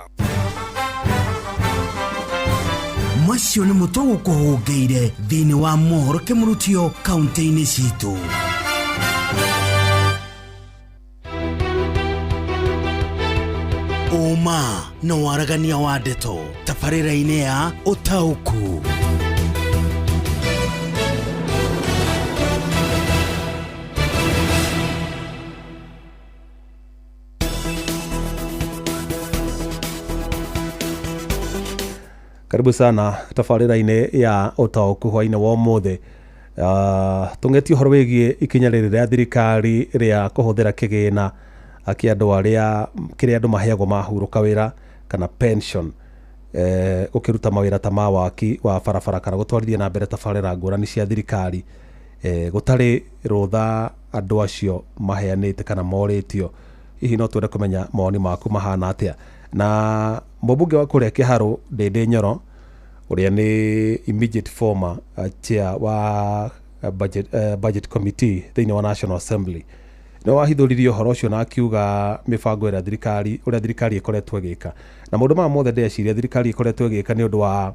Macio nĩ mũtũ gũkũhũngĩire thĩinĩ wa mohoro kĩmũrutio kaunti-inĩ citũ. Ũma na waragania wa ndeto tabarĩra-inĩ ya ũtaũku. Karibu sana tabarĩra-inĩ ya ũtaũku hwaĩ-inĩ wa ũmũthĩ. Tũng'etie ũhoro wĩgiĩ ikinya rĩrĩ rĩa thirikari rĩa kũhũthĩra kĩgĩna kĩa andũ arĩa kĩrĩa andũ maheagwo mahurũka wĩra kana pension, ũkĩruta mawĩra ta ma waki wa barabara kana gũtwarithia na mbere tabarĩra ngũrani cia thirikari, gũtarĩ rũtha andũ acio maheanĩte kana morĩtio. Hihi no twende kũmenya mawoni maku mahana atĩa. Na mũmbunge wa kũrĩa Kĩharũ Ndĩndĩ Nyoro ũrĩa nĩ immediate former chair wa budget committee thĩinĩ wa National Assembly nĩ wahithũririe ũhoro ũcio na akiuga mĩbango ĩrĩa thirikari ũrĩa thirikari ĩkoretwo ĩgĩka na maũndũ maya mothe ndĩreciria thirikari ĩkoretwo ĩgĩka nĩ ũndũ wa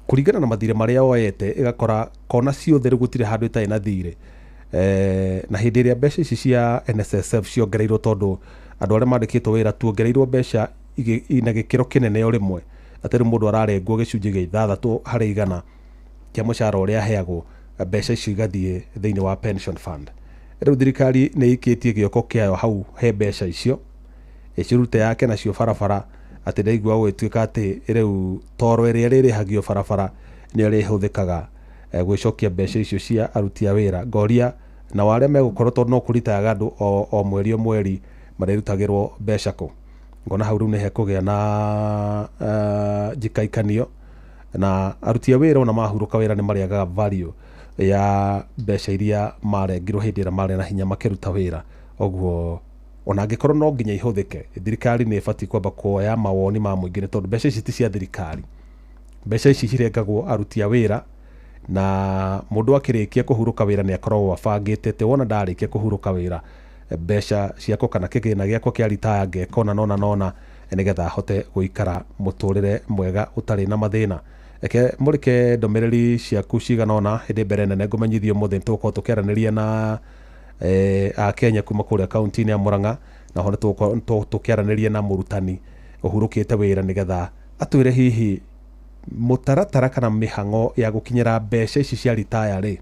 kũringana na mathirĩ marĩa yoete ĩgakora kona ciothe rĩu gũtirĩ handũ ĩtarĩ na thirĩ. Na hĩndĩ ĩrĩa mbeca ici cia NSSF ciongereirwo tondũ andũ arĩa mandĩkĩtwo wĩra tuongereirwo mbeca na gĩkĩro kĩnene o rĩmwe atĩ rĩu mũndũ ararengwo gĩcunjĩ gĩa 6 harĩ 100 kĩa mũcara ũrĩa aheagwo, mbeca icio igathiĩ thĩinĩ wa pension fund. Rĩu thirikari nĩ ĩikĩtie gĩoko kĩayo hau he mbeca icio ĩcirute yake nacio barabara atĩ ndaigua gũgĩtuĩka atĩ rĩu toro ĩrĩa ĩrĩrĩhagio barabara nĩyo ĩrĩhũthĩkaga gwĩcokia mbeca icio cia aruti a wĩra. Ngoria na arĩa megũkorwo tondũ no kũritaga andũ o mweri o mweri marĩrutagĩrwo mbeca kũ. Ngona hau rĩu nĩ hekũgĩa na njikaikanio na aruti a wĩra ona mahurũka wĩra nĩ marĩagaga value ya mbeca iria marengirwo hĩndĩ ĩrĩa marĩ na hinya makĩruta wĩra. Ũguo ona angĩkorwo no nginya ihũthĩke, thirikari nĩ ĩbatiĩ kwamba kuoya mawoni ma mũingĩ, nĩ tondũ mbeca ici ti cia thirikari. Mbeca ici cirengagwo aruti a wĩra, na mũndũ akĩrĩkia kũhurũka wĩra nĩ akoragwo abangĩte atĩ wona ndarĩkia kũhurũka wĩra, mbeca ciakwa kana kĩgĩna gĩakwa kĩa ritaya ngeka ũna nona nona nĩgetha ahote gũikara mũtũrĩre mwega ũtarĩ na mathĩna. Reke mũrĩke ndũmĩrĩri ciaku cigana ũna. Hĩndĩ mbere nene ngũmenyithie ũmũthĩ nĩtũgũkorwo tũkĩaranĩria na Akenya kuma kũrĩa kaunti-inĩ ya Murang'a, na ho nĩtũgũkorwo tũkĩaranĩria na mũrutani ũhurũkĩte wĩra nĩgetha atwĩre hihi mũtaratara kana mĩhang'o ya gũkinyĩra mbeca ici cia ritaya rĩ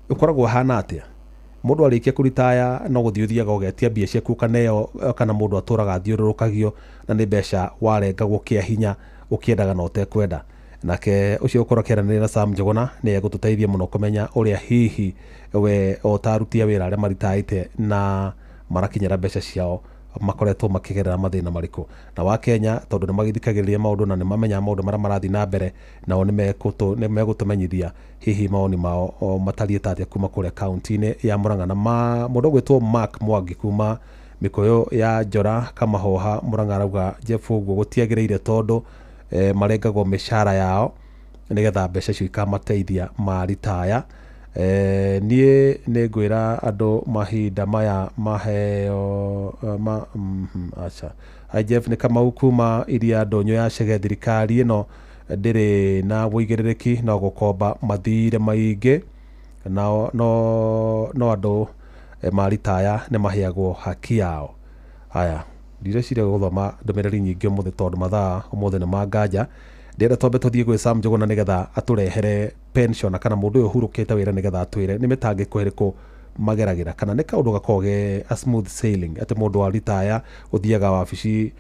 ũkoragwo ũhana atĩa. Mũndũ arĩkia kũritaya no gũthiĩ ũthiaga ũgetia mbia ciaku ũkaneo, kana mũndũ atũraga athiũrũrũkagio na nĩ mbeca warengagwo kĩa hinya ũkĩendaga na ũtekwenda. Nake ũcio ũkorwo akĩaranĩria na Sam Njuguna nĩ egũtũteithia mũno kũmenya ũrĩa hihi we o ta aruti a wĩra arĩa maritaĩte na marakinyĩra mbeca ciao makoretwo makĩgerera mathĩna marĩkũ. Na wa Kenya tondũ nĩ magĩthikagĩrĩria maũndũ na nĩ mamenyaga maũndũ marĩa marathiĩ na mbere, nao nĩ megũtũmenyithia hihi mawoni mao matariĩ ta atĩa kuma kũrĩa kaunti-inĩ ya Murang'a. Na mũndũ ũgwĩtwo Mark Mwangi kuma Mĩkũyũ ya Njora Kamahoha Murang'a arauga Jeff ũguo gũtiagĩrĩire tondũ marengagwo mĩcara yao nĩgetha mbeca icio ikamateithia maritaya. Niĩ nĩ ngwĩra andũ mahinda maya maheo aca. Jeff nĩ Kamau kuma iria ndũnyũ ya Chege. Thirikari ĩno ndĩrĩ na wũigĩrĩrĩki no gũkomba mathirĩ maingĩ, no andũ maritaya nĩ maheagwo haki yao. Haya, ndireciria gũthoma ndũmĩrĩri nyingĩ ũmũthĩ tondũ mathaa ũmũthĩ nĩ ma nganja. Ndĩrenda twambe tũthiĩ gwĩ Sam Njuguna nĩgetha atũrehere pension kana mũndũ ũyũ ũhurũkĩte wĩra nĩgetha atwĩre nĩ mĩtangĩko ĩrĩkũ mageragĩra, kana nĩ kaũndũ gakoragwo ge a smooth sailing atĩ mũndũ wa ritaya ũthiaga wabici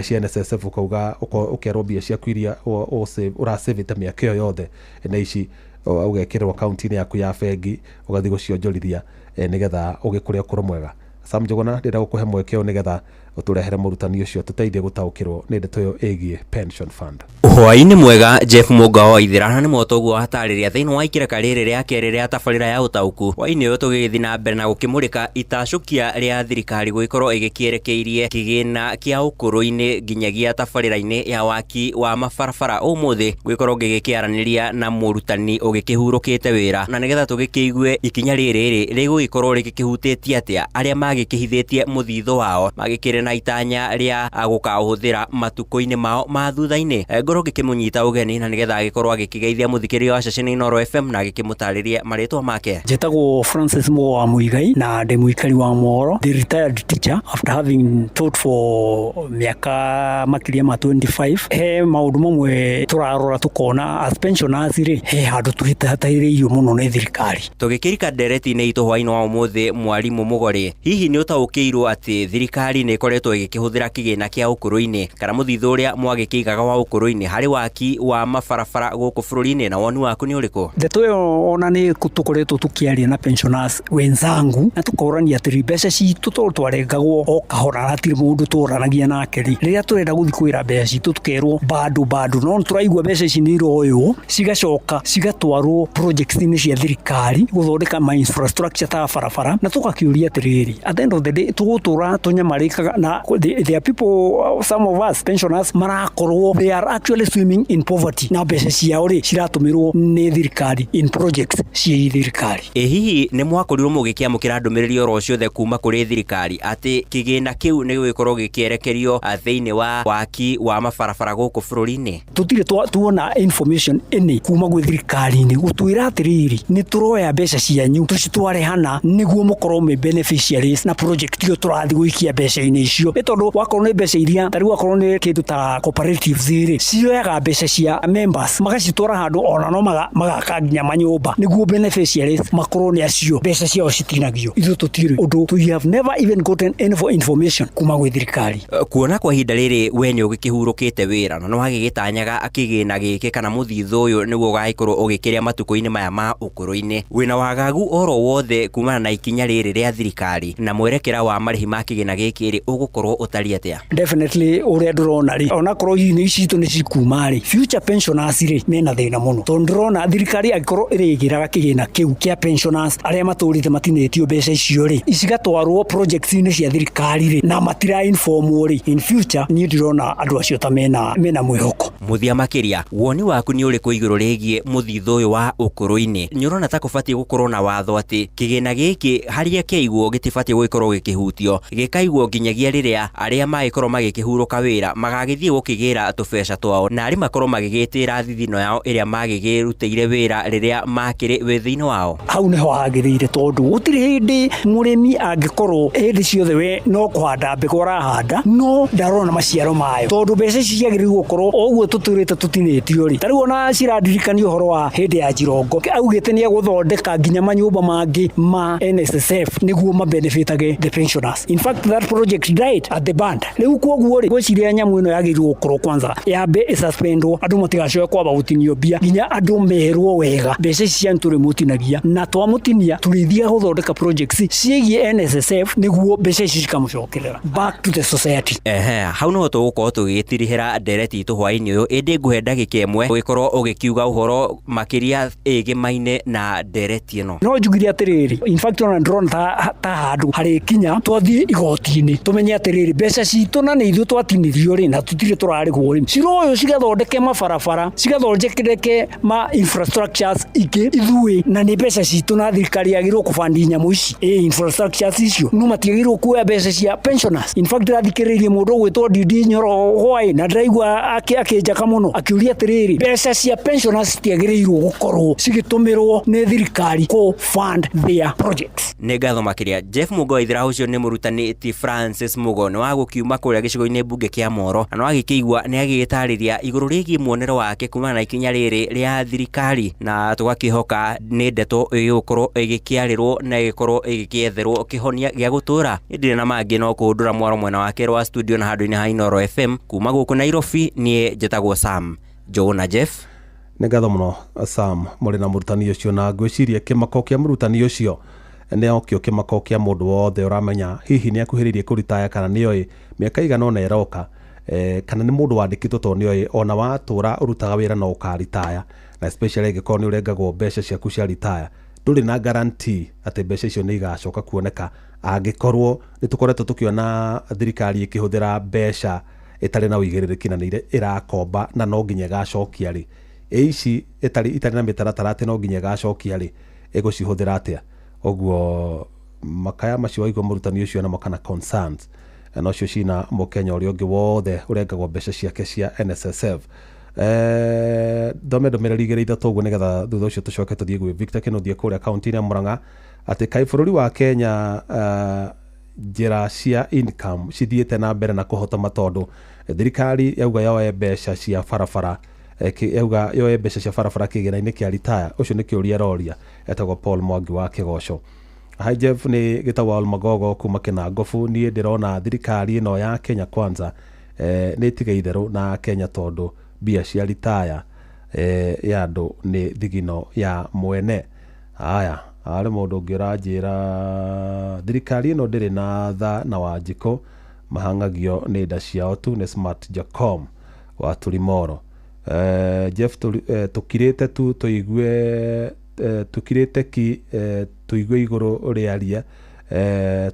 cia NSSF ũkauga ũkerwo mbia ciaku iria ũracĩvĩte mĩaka ĩyo yothe na ici ũgekĩrwo akaunti-inĩ yaku ya bengi ũgathiĩ gũcionjorithia nĩgetha ũgĩkũre ũkũrũ mwega. Sam Njuguna, ndĩrenda gũkũhe mweke ũyũ nĩgetha ũtũrehere mũrutani ũcio tũteithie gũtaũkĩrwo nĩ ndeto ĩyo ĩgiĩ pension fund. Hwaĩ-inĩ mwega Jeff Mũgao wa Ithira, na nĩ motoguo watarĩria thĩinĩ wa ikĩreka rĩrĩ rĩa kerĩ rĩa tabarĩra ya ũtaũku. Hwaĩ-inĩ ũyũ tũgĩgĩthiĩ na mbere na gũkĩmũrĩka itacũkia rĩa thirikari gũgĩkorwo ĩgĩkĩerekeirie kĩgĩna kĩa ũkũrũ-inĩ nginyagia tabarĩra-inĩ ya waki wa mabarabara. Ũmũthĩ gũgĩkorwo ngĩgĩkĩaranĩria na mũrutani ũgĩkĩhurũkĩte wĩra, na nĩgetha tũgĩkĩigue ikinya rĩrĩ rĩgũgĩkorwo rĩgĩkĩhutĩtie atĩa arĩa magĩkĩhithĩtie mũthithũ wao magĩkĩrĩ na itanya rĩa gũkaũhũthĩra matukũ-inĩ mao ma thutha-inĩ. Ngorwo ngĩkĩmũnyita ũgeni na nĩgetha agĩkorwo agĩkĩgeithia mũthikĩrĩria wa ceceni Inooro FM na agĩkĩmũtarĩria marĩtwa make. Njĩtagwo Francis Mugo wa Muigai na ndĩ mũikari wa Mohoro, the retired teacher after having taught for mĩaka makĩria ma 25. He maũndũ mamwe tũrarora tũkona as pensioners rĩ, he handũ tũhĩtahĩtahĩrĩirio mũno nĩ thirikari. Tũgĩkĩrika ndereti-inĩ itũ hwaĩ-inĩ wa ũmũthĩ, mwarimũ Mũgorĩ, hihi nĩ ũtaũkĩirwo atĩ thirikari nĩ ĩkoretwo ĩgĩkĩhũthĩra kĩgĩna kĩa ũkũrũ-inĩ kana mũthithũ ũrĩa mwagĩkĩigaga wa ũkũrũ-inĩ harĩ waki wa mabarabara gũkũ bũrũri-inĩ, na woni waku nĩ ũrĩkũ? Ndeto ĩyo ona nĩ tũkoretwo tũkĩaria na pensioners wenzangu na tũkorania atĩrĩ, mbeca citũ tondũ twarengagwo o kahora na hatirĩ mũndũ tũranagia nake rĩ, rĩrĩa tũrenda gũthiĩ kwĩra mbeca citũ tũkerwo bado bado, no tũraigua mbeca ici nĩ iroywo cigacoka cigatwarwo projects-inĩ cia thirikari gũthondeka ma infrastructure ta barabara, na tũgakĩũria atĩrĩrĩ, at the end of the day tũgũtũra tũnyamarĩkaga na there are people, some of us pensioners marakorwo they are actually swimming in poverty na mbeca ciao rĩ ciratũmĩrwo nĩ thirikari in projects cia thirikari. Ĩ hihi nĩ mwakorirwo mũgĩkĩamũkĩra ndũmĩrĩri oro ciothe kuma kũrĩ thirikari atĩ kĩgĩna kĩu nĩ gĩgũkorwo gĩkĩerekerio thĩinĩ wa waki wa mabarabara gũkũ bũrũri-inĩ? Tũtirĩ tuona information any kuma gwĩ thirikari-inĩ gũtwĩra atĩrĩrĩ, nĩ tũroya mbeca cianyu tũcitware hana nĩguo mũkorwo mwĩ beneficiaries na project ĩyo tũrathiĩ gũikia mbeca-inĩ icio. Nĩ tondũ wakorwo nĩ mbeca iria ta rĩu wakorwo nĩ kĩndũ ta cooperatives rĩ, cioyaga mbeca cia members magacitwara handũ ona no magaka nginya manyũmba nĩguo beneficiaries makorwo nĩ acio mbeca ciao citinagio. Ithuĩ tũtirĩ ũndũ, we have never even gotten any information kuma gwĩ thirikari. Kuona kwa ihinda rĩrĩ we nĩ ũgĩkĩhurũkĩte wĩra na nĩ wagĩgĩtanyaga kĩgĩna gĩkĩ kana mũthithũ ũyũ nĩguo ũgagĩkorwo ũgĩkĩrĩa matukũ-inĩ maya ma ũkũrũ-inĩ, wĩna wagagu oro wothe kumana na ikinya rĩrĩ rĩa thirikari na mwerekera wa marĩhi ma kĩgĩna gĩkĩ rĩ ũgũkorwo ũtariĩ atĩa? Definitely ũrĩa ndĩrona rĩ, onakorwo hihi nĩ citũ nĩ cikuma rĩ, future pensioners rĩ mena thĩna mũno, tondũ ndĩrona thirikari angĩkorwo ĩrĩgĩraga kĩgĩna kĩu kĩa pensioners arĩa matũrĩte matinĩtio mbeca icio rĩ, cigatwarwo projects-inĩ cia thirikari rĩ, na matira informwo rĩ, in future niĩ ndirona andũ acio ta mena mwĩhoko. Mũthia makĩria, woni waku nĩ ũrĩkũ igũrũ rĩgiĩ mũthithũ ũyũ wa ũkũrũ-inĩ? Nĩ ũrona ta kũbatiĩ gũkorwo na watho atĩ kĩgĩna gĩkĩ harĩa kĩaigwo gĩtibatiĩ gũgĩkorwo gĩkĩhutio, gĩkaigwo nginyagia rĩrĩa arĩa magĩkorwo magĩkĩhurũka wĩra magagĩthiĩ gũkĩgĩra tũbeca twao, na arĩ makorwo magĩgĩtĩra thithino yao ĩrĩa magĩgĩrutĩire wĩra rĩrĩa makĩrĩ wĩthĩ-inĩ wao? Hau nĩho hagĩrĩire, tondũ gũtirĩ hĩndĩ mũrĩmi angĩkorwo hĩndĩ ciothe we no kũhanda mbegũ arahanda no ndarona maciaro mayo, tondũ mbeca ici ciagĩrĩirwo gũkorwo o ũguo tũtũrĩte tũtinĩtio rĩ. Ta rĩu ona cirandirikania ũhoro wa hĩndĩ ya Jirongo, augĩte nĩ egũthondeka nginya manyũmba mangĩ ma NSSF nĩguo mabenefitage the pensioners. In fact, that project died at the band. Rĩu koguo rĩ, ngwĩciria nyamũ ĩno yagĩrĩirwo gũkorwo kwanza yambe ĩsuspendwo, andũ matigacoke kwamba gũtinio mbia nginya andũ merwo wega mbeca ici cianyu tũrĩmũtinagia, na twamũtinia tũrĩthiaga gũthondeka projects ciĩgiĩ NSSF nĩguo mbeca ici cikamũcokerera back to the society. Ehe, hau noho tũgũkorwo tũgĩtirihĩra ndereti itũ hwaĩ-inĩ ũyũ, ĩndĩ ngũhe ndagĩka ĩmwe ũgĩkorwo ũgĩkiuga ũhoro makĩria ĩgĩmaine na ndereti ĩno. No njugire atĩrĩrĩ, in fact ona ndĩrona ta handũ harĩkinya twathiĩ igoti-inĩ tũmenye atĩrĩrĩ, mbeca citũ na nĩ ithuĩ twatinirio rĩ, na tũtirĩ tũrarĩhwo rĩ, ciroywo cigathondeke mabarabara, cigathondeke ma infrastructures ingĩ ithuĩ, na nĩ mbeca citũ, na thirikari yagĩrĩirwo kũbandi nyamũ ici infrastructures icio, no matiagĩrĩirwo kuoya mbeca cia pensioners. In fact, ndĩrathikĩrĩirie mũndũ ũgwĩtwo Ndindi Nyoro hwaĩ na ndĩraigua akĩnjaka mũno akiuria atĩrĩrĩ, mbeca cia pensioners citiagĩrĩirwo gũkorwo cigĩtũmĩrwo nĩ thirikari kũ fund their projects. Nĩ ngatho makĩria Jeff Mugo Waithera, ũcio nĩ mũrutani ti Francis Mugo nĩ wa gũkiuma kũrĩa gĩcigo-inĩ mbunge kĩa Moro, na no agĩkĩigua nĩ agĩgĩtarĩria igũrũ rĩgiĩ muonere wake kumana na ikinya rĩrĩ rĩa thirikari, na tũgakĩhoka nĩ ndeto ĩgũkorwo ĩgĩkĩarĩrwo na ĩgĩkorwo ĩgĩkĩetherwo kĩhonia gĩa gũtũra. Ndirĩ na mangĩ no kũhũndũra mwaro mwena wake rwa studio na handũ-inĩ ha Inooro FM. Kuma gũkũ Nairobi, niĩ njĩtagwo Sam Joe na Jeff. Nĩ ngatho mũno Sam mũrĩ na mũrutani ũcio, na ngwĩciria kĩmako kĩa mũrutani ũcio nĩ okĩo kĩmako kĩa mũndũ wothe ũramenya hihi nĩ akuhĩrĩirie kũritaya kana nĩoĩ mĩaka igana ũna ĩroka, kana nĩ mũndũ wandĩkĩtwo tondũ nĩoĩ ona watũra ũrutaga wĩra no ũkaritaya, na especially angĩkorwo nĩ ũrengagwo mbeca ciaku cia ritaya, ndũrĩ na guarantee atĩ mbeca icio nĩ igacoka kuoneka, angĩkorwo nĩ tũkoretwo tũkĩona thirikari ĩkĩhũthĩra mbeca ĩtarĩ na ũigĩrĩrĩki na nĩ ĩrakomba na no nginya ĩgacokia rĩ, ici itarĩ na mĩtaratara atĩ no nginya ĩgacokia rĩ, ĩgũcihũthĩra atĩa? Ũguo makaya macio waigua mũrutani ũcio namo kana concerns na ũcio cina mũkenya ũrĩa ũngĩ wothe ũrengagwo mbeca ciake cia NSSF. Thome ndũmĩrĩri igĩrĩ ithatũ ũguo nĩgetha thutha ũcio tũcoke tũthiĩ gwĩ Victor Kĩnuthia kũrĩa kaunti-inĩ ya Murang'a, atĩ kaĩ bũrũri wa Kenya njĩra cia income cithiĩte na mbere na kũhotoma, tondũ thirikari yauga yoe mbeca cia barabara, yauga yoe mbeca cia barabara kĩgĩna-inĩ kĩa ritaya. Ũcio nĩ kĩũria aroria, etagwo Paul Mwangi wa Kĩgoco. Hi Jeff, nĩ gĩtagwo Al Magogo kuma Kĩnangobu. Niĩ ndĩrona thirikari ĩno ya Kenya Kwanza nĩ ĩtige itherũ na Kenya, tondũ mbia cia ritaya ya andũ nĩ thigino ya mwene. Haya, harĩ mũndũ ũngĩ ũranjĩra thirikari ĩno ndĩrĩ na tha na Wanjikũ, mahang'agio nĩ nda ciao tu. Nĩ Smart Jacom wa Turimoro. Jeff, tũkirĩte tu tũigue, tũkirĩte ki tũigue igũrũ rĩaria,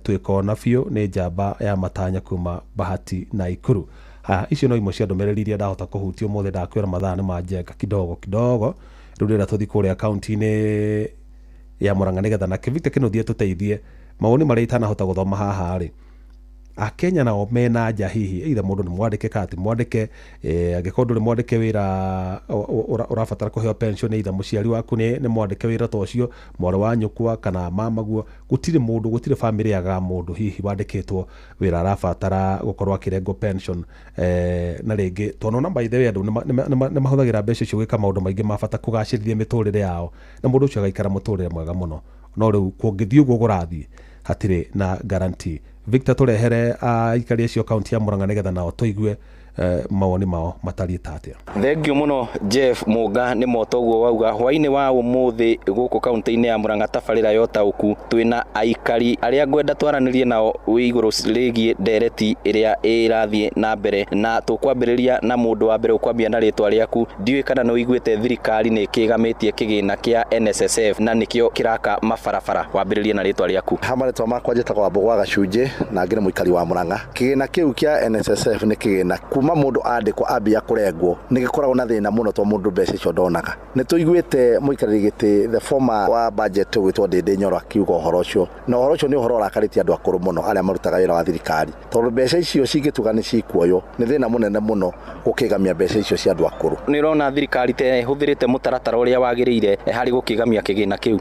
twĩkona biũ. Nĩ njamba ya matanya kuma Bahati na Ikuru. Haya, icio no imwe cia ndũmĩrĩri iria ndahota kũhutia ũmũthĩ. Ndakwĩra mathaa nĩ manjenga kidogo kidogo. Rĩu ndĩrenda tũthiĩ kũrĩa kaunti-inĩ ya Murang'a nĩgetha na Victor Kĩnuthia tũteithie mawoni marĩa itanahota gũthoma haha rĩ. Akenya nao mena nja hihi either mũndũ nĩ mwandĩke kana ti mwandĩke, angĩkorwo ndũrĩ mwandĩke wĩra ũrabatara kũheo pension, either mũciari waku nĩ mwandĩke wĩra ta ũcio, mwarĩ wa nyũkwa kana mamaguo, gũtirĩ mũndũ, gũtirĩ famĩlĩ yagaga mũndũ hihi wandĩkĩtwo wĩra arabatara gũkorwo akĩrengwo pension, na rĩngĩ tondũ ona by the way andũ nĩ mahũthagĩra mbeca icio gwĩka maũndũ maingĩ ma bata kũgacĩrithia mĩtũrĩre yao, na mũndũ ũcio agaikara mũtũrĩre mwega mũno. No rĩu kũngĩthiĩ ũguo kũrathiĩ hatirĩ na guarantee. Victor, tũrehere aikari acio kaunti ya Murang'a nĩgetha nao tũigue Mawoni mao matariĩ ta atĩa? Thengiũ mũno Jeff Mũnga nĩ motoguo wauga. Hwainĩ wa ũmũthĩ gũkũ kaunti-inĩ ya Murang'a tabarĩra ya ũtaũku twĩna aikari arĩa ngwenda twaranĩrie nao wĩ igũrũ rĩgiĩ ndereti ĩrĩa ĩrathiĩ na mbere, na tũkwambĩrĩria na mũndũ wa mbere ũkwambia na rĩtwa rĩaku. Ndiũĩ kana nĩ ũiguĩte thirikari nĩ ĩkĩgamĩtie kĩgĩna kĩa NSSF na nĩkĩo kĩraka mabarabara. Wambĩrĩrie na rĩtwa rĩaku. Ha marĩtwa makwa njĩtagwo Wambũgũ wa Gacunjĩ na ngĩrĩ mũikari wa Murang'a. Kĩgĩna kĩu kĩa NSSF nĩ kĩgĩna kuma mũndũ andĩkwo ambia kũrengwo nĩ gĩkoragwo na thĩna mũno tondũ mũndũ mbeca icio ndonaga. Nĩ tũiguĩte mũikarĩri gĩtĩ the former wa budget ũgwĩtwo Ndĩndĩ Nyoro akiuga ũhoro ũcio, na ũhoro ũcio nĩ ũhoro ũrakarĩtie andũ akũrũ mũno arĩa marutaga wĩra wa thirikari, tondũ mbeca icio cingĩtuga nĩ cikuoywo nĩ thĩna mũnene mũno gũkĩgamia mbeca icio cia andũ akũrũ. Nĩ ũrona thirikari ta ĩhũthĩrĩte mũtaratara ũrĩa wagĩrĩire harĩ gũkĩgamia kĩgĩna kĩu?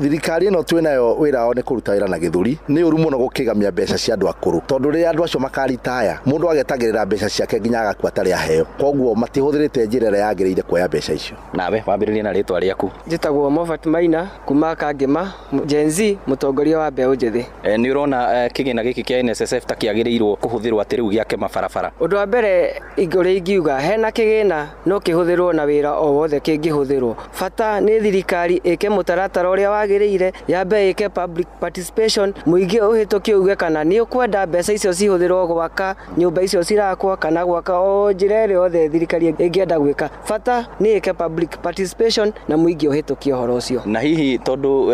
Thirikari ĩno twĩnayo wĩra wao nĩ kũruta wĩra na gĩthũri. Nĩ ũru mũno gũkĩgamia mbeca cia andũ akũrũ, tondũ rĩrĩa andũ acio makaritaya mũndũ agetagĩrĩra mbeca ciake nginya agakua atarĩ aheo, koguo matihũthĩrĩte njĩra ĩrĩa yagĩrĩire kuoya mbeca icio. Nawe wambĩrĩrie na rĩtwa rĩaku. Njĩtagwo Mofat Maina kuma Kangema, Gen Z, mũtongoria wa mbeũ njĩthĩ. Nĩ ũrona kĩgĩna gĩkĩ kĩa NSSF ta kĩagĩrĩirwo kũhũthĩrwo atĩ rĩu gĩake mabarabara? Ũndũ wa mbere ũrĩa ingiuga, hena kĩgĩna no kĩhũthĩrwo na wĩra o wothe kĩngĩhũthĩrwo. Bata nĩ thirikari ĩke mũtaratara ũrĩa wagĩrĩire, yambe ĩke public participation, mũingĩ ũhĩtũkie uge kana nĩ ũkwenda mbeca icio cihũthĩrwo gwaka nyũmba icio cirakwo kana gwaka o njĩra ĩrĩa yothe thirikari ĩngĩenda gwĩka. Bata nĩ ĩke public participation na mũingĩ ũhĩtũkie ũhoro ũcio. Na hihi tondũ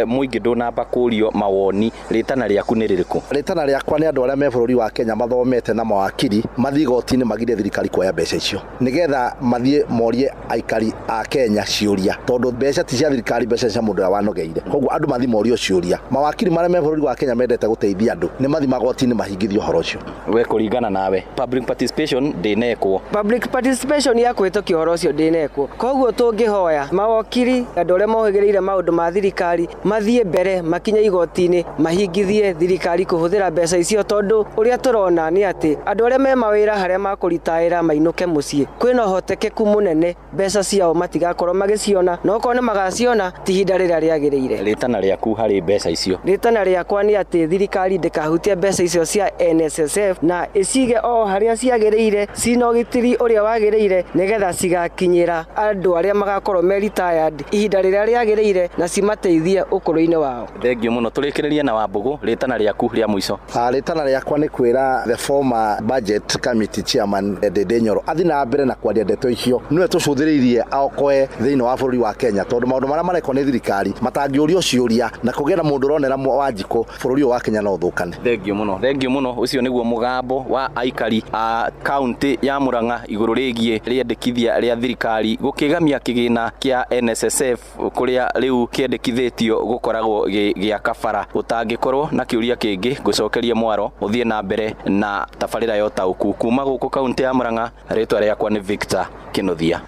mũingĩ ndũnamba kũrio mawoni, rĩtana rĩaku nĩ rĩrĩkũ? Rĩtana rĩakwa nĩ andũ arĩa me bũrũri wa Kenya mathomete na mawakiri mathiĩ igoti-inĩ magirie thirikari kuoya mbeca icio, nĩgetha mathiĩ morie aikari a Kenya ciũria, tondũ mbeca ti cia thirikari, mbeca cia mũndũ ũrĩa wanogeire. Koguo andũ mathiĩ morio ciũria. Mawakiri marĩa me bũrũri wa Kenya mendete gũteithia andũ nĩ mathiĩ magoti-inĩ mahingithie ũhoro ũcio. We kũringana nawe public participation ndĩnekwo? Public participation ya kũhĩtũkia ũhoro ũcio ndĩnekwo, koguo tũngĩhoya mawakiri andũ arĩa mohĩgĩrĩire maũndũ ma thirikari mathiĩ mbere makinye igoti-inĩ mahingithie thirikari kũhũthĩra mbeca icio, tondũ ũrĩa tũrona nĩ atĩ andũ arĩa me mawĩra harĩa makũritaĩra mainũke mũciĩ kwĩna ũhotekeku mũnene mbeca ciao matigakorwo magĩciona, na okorwo nĩ magaciona ti ihinda rĩrĩa rĩagĩrĩire. Rĩtana rĩaku harĩ mbeca icio? Rĩtana rĩakwa nĩ atĩ thirikari ndĩkahutie mbeca icio cia NSSF na ĩcige o harĩa ciagĩrĩire cina ũgitĩri ũrĩa wagĩrĩire, nĩgetha cigakinyĩra andũ arĩa magakorwo me retired ihinda rĩrĩa rĩagĩrĩire na cimateithie ũkũrũ-inĩ wao. Thengiũ mũno. Tũrĩkĩrĩrie na Wambũgũ, rĩtana rĩaku rĩa mũico. Rĩtana rĩakwa nĩ kwĩra the former budget committee chairman Ndĩndĩ Nyoro athiĩ na mbere na kwaria ndeto icio, nĩwe tũcũthĩrĩirie aokoe thĩinĩ wa bũrũri wa Kenya, tondũ maũndũ marĩa marekwo nĩ thirikari matangĩũrio ciũria na kũgĩa na mũndũ ũronera Wanjikũ, bũrũri ũyũ wa Kenya no ũthũkane. Thengiũ mũno, thengiũ mũno. Ũcio nĩguo mũgambo wa aikari a kaunti ya Murang'a igũrũ rĩgiĩ rĩendekithia rĩa thirikari gũkĩgamia kĩgĩna kĩa NSSF kũrĩa rĩu kĩendekithĩtio gũkoragwo gĩaka bara. Ũtangĩkorwo na kĩũria kĩngĩ ngũcokerie mwaro ũthiĩ na mbere na tabarĩra ya ũtaũku kuma gũkũ kaunti ya Murang'a. Rĩtwa rĩakwa nĩ Victor Kĩnuthia.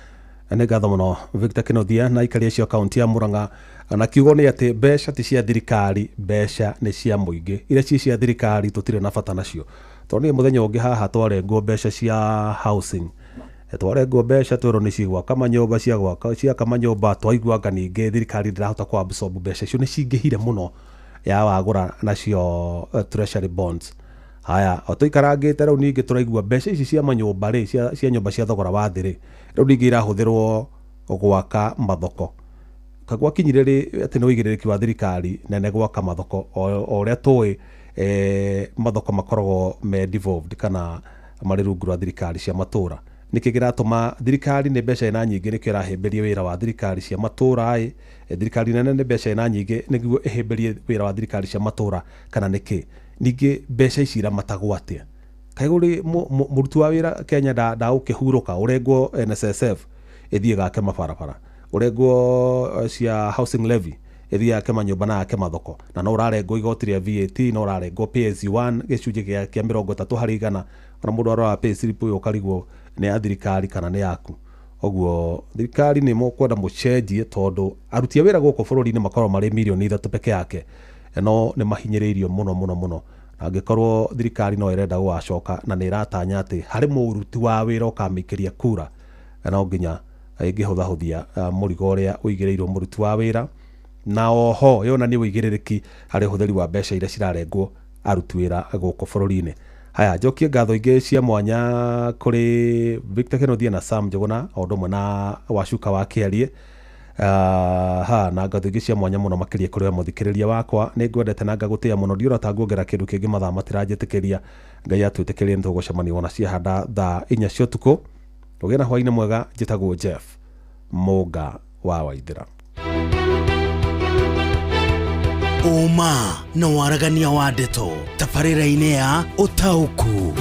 Nĩ ngatho mũno Victor Kĩnuthia na aikari acio kaunti ya Murang'a. Na kiugo nĩ atĩ mbeca ti cia thirikari, mbeca nĩ cia mũingĩ. Iria ci cia thirikari tũtirĩ na bata nacio, tondũ niĩ mũthenya ũngĩ haha twarengwo mbeca cia housing, twarengwo mbeca twĩrwo nĩ cigwaka manyũmba, ciaka manyũmba, twaiguanga ningĩ thirikari ndĩrahota kũ absorb mbeca icio, nĩ cingĩhire mũno ya wagũra nacio treasury bonds. Haya, o tũikarangĩte rĩu ningĩ tũraigua mbeca ici cia manyũmba rĩ, cia nyũmba cia thogora wa thĩ rĩ, rĩu ningĩ irahũthĩrwo gwaka mathoko. Kagwakinyire rĩ atĩ nĩ ũigĩrĩrĩki wa thirikari nene gwaka mathoko, o ũrĩa tũĩ mathoko makoragwo me devolved kana marĩ rungu rwa thirikari cia matũra. Nĩkĩ kĩratũma thirikari nĩ mbeca ĩna nyingĩ nĩkĩo ĩrahĩmbĩria wĩra wa thirikari cia matũra ĩ, thirikari nene nĩ mbeca ĩna nyingĩ nĩguo ĩhĩmbĩrie wĩra wa thirikari cia matũra, kana nĩkĩ? Ningĩ mbeca ici iramatagwo atĩa? Kaĩ ũrĩ mũruti wa wĩra Kenya ndagũkĩhurũka ũrengwo NSSF ĩthiĩ gake mabarabara, ũrengwo cia housing levy ĩthiĩ yake manyũmba na yake mathoko, na no ũrarengwo igoti rĩa VAT, no ũrarengwo PSU1 gĩcunjĩ kĩa 30 harĩ igana, ona mũndũ arora pay slip ũyũ ũkarigwo nĩ ya thirikari kana nĩ yaku. Ũguo thirikari nĩ mũkwenda mũcenjie, tondũ aruti a wĩra gũkũ bũrũri-inĩ makoragwo marĩ mirioni 3 peke yake, no nĩ mahinyĩrĩirio mũno mũno mũno. Na angĩkorwo thirikari no ĩrenda gũgacoka na nĩ ĩratanya atĩ harĩ mũruti wa wĩra ũkamĩikĩria kura, no nginya ĩngĩhũthahũthia mũrigo ũrĩa ũigĩrĩirwo mũruti wa wĩra, na oho yonanie ũigĩrĩrĩki harĩ ũhũthĩri wa mbeca iria cirarengwo aruti wĩra gũkũ bũrũri-inĩ. Haya, njokie ngatho ingĩ cia mwanya kũrĩ Victor Kenothia na Sam Njũgũna o ũndũ ũmwe na Wacuka wa Kĩarie. Ha na ngatho ingĩ cia mwanya mũno makĩria kũrĩ we mũthikĩrĩria wakwa. Nĩ ngwendete na ngagũtĩĩa mũno, ndiũra ta nguongerera kĩndũ kĩngĩ, mathaa matiranjĩtĩkĩria. Ngai atwĩtĩkĩrie, nĩ tũgũcemania wona ciahanda thaa 4 cia ũtukũ. Ũgĩe na hwainĩ mwega. Njĩtagwo Jeff Mũnga wa Waithĩra. Ũma na waragania wa ndeto tabarĩra-inĩ ya ũtaũku.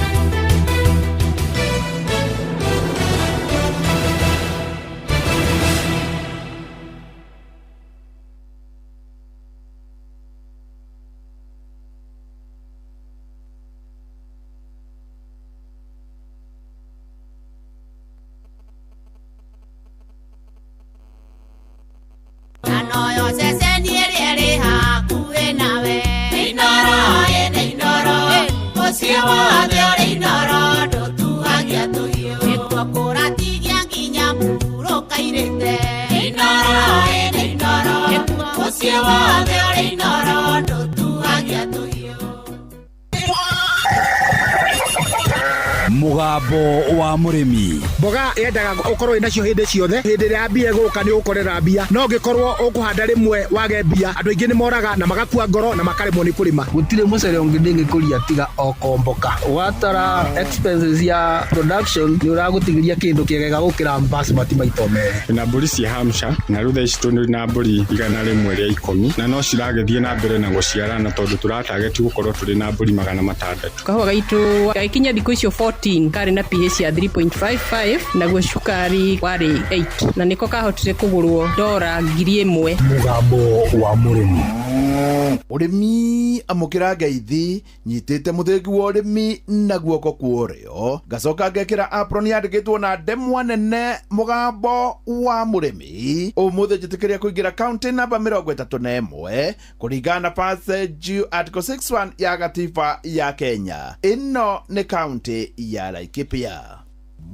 Mũgambo wa mũrĩmi. Mboga yendaga ũkorwo wĩnacio hĩndĩ ciothe, hĩndĩ ĩrĩa mbia ĩgũka nĩ ũgũkorera mbia, no ũngĩkorwo ũkũhanda rĩmwe wage mbia, andũ aingĩ nĩ moraga na magakua ngoro na makaremwo nĩ kũrĩma. Gũtirĩ mũcere ũngĩ ndĩngĩkũria tiga o komboka. Watara expenses ya production nĩ ũragũtigĩria kĩndũ kĩega gũkĩra basmati maita merĩ. Na mbũri cia Hampshire, na rĩu thaa ici tũrĩ na mbũri 110, na no ciragĩthiĩ na mbere na gũciarana tondũ tũratageti gũkorwo tũrĩ na mbũri 600. Kahũa gaitũ gagĩkinya thikũ icio 14 karĩ na pH ya 3.55, naguo cukari warĩ 8, na nĩko kahotire kũgũrwo $1,000. Mũgambo wa mũrĩmi. Ũrĩmi amũkĩra ngeithi, nyitĩte mũthĩgi wa ũrĩmi na guoko kwa ũrĩo, ngacoka ngekĩra apron yandĩkĩtwo na ndemwa nene mũgambo wa mũrĩmi. Ũmũthĩ njĩtĩkĩria kũingĩra kaunti namba 31 kũringana na passage article 61 ya gatiba ya Kenya. Ĩno nĩ kaunti ya Laikipia.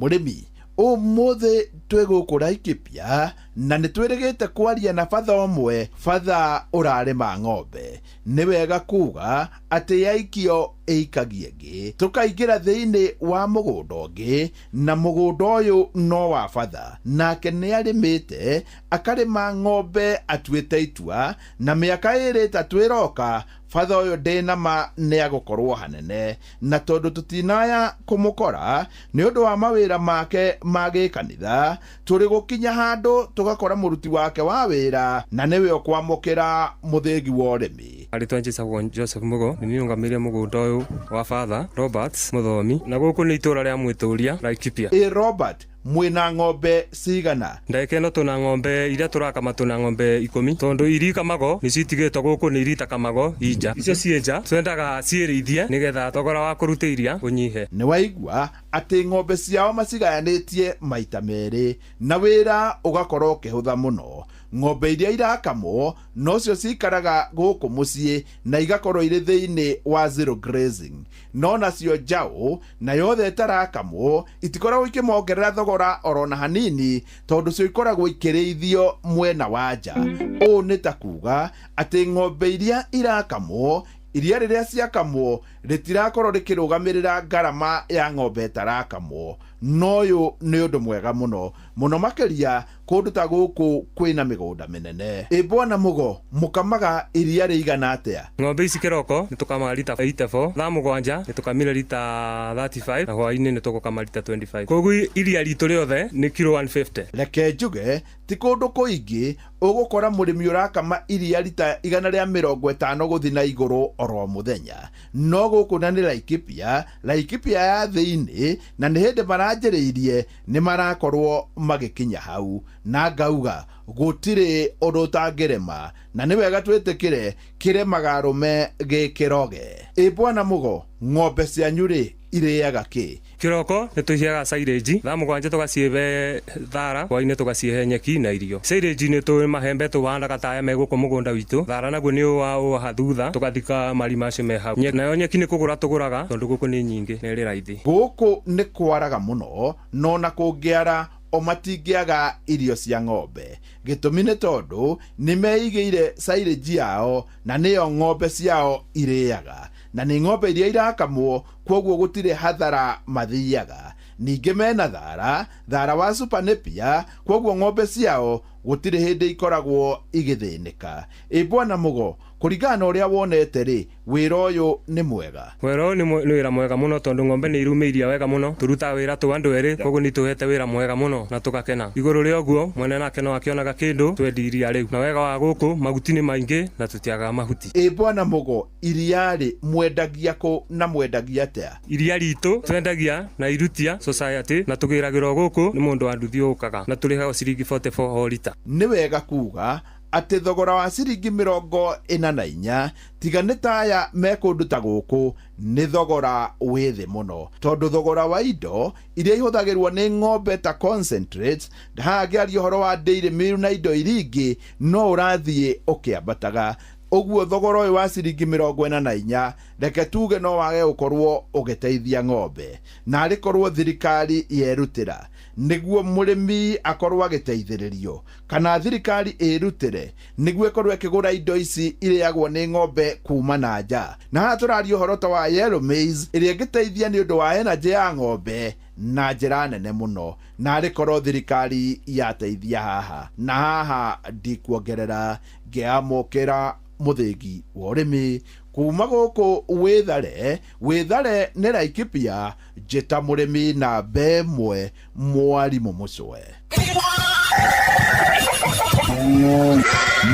Mũrĩmi, ũmũthĩ twĩ gũkũ Laikipia na nĩ twĩrĩgĩte kwaria na batha ũmwe, batha ũrarĩma ng'ombe. Nĩ wega kuga atĩ yaikio ĩikagia ĩngĩ. Tũkaingĩra thĩinĩ wa mũgũnda ũngĩ, na mũgũnda ũyũ no wa batha, nake nĩ arĩmĩte akarĩma ng'ombe atuĩte itua, na mĩaka 2 3 ĩroka batha ũyũ ndĩnama nĩ agũkorwo hanene. Na tondũ tũtinaya kũmũkora nĩ ũndũ wa mawĩra make ma gĩkanitha, tũrĩ gũkinya handũ tũgakora mũruti wake wa wĩra, na nĩwe ũkwamũkĩra mũthĩgi wa ũrĩmi. Arĩtwa njĩtagwo Joseph Mugo, nĩ niĩ nũgamĩrĩire mũgũnda ũyũ wa Father Robert Mũthomi, na gũkũ nĩ itũũra rĩa Mwĩtũria, Laikipia. Ĩ Robert, mwĩna ng'ombe cigana? Ndagĩka ĩno tũna ng'ombe iria tũrakama, tũna ng'ombe 10, tondũ iria ikamago nĩ citigĩtwo gũkũ, nĩ iria itakamago inja. Icio ciĩ nja twendaga ciĩrĩithie nĩgetha thogora wa kũruta iria ũnyihe. Nĩ waigua atĩ ng'ombe ciao macigayanĩtie maita merĩ, na wĩra ũgakorwo ũkĩhũtha mũno. Ng'ombe iria irakamwo nocio cikaraga gũkũ mũciĩ na igakorwo irĩ thĩinĩ wa zero grazing, no nacio njaũ na yothe ĩtarakamwo itikoragwo ikĩmongerera thogora orona hanini, tondũ cio ikoragwo ikĩrĩithio mwena wa nja. Ũũ nĩ ta kuga atĩ ng'ombe iria irakamwo, iria rĩrĩa ciakamwo rĩtirakorwo rĩkĩrũgamĩrĩra ngarama ya ng'ombe ĩtarakamwo. No ũyũ nĩ ũndũ mwega mũno mũno makĩria kũndũ ta gũkũ kwĩna mĩgũnda mĩnene. Ĩ bwana Mũgo, mũkamaga iria rĩigana atĩa? Ng'ombe ici kĩroko nĩ tũkamaga rita 84, thaa 7 nĩ tũkamire rita 35, na hwaĩ-inĩ nĩ tũgũkama rita 25. Koguo iria ritũ rĩothe nĩ kiro 150. Reke njuge ti kũndũ kũingĩ ũgũkora mũrĩmi ũrakama iria rita 150 gũthiĩ na igũrũ oro mũthenya. No gũkũ na nĩ Laikipia, Laikipia ya thĩinĩ, na nĩ hĩndĩ maranjĩrĩirie nĩ marakorwo magĩkinya hau. Na ngauga gũtirĩ ũndũ ũtangĩrema, na nĩ wega twĩtĩkĩre kĩremaga arũme gĩkĩroge. Ĩ bwana Mũgo, ng'ombe cianyu rĩ irĩaga kĩ? Kĩroko nĩ tũciheaga silage, thaa 7 tũgacihe thara, hwaĩ-inĩ tũgacihe nyeki na irio. Silage nĩ tũĩ mahembe tũhandaga taya me gũkũ mũgũnda witũ, thara naguo nĩ ũwaha thutha tũgathika marima macio me hau. Nayo nyeki nĩ kũgũra tũgũraga tondũ gũkũ nĩ nyingĩ na ĩrĩ raithi. Gũkũ nĩ kwaraga mũno, no na kũngĩara o matingĩaga irio cia ng'ombe. Gĩtũmi nĩ tondũ nĩ meigĩire silage yao na nĩyo ng'ombe ciao irĩaga. Na nĩ ng'ombe iria irakamwo, kwoguo gũtirĩ hathara mathiaga. Ningĩ mena thara, thara wa Super Napier, kwoguo ng'ombe ciao gũtirĩ hĩndĩ ikoragwo igĩthĩnĩka. Ĩ Bwana Mũgo, kũringana na ũrĩa wonete rĩ, wĩra ũyũ nĩ mwega? Wĩra ũyũ nĩ wĩra mwega mũno tondũ ng'ombe nĩ irumĩirie wega mũno. Tũrutaga wĩra tũ andũ erĩ, koguo nĩ itũhete wĩra mwega mũno na tũgakena. Igũrũ rĩa ũguo, mwene nake no akĩonaga kĩndũ twendia iria rĩu. Na wega wa gũkũ, mahuti nĩ maingĩ na tũtiagaga mahuti. Ĩ Bwana Mũgo, iria rĩ, mwendagia kũ na mwendagia atĩa? Iria ritũ twendagia na Irutia Society na tũgĩragĩrwo gũkũ nĩ mũndũ wa nduthi ũkaga na tũrĩhagwo ciringi 44 o rita. Nĩ wega kuga atĩ thogora wa ciringi 44 tiga nĩ ta aya me kũndũ ta gũkũ nĩ thogora wĩ thĩ mũno, tondũ thogora wa indo iria ihũthagĩrwo nĩ ng'ombe ta concentrates, haha ngĩaria ũhoro wa dairy meal na indo iria ingĩ, no ũrathiĩ ũkĩambataga. Ũguo thogora ũyũ wa ciringi 44 reke tuge no wage gũkorwo ũgĩteithia ng'ombe. Na arĩ korwo thirikari yerutĩra nĩguo mũrĩmi akorwo agĩteithĩrĩrio, kana thirikari ĩrutĩre nĩguo ĩkorwo ĩkĩgũra indo ici irĩagwo nĩ ng'ombe kuma na nja. Na haha tũraria ũhoro ta wa yellow maize ĩrĩa ĩngĩteithia nĩ ũndũ wa energy ya ng'ombe na njĩra nene mũno. Na arĩ korwo thirikari yateithia haha na haha, ndikuongerera ngĩamũkĩra mũthĩgi wa ũrĩmi kuma gũkũ Wĩthare. Wĩthare nĩ Laikipia, njĩta mũrĩmi namba ĩmwe, Mwarimũ Mũcwe.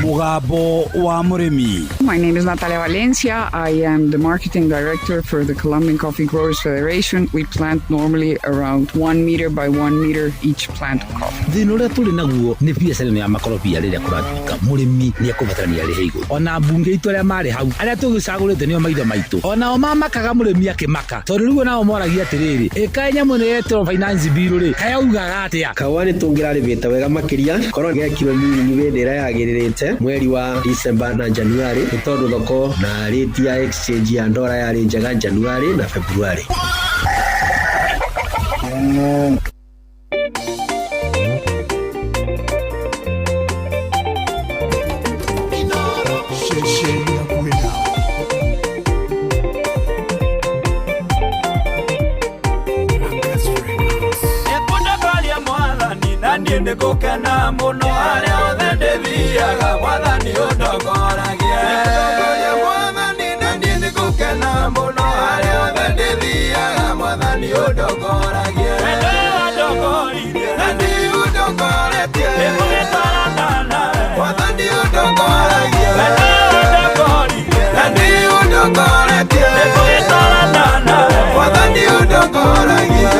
Mũgambo wa mũrĩmi. My name is Natalia Valencia. I am the marketing director for the Colombian Coffee Growers Federation. We plant normally around 1 meter by 1 meter each plant of coffee. Thĩna ũrĩa tũrĩ naguo nĩ biacara ĩno ya makorobia. Rĩrĩa kũratuĩka mũrĩmi nĩ ekũbatarania arĩhe igũrũ, ona mbunge itũ arĩa marĩ hau, arĩa tũgĩcagũrĩte nĩo maithe maitũ, onao mamakaga mũrĩmi akĩmaka, tondũ rĩu onao moragia atĩrĩrĩ, ĩkaĩ nyamũ ĩno yetĩrwo finance bill rĩ, kayaugaga atĩa? Kahũa nĩ tũngĩrarĩmĩte wega makĩria korwo gekirwo mini hĩndĩ ĩrĩa yagĩrĩrĩte mweri wa December na January, nĩ tondũ thoko na rate ya exchange ya ndora yarĩ njega January na February. Ceceni hakuhĩ nawe. Nĩkũndakoria Mwathani na niĩ nĩngũkena mũno, harĩa hothe ndĩthiaga Mwathani ũndongoragie. Nĩngũtongoria Mwathani na niĩ nĩngũkena mũno, harĩa hothe ndĩthiaga Mwathani ũndongoragie. Wendo wandongoririe na niĩ ũndongoretie, nĩngũgĩtwarana nawe Mwathani ũndongoragie. Wendo wandongoririe na niĩ ũndongoretie, nĩngũgĩtwarana nawe Mwathani ũndongoragie.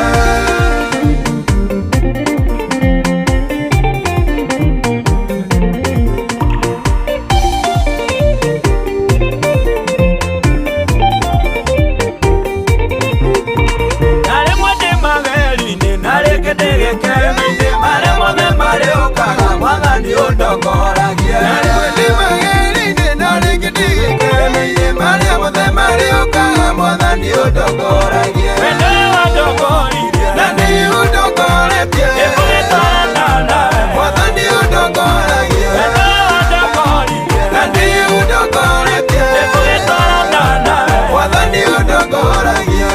Na rĩmwe ndĩ mageri-inĩ na rĩngĩ ndĩ gĩkeno-inĩ, marĩa mothe marĩũkaga Mwathani ũndongoragie. Na rĩmwe ndĩ mageri-inĩ na rĩngĩ ndĩ gĩkeno-inĩ, marĩa mothe marĩũkaga Mwathani ũndongoragie. Wendo wandongoririe na nĩ ũndongoretie, nĩngũgĩtwarana nawe Mwathani ũndongoragie. Wendo wandongoririe na nĩ ũndongoretie, nĩngũgĩtwarana nawe Mwathani ũndongoragie.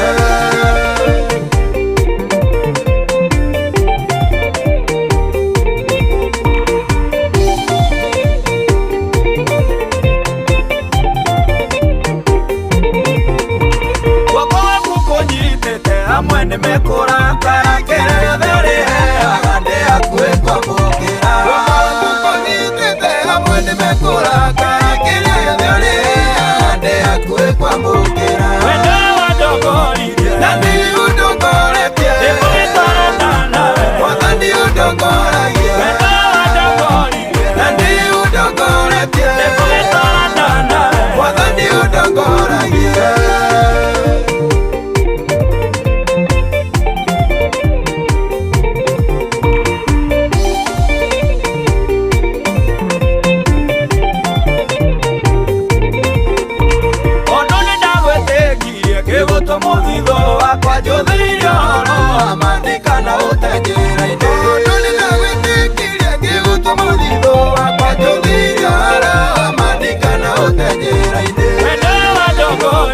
Guoko gwaku kũnyitĩte amwe nĩ mekũrakara, kĩrĩa gĩothe ũrĩheaga ndĩ hakuhĩ kwamũkĩra. Guoko gwaku kũnyitĩte amwe nĩ mekũrakara, kĩrĩa gĩothe ũrĩheaga ndĩ hakuhĩ kwamũkĩra. Wendo wandongoririe na nĩ ũndongoretie, nĩngũgĩtwarana nawe Mwathani ũndongoragie. Wendo wandongoririe na nĩ ũndongoretie, nĩngũgĩtwarana nawe Mwathani ũndongoragie. Tondũ nĩ ndagwĩtĩkirie ngĩgũtua mũthithũ wakwa, njũthĩrĩirie ũhoro wa ma ndikana ũte njĩra-inĩ. Tondũ nĩ ndagwĩtĩkirie ngĩgũtua mũthithũ wakwa, njũthĩrĩirie ũhoro wa ma ndikana ũte njĩra-inĩ. Wendo wandongoririe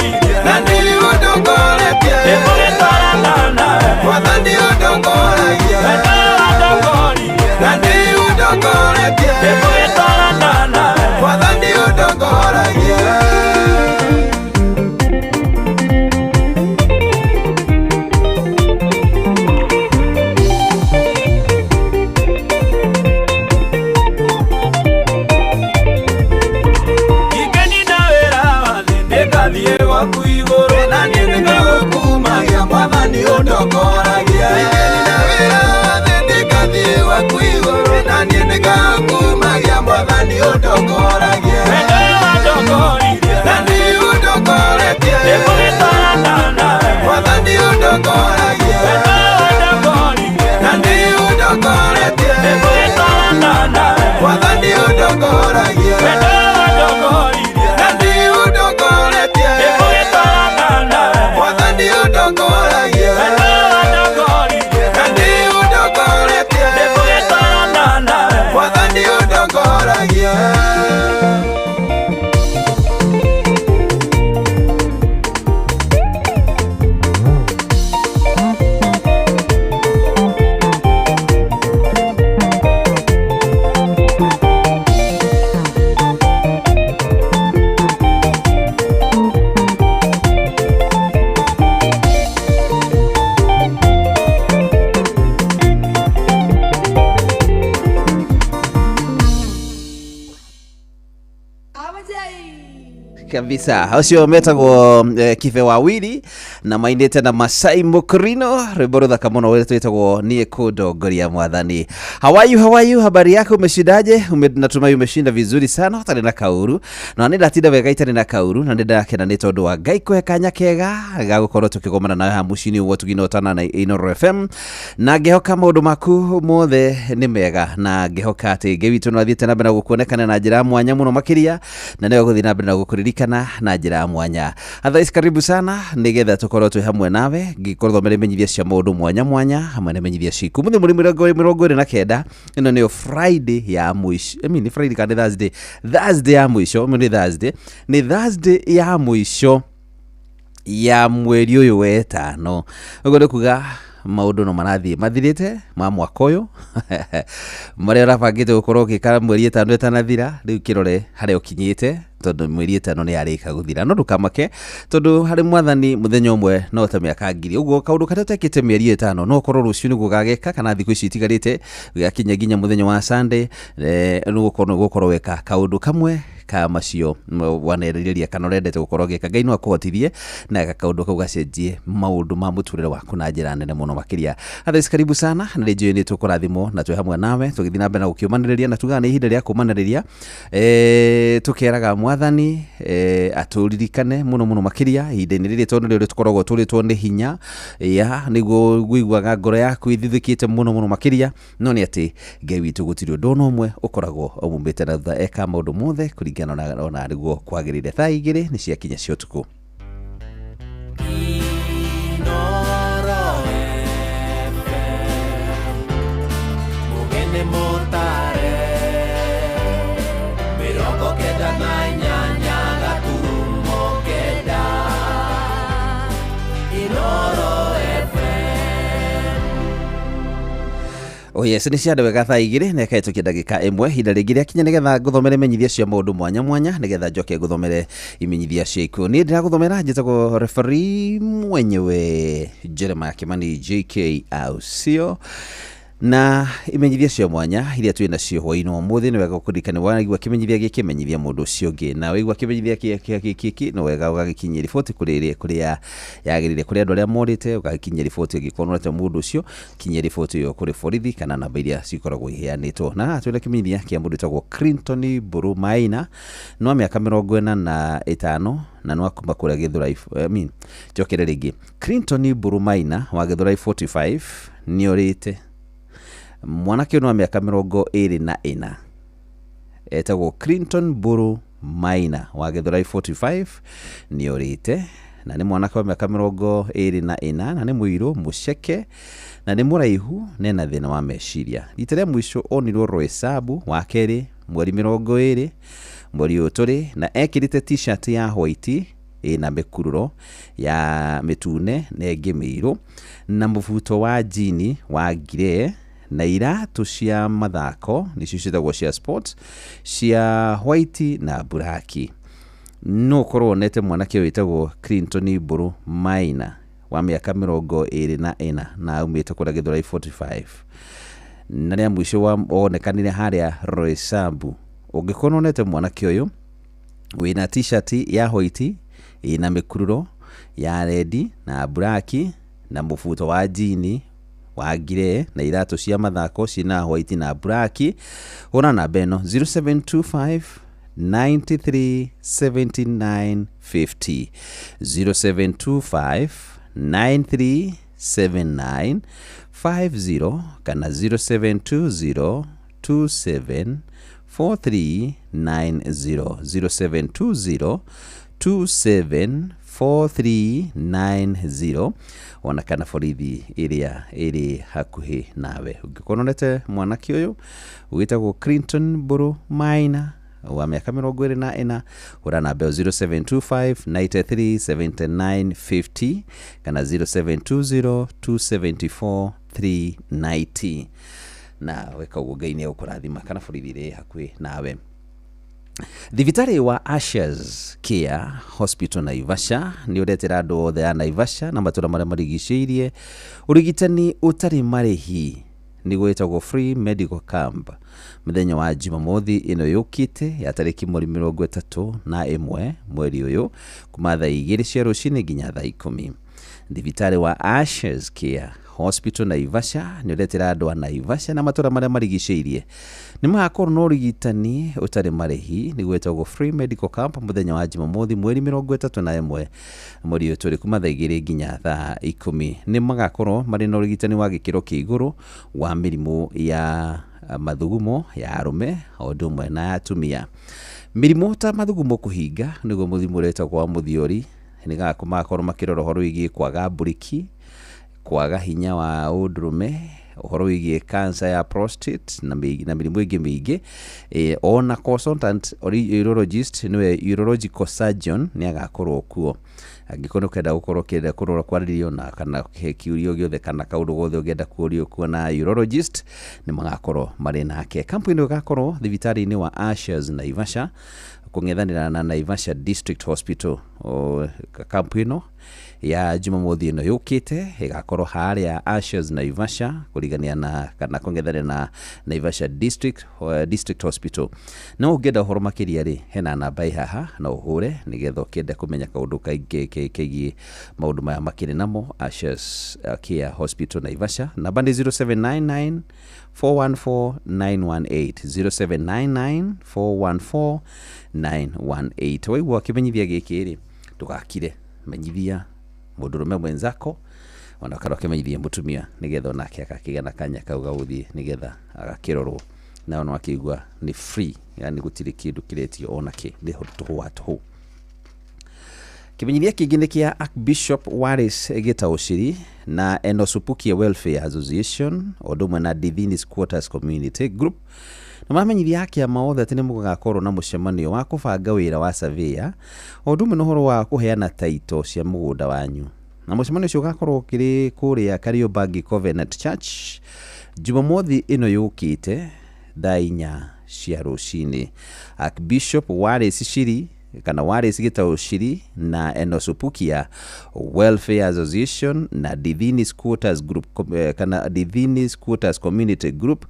ũndongoragie. Wendo wandongoririe na nĩ ũndongoretie. Nĩngũgĩtwarana nawe Mwathani ũndongoragie. Wendo wandongoririe na nĩ ũndongoretie. Nĩngũgĩtwarana nawe Mwathani ũndongoragie. Wendo wandongoririe na nĩ ũndongoretie. Nĩngũgĩtwarana nawe Mwathani ũndongoragie. Wendo wandongoririe na nĩ ũndongoretie. Nĩngũgĩtwarana nawe Mwathani ũndongoragie. Kabisa ucio metagwo Kibe Wawili na mainĩte na Masai Mukrino, rwĩmbo rũthaka mũno rwĩtagwo niĩ kũndongoria mwathani. How are you, how are you, habari yako, umeshindaje? Natumai umeshinda vizuri sana utarĩ na kauru, na nĩ ndatinda wega itarĩ na kauru, na nĩ ndakena nĩ tondũ wa Ngai kũhe kanya kega ga gũkorwo tũkĩgomana nawe haha mũciĩ-inĩ ũguo tũginotana na Inooro FM, na ngĩhoka maũndũ maku mothe nĩ mega, na ngĩhoka atĩ Ngai witũ no athiĩte na mbere na gũkuonekana na njĩra ya mwanya mũno makĩria, na nĩwe gũthiĩ na mbere na gũkũririkana na njĩra ya mwanya. Otherwise, karibu sana nĩgetha tũkorwo twĩ hamwe nawe ngĩkũthomera imenyithia cia maũndũ mwanya mwanya hamwe na imenyithia ciku. Mũthĩ mũrĩ 29, ĩno nĩyo Friday ya mũico. I mean, nĩ Friday kana nĩ Thursday? Thursday ya mũico, nĩ Thursday, nĩ Thursday ya mũico ya mweri ũyũ wetano. Ũguo nĩ kuga maũndũ no marathiĩ mathirĩte ma mwaka ũyũ marĩa ũrabangĩte gũkorwo ũgĩka mweri 5 ĩtanathira, rĩu kĩrore harĩa ũkinyĩte, tondũ mweri 5 nĩ yarĩka gũthira. No ndũkamake, tondũ harĩ mwathani mũthenya ũmwe no ta mĩaka 1000. Ũguo kaũndũ karĩa ũtekĩte mĩeri 5 no ũkorwo rũciũ nĩguo ũgageka, kana thikũ ici itigarĩte gĩgakinya nginya mũthenya wa Sunday, nĩgũkorwo weka kaũndũ kamwe ka macio wanerirĩria kana ũrendete gũkorwo ũgĩka. Ngai no akũhotithie na kaũndũ kau gacenjie maũndũ ma mũtũrĩre waku na njĩra nene mũno makĩria. Otherwise, karibu sana na rĩnjũĩ nĩ tũkũrathimwo na twĩ hamwe nawe tũgĩthiĩ na mbere na gũkĩũmanĩrĩria, na tugaga nĩ ihinda rĩa kũmanĩrĩria, tũkeraga mwathani atũririkane mũno mũno makĩria ihinda-inĩ rĩrĩ, tondũ nĩrĩo tũkoragwo tũrĩtwo nĩ hinya ya nĩguo ũiguaga ngoro yaku ithithĩkĩte mũno mũno makĩria. No nĩ atĩ Ngai witũ gũtirĩ ũndũ ona ũmwe ũkoragwo ũmumĩte na thutha, eka maũndũ mothe kũringana ona nĩguo kwagĩrĩire. Thaa 2 nĩ ciakinya cia ũtukũ. Mugene mutare 98.9 Inooro FM. Oh yes, nĩ cianda wega thaa 2 na ĩkahĩtũkia ndagĩka 1. Ihinda rĩngĩ rĩakinya nĩgetha ngũthomere imenyithia cia maũndũ mwanya mwanya, nĩgetha njoke ngũthomere imenyithia cia ikuũ. Niĩ ndĩragũthomera njĩtagwo referee mwenyewe Jeremiah Kimani JK Ausio, na imenyithia cia mwanya iria twĩ nacio hwaĩ-inĩ wa ũmũthĩ. Nĩ wega kũririkana waigua kĩmenyithia gĩkĩ menyithia mũndũ ũcio ũngĩ, na waigua kĩmenyithia gĩkĩ no wega ũgagĩkinyia riboti kũrĩa yagĩrĩire, kũrĩ andũ arĩa morĩte ũgagĩkinyia riboti. Ũngĩkorwo nĩũrete mũndũ ũcio, kinyia riboti ĩyo kũrĩ borithi kana namba iria cikoragwo iheanĩtwo. Na haha twĩna kĩmenyithia kĩa mũndũ wĩtagwo Clinton Mburu Maina, no mĩaka 45 na no akuma kũrĩa Gĩthũrai. I mean, njokere rĩngĩ, Clinton Mburu Maina wa Gĩthũrai 45 nĩorĩte. Mwanake ũyũ wa mĩaka 24 etagwo Clinton Mburu Maina wa Gĩthũrai 45 nĩorĩte, na nĩ mwanake wa mĩaka 24 na nĩ mũirũ mũceke na nĩ mũraihu na ena thĩna wa meciria. Rita rĩa mũico onirwo Roysambu wa kerĩ mweri 20 mweri ũyũ tũrĩ, na ekĩrĩte t-shirt ya white ĩna mĩkururo ya mĩtune na ĩngĩ mĩirũ, na mũbuto wa jini wa grey, na iratũ cia mathako nĩcio ciĩtagwo cia sport cia white na buraki. No ũkorwo wonete mwanake ũyũ wĩtagwo Clinton Mburu Maina wa mĩaka 24 na aumĩte kũrĩa Gĩthũrai 45, na rĩa mũico wonekanire harĩa Roysambu. Ũngĩkorwo wonete mwanake ũyũ wĩna t-shirt ya white ĩna mĩkururo ya redi na buraki na mũbuto wa jini Wa ngiree na iratũ cia mathako ciĩna white na black. Hũra namba ĩno 0725 93 79 50, 0725 93 79 50 kana 0720 27 4390, 0720 27 4390, ona kana borithi ĩrĩa ĩrĩ hakuhĩ nawe. Ũngĩkorwo nonete mwanake ũyũ wĩtagwo Clinton Mburu Maina wa mĩaka 24, hũra namba ĩyo 0725 93 79 50 kana 0720 274 390, na weka ũguo Ngai nĩ egũkũrathima, kana borithi ĩrĩa ĩ hakuhĩ nawe. Thibitarĩ wa Ashes Care Hospital Naivasha nĩ ũretera andũ othe a Naivasha na matũra marĩa marigicĩirie ũrigitani ũtarĩ marĩhi, nĩguo ĩtagwo free medical camp, mũthenya wa Jumamothi ĩno yũkĩte ya tarĩki mweri 31 mweri ũyũ, kuma thaa 2 cia rũcinĩ nginya thaa 10. Thibitarĩ wa Ashes Care Hospital Naivasha nĩ ũretera andũ a Naivasha na matũra marĩa marigicĩirie nĩ magakorwo na ũrigitani ũtarĩ marĩhi, nĩguo ĩtagwo free medical camp, mũthenya wa Jumamothi mweri 31 mweri ũyũ tũrĩ, kuma thaa 2 nginya thaa 10. Nĩ magakorwo marĩ na ũrigitani wa gĩkĩro kĩa igũrũ wa mĩrimũ ya mathugumo ya arũme o ũndũ ũmwe na ya atumia. Mĩrimũ ta mathugumo kũhinga, nĩguo mũrimũ ũrĩa wĩtagwo wa mũthiori, nĩ magakorwo makĩrora ũhoro wĩgiĩ kwaga mburiki, kwaga hinya wa ũndũrũme, ũhoro wĩgiĩ cancer ya prostate na mĩrimũ ĩngĩ mĩingĩ. Ona consultant urologist, nĩwe urological surgeon, nĩ agakorwo kuo. Angĩkorwo nĩ ũkenda gũkorwo ũkĩenda kũrora kwarĩrio na kana kĩũria gĩothe kana kaũndũ gothe ũngĩenda kũũrio kuona urologist, nĩ magakorwo marĩ nake. Kampu ĩno ĩgakorwo thibitarĩ-inĩ wa Ashes Naivasha, kũng'ethanĩra na Naivasha District Hospital. Kampu ĩno ya Jumamothi ĩno yũkĩte ĩgakorwo harĩa Ashes Naivasha, kũrigania na kana kũng'ethanĩra na Naivasha District Hospital. No ũngĩenda ũhoro makĩria rĩ, hena namba ĩ haha no ũhũre nĩgetha ũkĩenda kũmenya kaũndũ kaingĩ kegiĩ maũndũ maya makĩrĩ namo Ashes Care Hospital Naivasha. Namba nĩ 0799 414 918, 0799 414 918. Waigua kĩmenyithia gĩkĩ rĩ, ndũgakire, menyithia mũndũrũme mwenzako ona kana ũkĩmenyithia mũtumia, nĩgetha onake agakĩgĩa na kanya kau ga gũthiĩ nĩgetha agakĩrorwo, na ona akĩigua nĩ free, yani gũtirĩ kĩndũ kĩretio ona kĩ, nĩ tũhũ wa tũhũ. Kĩmenyithia kĩngĩ nĩ kĩa Archbishop Wallace Gĩtaũciri na Enosupukia Welfare Association o ũndũ ũmwe na Divini Squatters Community Group, na mamenyithia akĩama othe atĩ nĩ mũgakorwo na mũcemanio wa kũbanga wĩra wa surveyor o ũndũ ũmwe na ũhoro wa kũheana taito cia mũgũnda wanyu, na mũcemanio ũcio ũgakorwo ũkĩrĩ kũrĩa Kariobangi Covenant Church Jumamothi ĩno yũkĩte thaa 4 cia rũcinĩ. Archbishop Wallace Shiri kana Wallace Gĩtaũ na Enosupukia Welfare Association na Divini Squatters Group kana Divini Squatters Community Group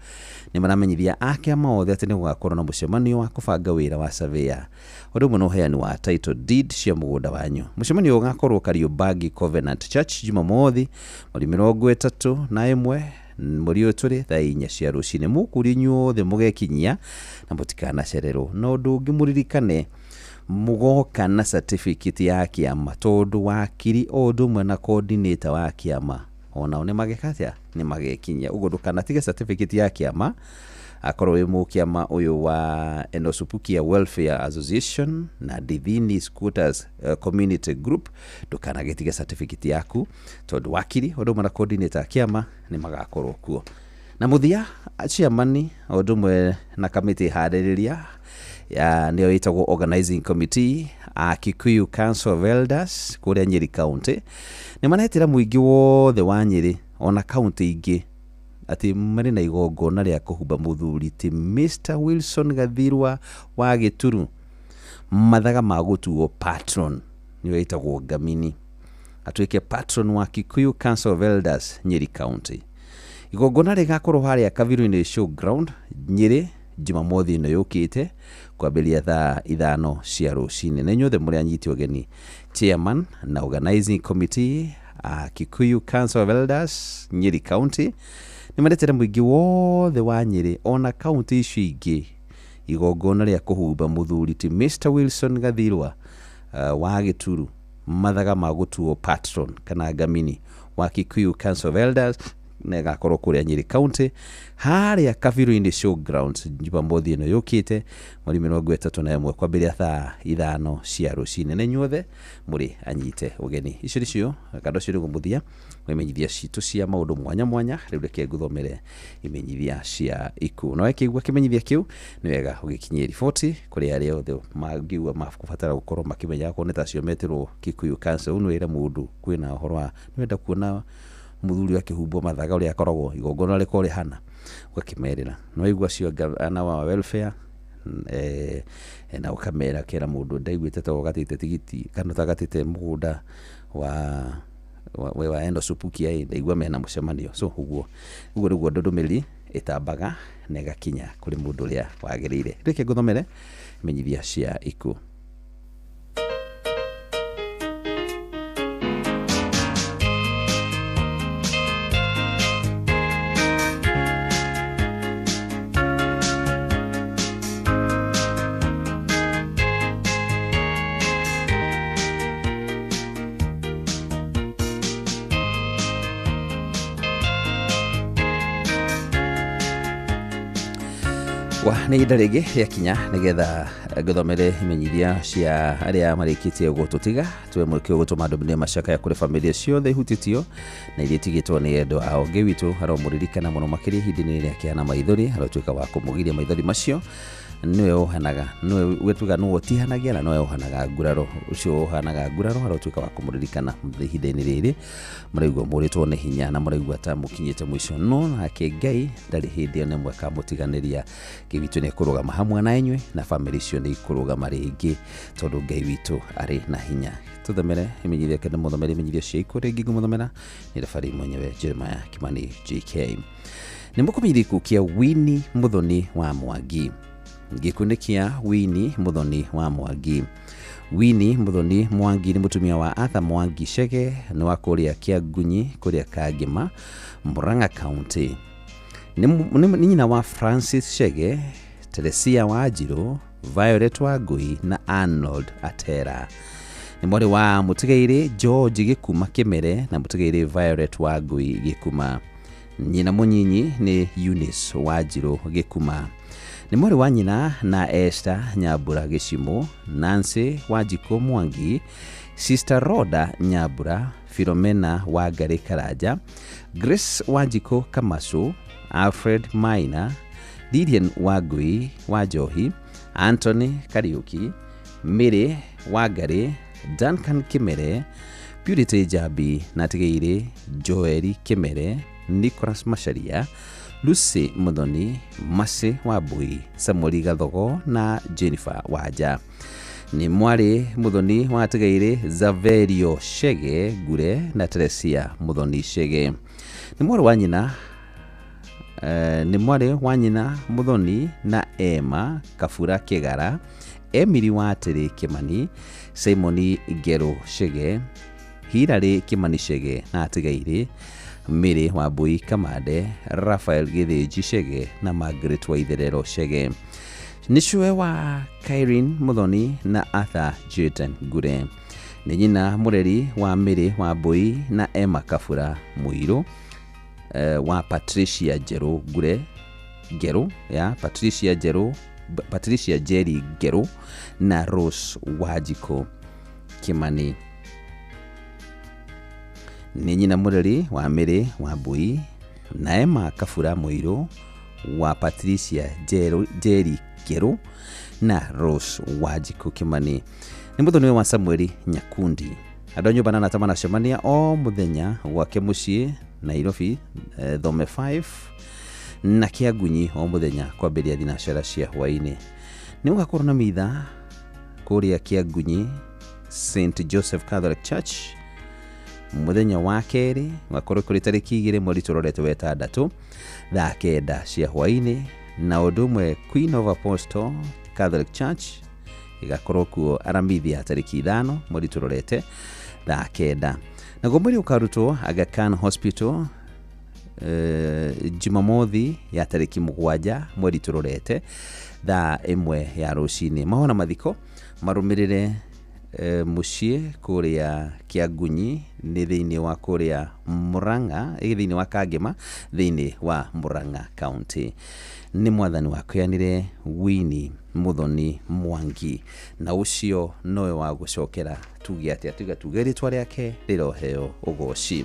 nĩ maramenyithia akĩama othe atĩ nĩ gũgakorwo na mũcemanio wa kũbanga wĩra wa surveyor ũndũ ũmwe na ũheani wa title deed cia mũgũnda wanyu. Mũcemanio ũgakorwo Kariobangi Covenant Church Jumamothi mweri 31 mweri ũyũ tũrĩ thaa 4 cia rũcinĩ. Mũkũrio inyuothe mũgekinyia na mũtikanacererwo. Na ũndũ ũngĩ mũririkane, mũgoka na certificate ya kĩama, tondũ wakiri o ũndũ ũmwe na coordinator wa kĩama onao nĩ mageka atĩa, nĩ magekinyia. Ũguo ndũkanatige certificate ya kĩama akorwo wĩ mũkĩama ũyũ wa Enosupukia Welfare Association na Divini Squatters Community Group, ndũkanagĩtige certificate yaku, tondũ wakiri ũndũ ũmwe na coordinator kĩama nĩ magakorwo kuo. Na mũthia, chairman o ũndũ ũmwe na kamĩtĩ harĩrĩria ya nĩyo ĩtagwo organizing committee a Kikuyu Council of Elders kũrĩa Nyeri County nĩ maretĩra mũingĩ wothe wa Nyeri ona county ingĩ atĩ marĩ na igongona rĩa kũhumba mũthuri ti Mr Wilson Gathirwa wa Gĩturu mathaga ma gũtuo patron, nĩyo ĩtagwo Ngamini, atuĩke patron wa Kikuyu Council of Elders Nyeri County. Igongona rĩgakorwo harĩa Kaviru-inĩ Showground Nyeri Jumamothi ĩno yũkĩte kwambĩrĩria thaa 5 cia rũcinĩ. Na inyuothe mũrĩ anyiti ũgeni, chairman na organizing committee a Kikuyu Council of Elders Nyeri County nĩ maretera mũingĩ wothe wa Nyeri ona kaunti icio ingĩ igongona rĩa kũhumba mũthuri ti Mr Wilson Gathirwa wa Gĩturu mathaga ma gũtuo patron kana ngamini wa Kikuyu Council of Elders na ĩgakorwo kũrĩa Nyeri County harĩa Kabiru-inĩ Showgrounds Jumamothi ĩno yũkĩte mweri 31 kwambĩrĩria thaa 5 cia rũcinĩ. Na inyuothe mũrĩ anyite ũgeni. Icio nĩcio kando ũcio nĩguo mũthia wa imenyithia citũ cia maũndũ mwanya mwanya. Rĩu reke ngũthomere imenyithia cia ikuũ. Na wekĩigua kĩmenyithia kĩu nĩ wega ũgĩkinyie riboti kũrĩ arĩa othe mangĩigua makũbatara gũkorwo makĩmenya akorwo nĩ ta acio metĩrwo Kikuyu Council. Ũyũ nĩ wĩre mũndũ kwĩna ũhoro wa nĩwenda kuona mũthuri akĩhumbwo mathaga ũrĩa akoragwo igongona rĩkorwo rĩhana, ũgakĩmerĩra nĩ waigua acio ana wa welfare na ũkamera kera mũndũ ndaiguĩte ta ũgatĩte tigiti kana ũtagatĩte mũgũnda wa endo supukia ĩ ndaigua mena mũcemanio. So ũguo nĩguo ndũmĩrĩri ĩtambaga na ĩgakinya kũrĩ mũndũ ũrĩa wagĩrĩire. Reke ngũthomere imenyithia cia ikuũ. Nĩ ihinda rĩngĩ rĩakinya nĩgetha ngũthomere imenyithia cia arĩa marĩkĩtie gũtũtiga. Tuwe mweke gũtũma ndũmĩrĩri macakaya kũrĩ bamĩrĩ ciothe ihutĩtio na iria itigĩtwo nĩ endwa ao. Ngai witũ aromũririkana mũno makĩria ihinda-inĩ rĩrĩa akĩhana maithori, arotuĩka wa kũmũgiria maithori macio. Nĩwe ũhanaga, nĩwe wetuga nĩwe ũtihanagia na nĩwe ũhanaga nguraro. Ũcio ũhanaga nguraro arotuĩka wa kũmũririkana ihinda-inĩ rĩrĩ mũraigua mũrĩtwo nĩ hinya na mũraigua ta mũkinyĩte mũico, no nake Ngai ndarĩ hĩndĩ ona ĩmwe akamũtiganĩria. Ngai witũ nĩ ekũrũgama hamwe na inyuĩ na bamĩrĩ icio nĩ ikũrũgama rĩngĩ tondũ Ngai witũ arĩ na hinya. Tũthomere imenyithia kenda mũthomere imenyithia cia ikuũ rĩngĩ ngũmũthomera nĩ rebarĩ mwenyewe Jeremiah Kimani JK. Nĩ mũkũmenyithia gĩkuũ kĩa Winnie Muthoni wa Mwangi. Gĩkuũ nĩ kĩa Winnie Muthoni wa Mwangi. Winnie Muthoni Mwangi nĩ mũtumia wa Arthur Mwangi Chege, nĩ wa kũrĩa Kĩangunyi kũrĩa Kangema, Murang'a County. Nĩ nyina wa Francis Chege, Teresia Wanjiru, Violet Wangui na Arnold Atera. Nĩ mwarĩ wa mũtigairĩ George Gĩkuma Kĩmere na mũtigairĩ Violet Wangui Gĩkuma. Nyina mũnyinyi nĩ Eunice Wanjiru Gĩkuma. Nĩ mwarĩ wa nyina na Esther Nyambura Gĩcimũ, Nancy Wanjikũ Mwangi, Sister Rhoda Nyambura, Philomena Wangari Karanja, Grace Wanjikũ Kamacu, Alfred Maina, Lilian Wangui Wanjohi, Anthony Kariuki, Mary Wangari, Duncan Kĩmere, Purity Njambi na Tigeire Joeli Kĩmere, Nicholas Macharia, Lucy Muthoni, Mercy Wambui, Samuel Gathogo na Jennifer Wanja. Nĩ mwarĩ Muthoni wa Tigeire Zaverio Chege Ngure na Teresia Muthoni Chege. Nĩ mwarĩ wa nyina nĩ mwarĩ wa nyina Muthoni na Emma Kabura Kĩgara, Emily Watĩrĩ Kĩmani, Simoni Ngerũ Chege, Hilary Kĩmani Chege na Atigaire Mary Wambui Kamande, Raphael Gĩthĩnji Chege na Margaret Waitherero Chege. Nĩ cũwe wa Kairin Muthoni na Arthur Jayden Ngure. Nĩ nyina mũreri wa Mary Wambui na Emma Kabura Mũirũ, wa Patricia Njerũ Ngure Ngerũ ya Patricia Njerũ, Patricia Jerry Ngerũ na Rose Wanjikũ Kĩmani. Nĩ nyina mũreri wa Mary Wambui na Emma Kabura Mũirũ, wa Patricia Jerry Ngerũ na Rose Wanjikũ Kĩmani. Nĩ mũthoni wa Samuel Nyakundi. Andũ a nyũmba na arata manacemania o mũthenya gwake mũciĩ Nairobi, Thome 5 na Kĩangunyi o mũthenya kwambĩrĩria thinacara cia hwaĩ-inĩ. Nĩ gũgakorwo na mitha kũrĩa Kĩangunyi St Joseph Catholic Church mũthenya wa kerĩ, gũgakorwo kũrĩ tarĩki 2 mweri tũrorete wa 6 thaa 9 cia hwaĩ-inĩ, na ũndũ ũmwe Queen of Apostle Catholic Church ĩgakorwo kuo Aramithi ya tarĩki 5 mweri tũrorete thaa 9. Naguo mwĩrĩ ũkarutwo Aga Khan Hospital Jumamothi ya tarĩki 7 mweri tũrorete thaa 1 ya rũcinĩ. Mahona mathiko marũmĩrĩre mũciĩ kũrĩa Kĩangunyi nĩ thĩinĩ wa kũrĩa Murang'a, thĩinĩ wa Kangema, thĩinĩ wa Murang'a County. Nĩ mwathani wakĩanire Winnie Muthoni Mwangi, na ũcio nowe wa gũcokera tuge atĩa, tuge tuge rĩtwa rĩake rĩroheo ũgoci.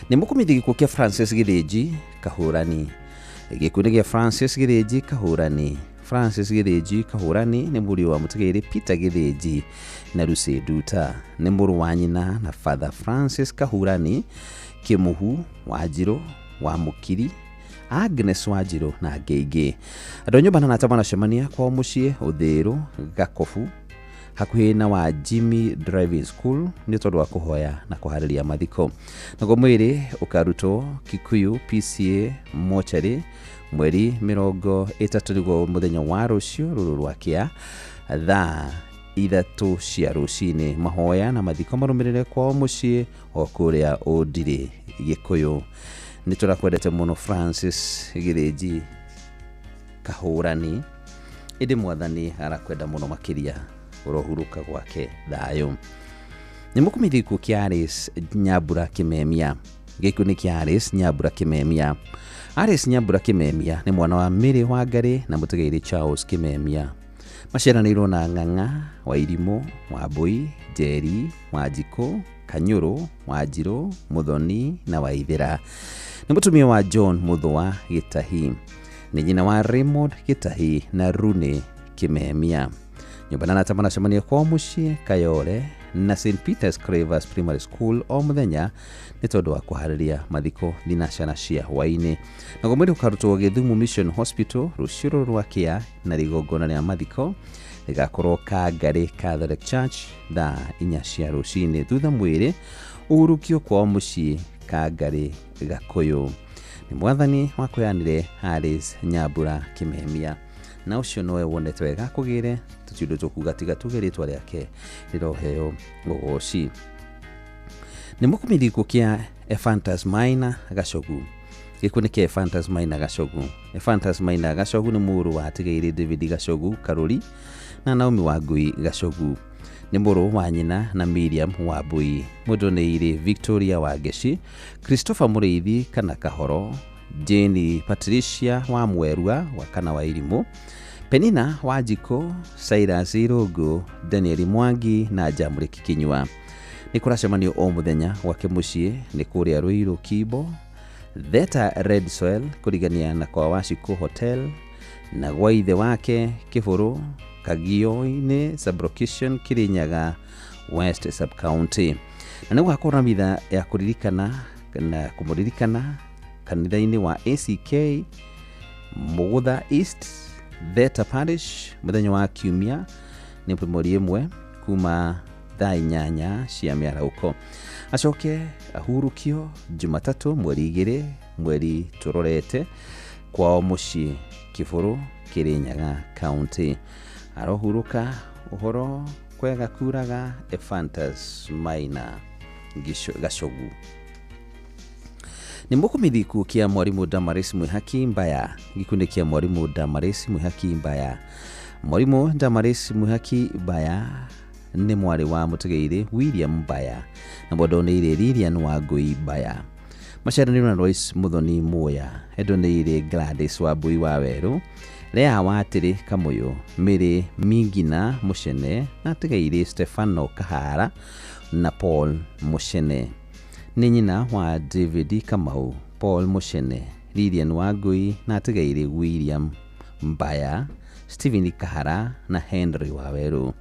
Nĩ mũkũmithia gĩkuũ kĩa Francis Gĩthĩnji Kahũrani. Gĩkuũ nĩ gĩa Francis Gĩthĩnji Kahũrani. Francis Gĩthĩnji Kahũrani nĩ mũriũ wa mũtigĩrĩ Peter Gĩthĩnji na Lucy Nduta. Nĩ mũrũ wa nyina na Father Francis Kahũrani, Kĩmũhu Wanjirũ wa Mũkiri, Agnes Wanjirũ na angĩ aingĩ. Andũ a nyũmba na arata manacemania kwao mũciĩ Ũthĩrũ Gakobu hakuhĩ na wa Jimmy Driving School nĩ tondũ wa kũhoya na kũharĩria mathiko. Naguo mwĩrĩ ũkarutwo Kikuyu PCA mochari mweri 30 nĩguo mũthenya wa rũciũ rũrũ rwa kĩa thaa 3 cia rũcinĩ. Mahoya na mathiko marũmĩrĩre kwao mũciĩ o kũrĩa Ũndirĩ Gĩkũyũ. Nĩ tũrakwendete mũno Francis Gĩthĩnji Kahũrani, ĩndĩ mwathani arakwenda mũno makĩria, ũrohurũka gwake thayũ. Nĩ mũkũmithia gĩkuũ kĩa Alice Nyambura Kĩmemia. Gĩkuũ nĩ kĩa Alice Nyambura Kĩmemia. Alice Nyambura Kĩmemia nĩ mwana wa Mary Wangari na mũtigairĩ Charles Kĩmemia. Maciaranĩirwo na Ng'ang'a, Wairimũ, Wambui, Njeri, Wanjikũ, Kanyũrũ, Wanjirũ, Muthoni na Waithĩra. Nĩ mũtumia wa John Muthũa Gĩtahi. Nĩ nyina wa Raymond Gĩtahi na Rune Kĩmemia. Nyũmba na arata manacemania kwao mũciĩ Kayore na St Peter's Cravers Primary School o mũthenya nĩ tondũ wa kũharĩria mathiko thinacana cia hwaĩ-inĩ. Naguo mwĩrĩ ũkarutwo Gĩthumo Mission Hospital rũciũ rũrũ rwa kĩa, na igongona rĩa mathiko rĩgakorwo Kangarĩ Catholic Church thaa 4 cia rũcinĩ. Thutha mwĩrĩ ũhurũkio kwao mũciĩ Kangarĩ Gakũyũ. Nĩ mwathani wakũheanire Alice Nyambura Kĩmemia, na ũcio nowe wonete wega kũgĩre tũtiũndũ tũkuga tiga tuge rĩtwa rĩake rĩroheo ũgoci. Nĩ mũkũmithia gĩkuũ kĩa Ephantus Maina Gacogu. Gĩkuũ nĩ kĩa Ephantus Maina Gacogu. Ephantus Maina Gacogu nĩ mũrũ wa Atigaire David Gacogu Karũri na Naomi Wangui Gacogu. Nĩ mũrũ wa nyina na Miriam Wambui. Mũndũ Victoria Wangeci, Christopher Mũrĩithi kana Kahoro, Jane Patricia wa Mwerua wa kana wa Irimũ, Penina Wanjikũ, Cyrus Irũngũ, Daniel Mwangi na Jamũrĩki Kinyua. Nĩ kũracemanio o mũthenya gwake mũciĩ nĩ kũrĩa Ruiru Kimbo, Theta Red Soil kũrigania na kwa Wachikũ Hotel na gwa ithe wake Kĩbũrũ Kagio-inĩ Sublocation Kirinyaga West Sub-County. Na nĩ gũgakorwo na mitha ya kũririkana na kũmũririkana kanitha-inĩ wa ACK Mũgũtha East Theta Parish mũthenya wa kiumia nĩ mweri 1 kuma thaa 8 cia mĩarahũko. Acoke ahurũkio Jumatatũ mweri 2 mweri tũrorete kwao mũciĩ Kĩbũrũ Kirinyaga County. Arohurũka ũhoro kwega kuraga Ephantus Maina Gacogu. Nĩ mũkũmithia gĩkuũ kĩa mwarimũ Damaris Mwĩhaki Mbaya. Gĩkuũ nĩ kĩa mwarimũ Damaris Mwĩhaki Mbaya. Mwarimũ Damaris Mwĩhaki Mbaya nĩ mwarĩ wa mũtigairĩ William Mbaya na mwendonĩire Lilian Wangui Mbaya. Maciaranĩirwo na Lois Muthoni Muya, endonĩire Gladys Wambui wa Werũ, Lea Watĩrĩ Kamũyũ, Mary Mingina Mũcene na atigairĩ Stefano Kahara na Paul Mũcene. Nĩ nyina wa David Kamau, Paul Mũcene, Lilian Wangui na atigairĩ William Mbaya, Stephen Kahara na Henry Wawerũ.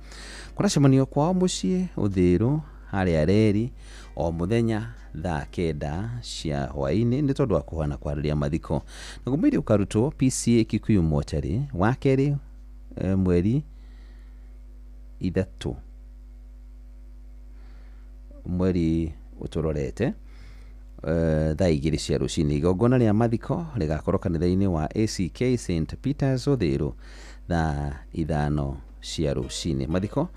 Kũracemanio kwao mũciĩ Ũthĩrũ harĩa reri o mũthenya thaa 9 cia hwaĩ-inĩ nĩ tondũ wa kũhana kwarĩria mathiko. Naguo mwĩrĩ ũkarutwo PCA Kikuyu mochari wa kerĩ mweri 3 mweri ũtũrorete thaa 2 cia rũcinĩ. Igongona rĩa mathiko rĩgakorwo kanitha-inĩ wa ACK St Peters Ũthĩrũ thaa 5 cia rũcinĩ. Mathiko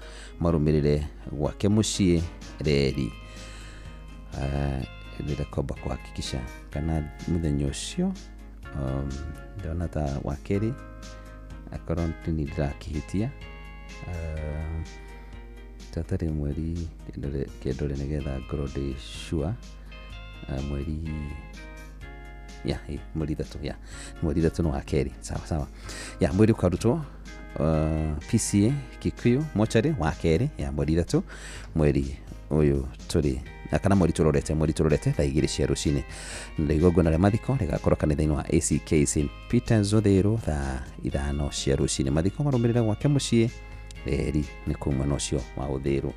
marũmĩrĩre gwake mũciĩ reri. Ndĩrenda kwamba kuhakikisha kana mũthenya ũcio, ndĩrona ta wa kerĩ, akorwo nĩ ndĩrakĩhĩtia, tatarĩ mweri kĩndore nĩgetha ngorwo ndĩ sure. Mweri ya mweri 3, ya mweri 3 nĩ wa kerĩ, sawa sawa, ya mweri ũkarutwo PCA Kikuyu mochari wa kerĩ ya mweri 3 mweri ũyũ tũrĩ na kana mweri tũrorete thaa 2 cia rũcinĩ. Na igongona rĩa mathiko rĩgakorwo kanitha-inĩ wa ACK St Peters Uthiru thaa 5 cia rũcinĩ. Mathiko marũmĩrĩre gwake mũciĩ reri nĩ kũu mwena ũcio wa Uthiru.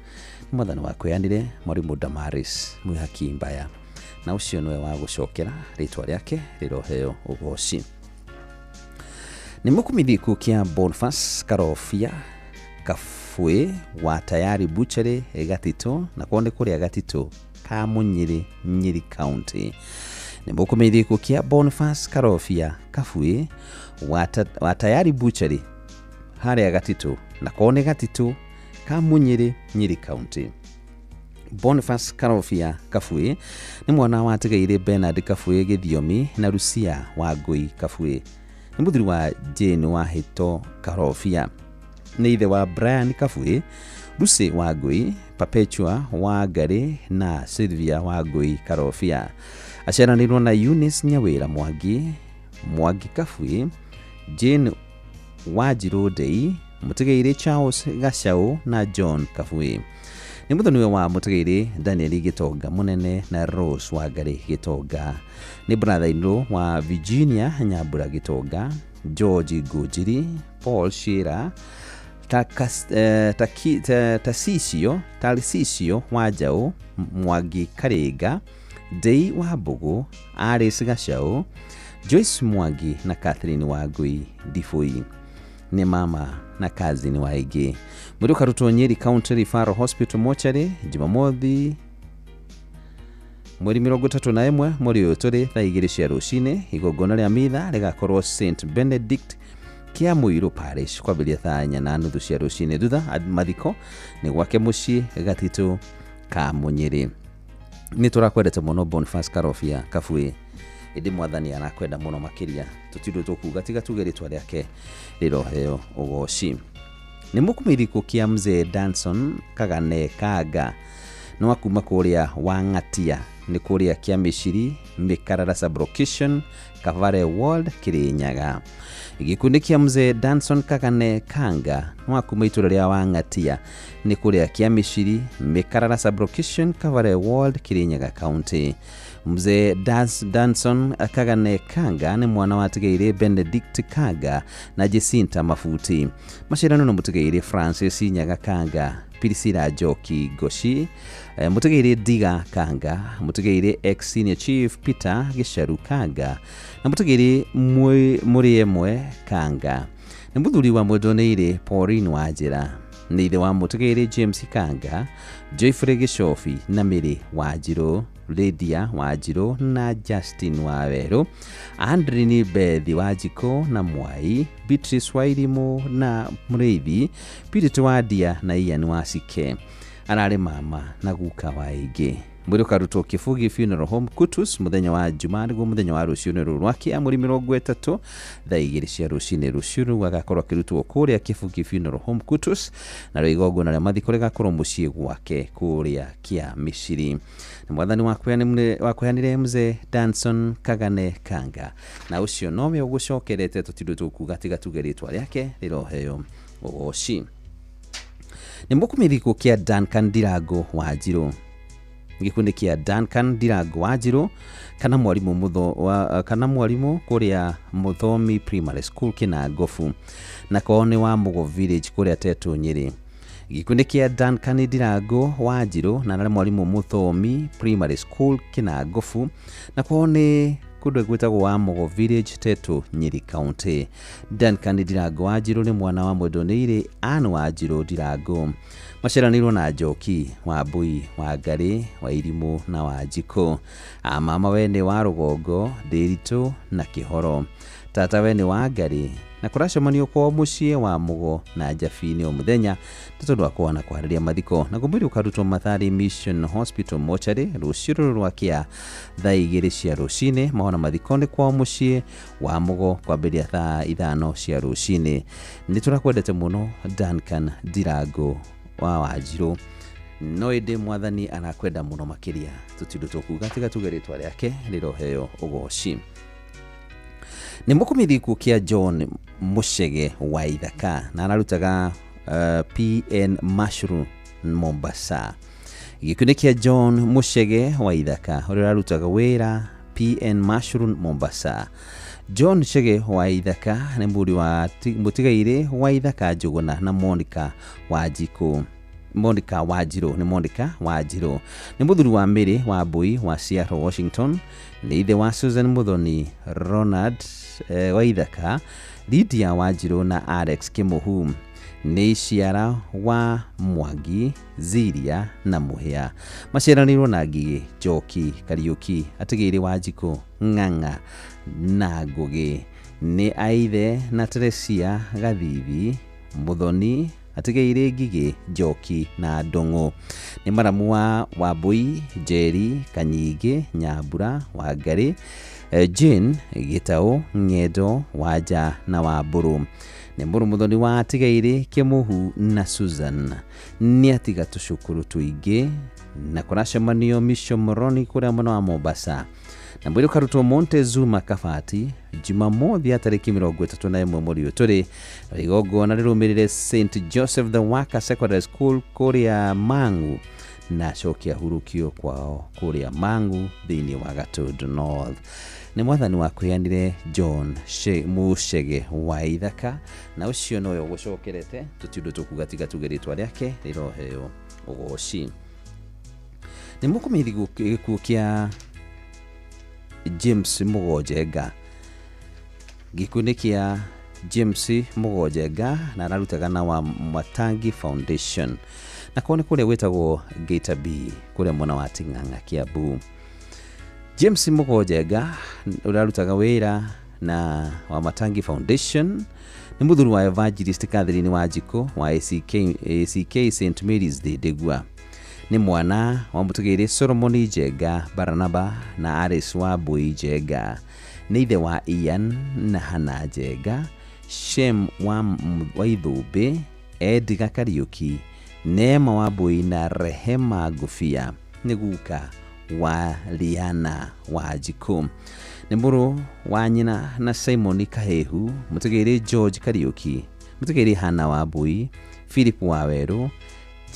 Nĩ mwathani wakweanire mwarimũ Damaris Mwihaki Mbaya, na ũcio nĩwe wa gũcokera rĩtwa rĩake rĩroheo ũgoci. Nĩ mũkumithiku kĩa Boniface Karobia Kabui wa Tayari Butchery Gatito, na kwao nĩ kũrĩa Gatito Kamunyiri, Nyeri County. Nĩ mũkumithiku kĩa Boniface Karobia Kabui wa Tayari Butchery harĩa Gatito, na kwao nĩ Gatito Kamunyiri, Nyeri County. Boniface Karobia Kabui nĩ mwana wa Tigaire Bernard Kabui Gĩthiomi na Lucia Wangui Kabui. Nĩ mũthuri wa Jane wa Hĩto Karobia. Nĩ ithe wa Brian Kabui, Lucy Wangui, Perpetua Wangari na Sylvia Wangui Karobia. Aciaranĩirwo na Eunice Nyawĩra Mwangi, Mwangi Kabui, Jane Wanjirũ Ndei, Mũtigairĩ Charles Gacau na John Kabui. Nĩ mũthoniwe wa Mũtigairĩ Daniel Gĩtonga Mũnene na Rose Wangari Gĩtonga. Nĩ brother-in-law wa Virginia Nyambura Gĩtonga, George Ngũnjiri, Paul Shira, Tarcisio Wanjaũ, Mwangi Karĩnga, Ndei Wambũgũ, Alice Gacau, Joyce Mwangi na Catherine Wangui Ndibũi. Nĩ mama na cousin wa aingĩ. Mwĩrĩ ũkarutwo Nyeri County Referral Hospital mochari Jumamothi mweri 31 mweri ũyũ tũrĩ thaa 2 cia rũcinĩ. Igongona rĩa mitha rĩgakorwo St Benedict Kĩamũirũ Parish kwambĩrĩria thaa 4:30 cia rũcinĩ. Thutha mathiko nĩ gwake mũciĩ Gatitũ Kamunyĩrĩ. Nĩ tũrakwendete mũno Boniface Karobia Kabui, ĩndĩ mwathani arakwenda mũno makĩria, tũtirĩ tũkuga tiga tuge rĩtwa rĩake rĩroheo ũgoci. Nĩ mũkumĩrĩku kĩa mzee Danson Kagane Kanga, nĩ wa kuma kũrĩa Wang'atia, nĩ kũrĩa Kĩamĩciri, Mĩkarara Sublocation, Kavare Ward, Kĩrĩnyaga. Gĩkundi kĩa mzee Danson Kagane Kanga nĩ wa kuma itũra rĩa Wang'atia, nĩ kũrĩa Kĩamĩciri, Mĩkarara Sublocation, Kavare Ward, Kĩrĩnyaga County. Mzee Danson Kagane Kanga nĩ mwana wa Tigaire Benedict Kanga na Jacinta Mabuti. Maciarano na Mũtigaire Francis Nyaga Kanga, Priscilla Njoki Ngoci, Mũtigaire Ndiga Kanga, Mũtigaire ex senior chief Peter Gĩcaru Kanga na Mũtigaire Mũrĩemwe Kanga. Nĩ mũthuri wa Mwendonĩire Pauline Wanjĩra. Nĩ ithe wa Mũtigaire James Kanga, Joyfrey Gĩcobi na Mary Wanjirũ, Lydia Wanjirũ na Justin Wawerũ, Andrini Bethi Wanjikũ na Mwai, Beatrice Wairimũ na Mũrĩithi, Purity Wandia na Ian Wacike. Ararĩ mama na guka wa aingĩ. Mwĩrĩ ũkarutwo Kĩbugi Funeral Home Kutus mũthenya wa Jumaa, nĩguo mũthenya wa rũciũ nĩ rũrũ rwa kĩa mweri 30 thaa 2 cia rũcinĩ. Rũciũ rũu agakorwo akĩrutwo kũrĩa Kĩbugi Funeral Home Kutus, narĩo igongona rĩa mathiko rĩgakorwo mũciĩ gwake kũrĩa Kĩamĩciri. Nĩ mwathani wakweanire mzee Danson Kagane Kanga, na ũcio nowe ũgũcokerete, tũtirĩ tũkuga tiga tuge rĩtwa rĩake rĩroheo ũgoci. Nĩ mũkumĩrĩku kĩa Duncan Ndirango Wanjirũ. Gĩkundi kĩa Duncan Ndirango Wanjirũ kana mwarimũ kana mwarimũ kũrĩa Mũthomi Primary School Kĩnangobu, na kwao nĩ wa Mũgo Village kũrĩa Tetũ Nyĩrĩ. Gĩkundi kĩa Duncan Ndirango Wanjirũ na arĩ mwarimũ Mũthomi Primary School Kĩnangobu, na kwao nĩ kũndũ gwĩtagwo wa Mũgo Village Tetũ Nyĩrĩ County. Duncan Ndirango Wanjirũ nĩ mwana wa Mwendonĩire Ann Wanjirũ Ndirango. Maciaranĩirwo na Njoki Wambui Wangari Wairimũ na Wanjikũ. Mama we nĩ wa Rũgongo, Ndĩritũ na Kĩhoro. Tata we nĩ Wangari Na kũracemanio kwao mũciĩ wa Mũgo na Njabi-inĩ o mũthenya nĩ tondũ wa kũhana kwarĩria mathiko. Naguo mwĩrĩ ũkarutwo Mathari Mission Hospital mochari rũciũ rũrũ rwa kĩa thaa 2 cia rũcinĩ. Mahona mathiko nĩ kwao mũciĩ wa Mũgo kwambĩrĩria thaa 5 cia rũcinĩ. Nĩ tũrakwendete mũno Duncan Ndirango wa Wanjirũ, no ĩndĩ mwathani arakwenda mũno makĩria. Tũtirĩ tũkuga tiga tuge rĩtwa rĩake rĩroheo ũgoci. Nĩ mũkũmĩthi gĩkuũ kĩa John Muchege wa Ithaka na ararutaga PN Mushroom Mombasa. Gĩkuũ nĩ kĩa John Muchege wa Ithaka ũrĩa ũrarutaga wĩra PN Mushroom Mombasa. John Chege wa Ithaka nĩ mũriũ wa mũtigairĩ wa Ithaka Njũgũna na Monica Wanjikũ. Monica Wanjirũ nĩ Monica Wanjirũ nĩ mũthuri wa Mary wa Mbui wa Seattle Washington, nĩ ithe wa Susan Muthoni, Ronald wa Ithaka, Lydia Wanjirũ na Alex Kimuhu. Nĩ ciara wa Mwangi, Ziria na Mũhĩa. Maciaranĩirwo na Ngigĩ, Njoki, Kariũki, Atigĩrĩ Wanjikũ, Ng'ang'a na Ngũgĩ. Nĩ aithe na Teresia Gathithi, Muthoni, Atigĩrĩ Ngigĩ, Njoki na Ndũng'ũ. Nĩ maramu wa Wambui, Njeri, Kanyingĩ, Nyambura, Wangarĩ, Jane, Gĩtaũ, Ng'endo, Wanja na Wambũrũ. Nĩ mũrũ Muthoni wa Atigairĩ, Kĩmũhu na Susan. Nĩ atiga tũcukuru tũingĩ na kũracemanio Mishomoroni kũrĩa mwena wa Mombasa. Na mwĩrĩ ũkarutwo Montezuma Kabati Jumamothi ya tarĩki 31 mweri ũyũ tũrĩ. Igongona rĩrũmĩrĩre St Joseph the Worker Secondary School kũrĩa Mang'u na acoke ahurũkio kwao kũrĩa Mang'u thĩinĩ wa Gatundu North. Nĩ mwathani wakwĩanire John Muchege wa Ithaka na ũcio nowe ũgũcokerete. Tũtirĩ ũndũ tũkuga tiga tuge rĩtwa rĩake rĩroheo ũgoci. Nĩ mũkũmĩthi gĩkuũ kĩa James Mũgonjenga. Gĩkuũ nĩ kĩa James Mũgonjenga na ararutaga na wa Matangi Foundation na kwao nĩ kũrĩa gwĩtagwo Gate B kũrĩa mwena wa Ting'ang'a Kiambu. James Mũgonjenga ũrĩa arutaga wĩra na wa Matangi Foundation nĩ mũthuri wa Evangelist Catherine Wanjikũ wa ACK St Mary's Thĩndĩgua. Nĩ mwana wa mũtũgĩrĩ Solomon Njenga Baranaba na Alice wa Mbui Njenga. Nĩ ithe wa Ian na Hannah Njenga, Shem wa Ithũmbĩ, Edgar Kariũki, Neema wa Mbui na Rehema Ngũbia. Nĩ guka wa Liana Wanjikũ. Nĩ mũrũ wa nyina na Simon Kahehu, mũtũgĩrĩ George Kariũki, mũtũgĩrĩ Hannah wa Mbui, Philip wa Werũ,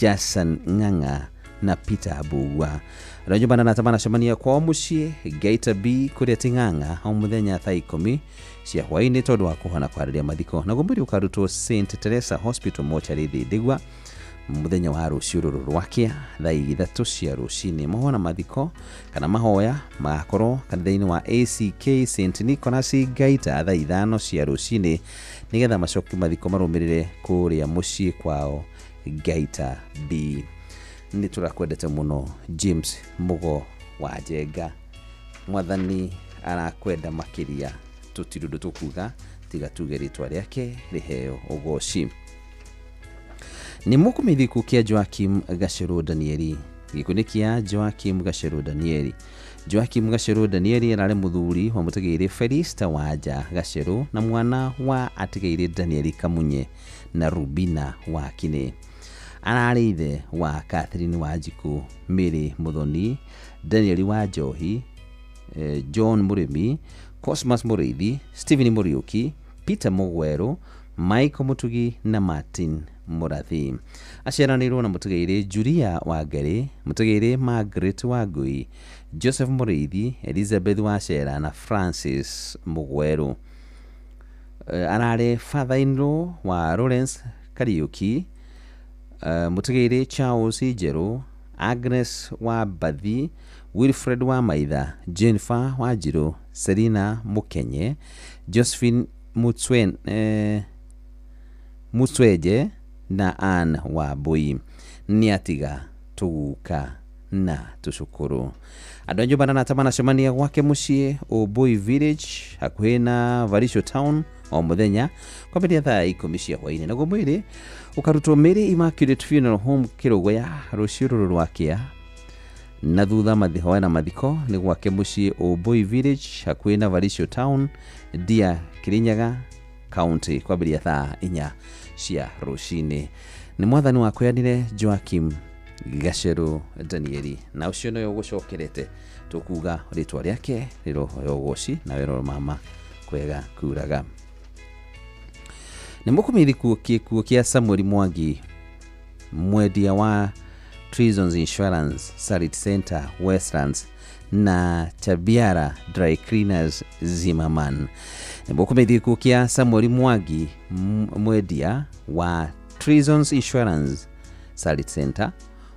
Jason Ng'ang'a na Peter Mbugua. Arĩa nyũmba na tamana kwao mũciĩ Gate B kũrĩa Ting'ang'a o mũthenya thaa 10 cia hwaĩ-inĩ tondũ wa kũhona kwarĩria mathiko. Naguo mwĩrĩ ũkarutwo St Teresa Hospital mochari Thĩndĩgua mũthenya wa rũciũ rũrũ rwakĩa thaa 3 cia rũcinĩ. Mahona mathiko kana mahoya magakorwo kanitha-inĩ wa ACK St Nicholas Gaita thaa 5 cia rũcinĩ nĩgetha macoki mathiko marũmĩrĩre kũrĩa mũciĩ kwao Gaita B. Nĩ tũrakwendete mũno James Mũgo wa Njenga. Mwathani arakwenda makĩria, tũtirĩ ũndũ tũkuga tiga tuge rĩtwa rĩake rĩheo ũgoci. Nĩ mũkũmĩthi gĩkuũ kĩa Joakim Gacerũ Danieli. Gĩkuũ nĩ kĩa Joakim Gacerũ Danieli. Joakim Gacerũ Danieli ararĩ mũthuri wa mũtũgĩrĩ Felista Wanja Gacerũ na mwana wa atigĩrĩ Danieli Kamunye na Rubina Wakine. Ararĩ ithe wa Catherine Wanjikũ, Mary Muthoni, Danieli wa Njohi, John Mũrĩmi, Cosmas Mũrĩithi, Stephen Mũriũki, Peter Mũgwerũ, Michael Mũtugi na Martin Mũrathi. Aciaranĩirwo na mũtũgĩrĩ Julia Wangari, mũtũgĩrĩ Margaret Wangui, Joseph Mũrĩithi, Elizabeth Wacera na Francis Mũgwerũ. Ararĩ father-in-law wa Lawrence Kariũki, mũtũgĩrĩ Charles Njerũ, Agnes wa Mbathi, Wilfred wa Maitha, Jennifer Wanjirũ, Selina Mũkenye, Josephine Mutsweje na Ann Wambui. Nĩ atiga tũguka na tũcũkũrũ. Andũ a nyũmba na tamana cemania gwake mũciĩ Ũmbui Village hakuhĩ na Varisho Town O mũthenya kwambĩrĩria thaa 10 cia hwaĩ-inĩ. Naguo mwĩrĩ ũkarutwo Mary Immaculate Funeral Home Kĩrũgũya rũciũ rũrũ rwa kĩa, na thutha mathihoya na mathiko nĩ gwake mũciĩ Ũmbũi Village hakuhĩ na Varisho Town, Ndia, Kirinyaga County kwambĩrĩria thaa 4 cia rũcinĩ. Nĩ mwathani wakweanire Joakim Gaceru Danieli, na ũcio nĩwe ũgũcokerete tũkuga rĩtwa rĩake rĩrohoya ũgoci na wero mama kwega kuraga. Nĩ mũkũmĩri gĩkuũ kĩa Samuel Mwangi, mwendia wa Prisons Insurance Sarit Center Westlands na Chabiara Dry Cleaners Zimmerman. Nĩ mũkũmĩri gĩkuũ kĩa Samuel Mwangi, mwendia wa Prisons Insurance Sarit Center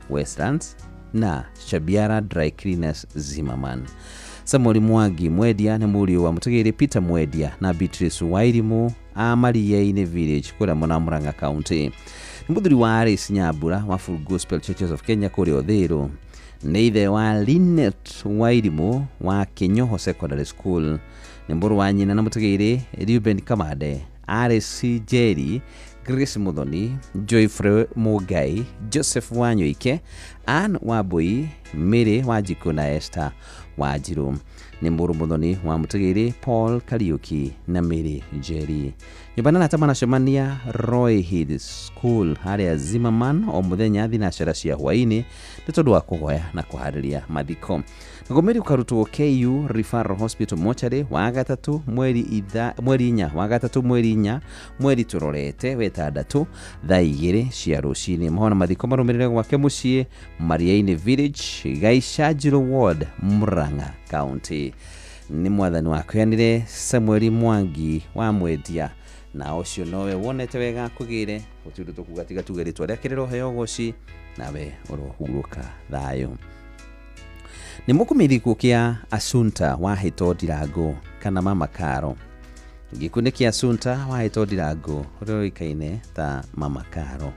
Westlands na Chabiara Dry Cleaners Zimmerman. Samuel Mwangi mwendia nĩ mũriũ wa mũtũgĩri Peter Mwendia na Beatrice Wairimu a Mariaini Village kũrĩa mwena Murang'a County. Nĩ mũthuri wa Alice Nyambura wa Full Gospel Churches of Kenya kũrĩa Ũthĩrũ. Nĩ ithe wa Linet Wairimu wa Kinyoho Secondary School. Nĩ mũrũ wa nyina na mũtũgĩri Reuben Kamande, Alice Jerry, Grace Muthoni, Joyfrey Mugai, Joseph Wanyoike, Ann Wambui, Mary Wanjikũ na Esther Wanjiru. Nĩ mũrũ Muthoni wa mũtũgĩri Paul Kariuki na Mary Njeri. Nyũmba na manacemania Roy Hill School harĩa Zimmerman o mũthenya thinacara cia hwaĩ-inĩ nĩ tondũ wa kũhoya na kũharĩria mathiko. Naguo mwĩrĩ ũkarutwo KU Referral Hospital mochari wa gatatũ mweri 4 wa gatatũ mweri 4 mweri tũrorete wetandatũ thaa 2 cia rũcinĩ. Mahoya na mathiko marũmĩrĩre gwake mũciĩ Mariaini Village, Gaichanjiro Ward, Murang'a County. Nĩ mwathani wakweanire Samuel Mwangi wa mwendia, na ũcio nowe wonete wega kũgĩre gũtirĩ ũndũ tũkuga tiga tuge rĩtwa rĩake rĩroheo ũgoci nawe ũrohurũka thayũ. Nĩ mũkũmĩri gĩkuũ kĩa Asunta wa Hĩto Ndirango kana Mama Karo. Gĩkuũ nĩ kĩa Asunta wa Hĩto Ndirango ũrĩa ũĩkaine ta Mama Karo.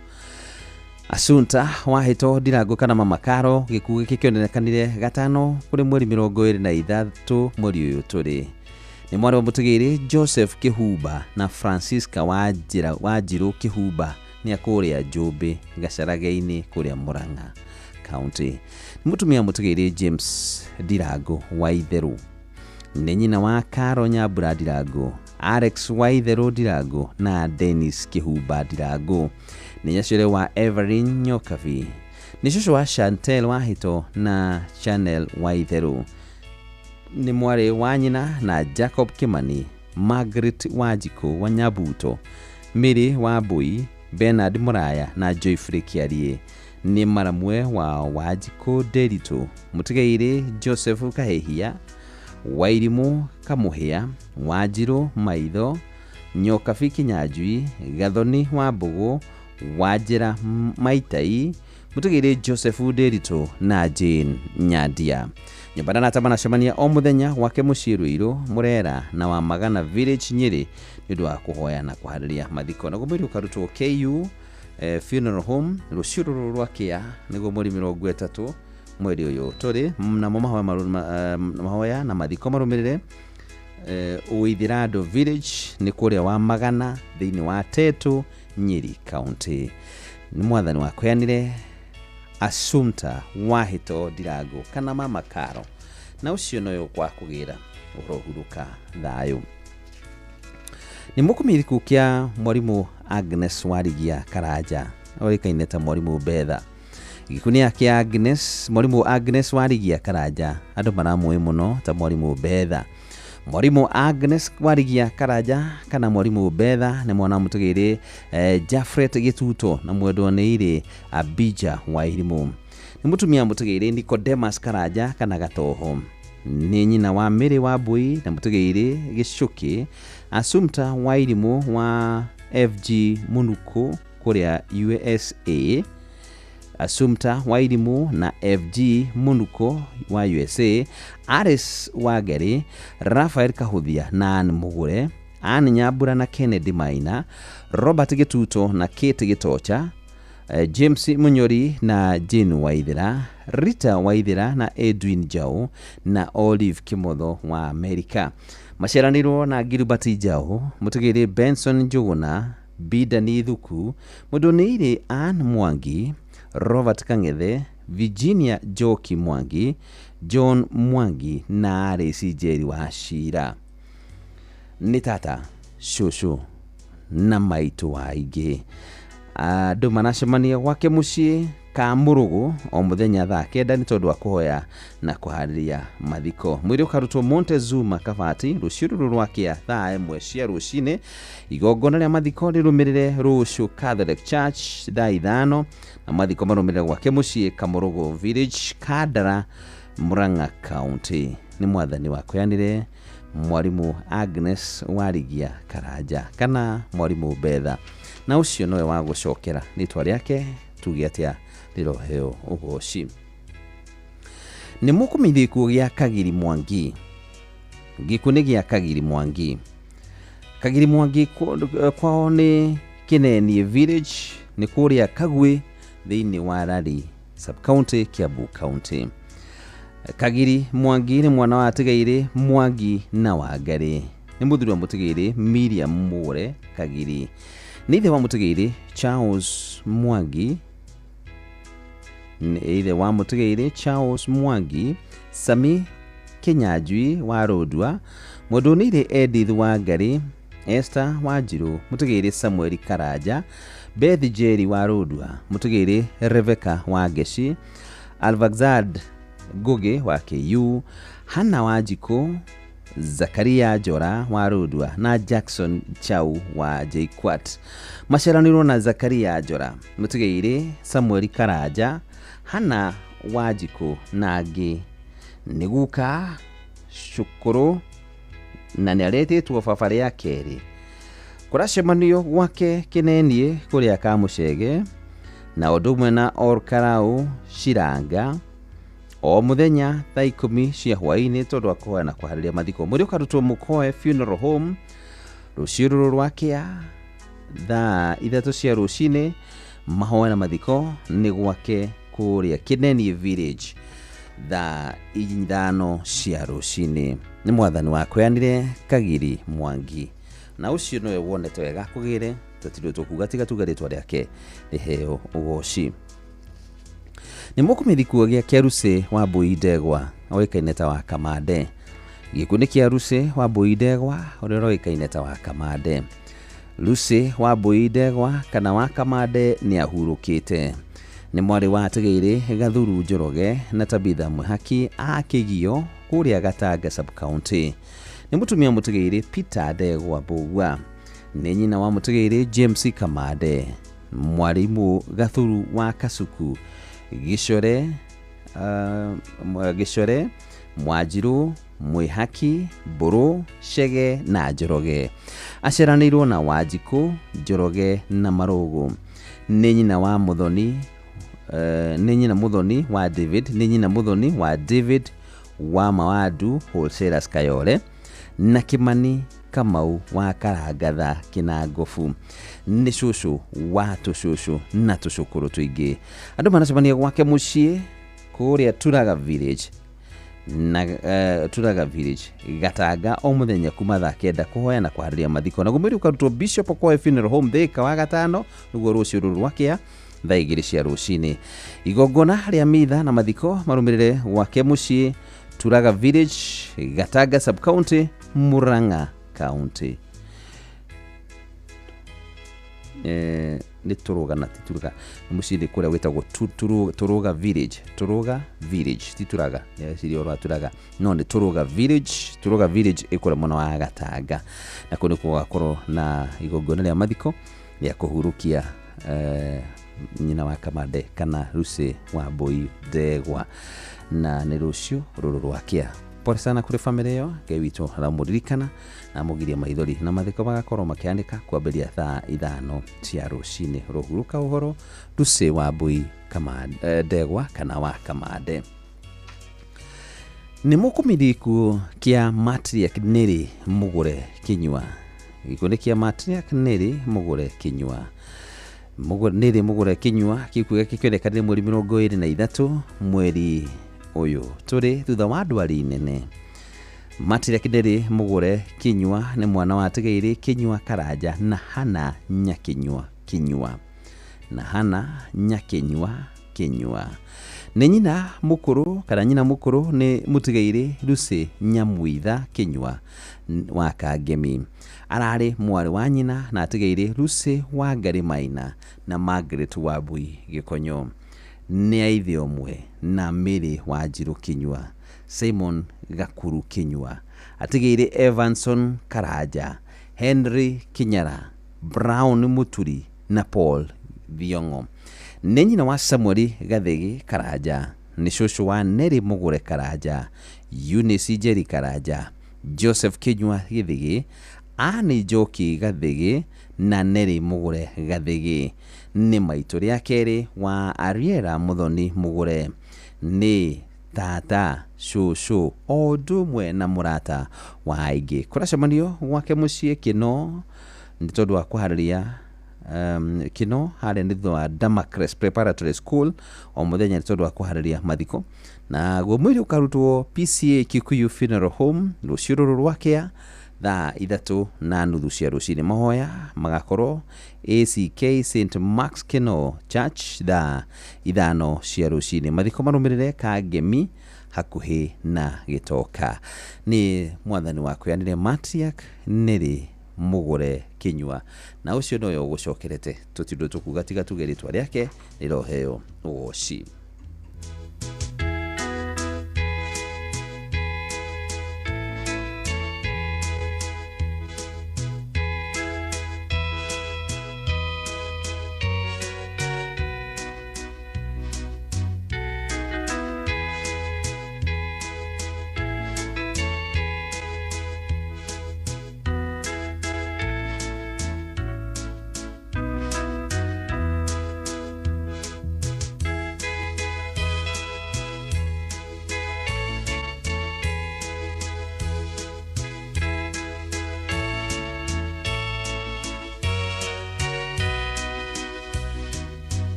Asunta wa Hĩto Ndirango kana Mama Karo gĩkuũ gĩkĩ kĩonekanire gatano kũrĩ mweri 23 mweri ũyũ tũrĩ. Nĩ mwarĩ wa mũtũgĩri Joseph Kĩhumba na Francisca Wanjirũ Kĩhumba nĩ a kũrĩa Njũmbĩ Gacarage-inĩ kũrĩa Murang'a County. Nĩ mũtumia mũtũgĩri James Ndirango wa Itherũ. Nĩ nyina wa Karo Nyambura Ndirango, Alex Waitherũ Ndirango na Dennis Kĩhumba Ndirango. Nĩ nyaciũre wa Everin Nyokabi. Nĩ cũcũ wa Chantel Wahĩto na Chanel Waitherũ. Nĩ mwarĩ wa nyina na Jacob Kimani, Margaret Wanjikũ wa Nyabuto, Mary Wambui, Bernard Muraya na Joyfrey Kĩarie. Nĩ maramwe wa Wanjikũ Nderitu, mũtigairĩ Joseph Kahehia, Wairimu Kamuhĩa, Wanjirũ Maitho, Nyokabi Kinyanjui, Gathoni Wambũgũ, Wanjĩra Maitai, mũtũgĩri Joseph Nderitu na Jane Nyandia. Nyũmba na manacemania o mũthenya gwake mũciĩ Ruiru, Murera na wa Magana Village Nyĩrĩ nĩ ũndũ wa kũhoya na kũharĩria mathiko. Naguo mwĩrĩ ũkarutwo KU Funeral Home rũciũ rũrũ rwa kĩa nĩguo mweri 30 mweri ũyũ tũrĩ. Namo mahoya na mathiko marũmĩrĩre Ũithirando Village nĩ kũrĩa wa Magana thĩinĩ wa Tetu, Nyeri County. Nĩ mwathani wakweanire Assumpta wa Hĩto Ndirango kana Mama Karo, na ũcio noyo kwa kũgĩra ũrohurũka thayũ. Nĩ mũkũmĩri gĩkuũ kĩa mwarimũ Agnes Warigia Karanja ũĩkaine ta mwarimũ Betha. Gĩkuũ nĩ kĩa Agnes, mwarimũ Agnes Warigia Karanja andũ maramũĩ mũno ta mwarimũ Betha. Mwarimũ Agnes Warigia Karanja kana mwarimũ Betha nĩ mwana mũtũgĩri Jafret Gĩtuto na mwendwa nĩ irĩ Abija Wairimũ. Nĩ mũtumia mũtũgĩri Nicodemus Karanja kana Gatoho. Nĩ nyina wa Mary Wambui na mũtũgĩri Gĩcũkĩ Assumpta Wairimũ wa FG Munuku kũrĩa USA. Assumpta Wairimu na FG Munuko wa USA, Aris Wangeri, Rafael Kahuthia na Ann Mugure, Ann Nyambura na Kennedy Maina, Robert Gĩtuto na Kate Gĩtocha, James Munyori na Jane Waithera, Rita Waithera na Edwin Jau na Olive Kimotho wa Amerika. Maciaranĩirwo na Gilbert Njaũ, mũtigĩrĩ Benson Njũgũna, Bidani Thuku, mũndũnĩire Ann Mwangi, Robert Kang'ethe, Virginia Njoki Mwangi, John Mwangi na Alice Njeri wa Cira. Nĩ tata, cũcũ na maitũ wa aingĩ. Andũ maracemania gwake mũciĩ Kamũrũgũ o mũthenya thaa 9 nĩ tondũ wa kũhoya na kũharĩria mathiko. Mwĩrĩ ũkarutwo Montezuma Kabati rũciũ rũrũ rwa kĩa thaa 1 cia rũcinĩ. Igongona rĩa mathiko rĩrũmĩrĩre rũciũ Catholic Church thaa 5 na mathiko marũmĩrĩre gwake mũciĩ Kamũrũgũ Village, Kandara, Murang'a County. Nĩ mwathani wakũyanire Mwarimu Agnes Warigia Karanja kana Mwarimu Betha, na ũcio nowe wa gũcokera rĩtwa rĩake tuge atĩa rĩroheo ũgoci. Nĩ mũkũmenyithia gĩkuũ gĩa Kagiri Mwangi. Gĩkuũ nĩ gĩa Kagiri Mwangi. Kagiri Mwangi kwao nĩ Kĩnenie Village, nĩ kũrĩa Kagwĩ thĩinĩ wa Rari Sub-County, Kiambu County. Kagiri Mwangi nĩ mwana wa Atigaire Mwangi na Wangari. Nĩ mũthuri wa Mũtigaire Miriam Mũre Kagiri. Nĩ ithe wa Mũtigaire Charles Mwangi. Nĩ ithe wa Mũtigaire Charles Mwangi, Sami Kinyanjui wa Rũndua, mũndũnĩire Edith Wangari, Esther Wanjiru, Mũtigaire Samuel Karanja, Beth Njeri wa Rũndua, Mũtigaire Rebecca Wangeci, Alvaxad Ngugi wa KU, Hannah Wanjikũ, Zakaria Njora wa Rũndua na Jackson Chau wa JKUAT. Maciaranĩirwo na Zakaria Njora, Mũtigaire Samuel Karanja, Hannah Wanjikũ na angĩ. Nĩ guka cũkũrũ na nĩ aretĩtwo baba rĩa kerĩ. Kũracemanio gwake Kĩnenie kũrĩa Kamũcege na ũndũ ũmwe na Orkarau Ciranga o mũthenya thaa 10 cia hwaĩ-inĩ tondũ wa kũhoya na kũharĩria mathiko. Mwĩrĩ ũkarutwo Mũkoe Funeral Home rũciũ rũrũ rwa kĩa thaa 3 cia rũcinĩ. Mahoya na mathiko nĩ gwake kũrĩa Kĩnenie Village thaa 5 cia rũcinĩ. Nĩ mwathani wakũyanire Kagiri Mwangi, na ũcio nowe wonete wega kũgĩre tũtirĩ tũkuga tiga tuga rĩtwa rĩake rĩheo ũgoci. Nĩ mũkũmĩthi gĩkuũ gĩa Kĩarusĩ wa Mbui Ndegwa oĩkaine ta wa Kamande. Gĩkuũ nĩ Kĩarusĩ wa Mbui Ndegwa ũrĩa ũroĩkaine ta wa Kamande. Lucy wa Mbui Ndegwa kana wa Kamande nĩ ahurũkĩte. Nĩ mwarĩ wa Atigĩire Gathuru Njoroge na Tabitha Mwĩhaki a Kĩgio kũrĩa Gatanga Sub-County. Nĩ mũtumia Mũtigĩire Peter Ndegwa Mbũgua. Nĩ nyina wa Mũtigĩire James Kamande. Mwarimũ Gathuru wa Kasuku, Gĩcore, Gĩcore, Mwanjirũ, Mwĩhaki, Mbũrũ, Chege na Njoroge. Aciaranĩirwo na Wanjikũ, Njoroge na Marũgũ. Nĩ nyina wa Mũthoni, nĩ nyina Mũthoni wa David, nĩ nyina Mũthoni wa David wa Mawandu Wholesalers Kayole na Kĩmani Kamau wa Karangatha Kĩnangobu. Nĩ cũcũ wa tũcũcũ na tũcũkũrũ tũingĩ. Andũ maracemania gwake mũciĩ kũrĩa Turaga Village na Turaga Village Gatanga o mũthenya kuma thaa 9 kũhoya na kũharĩria mathiko. Naguo mwĩrĩ ũkarutwo Bishop Okoe Funeral Home Thika wa gatano nĩguo rũciũ rũrũ rwa kĩa thaa 2 cia rũcinĩ. Igongona rĩa mitha na mathiko marũmĩrĩre gwake mũciĩ Turaga Village, Gatanga Sub-County, Murang'a County. Nĩ Tũrũga na ti Tũrũga, nĩ mũciĩ kũrĩa gwĩtagwo Tũrũga Village, Tũrũga Village, ti Tũraga, nĩreciria ũhoro wa Tũraga, no nĩ Tũrũga Village. Tũrũga Village ĩ kũrĩa mwena wa Gatanga, na kũu nĩkuo gũgakorwo na igongona rĩa mathiko rĩa kũhurũkia nyina wa Kamande kana Lucy wa Mbui Ndegwa, na nĩ rũciũ rũrũ rwa kĩa. Pole sana kũrĩ bamĩrĩ ĩyo, Ngai witũ aramũririkana na amũgirie maithori, na mathiko magakorwo makĩanĩka kwambĩrĩria thaa 5 cia rũcinĩ. Rũhurũka ũhoro Lucy wa Mbui Ndegwa kana wa Kamande. Nĩ mũkũmĩthi gĩkuũ kĩa Matriarch Nĩrĩ Mũgũre Kĩnyua. Gĩkuũ nĩ kĩa Matriarch Nĩrĩ Mũgũre Kĩnyua. Nĩrĩ Mũgũre Kĩnyua gĩkuũ gĩake kĩonekanire mweri 23 mweri ũyũ tũrĩ thutha wa ndwari nene. Matriarch Nderi Mugure Kinyua nĩ mwana wa Atigĩirĩ Kinyua Karanja na Hana Nyakinyua Kinyua na Hana Nyakinyua Kinyua. Nĩ nyina mũkũrũ kana nyina mũkũrũ nĩ Mũtigairĩ Lucy Nyamwitha Kinyua wa Kangemi. Ararĩ mwarĩ wa nyina na Atigĩirĩ Lucy Wangari Maina na Margaret Wambui Gĩkonyo. Nĩ a ithe ũmwe na Mary Wanjirũ Kinyua, Simon Gakuru Kinyua, Atigĩirĩ Evanson Karanja, Henry Kinyara, Brown Muturi na Paul Thiong'o. Nĩ nyina wa Samuel Gathigi Karanja, nĩ cũcũ wa Neri Mugure Karanja, Eunice Njeri Karanja, Joseph Kinyua Githigi, Anne Njoki Gathigi na Neri Mugure Gathigi. Nĩ maitũ rĩa kerĩ wa Ariela Muthoni Mugure. Nĩ tata, cũcũ o ũndũ ũmwe na mũrata wa aingĩ. Kũracemanio gwake mũciĩ Kĩno nĩ tondũ wa kũharĩria Kĩno harĩa nĩ thutha wa Damacrest Preparatory School o mũthenya nĩ tondũ wa kũharĩria mathiko. Naguo mwĩrĩ ũkarutwo PCA Kikuyu Funeral Home rũciũ rũrũ rwakĩa thaa 3:30 cia rũcinĩ. Mahoya magakorwo ACK St Mark's Kino Church thaa 5 cia rũcinĩ. Mathiko marũmĩrĩre Kangemi hakuhĩ na Gĩtoka. Nĩ mwathani wakweanire Matriarch Neri Mugure Kinyua, na ũcio noyo ũgũcokerete tũtindũ tũkuga tiga tuge rĩtwa rĩake rĩroheo ũgoci.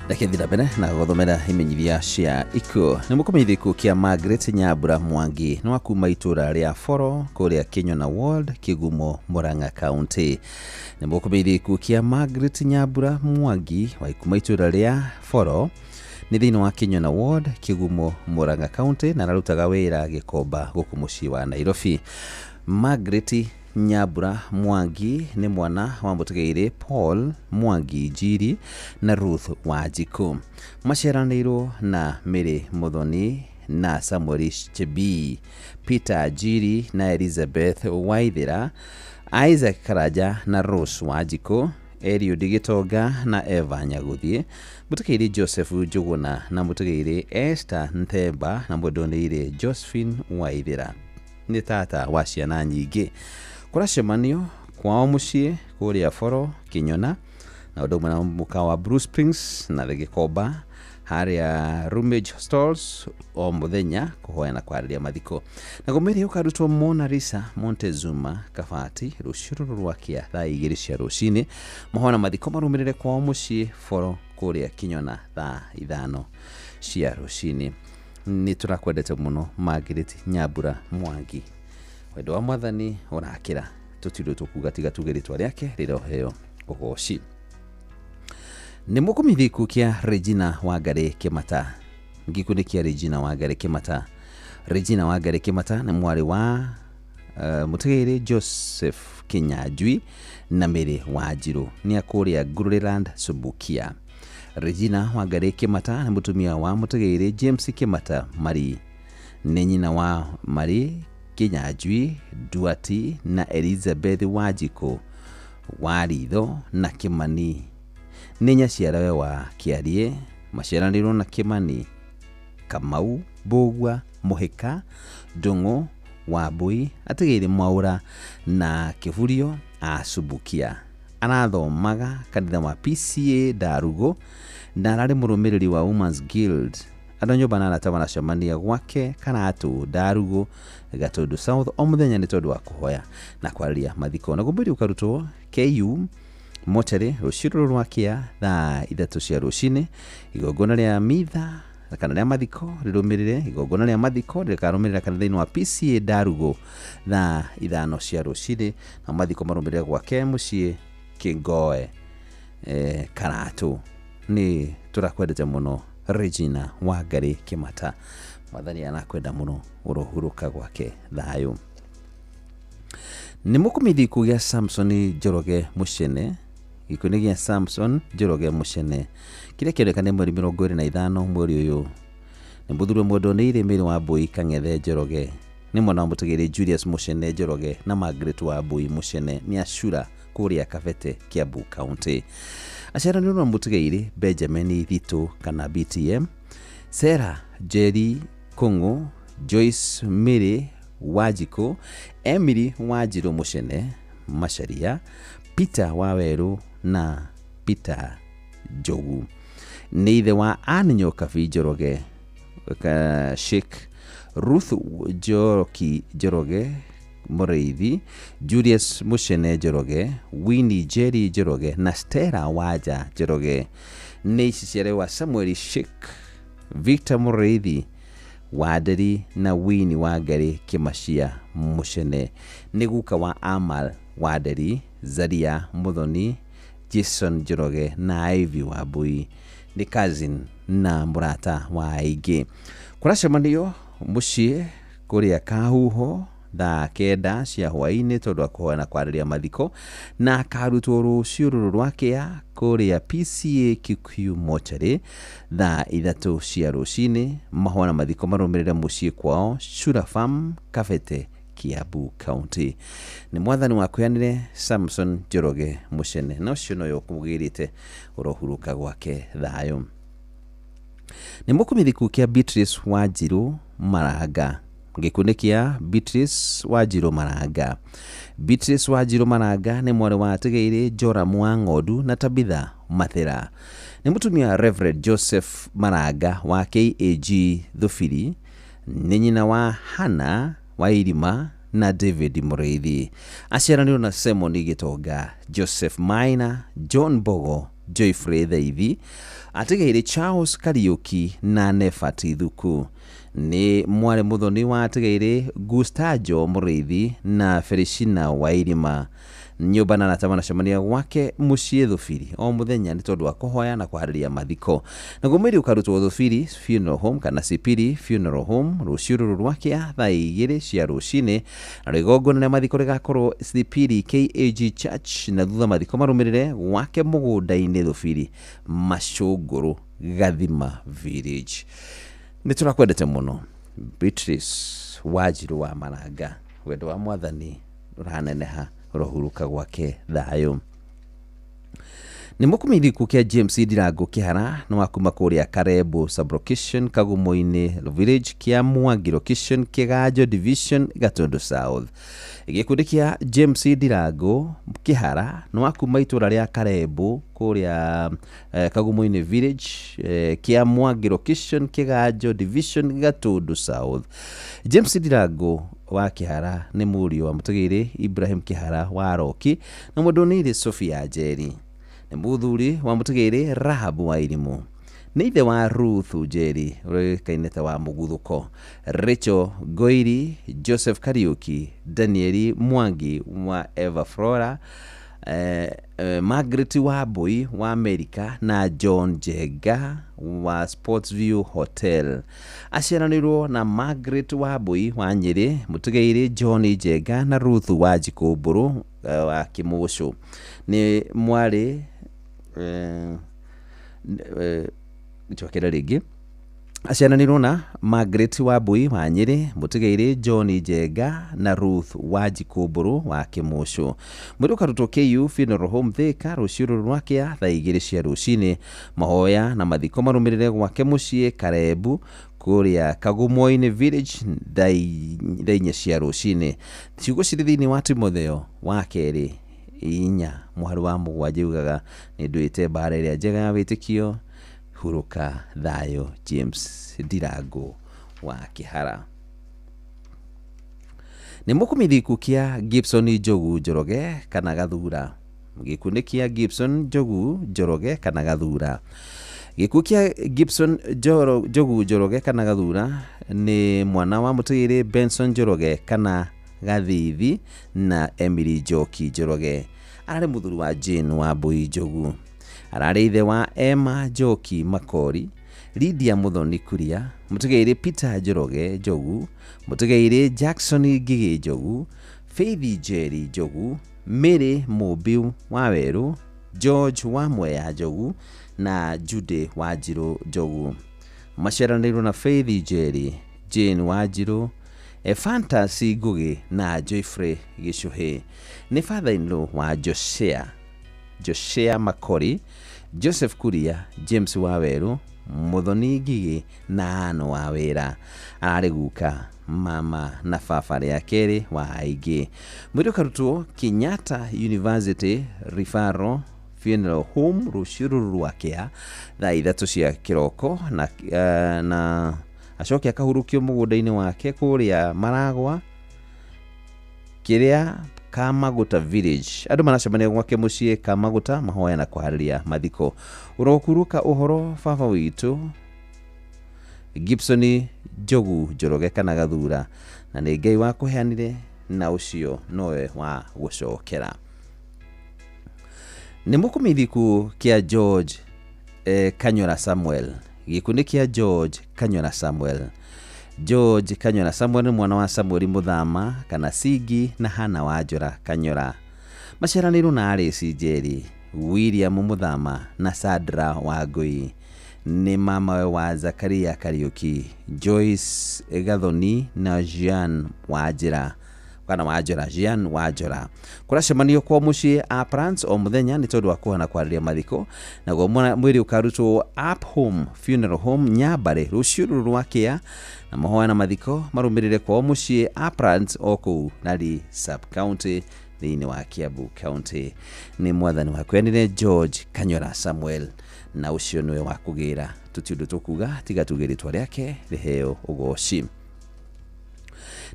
Ndakethira mbere na gũthomera imenyithia cia ikuũ. Nĩ mũkũmenyithia ikuũ kĩa Margaret Nyambura Mwangi nĩ wa kuma itũra rĩa Boro kũrĩa Kĩnyona Ward, Kĩgumo, Murang'a County. Nĩ mũkũmenyithia ikuũ kĩa Margaret Nyambura Mwangi wa kuma itũra rĩa Boro nĩ thĩinĩ wa Kĩnyona Ward, Kĩgumo, Murang'a County, na ararutaga wĩra Gĩkomba gũkũ mũciĩ wa Nairobi. Margaret Nyambura Mwangi nĩ mwana wa Mũtigairĩ Paul Mwangi Njiri na Ruth Wanjikũ. Maciaranĩirwo na Mary Muthoni na Samuel Chebii, Peter Njiri na Elizabeth Waithera, Isaac Karanja na Rose Wanjikũ, Eliud Gĩtonga na Eva Nyagũthiĩ, Mũtigairĩ Joseph Njũgũna na Mũtigairĩ Esther Nthemba na mwendonĩire Josephine Waithera. Nĩ tata wa ciana nyingĩ. Kũracemanio kwao mũciĩ kũrĩa Boro Kĩnyona na ũndũ ũmwe na mũkawa wa Blue Springs na Gĩkomba harĩa Rumage Stalls o mũthenya kũhoya na kwarĩria mathiko. Naguo mwĩrĩ ũkarutwo Mona Lisa Montezuma Kabati rũciũ rũrũ rwakĩa thaa 2 cia rũcinĩ. Mahoya na mathiko marũmĩrĩre kwao mũciĩ Boro kũrĩa Kĩnyona thaa 5 cia rũcinĩ. Nĩ tũrakwendete mũno Margaret Nyambura Mwangi. Wendo wa mwathani ũrakĩra tũtirĩ tũkuga tiga tuge rĩtwa rĩake rĩroheo ũgoci. Nĩ mũkũmenyithia ikuũ kĩa Regina Wangari Kĩmata. Gĩkuũ nĩ kĩa Regina Wangari Kĩmata. Regina Wangari Kĩmata nĩ mwarĩ wa Mũtigairĩ Joseph Kinyanjui na Mary Wanjirũ. Nĩ a kũrĩa Ngurũrĩland Subukia. Regina Wangari Kĩmata nĩ mũtumia wa Mũtigairĩ James Kĩmata Mari. Nĩ nyina wa Mari Kinyanjui, Duati na Elizabeth Wanjikũ wa Ritho na Kĩmani. Nĩ nyaciarawe wa Kĩarie, maciaranĩirwo na Kĩmani, Kamau, Mbũgua, Mũhĩka, Ndũng'ũ, Wambui, Atigĩirĩ Mwaũra na Kĩburio a Subukia. Arathomaga kanitha wa PCA Ndarugo na ararĩ mũrũmĩrĩri wa Women's Guild. Andũ a nyũmba na arata maracemania gwake Karatũ Ndarugo Gatũndũ South o mũthenya nĩ tondũ wa kũhoya na kwarĩria mathiko. Naguo mwĩrĩ ũkarutwo KU Mochari rũciũ rũrũ rwa kĩa thaa 3 cia rũcinĩ. Igongona rĩa mitha kana rĩa mathiko rĩrũmĩrĩre, igongona rĩa mathiko rĩkarũmĩrĩra kanitha-inĩ wa PCA Ndarugo thaa 5 cia rũcinĩ, na mathiko marũmĩrĩre gwake mũciĩ Kĩngoe Karatu. Nĩ tũrakwendete mũno Regina Wangari Kĩmata, mwathani arakwenda mũno, ũrohurũka gwake thayũ. Nĩ mũkũmĩthi gĩa Samson Njoroge Mũcene, gĩkuũ gĩa Samson Njoroge Mũcene kĩrĩa kĩoneka nĩ mweri 25 mweri ũyũ. Nĩ mũthuri ũmwe nĩ Mary Wambui Kang'ethe Njoroge, nĩ mwana wa mũtũgĩri Julius Mũcene Njoroge na Margaret Wambui Mũcene, nĩ acura kũrĩa Kabete, Kiambu County. Aciaranĩirwo na mũtũgĩri Benjamin Thitũ kana BTM, Sarah Njeri Kũng'ũ, Joyce Mary Wanjikũ, Emily Wanjirũ Mũcene Macharia, Peter Wawerũ na Peter Njogu. Nĩ ithe wa Ann Nyokabi Njoroge Sheikh, Ruth Njoroki Njoroge Mũrĩithi, Julius Mũcene Njoroge, Winnie Njeri Njoroge na Stella Wanja Njoroge. Nĩ iciciare wa Samuel Sheikh, Victor Mũrĩithi Wanderi na Winnie Wangari Kĩmacia Mũcene. Nĩ guka wa Amal Wanderi, Zaria Muthoni, Jason Njoroge na Ivy Wambui. Nĩ cousin na mũrata wa aingĩ. Kũracemanio mũciĩ kũrĩa Kahuho thaa 9 cia hwaĩ-inĩ tondũ wa kũhoya na kwarĩria mathiko, na akarutwo rũciũ rũrũ rwa kĩa kũrĩa PCA Kikuyu Mochari thaa 3 cia rũcinĩ. Mahoya na mathiko marũmĩrĩre mũciĩ kwao Shura Farm, Kabete, Kiambu County. Nĩ mwathani wakwĩanire Samson Njoroge Mũcene, na ũcio noyo ũkũmũgĩrĩte, ũrohurũka gwake thayũ. Nĩ mũkũmĩthiku kĩa Beatrice Wanjirũ Maranga, gĩkundi kĩa Beatrice Wanjirũ Maranga. Beatrice Wanjirũ Maranga nĩ mwarĩ wa Atigĩirĩ Joram wa Ng'ondu na Tabitha Mathera. Nĩ mũtumia Reverend Joseph Maranga wa KAG Thubiri, nĩ nyina wa Hannah Wairima na David Mũrĩithi. Aciaranĩirwo na Simon Gĩtonga, Joseph Maina, John Bogo, Joyfrey Thaithi, Atigĩirĩ Charles Kariuki na Nefati Thuku. Nĩ mwarĩ mũthoni wa Atigĩirĩ Gustajo Mũrĩithi na Felishina Wairima. Nyũmba na arata manacemania gwake mũciĩ Thubiri o mũthenya nĩ tondũ wa kũhoya na kũharĩria mathiko. Naguo mwĩrĩ ũkarutwo Thubiri Funeral Home kana Sipiri Funeral Home rũciũ rũrũ rwa kĩa thaa 2 cia rũcinĩ, na igongona rĩa mathiko rĩgakorwo Sipiri KAG Church, na thutha mathiko marũmĩrĩre gwake mũgũnda-inĩ Thubiri Macũngũrũ Gathima Village. Nĩ tũrakwendete mũno Beatrice Wanjirũ wa Maranga, wendo wa mwathani ũraneneha, ũrohurũka gwake thayũ. Nĩ mũkũmĩthiku kĩa James Ndirango Kĩhara, nĩ wa kuma kũrĩa Karembo Sublocation Kagumo-inĩ Village, kĩa Mwangi Location Kĩganjo Division, Gatundu South. Gĩkundi kĩa James Ndirango Kĩhara nĩ wa kuma itũra rĩa Karembo kũrĩa Kagumo-inĩ Village, kĩa Mwangi Location Kĩganjo Division, Gatundu South. James Ndirango wa Kĩhara nĩ mũriũ wa mũtũgĩri Ibrahim Kĩhara wa Roki na mũndũ Sofia Njeri. Nĩ mũthuri wa mũtũgĩri Rahabu wa Irimũ. Nĩ ithe wa Ruth Njeri ũrĩkaine ta wa Mũguthũko, Rachel Ngoiri, Joseph Kariuki, Danieli Mwangi wa Eva Flora, Margaret Wambui wa America na John Njenga wa Sportsview Hotel. Aciaranĩirwo na Margaret Wambui wa Nyĩrĩ, mũtũgĩri John Njenga na Ruth Wanjikũ Mbũrũ wa Kĩmũcũ. Nĩ mwarĩ njokerera rĩngĩ. Aciaranĩirwo na Margaret Wambui wa Nyĩrĩ, mũtũgĩri John Njenga na Ruth Wanjikũ Mbũrũ wa Kĩmũcũ. Mwĩrĩ ũkarutwo KU Funeral Home Thika rũciũ rũrũ rwa kĩa thaa 2 cia rũcinĩ. Mahoya na mathiko marũmĩrĩre gwake mũciĩ Karembu kũrĩa Kagumo-inĩ Village thaa 4 cia rũcinĩ. Ciugo cirĩ thĩinĩ wa Timotheo wa kerĩ 4 mũhari wa 7 yugaga nĩ nduĩte mbara ĩrĩa njega ya wĩtĩkio, hurũka thayũ. James Ndirango wa Kĩhara. Nĩ mũkũmĩthiku kĩa Gibson Njogu Njoroge kana Gathura. Gĩkuũ nĩ kĩa Gibson Njogu Njoroge kana Gathura. Gĩkuũ kĩa Gibson Njogu Njoroge kana Gathura nĩ mwana wa mũtũgĩrĩ Benson Njoroge kana Gathithi na Emily Njoki Njoroge. Ararĩ mũthuri wa Jane Wambui Njogu. Ararĩ ithe wa Emma Njoki Makori, Lydia Muthoni Kuria, mũtũgĩrĩ Peter Njoroge Njogu, mũtũgĩrĩ Jackson Ngigĩ Njogu, Faith Njeri Njogu, Mary Mũmbi Wawerũ, George Wamweya Njogu na Judy Wanjirũ Njogu. Maciaranĩirwo na Faith Njeri, Jane Wanjirũ, Ephantus Ngũgĩ na Geoffrey Gĩcũhĩ. Nĩ father-in-law wa Joshea Makori, Joseph Kuria, James Wawerũ, Muthoni Ngigĩ na Ann Wawĩra. Ararĩ guka, mama na baba rĩa kerĩ wa aingĩ. Mwĩrĩ ũkarutwo Kenyatta University Referral Funeral Home rũciũ rũrũ rwa kĩa thaa 3 cia kĩroko na acoke akahurũkio mũgũnda-inĩ wake kũrĩa Maragwa kĩrĩa Kamaguta Village. Andũ maracemania gwake mũciĩ Kamaguta mahoya na kũharĩria mathiko. Ũrokuruka ũhoro baba witũ Gibson Njogu Njoroge kana Gathura, na nĩ Ngai wakũheanire na ũcio nowe wa gũcokera. Nĩ mũkũmĩthiku kĩa George Kanyora Samuel. Gĩkuũ nĩ kĩa George Kanyora Samuel. George Kanyora Samuel nĩ mwana wa Samuel Mũthama kana Singi na Hana Wanjora Kanyora. Maciaranĩirwo na Alice Njeri, William Mũthama na Sandra Wangũi. Nĩ mamawe wa Zakaria Kariuki, Joyce Gathoni na Jean Wanjira kana Wanjora, Jean Wanjora. Kũracemanio kwa mũciĩ a Prance o mũthenya nĩ tondũ wa kũhana kwarĩria mathiko. Naguo mwĩrĩ ũkarutwo Up Home Funeral Home Nyambare rũciũ rũrũ rwa kĩa, na mahoya na mathiko marũmĩrĩre kwao mũciĩ a Prance o kũu Nari Sub County thĩinĩ wa Kiambu County. Nĩ mwathani wakwenire George Kanyora Samuel, na ũcio nĩwe wa kũgĩra. Tũti ũndũ tũkuga tiga tuge rĩtwa rĩake rĩheo ũgoci.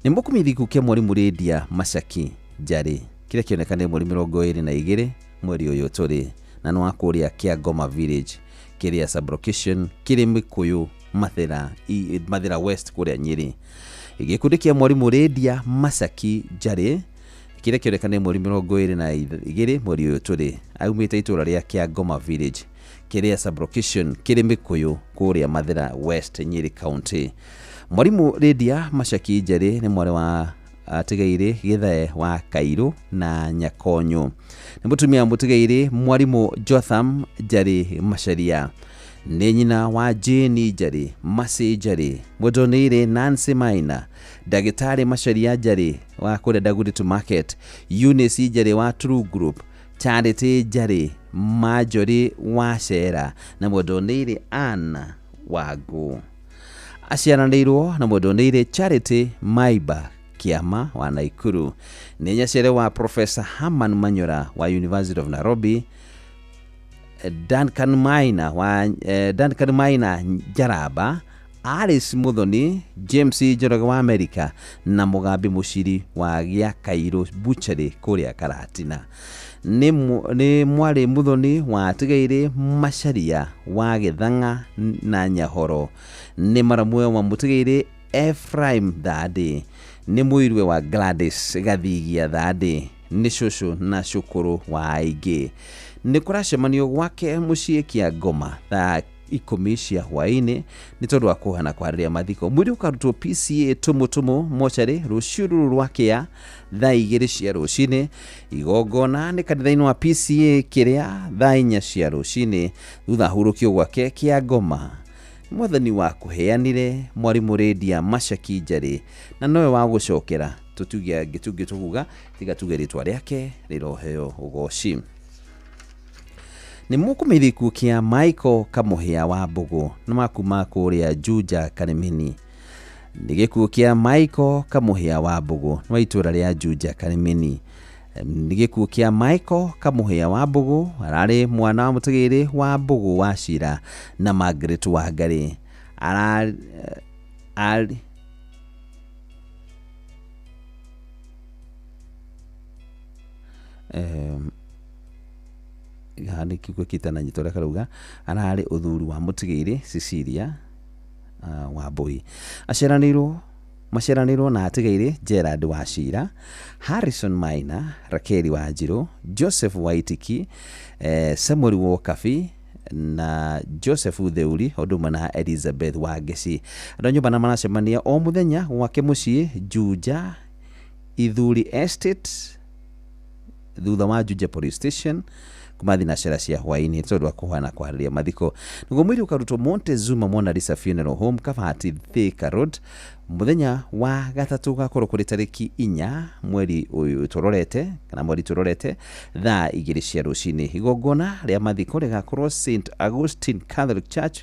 Nĩ mũkũmĩthiku kĩa mwarimũ Lydia Macaki Njarĩ kĩrĩa kĩoneka nĩ mweri 22 mweri ũyũ tũrĩ, na nĩ wa kũrĩa Kĩangoma Village kĩrĩa sublocation kĩrĩ Mĩkũyũ Mathĩra West kũrĩa Nyĩrĩ. Gĩkundi kĩa mwarimũ Lydia Macaki Njarĩ kĩrĩa kĩoneka nĩ mweri 22 mweri ũyũ tũrĩ, aumĩte itũũra rĩa Kĩangoma Village kĩrĩa sublocation kĩrĩ Mĩkũyũ kũrĩa Mathĩra West Nyĩrĩ County. Mwarimũ Lydia Macaki Njarĩ nĩ mwarĩ wa Tigairĩ Gĩthae wa Kairũ na Nyakonyũ. Nĩ mũtumia mũtigairĩ mwarimũ Jotham Njarĩ Macharia. Nĩ nyina wa Jane Njarĩ, Mercy Njarĩ, Mũndonĩire Nancy Maina, Ndagĩtarĩ Macharia Njarĩ wa kũrĩa Dagoretti Market, Eunice Njarĩ wa True Group, Charity Njarĩ, Marjorie wa Cera na Mũndonĩire Ann Wangũ. Aciaranĩirwo na Mũndonĩire Charity Maiba Kĩama wa Naikuru. Nĩ nyacere wa Professor Herman Manyora wa University of Nairobi, Duncan Maina Njaraba, Alice Muthoni, James Njoroge wa America na Mũgambi Mũciri wa Gĩakairũ Butchery kũrĩa Karatina. Nĩ mwarĩ Muthoni wa Tigairĩ Macharia wa Gĩthang'a na Nyahoro. Nĩ maramwe wa Mũtigairĩ Ephraim Thande. Nĩ mũirwe wa Gladys Gathigia Thande. Nĩ cũcũ na cũkũrũ wa aingĩ. Nĩ kũracemanio gwake mũciĩ Kĩangoma thaa 10 cia hwaĩ-inĩ nĩ tondũ wa kũhana kwarĩria mathiko. Mwĩrĩ ũkarutwo PCA Tũmũtũmũ mocarĩ rũciũ rũrũ rwa kĩa thaa 2 cia rũcinĩ. Igongona nĩ kanitha-inĩ wa PCA kĩrĩa thaa 4 cia rũcinĩ thutha hurũkio gwake Kĩangoma. Mwathani wa kũheanire mwarimũ Lydia Macaki Njarĩ na nowe wa gũcokera. Tũtuge angĩ tũkuga tiga tuge rĩtwa rĩake rĩroheo ũgoci. Nĩ mũkũmĩthiku kĩa Michael Kamũhĩa wa Mbũgũ na makuma kũrĩa Juja Karimini. Nĩ gĩkuũ kĩa Michael Kamũhĩa wa Mbũgũ wa itũũra rĩa Juja Karimini. Nĩ gĩkuũ kĩa Michael Kamũhĩa wa Mbũgũ, ararĩ mwana wa mũtũgĩrĩ wa Mbũgũ wa Cira na Margaret Wangarĩ. Haha nĩ kiugo kĩtananyita ũrĩa karauga, ararĩ ũthuri wa mũtigĩirĩ Cecilia Wambui. Aciaranĩirwo maciaranĩirwo na atigairĩ Gerard Wachira, Harrison Maina, Rakeli Wanjirũ, Joseph Waitiki, Samuel Wokabi na Joseph Theuri ũndũ ũmwe na Elizabeth Wangeci. Andũ a nyũmba na maracemania o mũthenya gwake mũciĩ Juja Ithuri Estate, thutha wa Juja Police Station, kuma thinacera cia hwaĩ-inĩ tondũ wa kũhana kwarĩria mathiko. Nĩguo mwĩrĩ ũkarutwo Montezuma Mona Lisa Funeral Home, Kabati, Thika Road, mũthenya wa gatatũ gakorwo kũrĩ tarĩki 4 mweri ũyũ tũrorete, kana mweri tũrorete, thaa 2 cia rũcinĩ. Igongona rĩa mathiko rĩgakorwo St Augustine Catholic Church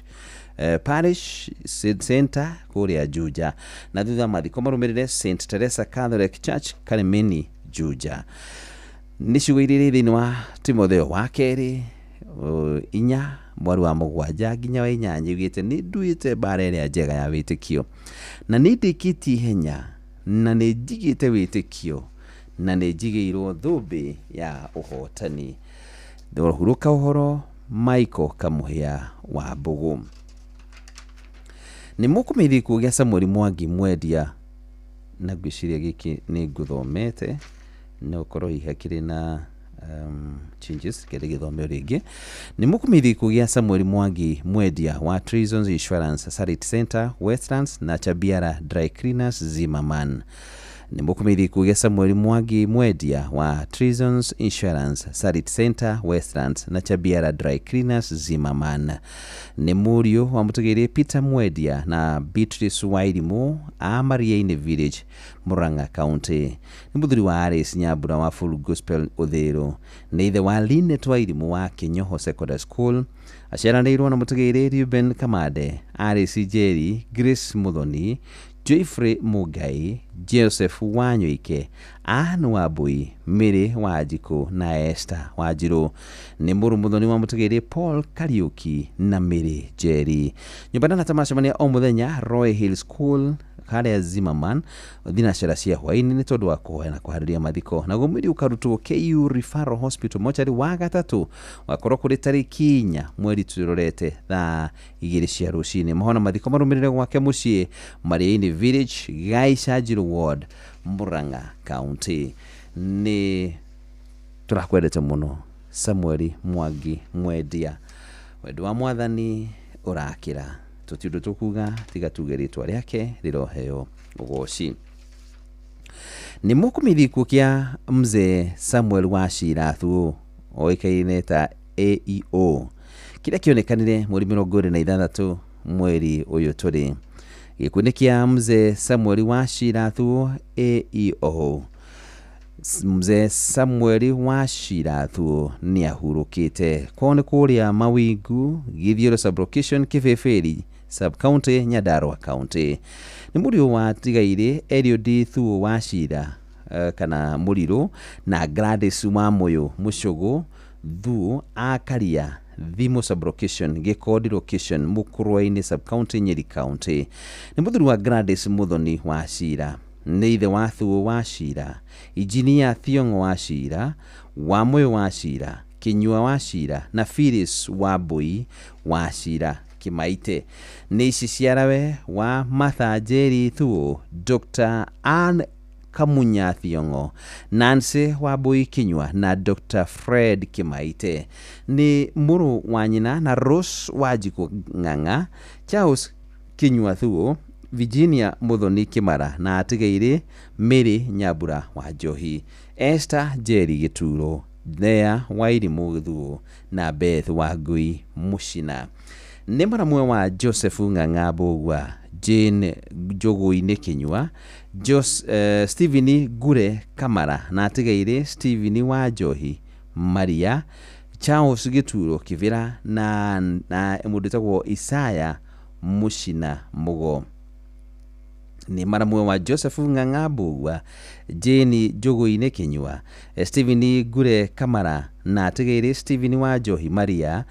Parish Center kũrĩa Juja, na thutha mathiko marũmĩrĩre St Teresa Catholic Church, Karimini, Juja. Nĩ ciugo iria irĩ thĩinĩ wa Timotheo wa kerĩ 4 mweri wa 7 nginya wa 8, ugĩte nĩ nduĩte mbara ĩrĩa njega ya wĩtĩkio, na nĩ ndĩkĩtie ihenya, na nĩ njigĩte wĩtĩkio, na nĩ njigĩirwo thũmbĩ ya ũhotani. Hurũka ũhoro Michael Kamuhia wa Mbũgũ. Nĩ mũkũmĩthie gĩkuũ gĩa Samuel Mwangi Mwendia, na ngwĩciria gĩkĩ nĩ ngũthomete, no ũkorwo hihi hakĩrĩ na changes, kĩrĩ gĩthome rĩngĩ. Nĩ mũkũmĩthie gĩkuũ gĩa Samuel Mwangi Mwendia wa Treasons Insurance Sarit Center Westlands na Chabiara Dry Cleaners Zimmerman. Nĩ mũkũmĩthie gĩkuũ gĩa Samuel Mwangi Mwendia wa Treasons Insurance Sarit Center Westlands na Chabiara Dry Cleaners Zimmerman. Nĩ mũriũ wa mũtũgĩri Peter Mwendia na Beatrice Wairimu a Mariaini Village, Murang'a County. Nĩ mũthuri wa Alice Nyambura wa Full Gospel Uthiru. Nĩ ithe wa Linet Wairimu wa Kinyoho Secondary School. Aciaranĩirwo na mũtũgĩri Reuben Kamande, Alice Njeri, Grace Muthoni, Joyfrey Mugai, Joseph Wanyoike, Anne Wambui, Mary Wanjikũ na Esther Wanjirũ. Nĩ mũrũ mũthoni wa mũtũgĩri Paul Kariuki na Mary Njeri. Nyũmba na tamacemania o mũthenya Roy Hill School harĩa Zimmerman thinacera cia hwaĩ-inĩ nĩ tondũ wa kũhoya na kũharĩria mathiko. Naguo mwĩrĩ ũkarutwo KU Referral Hospital mochari wa gatatũ wakorwo kũrĩ tarĩki 4 mweri tũrorete thaa 2 cia rũcinĩ. Mahona mathiko marũmĩrĩre gwake mũciĩ Mariaini Village, Gaicanjiru Ward, Murang'a County. Nĩ tũrakwendete mũno Samuel Mwangi Mwendia, wendo wa mwathani ũrakĩra, tũti ũndũ tũkuga tiga tuge rĩtwa rĩake rĩroheo ũgoci. Nĩ mũkũmĩthie gĩkuũ kĩa mzee Samuel Wachira Thuo oĩkaine ta AEO kĩrĩa kĩonekanire mweri 26 mweri ũyũ tũrĩ. Gĩkuũ nĩ kĩa mzee Samuel Wachira Thuo AEO. Mzee Samuel Wachira Thuo nĩ ahurũkĩte kwao nĩ kũrĩa Mawingu, Githioro Sub-location, Kĩbĩbĩri Sub-county, Nyandarua County. Nĩ mũriũ wa tigairĩ Eliud Thuo Wachira kana Mũrirũ na Gladys Wamũyũ Mũcũgũ Thuo a Karia, Thimo Sub-location, Gĩkondi Location, Mũkũrwe-inĩ Sub-county, Nyeri County. Nĩ mũthuri wa Gladys Muthoni Wachira. Nĩ ithe wa Thuo Wachira, Injinia Thiong'o Wachira, Wamũyũ Wachira, Kinyua Wachira na Phyllis Wambui Wachira Kĩmaite. Nĩ ici ciarawe wa Martha Njeri Thuo, Dr. Ann Kamunya Thiong'o, Nancy Wambui Kinyua na Dr. Fred Kĩmaite. Nĩ mũrũ wa nyina na Rose Wanjikũ Ng'ang'a, Charles Kinyua Thuo, Virginia Muthoni Kĩmara na atigairĩ Mary Nyambura wa Njohi, Esther Njeri Gĩturo, Thea Wairimũ Thuo na Beth Wangui Mũcina. Nĩ mũramwe wa Joseph Ng'ang'a Mbũgua, Jane Njũgũ-inĩ Kĩnyua, Stephen Ngure Kamara na atigairĩ Stephen wa Njohi Maria, Charles Gĩturo Kĩbĩra na mũndũ wĩtagwo Isaya Mũcina Mũgo. Nĩ maramwe wa Joseph Ng'ang'a Mbũgua, Jane Njũgũ-inĩ Kĩnyua, Stephen Ngure Kamara na atigairĩ Stephen wa Njohi Maria,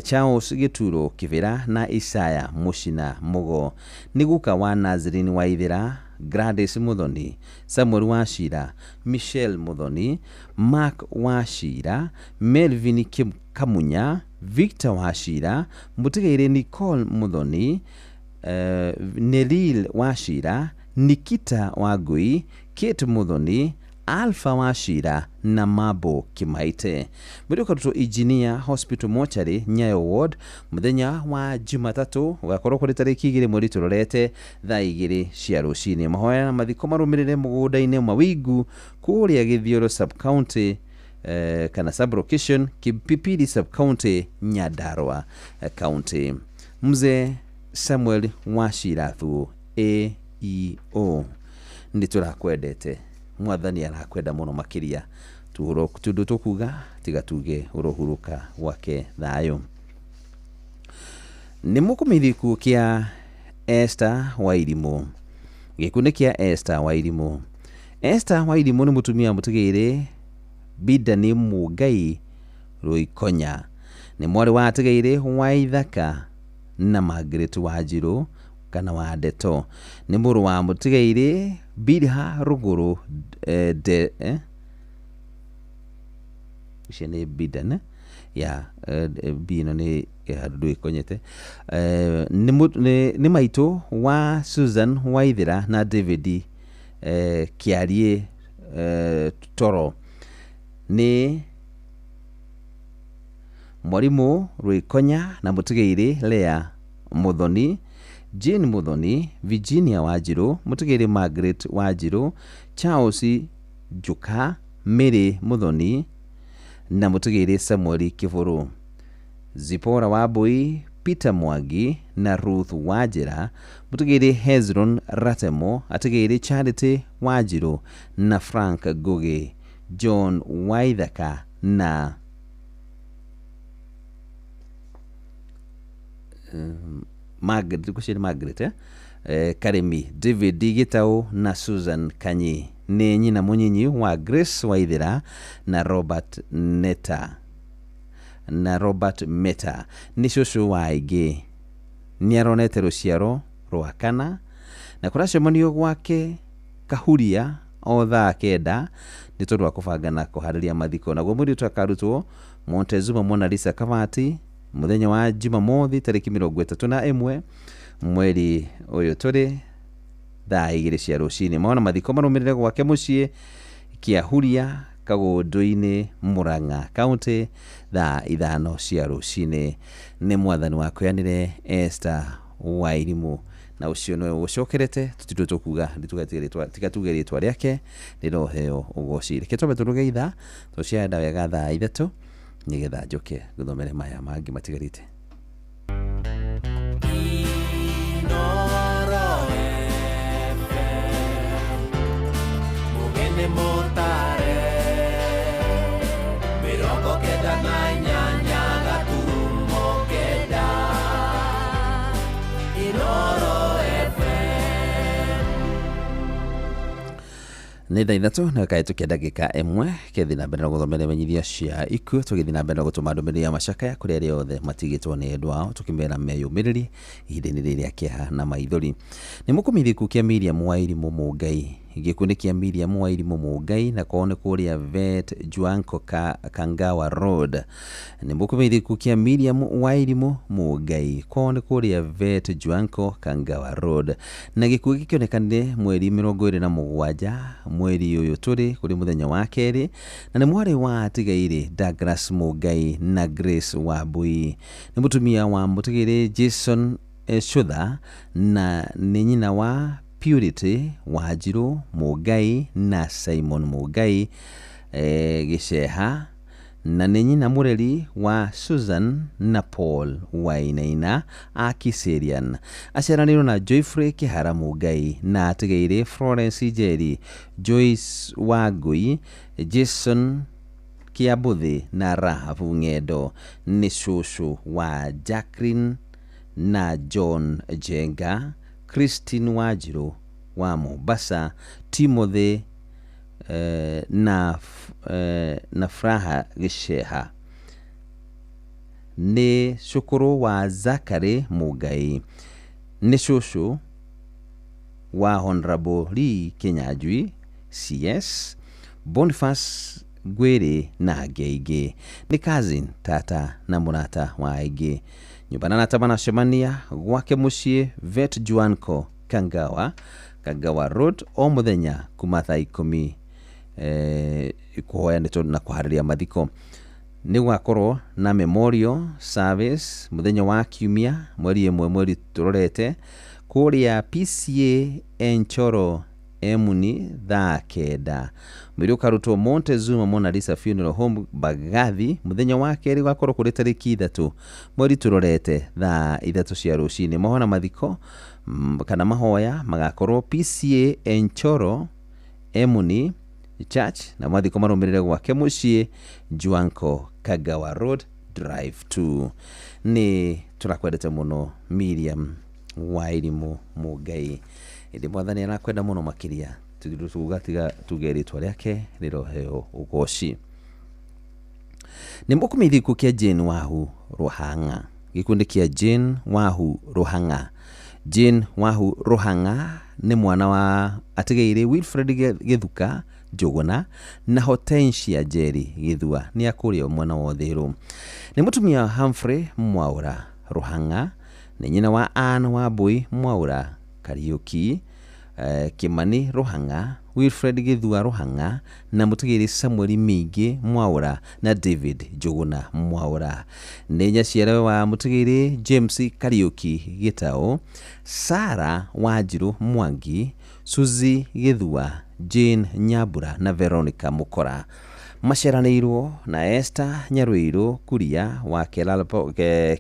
Charles Gĩturo Kĩbĩra na Isaya Mũcina Mũgo. Nĩ guka wa Nazarene Waithĩra, Gladys Muthoni, Samuel Wachira, Michelle Muthoni, Mark Wachira, Melvin Kamunya, Victor Wachira, Mũtigairĩ Nicole Muthoni, Nelil Wachira, Nikita Wangui, Kate Muthoni, Alpha Wachira na Mabo Kimaite. Mwĩrĩ ũkarutwo Engineer Hospital Mortuary, Nyayo Ward, mũthenya wa Jumatatũ ũgakorwo kũrĩ tarĩki 2 mweri tũrorete thaa 2 cia rũcinĩ. Mahoya na mathiko marũmĩrĩre mũgũnda-inĩ Mawingu kũrĩa Gĩthioro sub-county, kana sub-location Kipipiri sub-county, Nyandarua county. Mzee Samuel Wachira Thuo AEO, nĩ tũrakwendete, mwathani arakwenda mũno makĩria. Tũndũ tũkuga tiga tuge ũrohurũka gwake thayũ. Nĩ mũkũmĩthi gĩkuũ kĩa Esther Wairimũ. Gĩkuũ nĩ kĩa Esther Wairimũ. Esther Wairimũ nĩ mũtumia mũtigairĩ Bidani Mũngai Rũikonya, nĩ mwarĩ wa atigairĩ wa Ithaka na Margaret Wanjirũ kana wa Ndeto, nĩ mũrũ wa mũtigairĩ Bilha Rũgũrũ, de ũcio nĩ Bidan ya B ĩno nĩ handũ ĩkonyete, nĩ maitũ wa Susan Waithera na David Kĩariĩ Toro, nĩ mwarimũ Rwĩkonya na mũtigairĩ Lea Muthoni, Jane Muthoni, Virginia Wanjirũ, mũtigairĩ Margaret Wanjirũ, Charles Njuka, Mary Muthoni na mũtigairĩ Samuel Kĩbũrũ, Zipora Wambui, Peter Mwangi na Ruth Wanjĩra, mũtigairĩ Hezron Ratemo, atigairĩ Charity Wanjirũ na Frank Ngugi, John Waithaka na Margaret, gũciĩ Margaret Karimi, David Gitau na Susan Kanyi. Nĩ nyina mũnyinyi wa Grace Waithera na Robert Neta na Robert Meta. Nĩ cũcũ wa aingĩ, nĩ aronete rũciaro rwa kana na kũracemanio gwake Kahuria o thaa 9 nĩ tondũ wa kũbanga na kũharĩria mathiko. Naguo mwĩrĩ ũtakarutwo Montezuma Mona Lisa Kabati mũthenya wa Jumamothi tarĩki 31 mweri ũyũ tũrĩ thaa 2 cia rũcinĩ. Mona mathiko marũmĩrĩre gwake mũciĩ Kĩahuria Kagũndũ-inĩ Murang'a County thaa 5 cia rũcinĩ. Nĩ mwathani wakũyanire Esther Wairimũ, na ũcio nĩwe ũcokerete tũtindũ tũkuga tiga tuge rĩtwa rĩake rĩroheo ũgoci. Reke twambe tũruge ithaa tũcianda wega thaa 3 nĩgetha njoke ngũthomere maya mangĩ matigarĩte. Nĩ thaa 3 na kahĩtũkia ndagĩka 1 kethi na mbere na gũthomera imenyithia cia ikuũ, tũgĩthiĩ na mbere na gũtũma ndũmĩrĩri ya macakaya kũrĩ arĩa othe matigĩtwo nĩ endwa ao, tũkĩmera meyũmĩrĩrie ihinda-inĩ rĩrĩ rĩa kĩeha na maithori. Nĩ mũkũmĩthi gĩkuũ kĩa Miriam Wairimũ Mũngai. Gĩkuũ nĩ kĩa Miriam Wairimũ Mũngai na kwao nĩ kũrĩa Vet Juanko Kangawa Road. Nĩ mũkũmĩthi gĩkuũ kĩa Miriam Wairimũ Mũngai kwao nĩ kũrĩa Vet Juanko Kangawa Road, na gĩkuũ gĩkĩonekanire mweri 27 mweri ũyũ tũrĩ kũrĩ mũthenya wa kerĩ, na nĩ mwarĩ wa atigairĩ Douglas Mũngai na Grace Wambui. Nĩ mũtumia wa mũtigairĩ Jason Shutha na nĩ nyina wa Purity Wanjirũ Mũngai na Simon Mũngai Gĩceha, na nĩ nyina mũreri wa Susan na Paul Wainaina a Kiserian. Aciaranĩirwo na Joyfrey Kĩhara Mũngai na atigairĩ Florence Njeri, Joyce Wangui, Jason Kĩambũthĩ na Rahabu Ng'endo. Nĩ cũcũ wa Jacqueline na John Njenga, Christine Wanjirũ wa Mombasa, Timothy na Furaha Gĩceha. Nĩ cũkũrũ wa Zachary Mũngai. Nĩ cũcũ Wa Honorable Lee Kinyanjui CS, Boniface Ngwĩrĩ na angĩ aingĩ. Nĩ cousin, tata na mũrata wa aingĩ. Nyũmba na arata manacemania gwake mũciĩ Vet Juanco Kangawa, Kangawa Road, o mũthenya kuma thaa 10 kũhoya nĩ tondũ na kũharĩria mathiko. Nĩ gũgakorwo na memorial service mũthenya wa kiumia mweri 1 mweri tũrorete kũrĩa PCA Enchoro Emuni thaa 9. Mwĩrĩ ũkarutwo Montezuma Mona Lisa Funeral Home Mbagathi mũthenya wa kerĩ ũgakorwo kũrĩ tarĩki 3 mweri tũrorete thaa 3 cia rũcinĩ. Mahoya na mathiko kana mahoya magakorwo PCA Enchoro Emuni Church na mathiko marũmĩrĩre gwake mũciĩ Juanco Kagawa Road Drive 2. Nĩ tũrakwendete mũno Miriam Wairimũ Mũngai, ĩndĩ mwathani arakwenda mũno makĩria, tuga tiga tuge rĩtwa rĩake rĩroheo ũgoci. Nĩ mũkũmĩithi gĩkuũ kĩa Jane Wahu Ruhang'a. Gĩkundi kĩa Jane Wahu Ruhang'a. Jane Wahu Ruhang'a nĩ mwana wa atigĩire Wilfred Gĩthuka Njũgũna na Hortensia Njeri Gĩthua, nĩ akũrĩa mwena wa Ũthĩrũ. Nĩ mũtumia wa Humphrey Mwaũra Ruhang'a, nĩ nyina wa Ann Wambui Mwaũra Kariũki, Kimani Ruhang'a, Wilfred Gĩthua Ruhang'a na mũtigĩrĩ Samuel Mingĩ Mwaũra na David Njũgũna Mwaũra. Nĩ nyaciarawe wa mũtigĩrĩ James Kariũki Gĩtaũ, Sarah Wanjirũ Mwangi, Suzy Gĩthua, Jane Nyambura na Veronica Mũkora. Maciaranĩirwo na Esther Nyarũirũ Kuria wa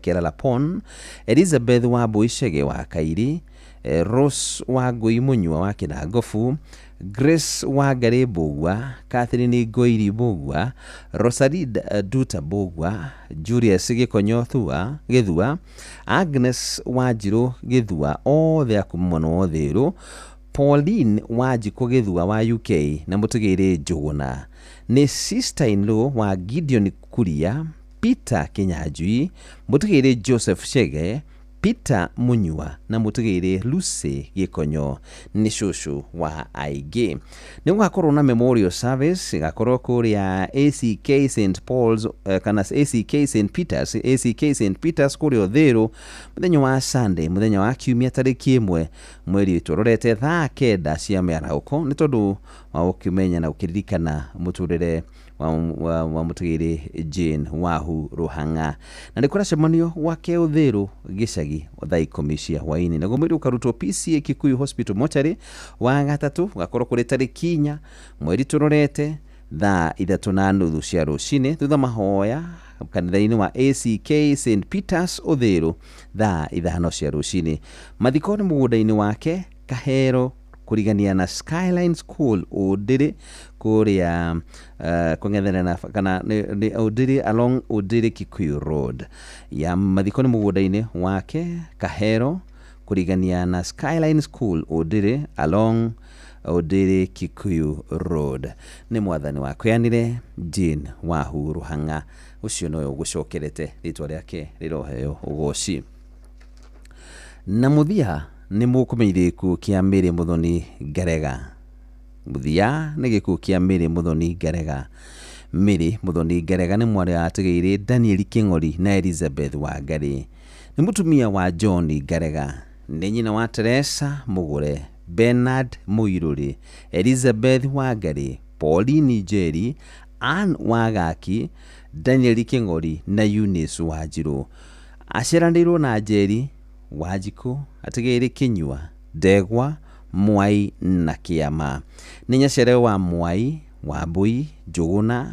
Keralapon, Elizabeth Wambui Chege wa Kairi, Rose Wangũi Mũnyua wa Kĩnangobu, Grace Wangarĩ Mbũgua, Catherine Ngoiri Mbũgua, Rosalie Duta Mbũgua, Julius Gĩkonyo Gĩthua, Agnes Wanjirũ Gĩthua, othe a kuma mwena wa Ũthĩrũ, Pauline Wanjikũ Gĩthua wa UK na mũtigĩrĩ Njũgũna. Nĩ sister in law wa Gideon Kuria, Peter Kinyanjui, mũtigĩrĩ Joseph Chege, Peter Munyua na mũtigĩrĩ Lucy Gĩkonyo. Nĩ cũcũ wa aingĩ. Nĩ gũgakorwo na memorial service ĩgakorwo kũrĩa ACK St Paul's kana ACK St Peters, ACK St Peters kũrĩa Ũthĩrũ mũthenya wa Sunday, mũthenya wa kiumia tarĩki 1 mweri tũrorete thaa 9 cia mĩarahũko, nĩ tondũ wa gũkĩmenya na gũkĩririkana mũtũrĩre wa mũtigĩrĩ Jane Wahu Ruhang'a. Na nĩ kũracemanio gwake Ũthĩrũ gĩcagi thaa 10 cia hwaĩ-inĩ. Naguo mwĩrĩ ũkarutwo PCA Kikuyu Hospital Mortuary wa gatatũ ũgakorwo kũrĩ tarĩki 4 mweri tũrorete thaa 3:30 cia rũcinĩ, thutha mahoya kanitha-inĩ wa ACK St Peters Ũthĩrũ thaa 5 cia rũcinĩ. Mathiko nĩ mũgũnda-inĩ wake Kahero kũrigania na Skyline School Ũndĩrĩ kũrĩa kũng'ethanĩra na kana nĩ Ũndĩrĩ along Ũndĩrĩ Kikuyu Road. Ya mathiko nĩ mũgũnda-inĩ wake Kahero kũrigania na Skyline School Ũndĩrĩ along Ũndĩrĩ Kikuyu Road. Nĩ mwathani wakweanire Jane Wahu Ruhang'a, ũcio nowe ũgũcokerete rĩtwa rĩake rĩroheo ũgoci. Na mũthia nĩ mũkũmenyithia gĩkuũ kĩa Mary Mũthoni Ngarega. Mũthia nĩ gĩkuũ kĩa Mary Mũthoni Ngarega. Mary Mũthoni Ngarega nĩ mwarĩ wa atigĩrĩ Daniel Kĩng'ori na Elizabeth Wangarĩ. Nĩ mũtumia wa John Ngarega. Nĩ nyina wa Teresa Mũgũre, Bernard Mũirũrĩ, Elizabeth Wangarĩ, Pauline Njeri, Ann Wagaki, Daniel Kĩng'ori na Eunice Wanjirũ. Aciaranĩirwo na Njeri Wanjikũ, atigĩrĩ Kĩnyua, Ndegwa, Mwai na Kĩama. Nĩ nyaciarawe wa Mwai, Wambui, Njũgũna,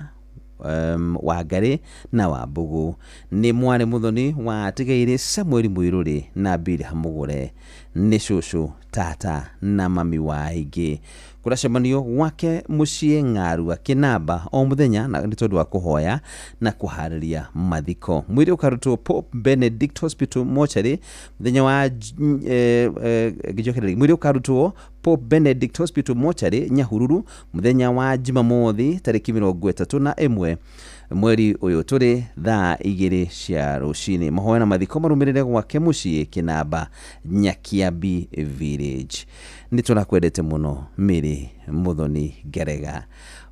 Wangarĩ na Wambũgũ. Nĩ mwarĩ mũthoni wa atigĩrĩ Samuel Mũirũrĩ na Bilha Mũgũre. Nĩ cũcũ, tata na mami wa aingĩ. Kũracemanio gwake mũciĩ Ng'arua Kĩnamba o mũthenya na nĩ tondũ wa kũhoya na kũharĩria mathiko. Mwĩrĩ ũkarutwo Pope Benedict Hospital Mortuary mũthenya wa ngĩnjokereria. Mwĩrĩ ũkarutwo Pope Benedict Hospital Mortuary Nyahururu mũthenya wa Jumamothi tarĩki 31 Mweri ũyũ tũrĩ thaa 2 cia rũcinĩ. Mahoya na mathiko marũmĩrĩre gwake mũciĩ Kĩnamba, Nyakiambi Village. Nĩ tũrakwendete mũno Mary Muthoni Ngerega.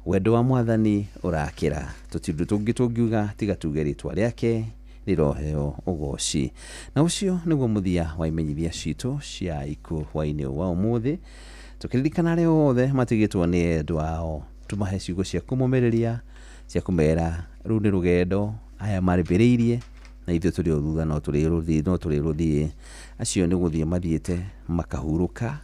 Wendo wa Mwathani ũrakĩra, tũtirĩ ũndũ tũngĩ tũngiuga tiga tuge rĩtwa rĩake rĩroheo ũgoci. Na ũcio nĩguo mũthia wa imenyithia citũ cia ikuũ hwainĩ wa ũmũthĩ, tũkĩririkana arĩa othe matigĩtwo nĩ endwa ao, tũmahe ciugo cia kũmũmĩrĩria, cia kũmera rũu nĩ rũgendo aya marĩmbĩrĩirie na ithuĩ tũrĩ o thutha, no tũrĩ rũthiĩ. Acio nĩ gũthiĩ mathiĩte makahurũka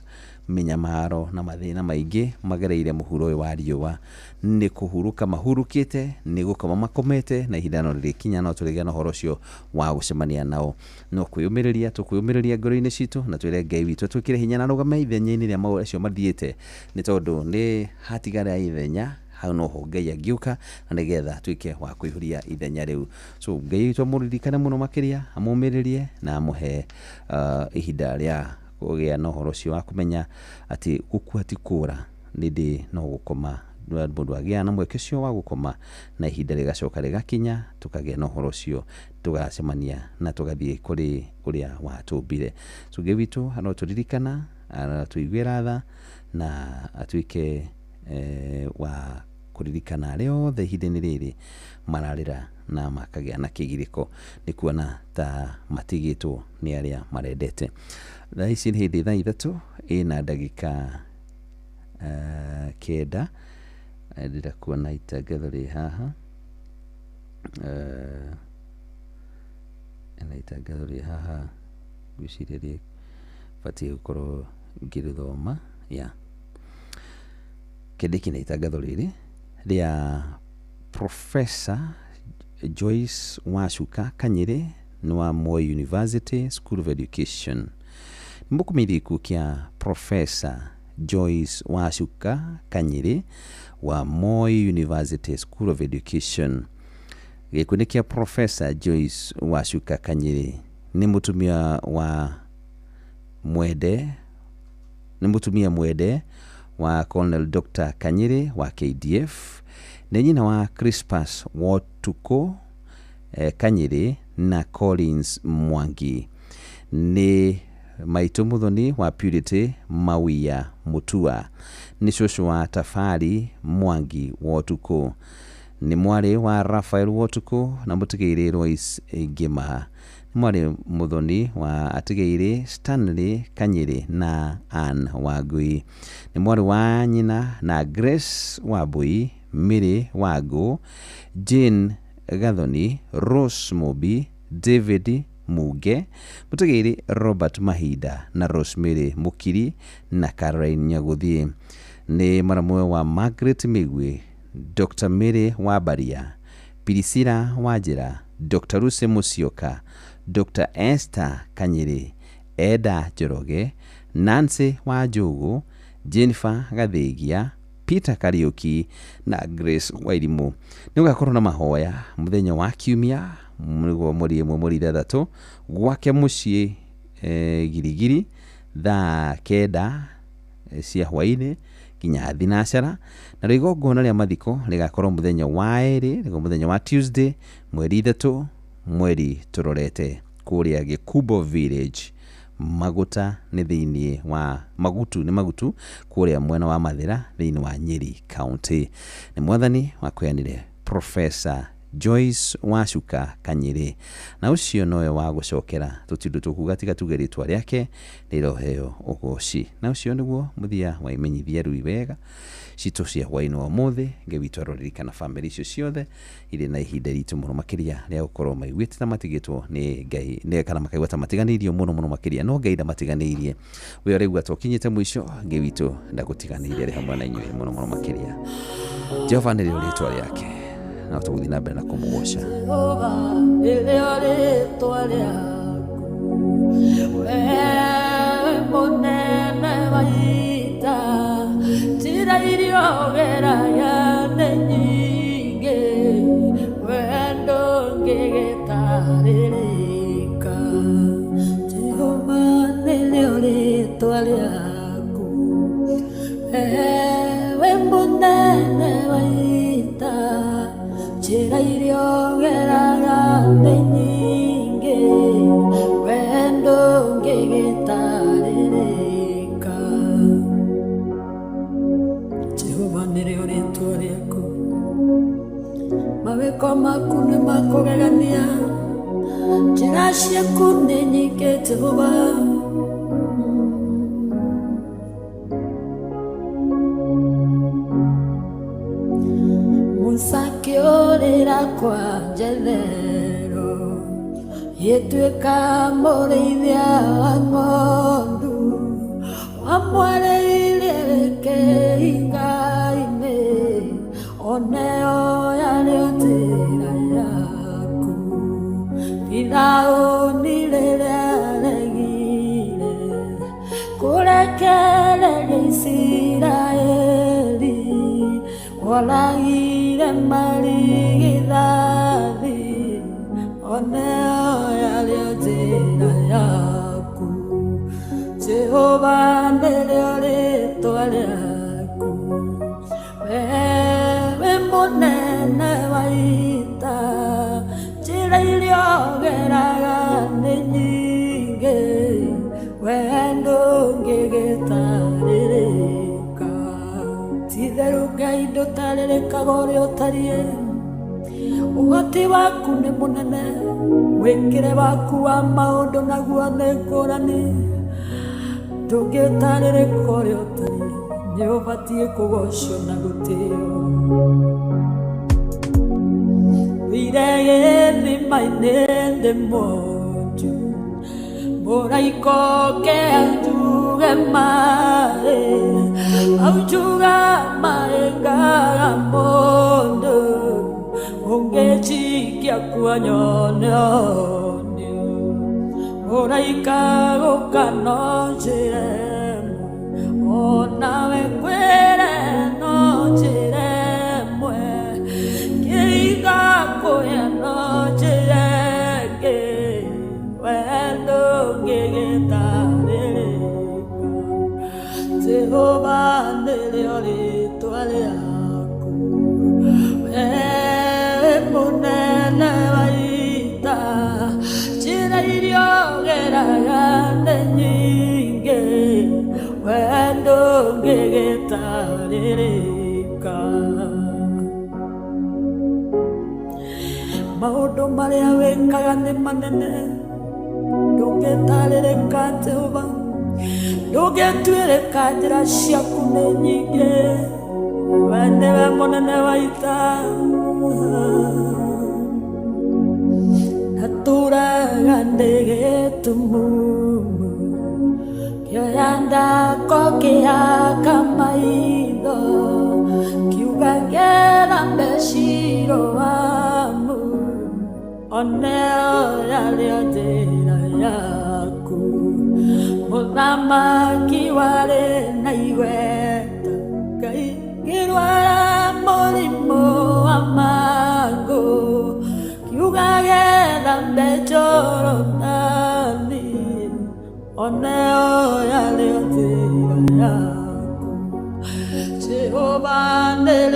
mĩnyamaro na mathĩna maingĩ magereire mũhuro ũyũ wa riũa, nĩ kũhurũka mahurũkĩte, nĩ gũkoma makomete, na ihinda no rĩrĩkinya no tũrĩgĩa na ũhoro ũcio wa gũcemania nao. No kwĩyũmĩrĩria tũkwĩyũmĩrĩria ngoro-inĩ citũ na twĩre Ngai witũ twĩkĩre hinya na arũgame ithenya-inĩ rĩa maũndũ acio mathiĩte, nĩ tondũ nĩ hatigara ithenya hau noho Ngai angĩũka na nĩgetha tuĩke wa kũihũria ithenya rĩu. So Ngai witũ amũririkane mũno makĩria, amũmĩrĩrie na amũhe ihinda rĩa kũgĩa na ũhoro ũcio wa kũmenya atĩ gũkua ti kũra, nĩndĩ no gũkoma mũndũ agĩa na mweke ũcio wa gũkoma, na ihinda rĩgacoka rĩgakinya tũkagĩa na ũhoro ũcio, tũgacemania na tũgathiĩ kũrĩ ũrĩa watũmbire. So Ngai witũ arotũririkana, arotũiguĩra tha na atuĩke wa kũririkana arĩa othe ihinda-inĩ rĩrĩ mararĩra na makagĩa na kĩgirĩko nĩ kuona ta matigĩtwo nĩ arĩa marendete. Thaa ici nĩ hĩndĩ thaa 3 ĩna ndagĩka 9. Ndĩrenda kuona itangatho rĩ haha, na itangatho rĩ haha ngwĩciria rĩbatiĩ gũkorwo ngĩrĩthoma ya kĩndĩki na itangatho rĩrĩ rĩa Professor Joyce Wacuka Kanyĩrĩ nĩ wa Moi University School of Education. Nĩ mũkũmenyithia gĩkuũ kĩa Professor Joyce Wacuka Kanyĩrĩ wa Moi University School of Education. Gĩkuũ nĩ kĩa Professor Joyce Wacuka Kanyĩrĩ nĩ mũtumia wa mwende, nĩ mũtumia mwende wa Colonel Dr. Kanyĩrĩ wa KDF, nĩ nyina wa Crispus Wotuko Kanyĩrĩ na Collins Mwangi, nĩ maitũ mũthoni wa Purity Mawia Mutua, nĩ cũcũ wa Tafari Mwangi Wotuko, nĩ mwarĩ wa Raphael Wotuko na mũtigairĩ Royce Ngima, nĩ mwarĩ mũthoni wa atigairĩ Stanley Kanyĩrĩ na Ann Wangui, nĩ mwarĩ wa nyina na Grace Wambui, Mary Wangũ, Jane Gathoni, Rose Mũmbi, David Muge, mũtigairĩ Robert Mahinda na Rosemary Mũkiri na Caroline Nyagũthiĩ, nĩ maramwe wa Margaret Mĩgwi, Dr. Mary Wambaria, Priscilla Wanjĩra, Dr. Lucy Musyoka, Dr. Esther Kanyĩrĩ, Eda Njoroge, Nancy Wanjũgũ, Jennifer Gathĩgia, Peter Kariuki na Grace Wairimũ. Nĩ gũgakorwo na mahoya mũthenya wa Kiumia nĩguo mweri 1 mweri 6 gwake mũciĩ Girigiri thaa 9 cia hwainĩ nginya thinacara, na rĩo igongona rĩa mathiko rĩgakorwo mũthenya wa ĩrĩ, nĩguo mũthenya wa Tuesday mweri 3 mweri tũrorete kũrĩa Gĩkumbo Village, Maguta nĩ thĩinĩ wa Magutu, nĩ Magutu kũrĩa mwena wa Mathĩra thĩinĩ wa Nyeri County. Nĩ Mwathani wakũheanire Professor Joyce Wacuka Kanyĩrĩ, na ũcio nowe wa gũcokera, tũtirĩ tũkuga tiga tuge rĩtwa rĩake rĩroheo ũgoci. Na ũcio nĩguo mũthia wa imenyithia rĩu wega citũ cia hwainĩ wa ũmũthĩ. Ngai witũ aroririkana bamĩrĩ icio ciothe irĩ na ihinda ritũ mũno makĩria rĩa gũkorwo maiguĩte ta matigĩtwo nĩ Ngai nĩ kana makaigua ta matiganĩirio mũno mũno makĩria, no Ngai ndamatiganĩirie. We ũraigua ta ũkinyĩte mũico, Ngai witũ ndagũtiganĩirie, arĩ hamwe na inyuĩ mũno mũno makĩria. Jehova nĩrĩo rĩtwa rĩake, na tũgũthiĩ na mbere na kũmũgoca. Jehova nĩrĩo rĩtwa rĩaku, we mũnene wa ita, njĩra iria ũgeragia nĩ nyingĩ, we ndũngĩgĩtarĩrĩka. Jehova nĩrĩo rĩtwa rĩaku, we mũnene wa ita. Njĩra iria ũgeraga nĩ nyingĩ, wee ndũngĩgĩtarĩrĩka. Jehova nĩrĩo rĩtwa rĩaku, mawĩko maku nĩ makũgegania, njĩra ciaku nĩ nyingĩ Jehova. Musa akĩũrĩra kwa Jethero, gĩtuĩka mũrĩithia wa ng'ondu, wamwarĩirie kĩhinga-inĩ, oneo yarĩ njĩra yaku. Firaũni rĩrĩa aregire kũrekereria Isiraeli, woragire marigithathi, oneo yarĩ njĩra yaku. Jehova nĩrĩo rĩtwa rĩaku, wee wĩ mũnene wa ita, njĩra iria ũgeraga nĩ nyingĩ, wee ndũngĩgĩtarĩrĩka. Ti-itherũ Ngai ndũtarĩrĩkaga ũrĩa ũtariĩ, ũhoti waku nĩ mũnene, mwĩkĩre waku wa maũndũ naguo nĩ ngũrani, ndũngĩtarĩrĩka ũrĩa ũtariĩ, nĩ ũbatiĩ kũgocwo na gũtĩo. Wĩire gĩthima-inĩ ndĩ mwonju, mũraika oke anjuge maĩ, aunjuga maĩ ngaga mũndũ, ũngĩnjikia kuo nyone ũnio. Mũraika gũka no njĩra ĩmwe, onawe ngwĩre no njĩra ĩmwe, kĩhinga kũya no njĩra ĩngĩ, wee ndũngĩgĩtarĩrĩka. Jehova nĩrĩo rĩtwa rĩaku, wee mũnene wa ita, njĩra iria ũgeraga nĩ nyingĩ, wee ndũngĩgĩtarĩrĩka. Maũndũ marĩa wĩkaga nĩ manene, ndũngĩtarĩrĩka Jehova, ndũngĩtuĩrĩka, njĩra ciaku nĩ nyingĩ, wee nĩwe mũnene wa ita. Natũraga ndĩ gĩtumumu, kĩoya ndako kĩaka maitho, kiuga ngethambe Shiloamu, oneo yarĩ njĩra yaku. Mũthamaki warĩ na igweta, Ngai ngĩrwara mũrimũ wa mangũ, kiuga gethambe Jorodani, oneo yarĩ njĩra yaku. Jehova nĩrĩo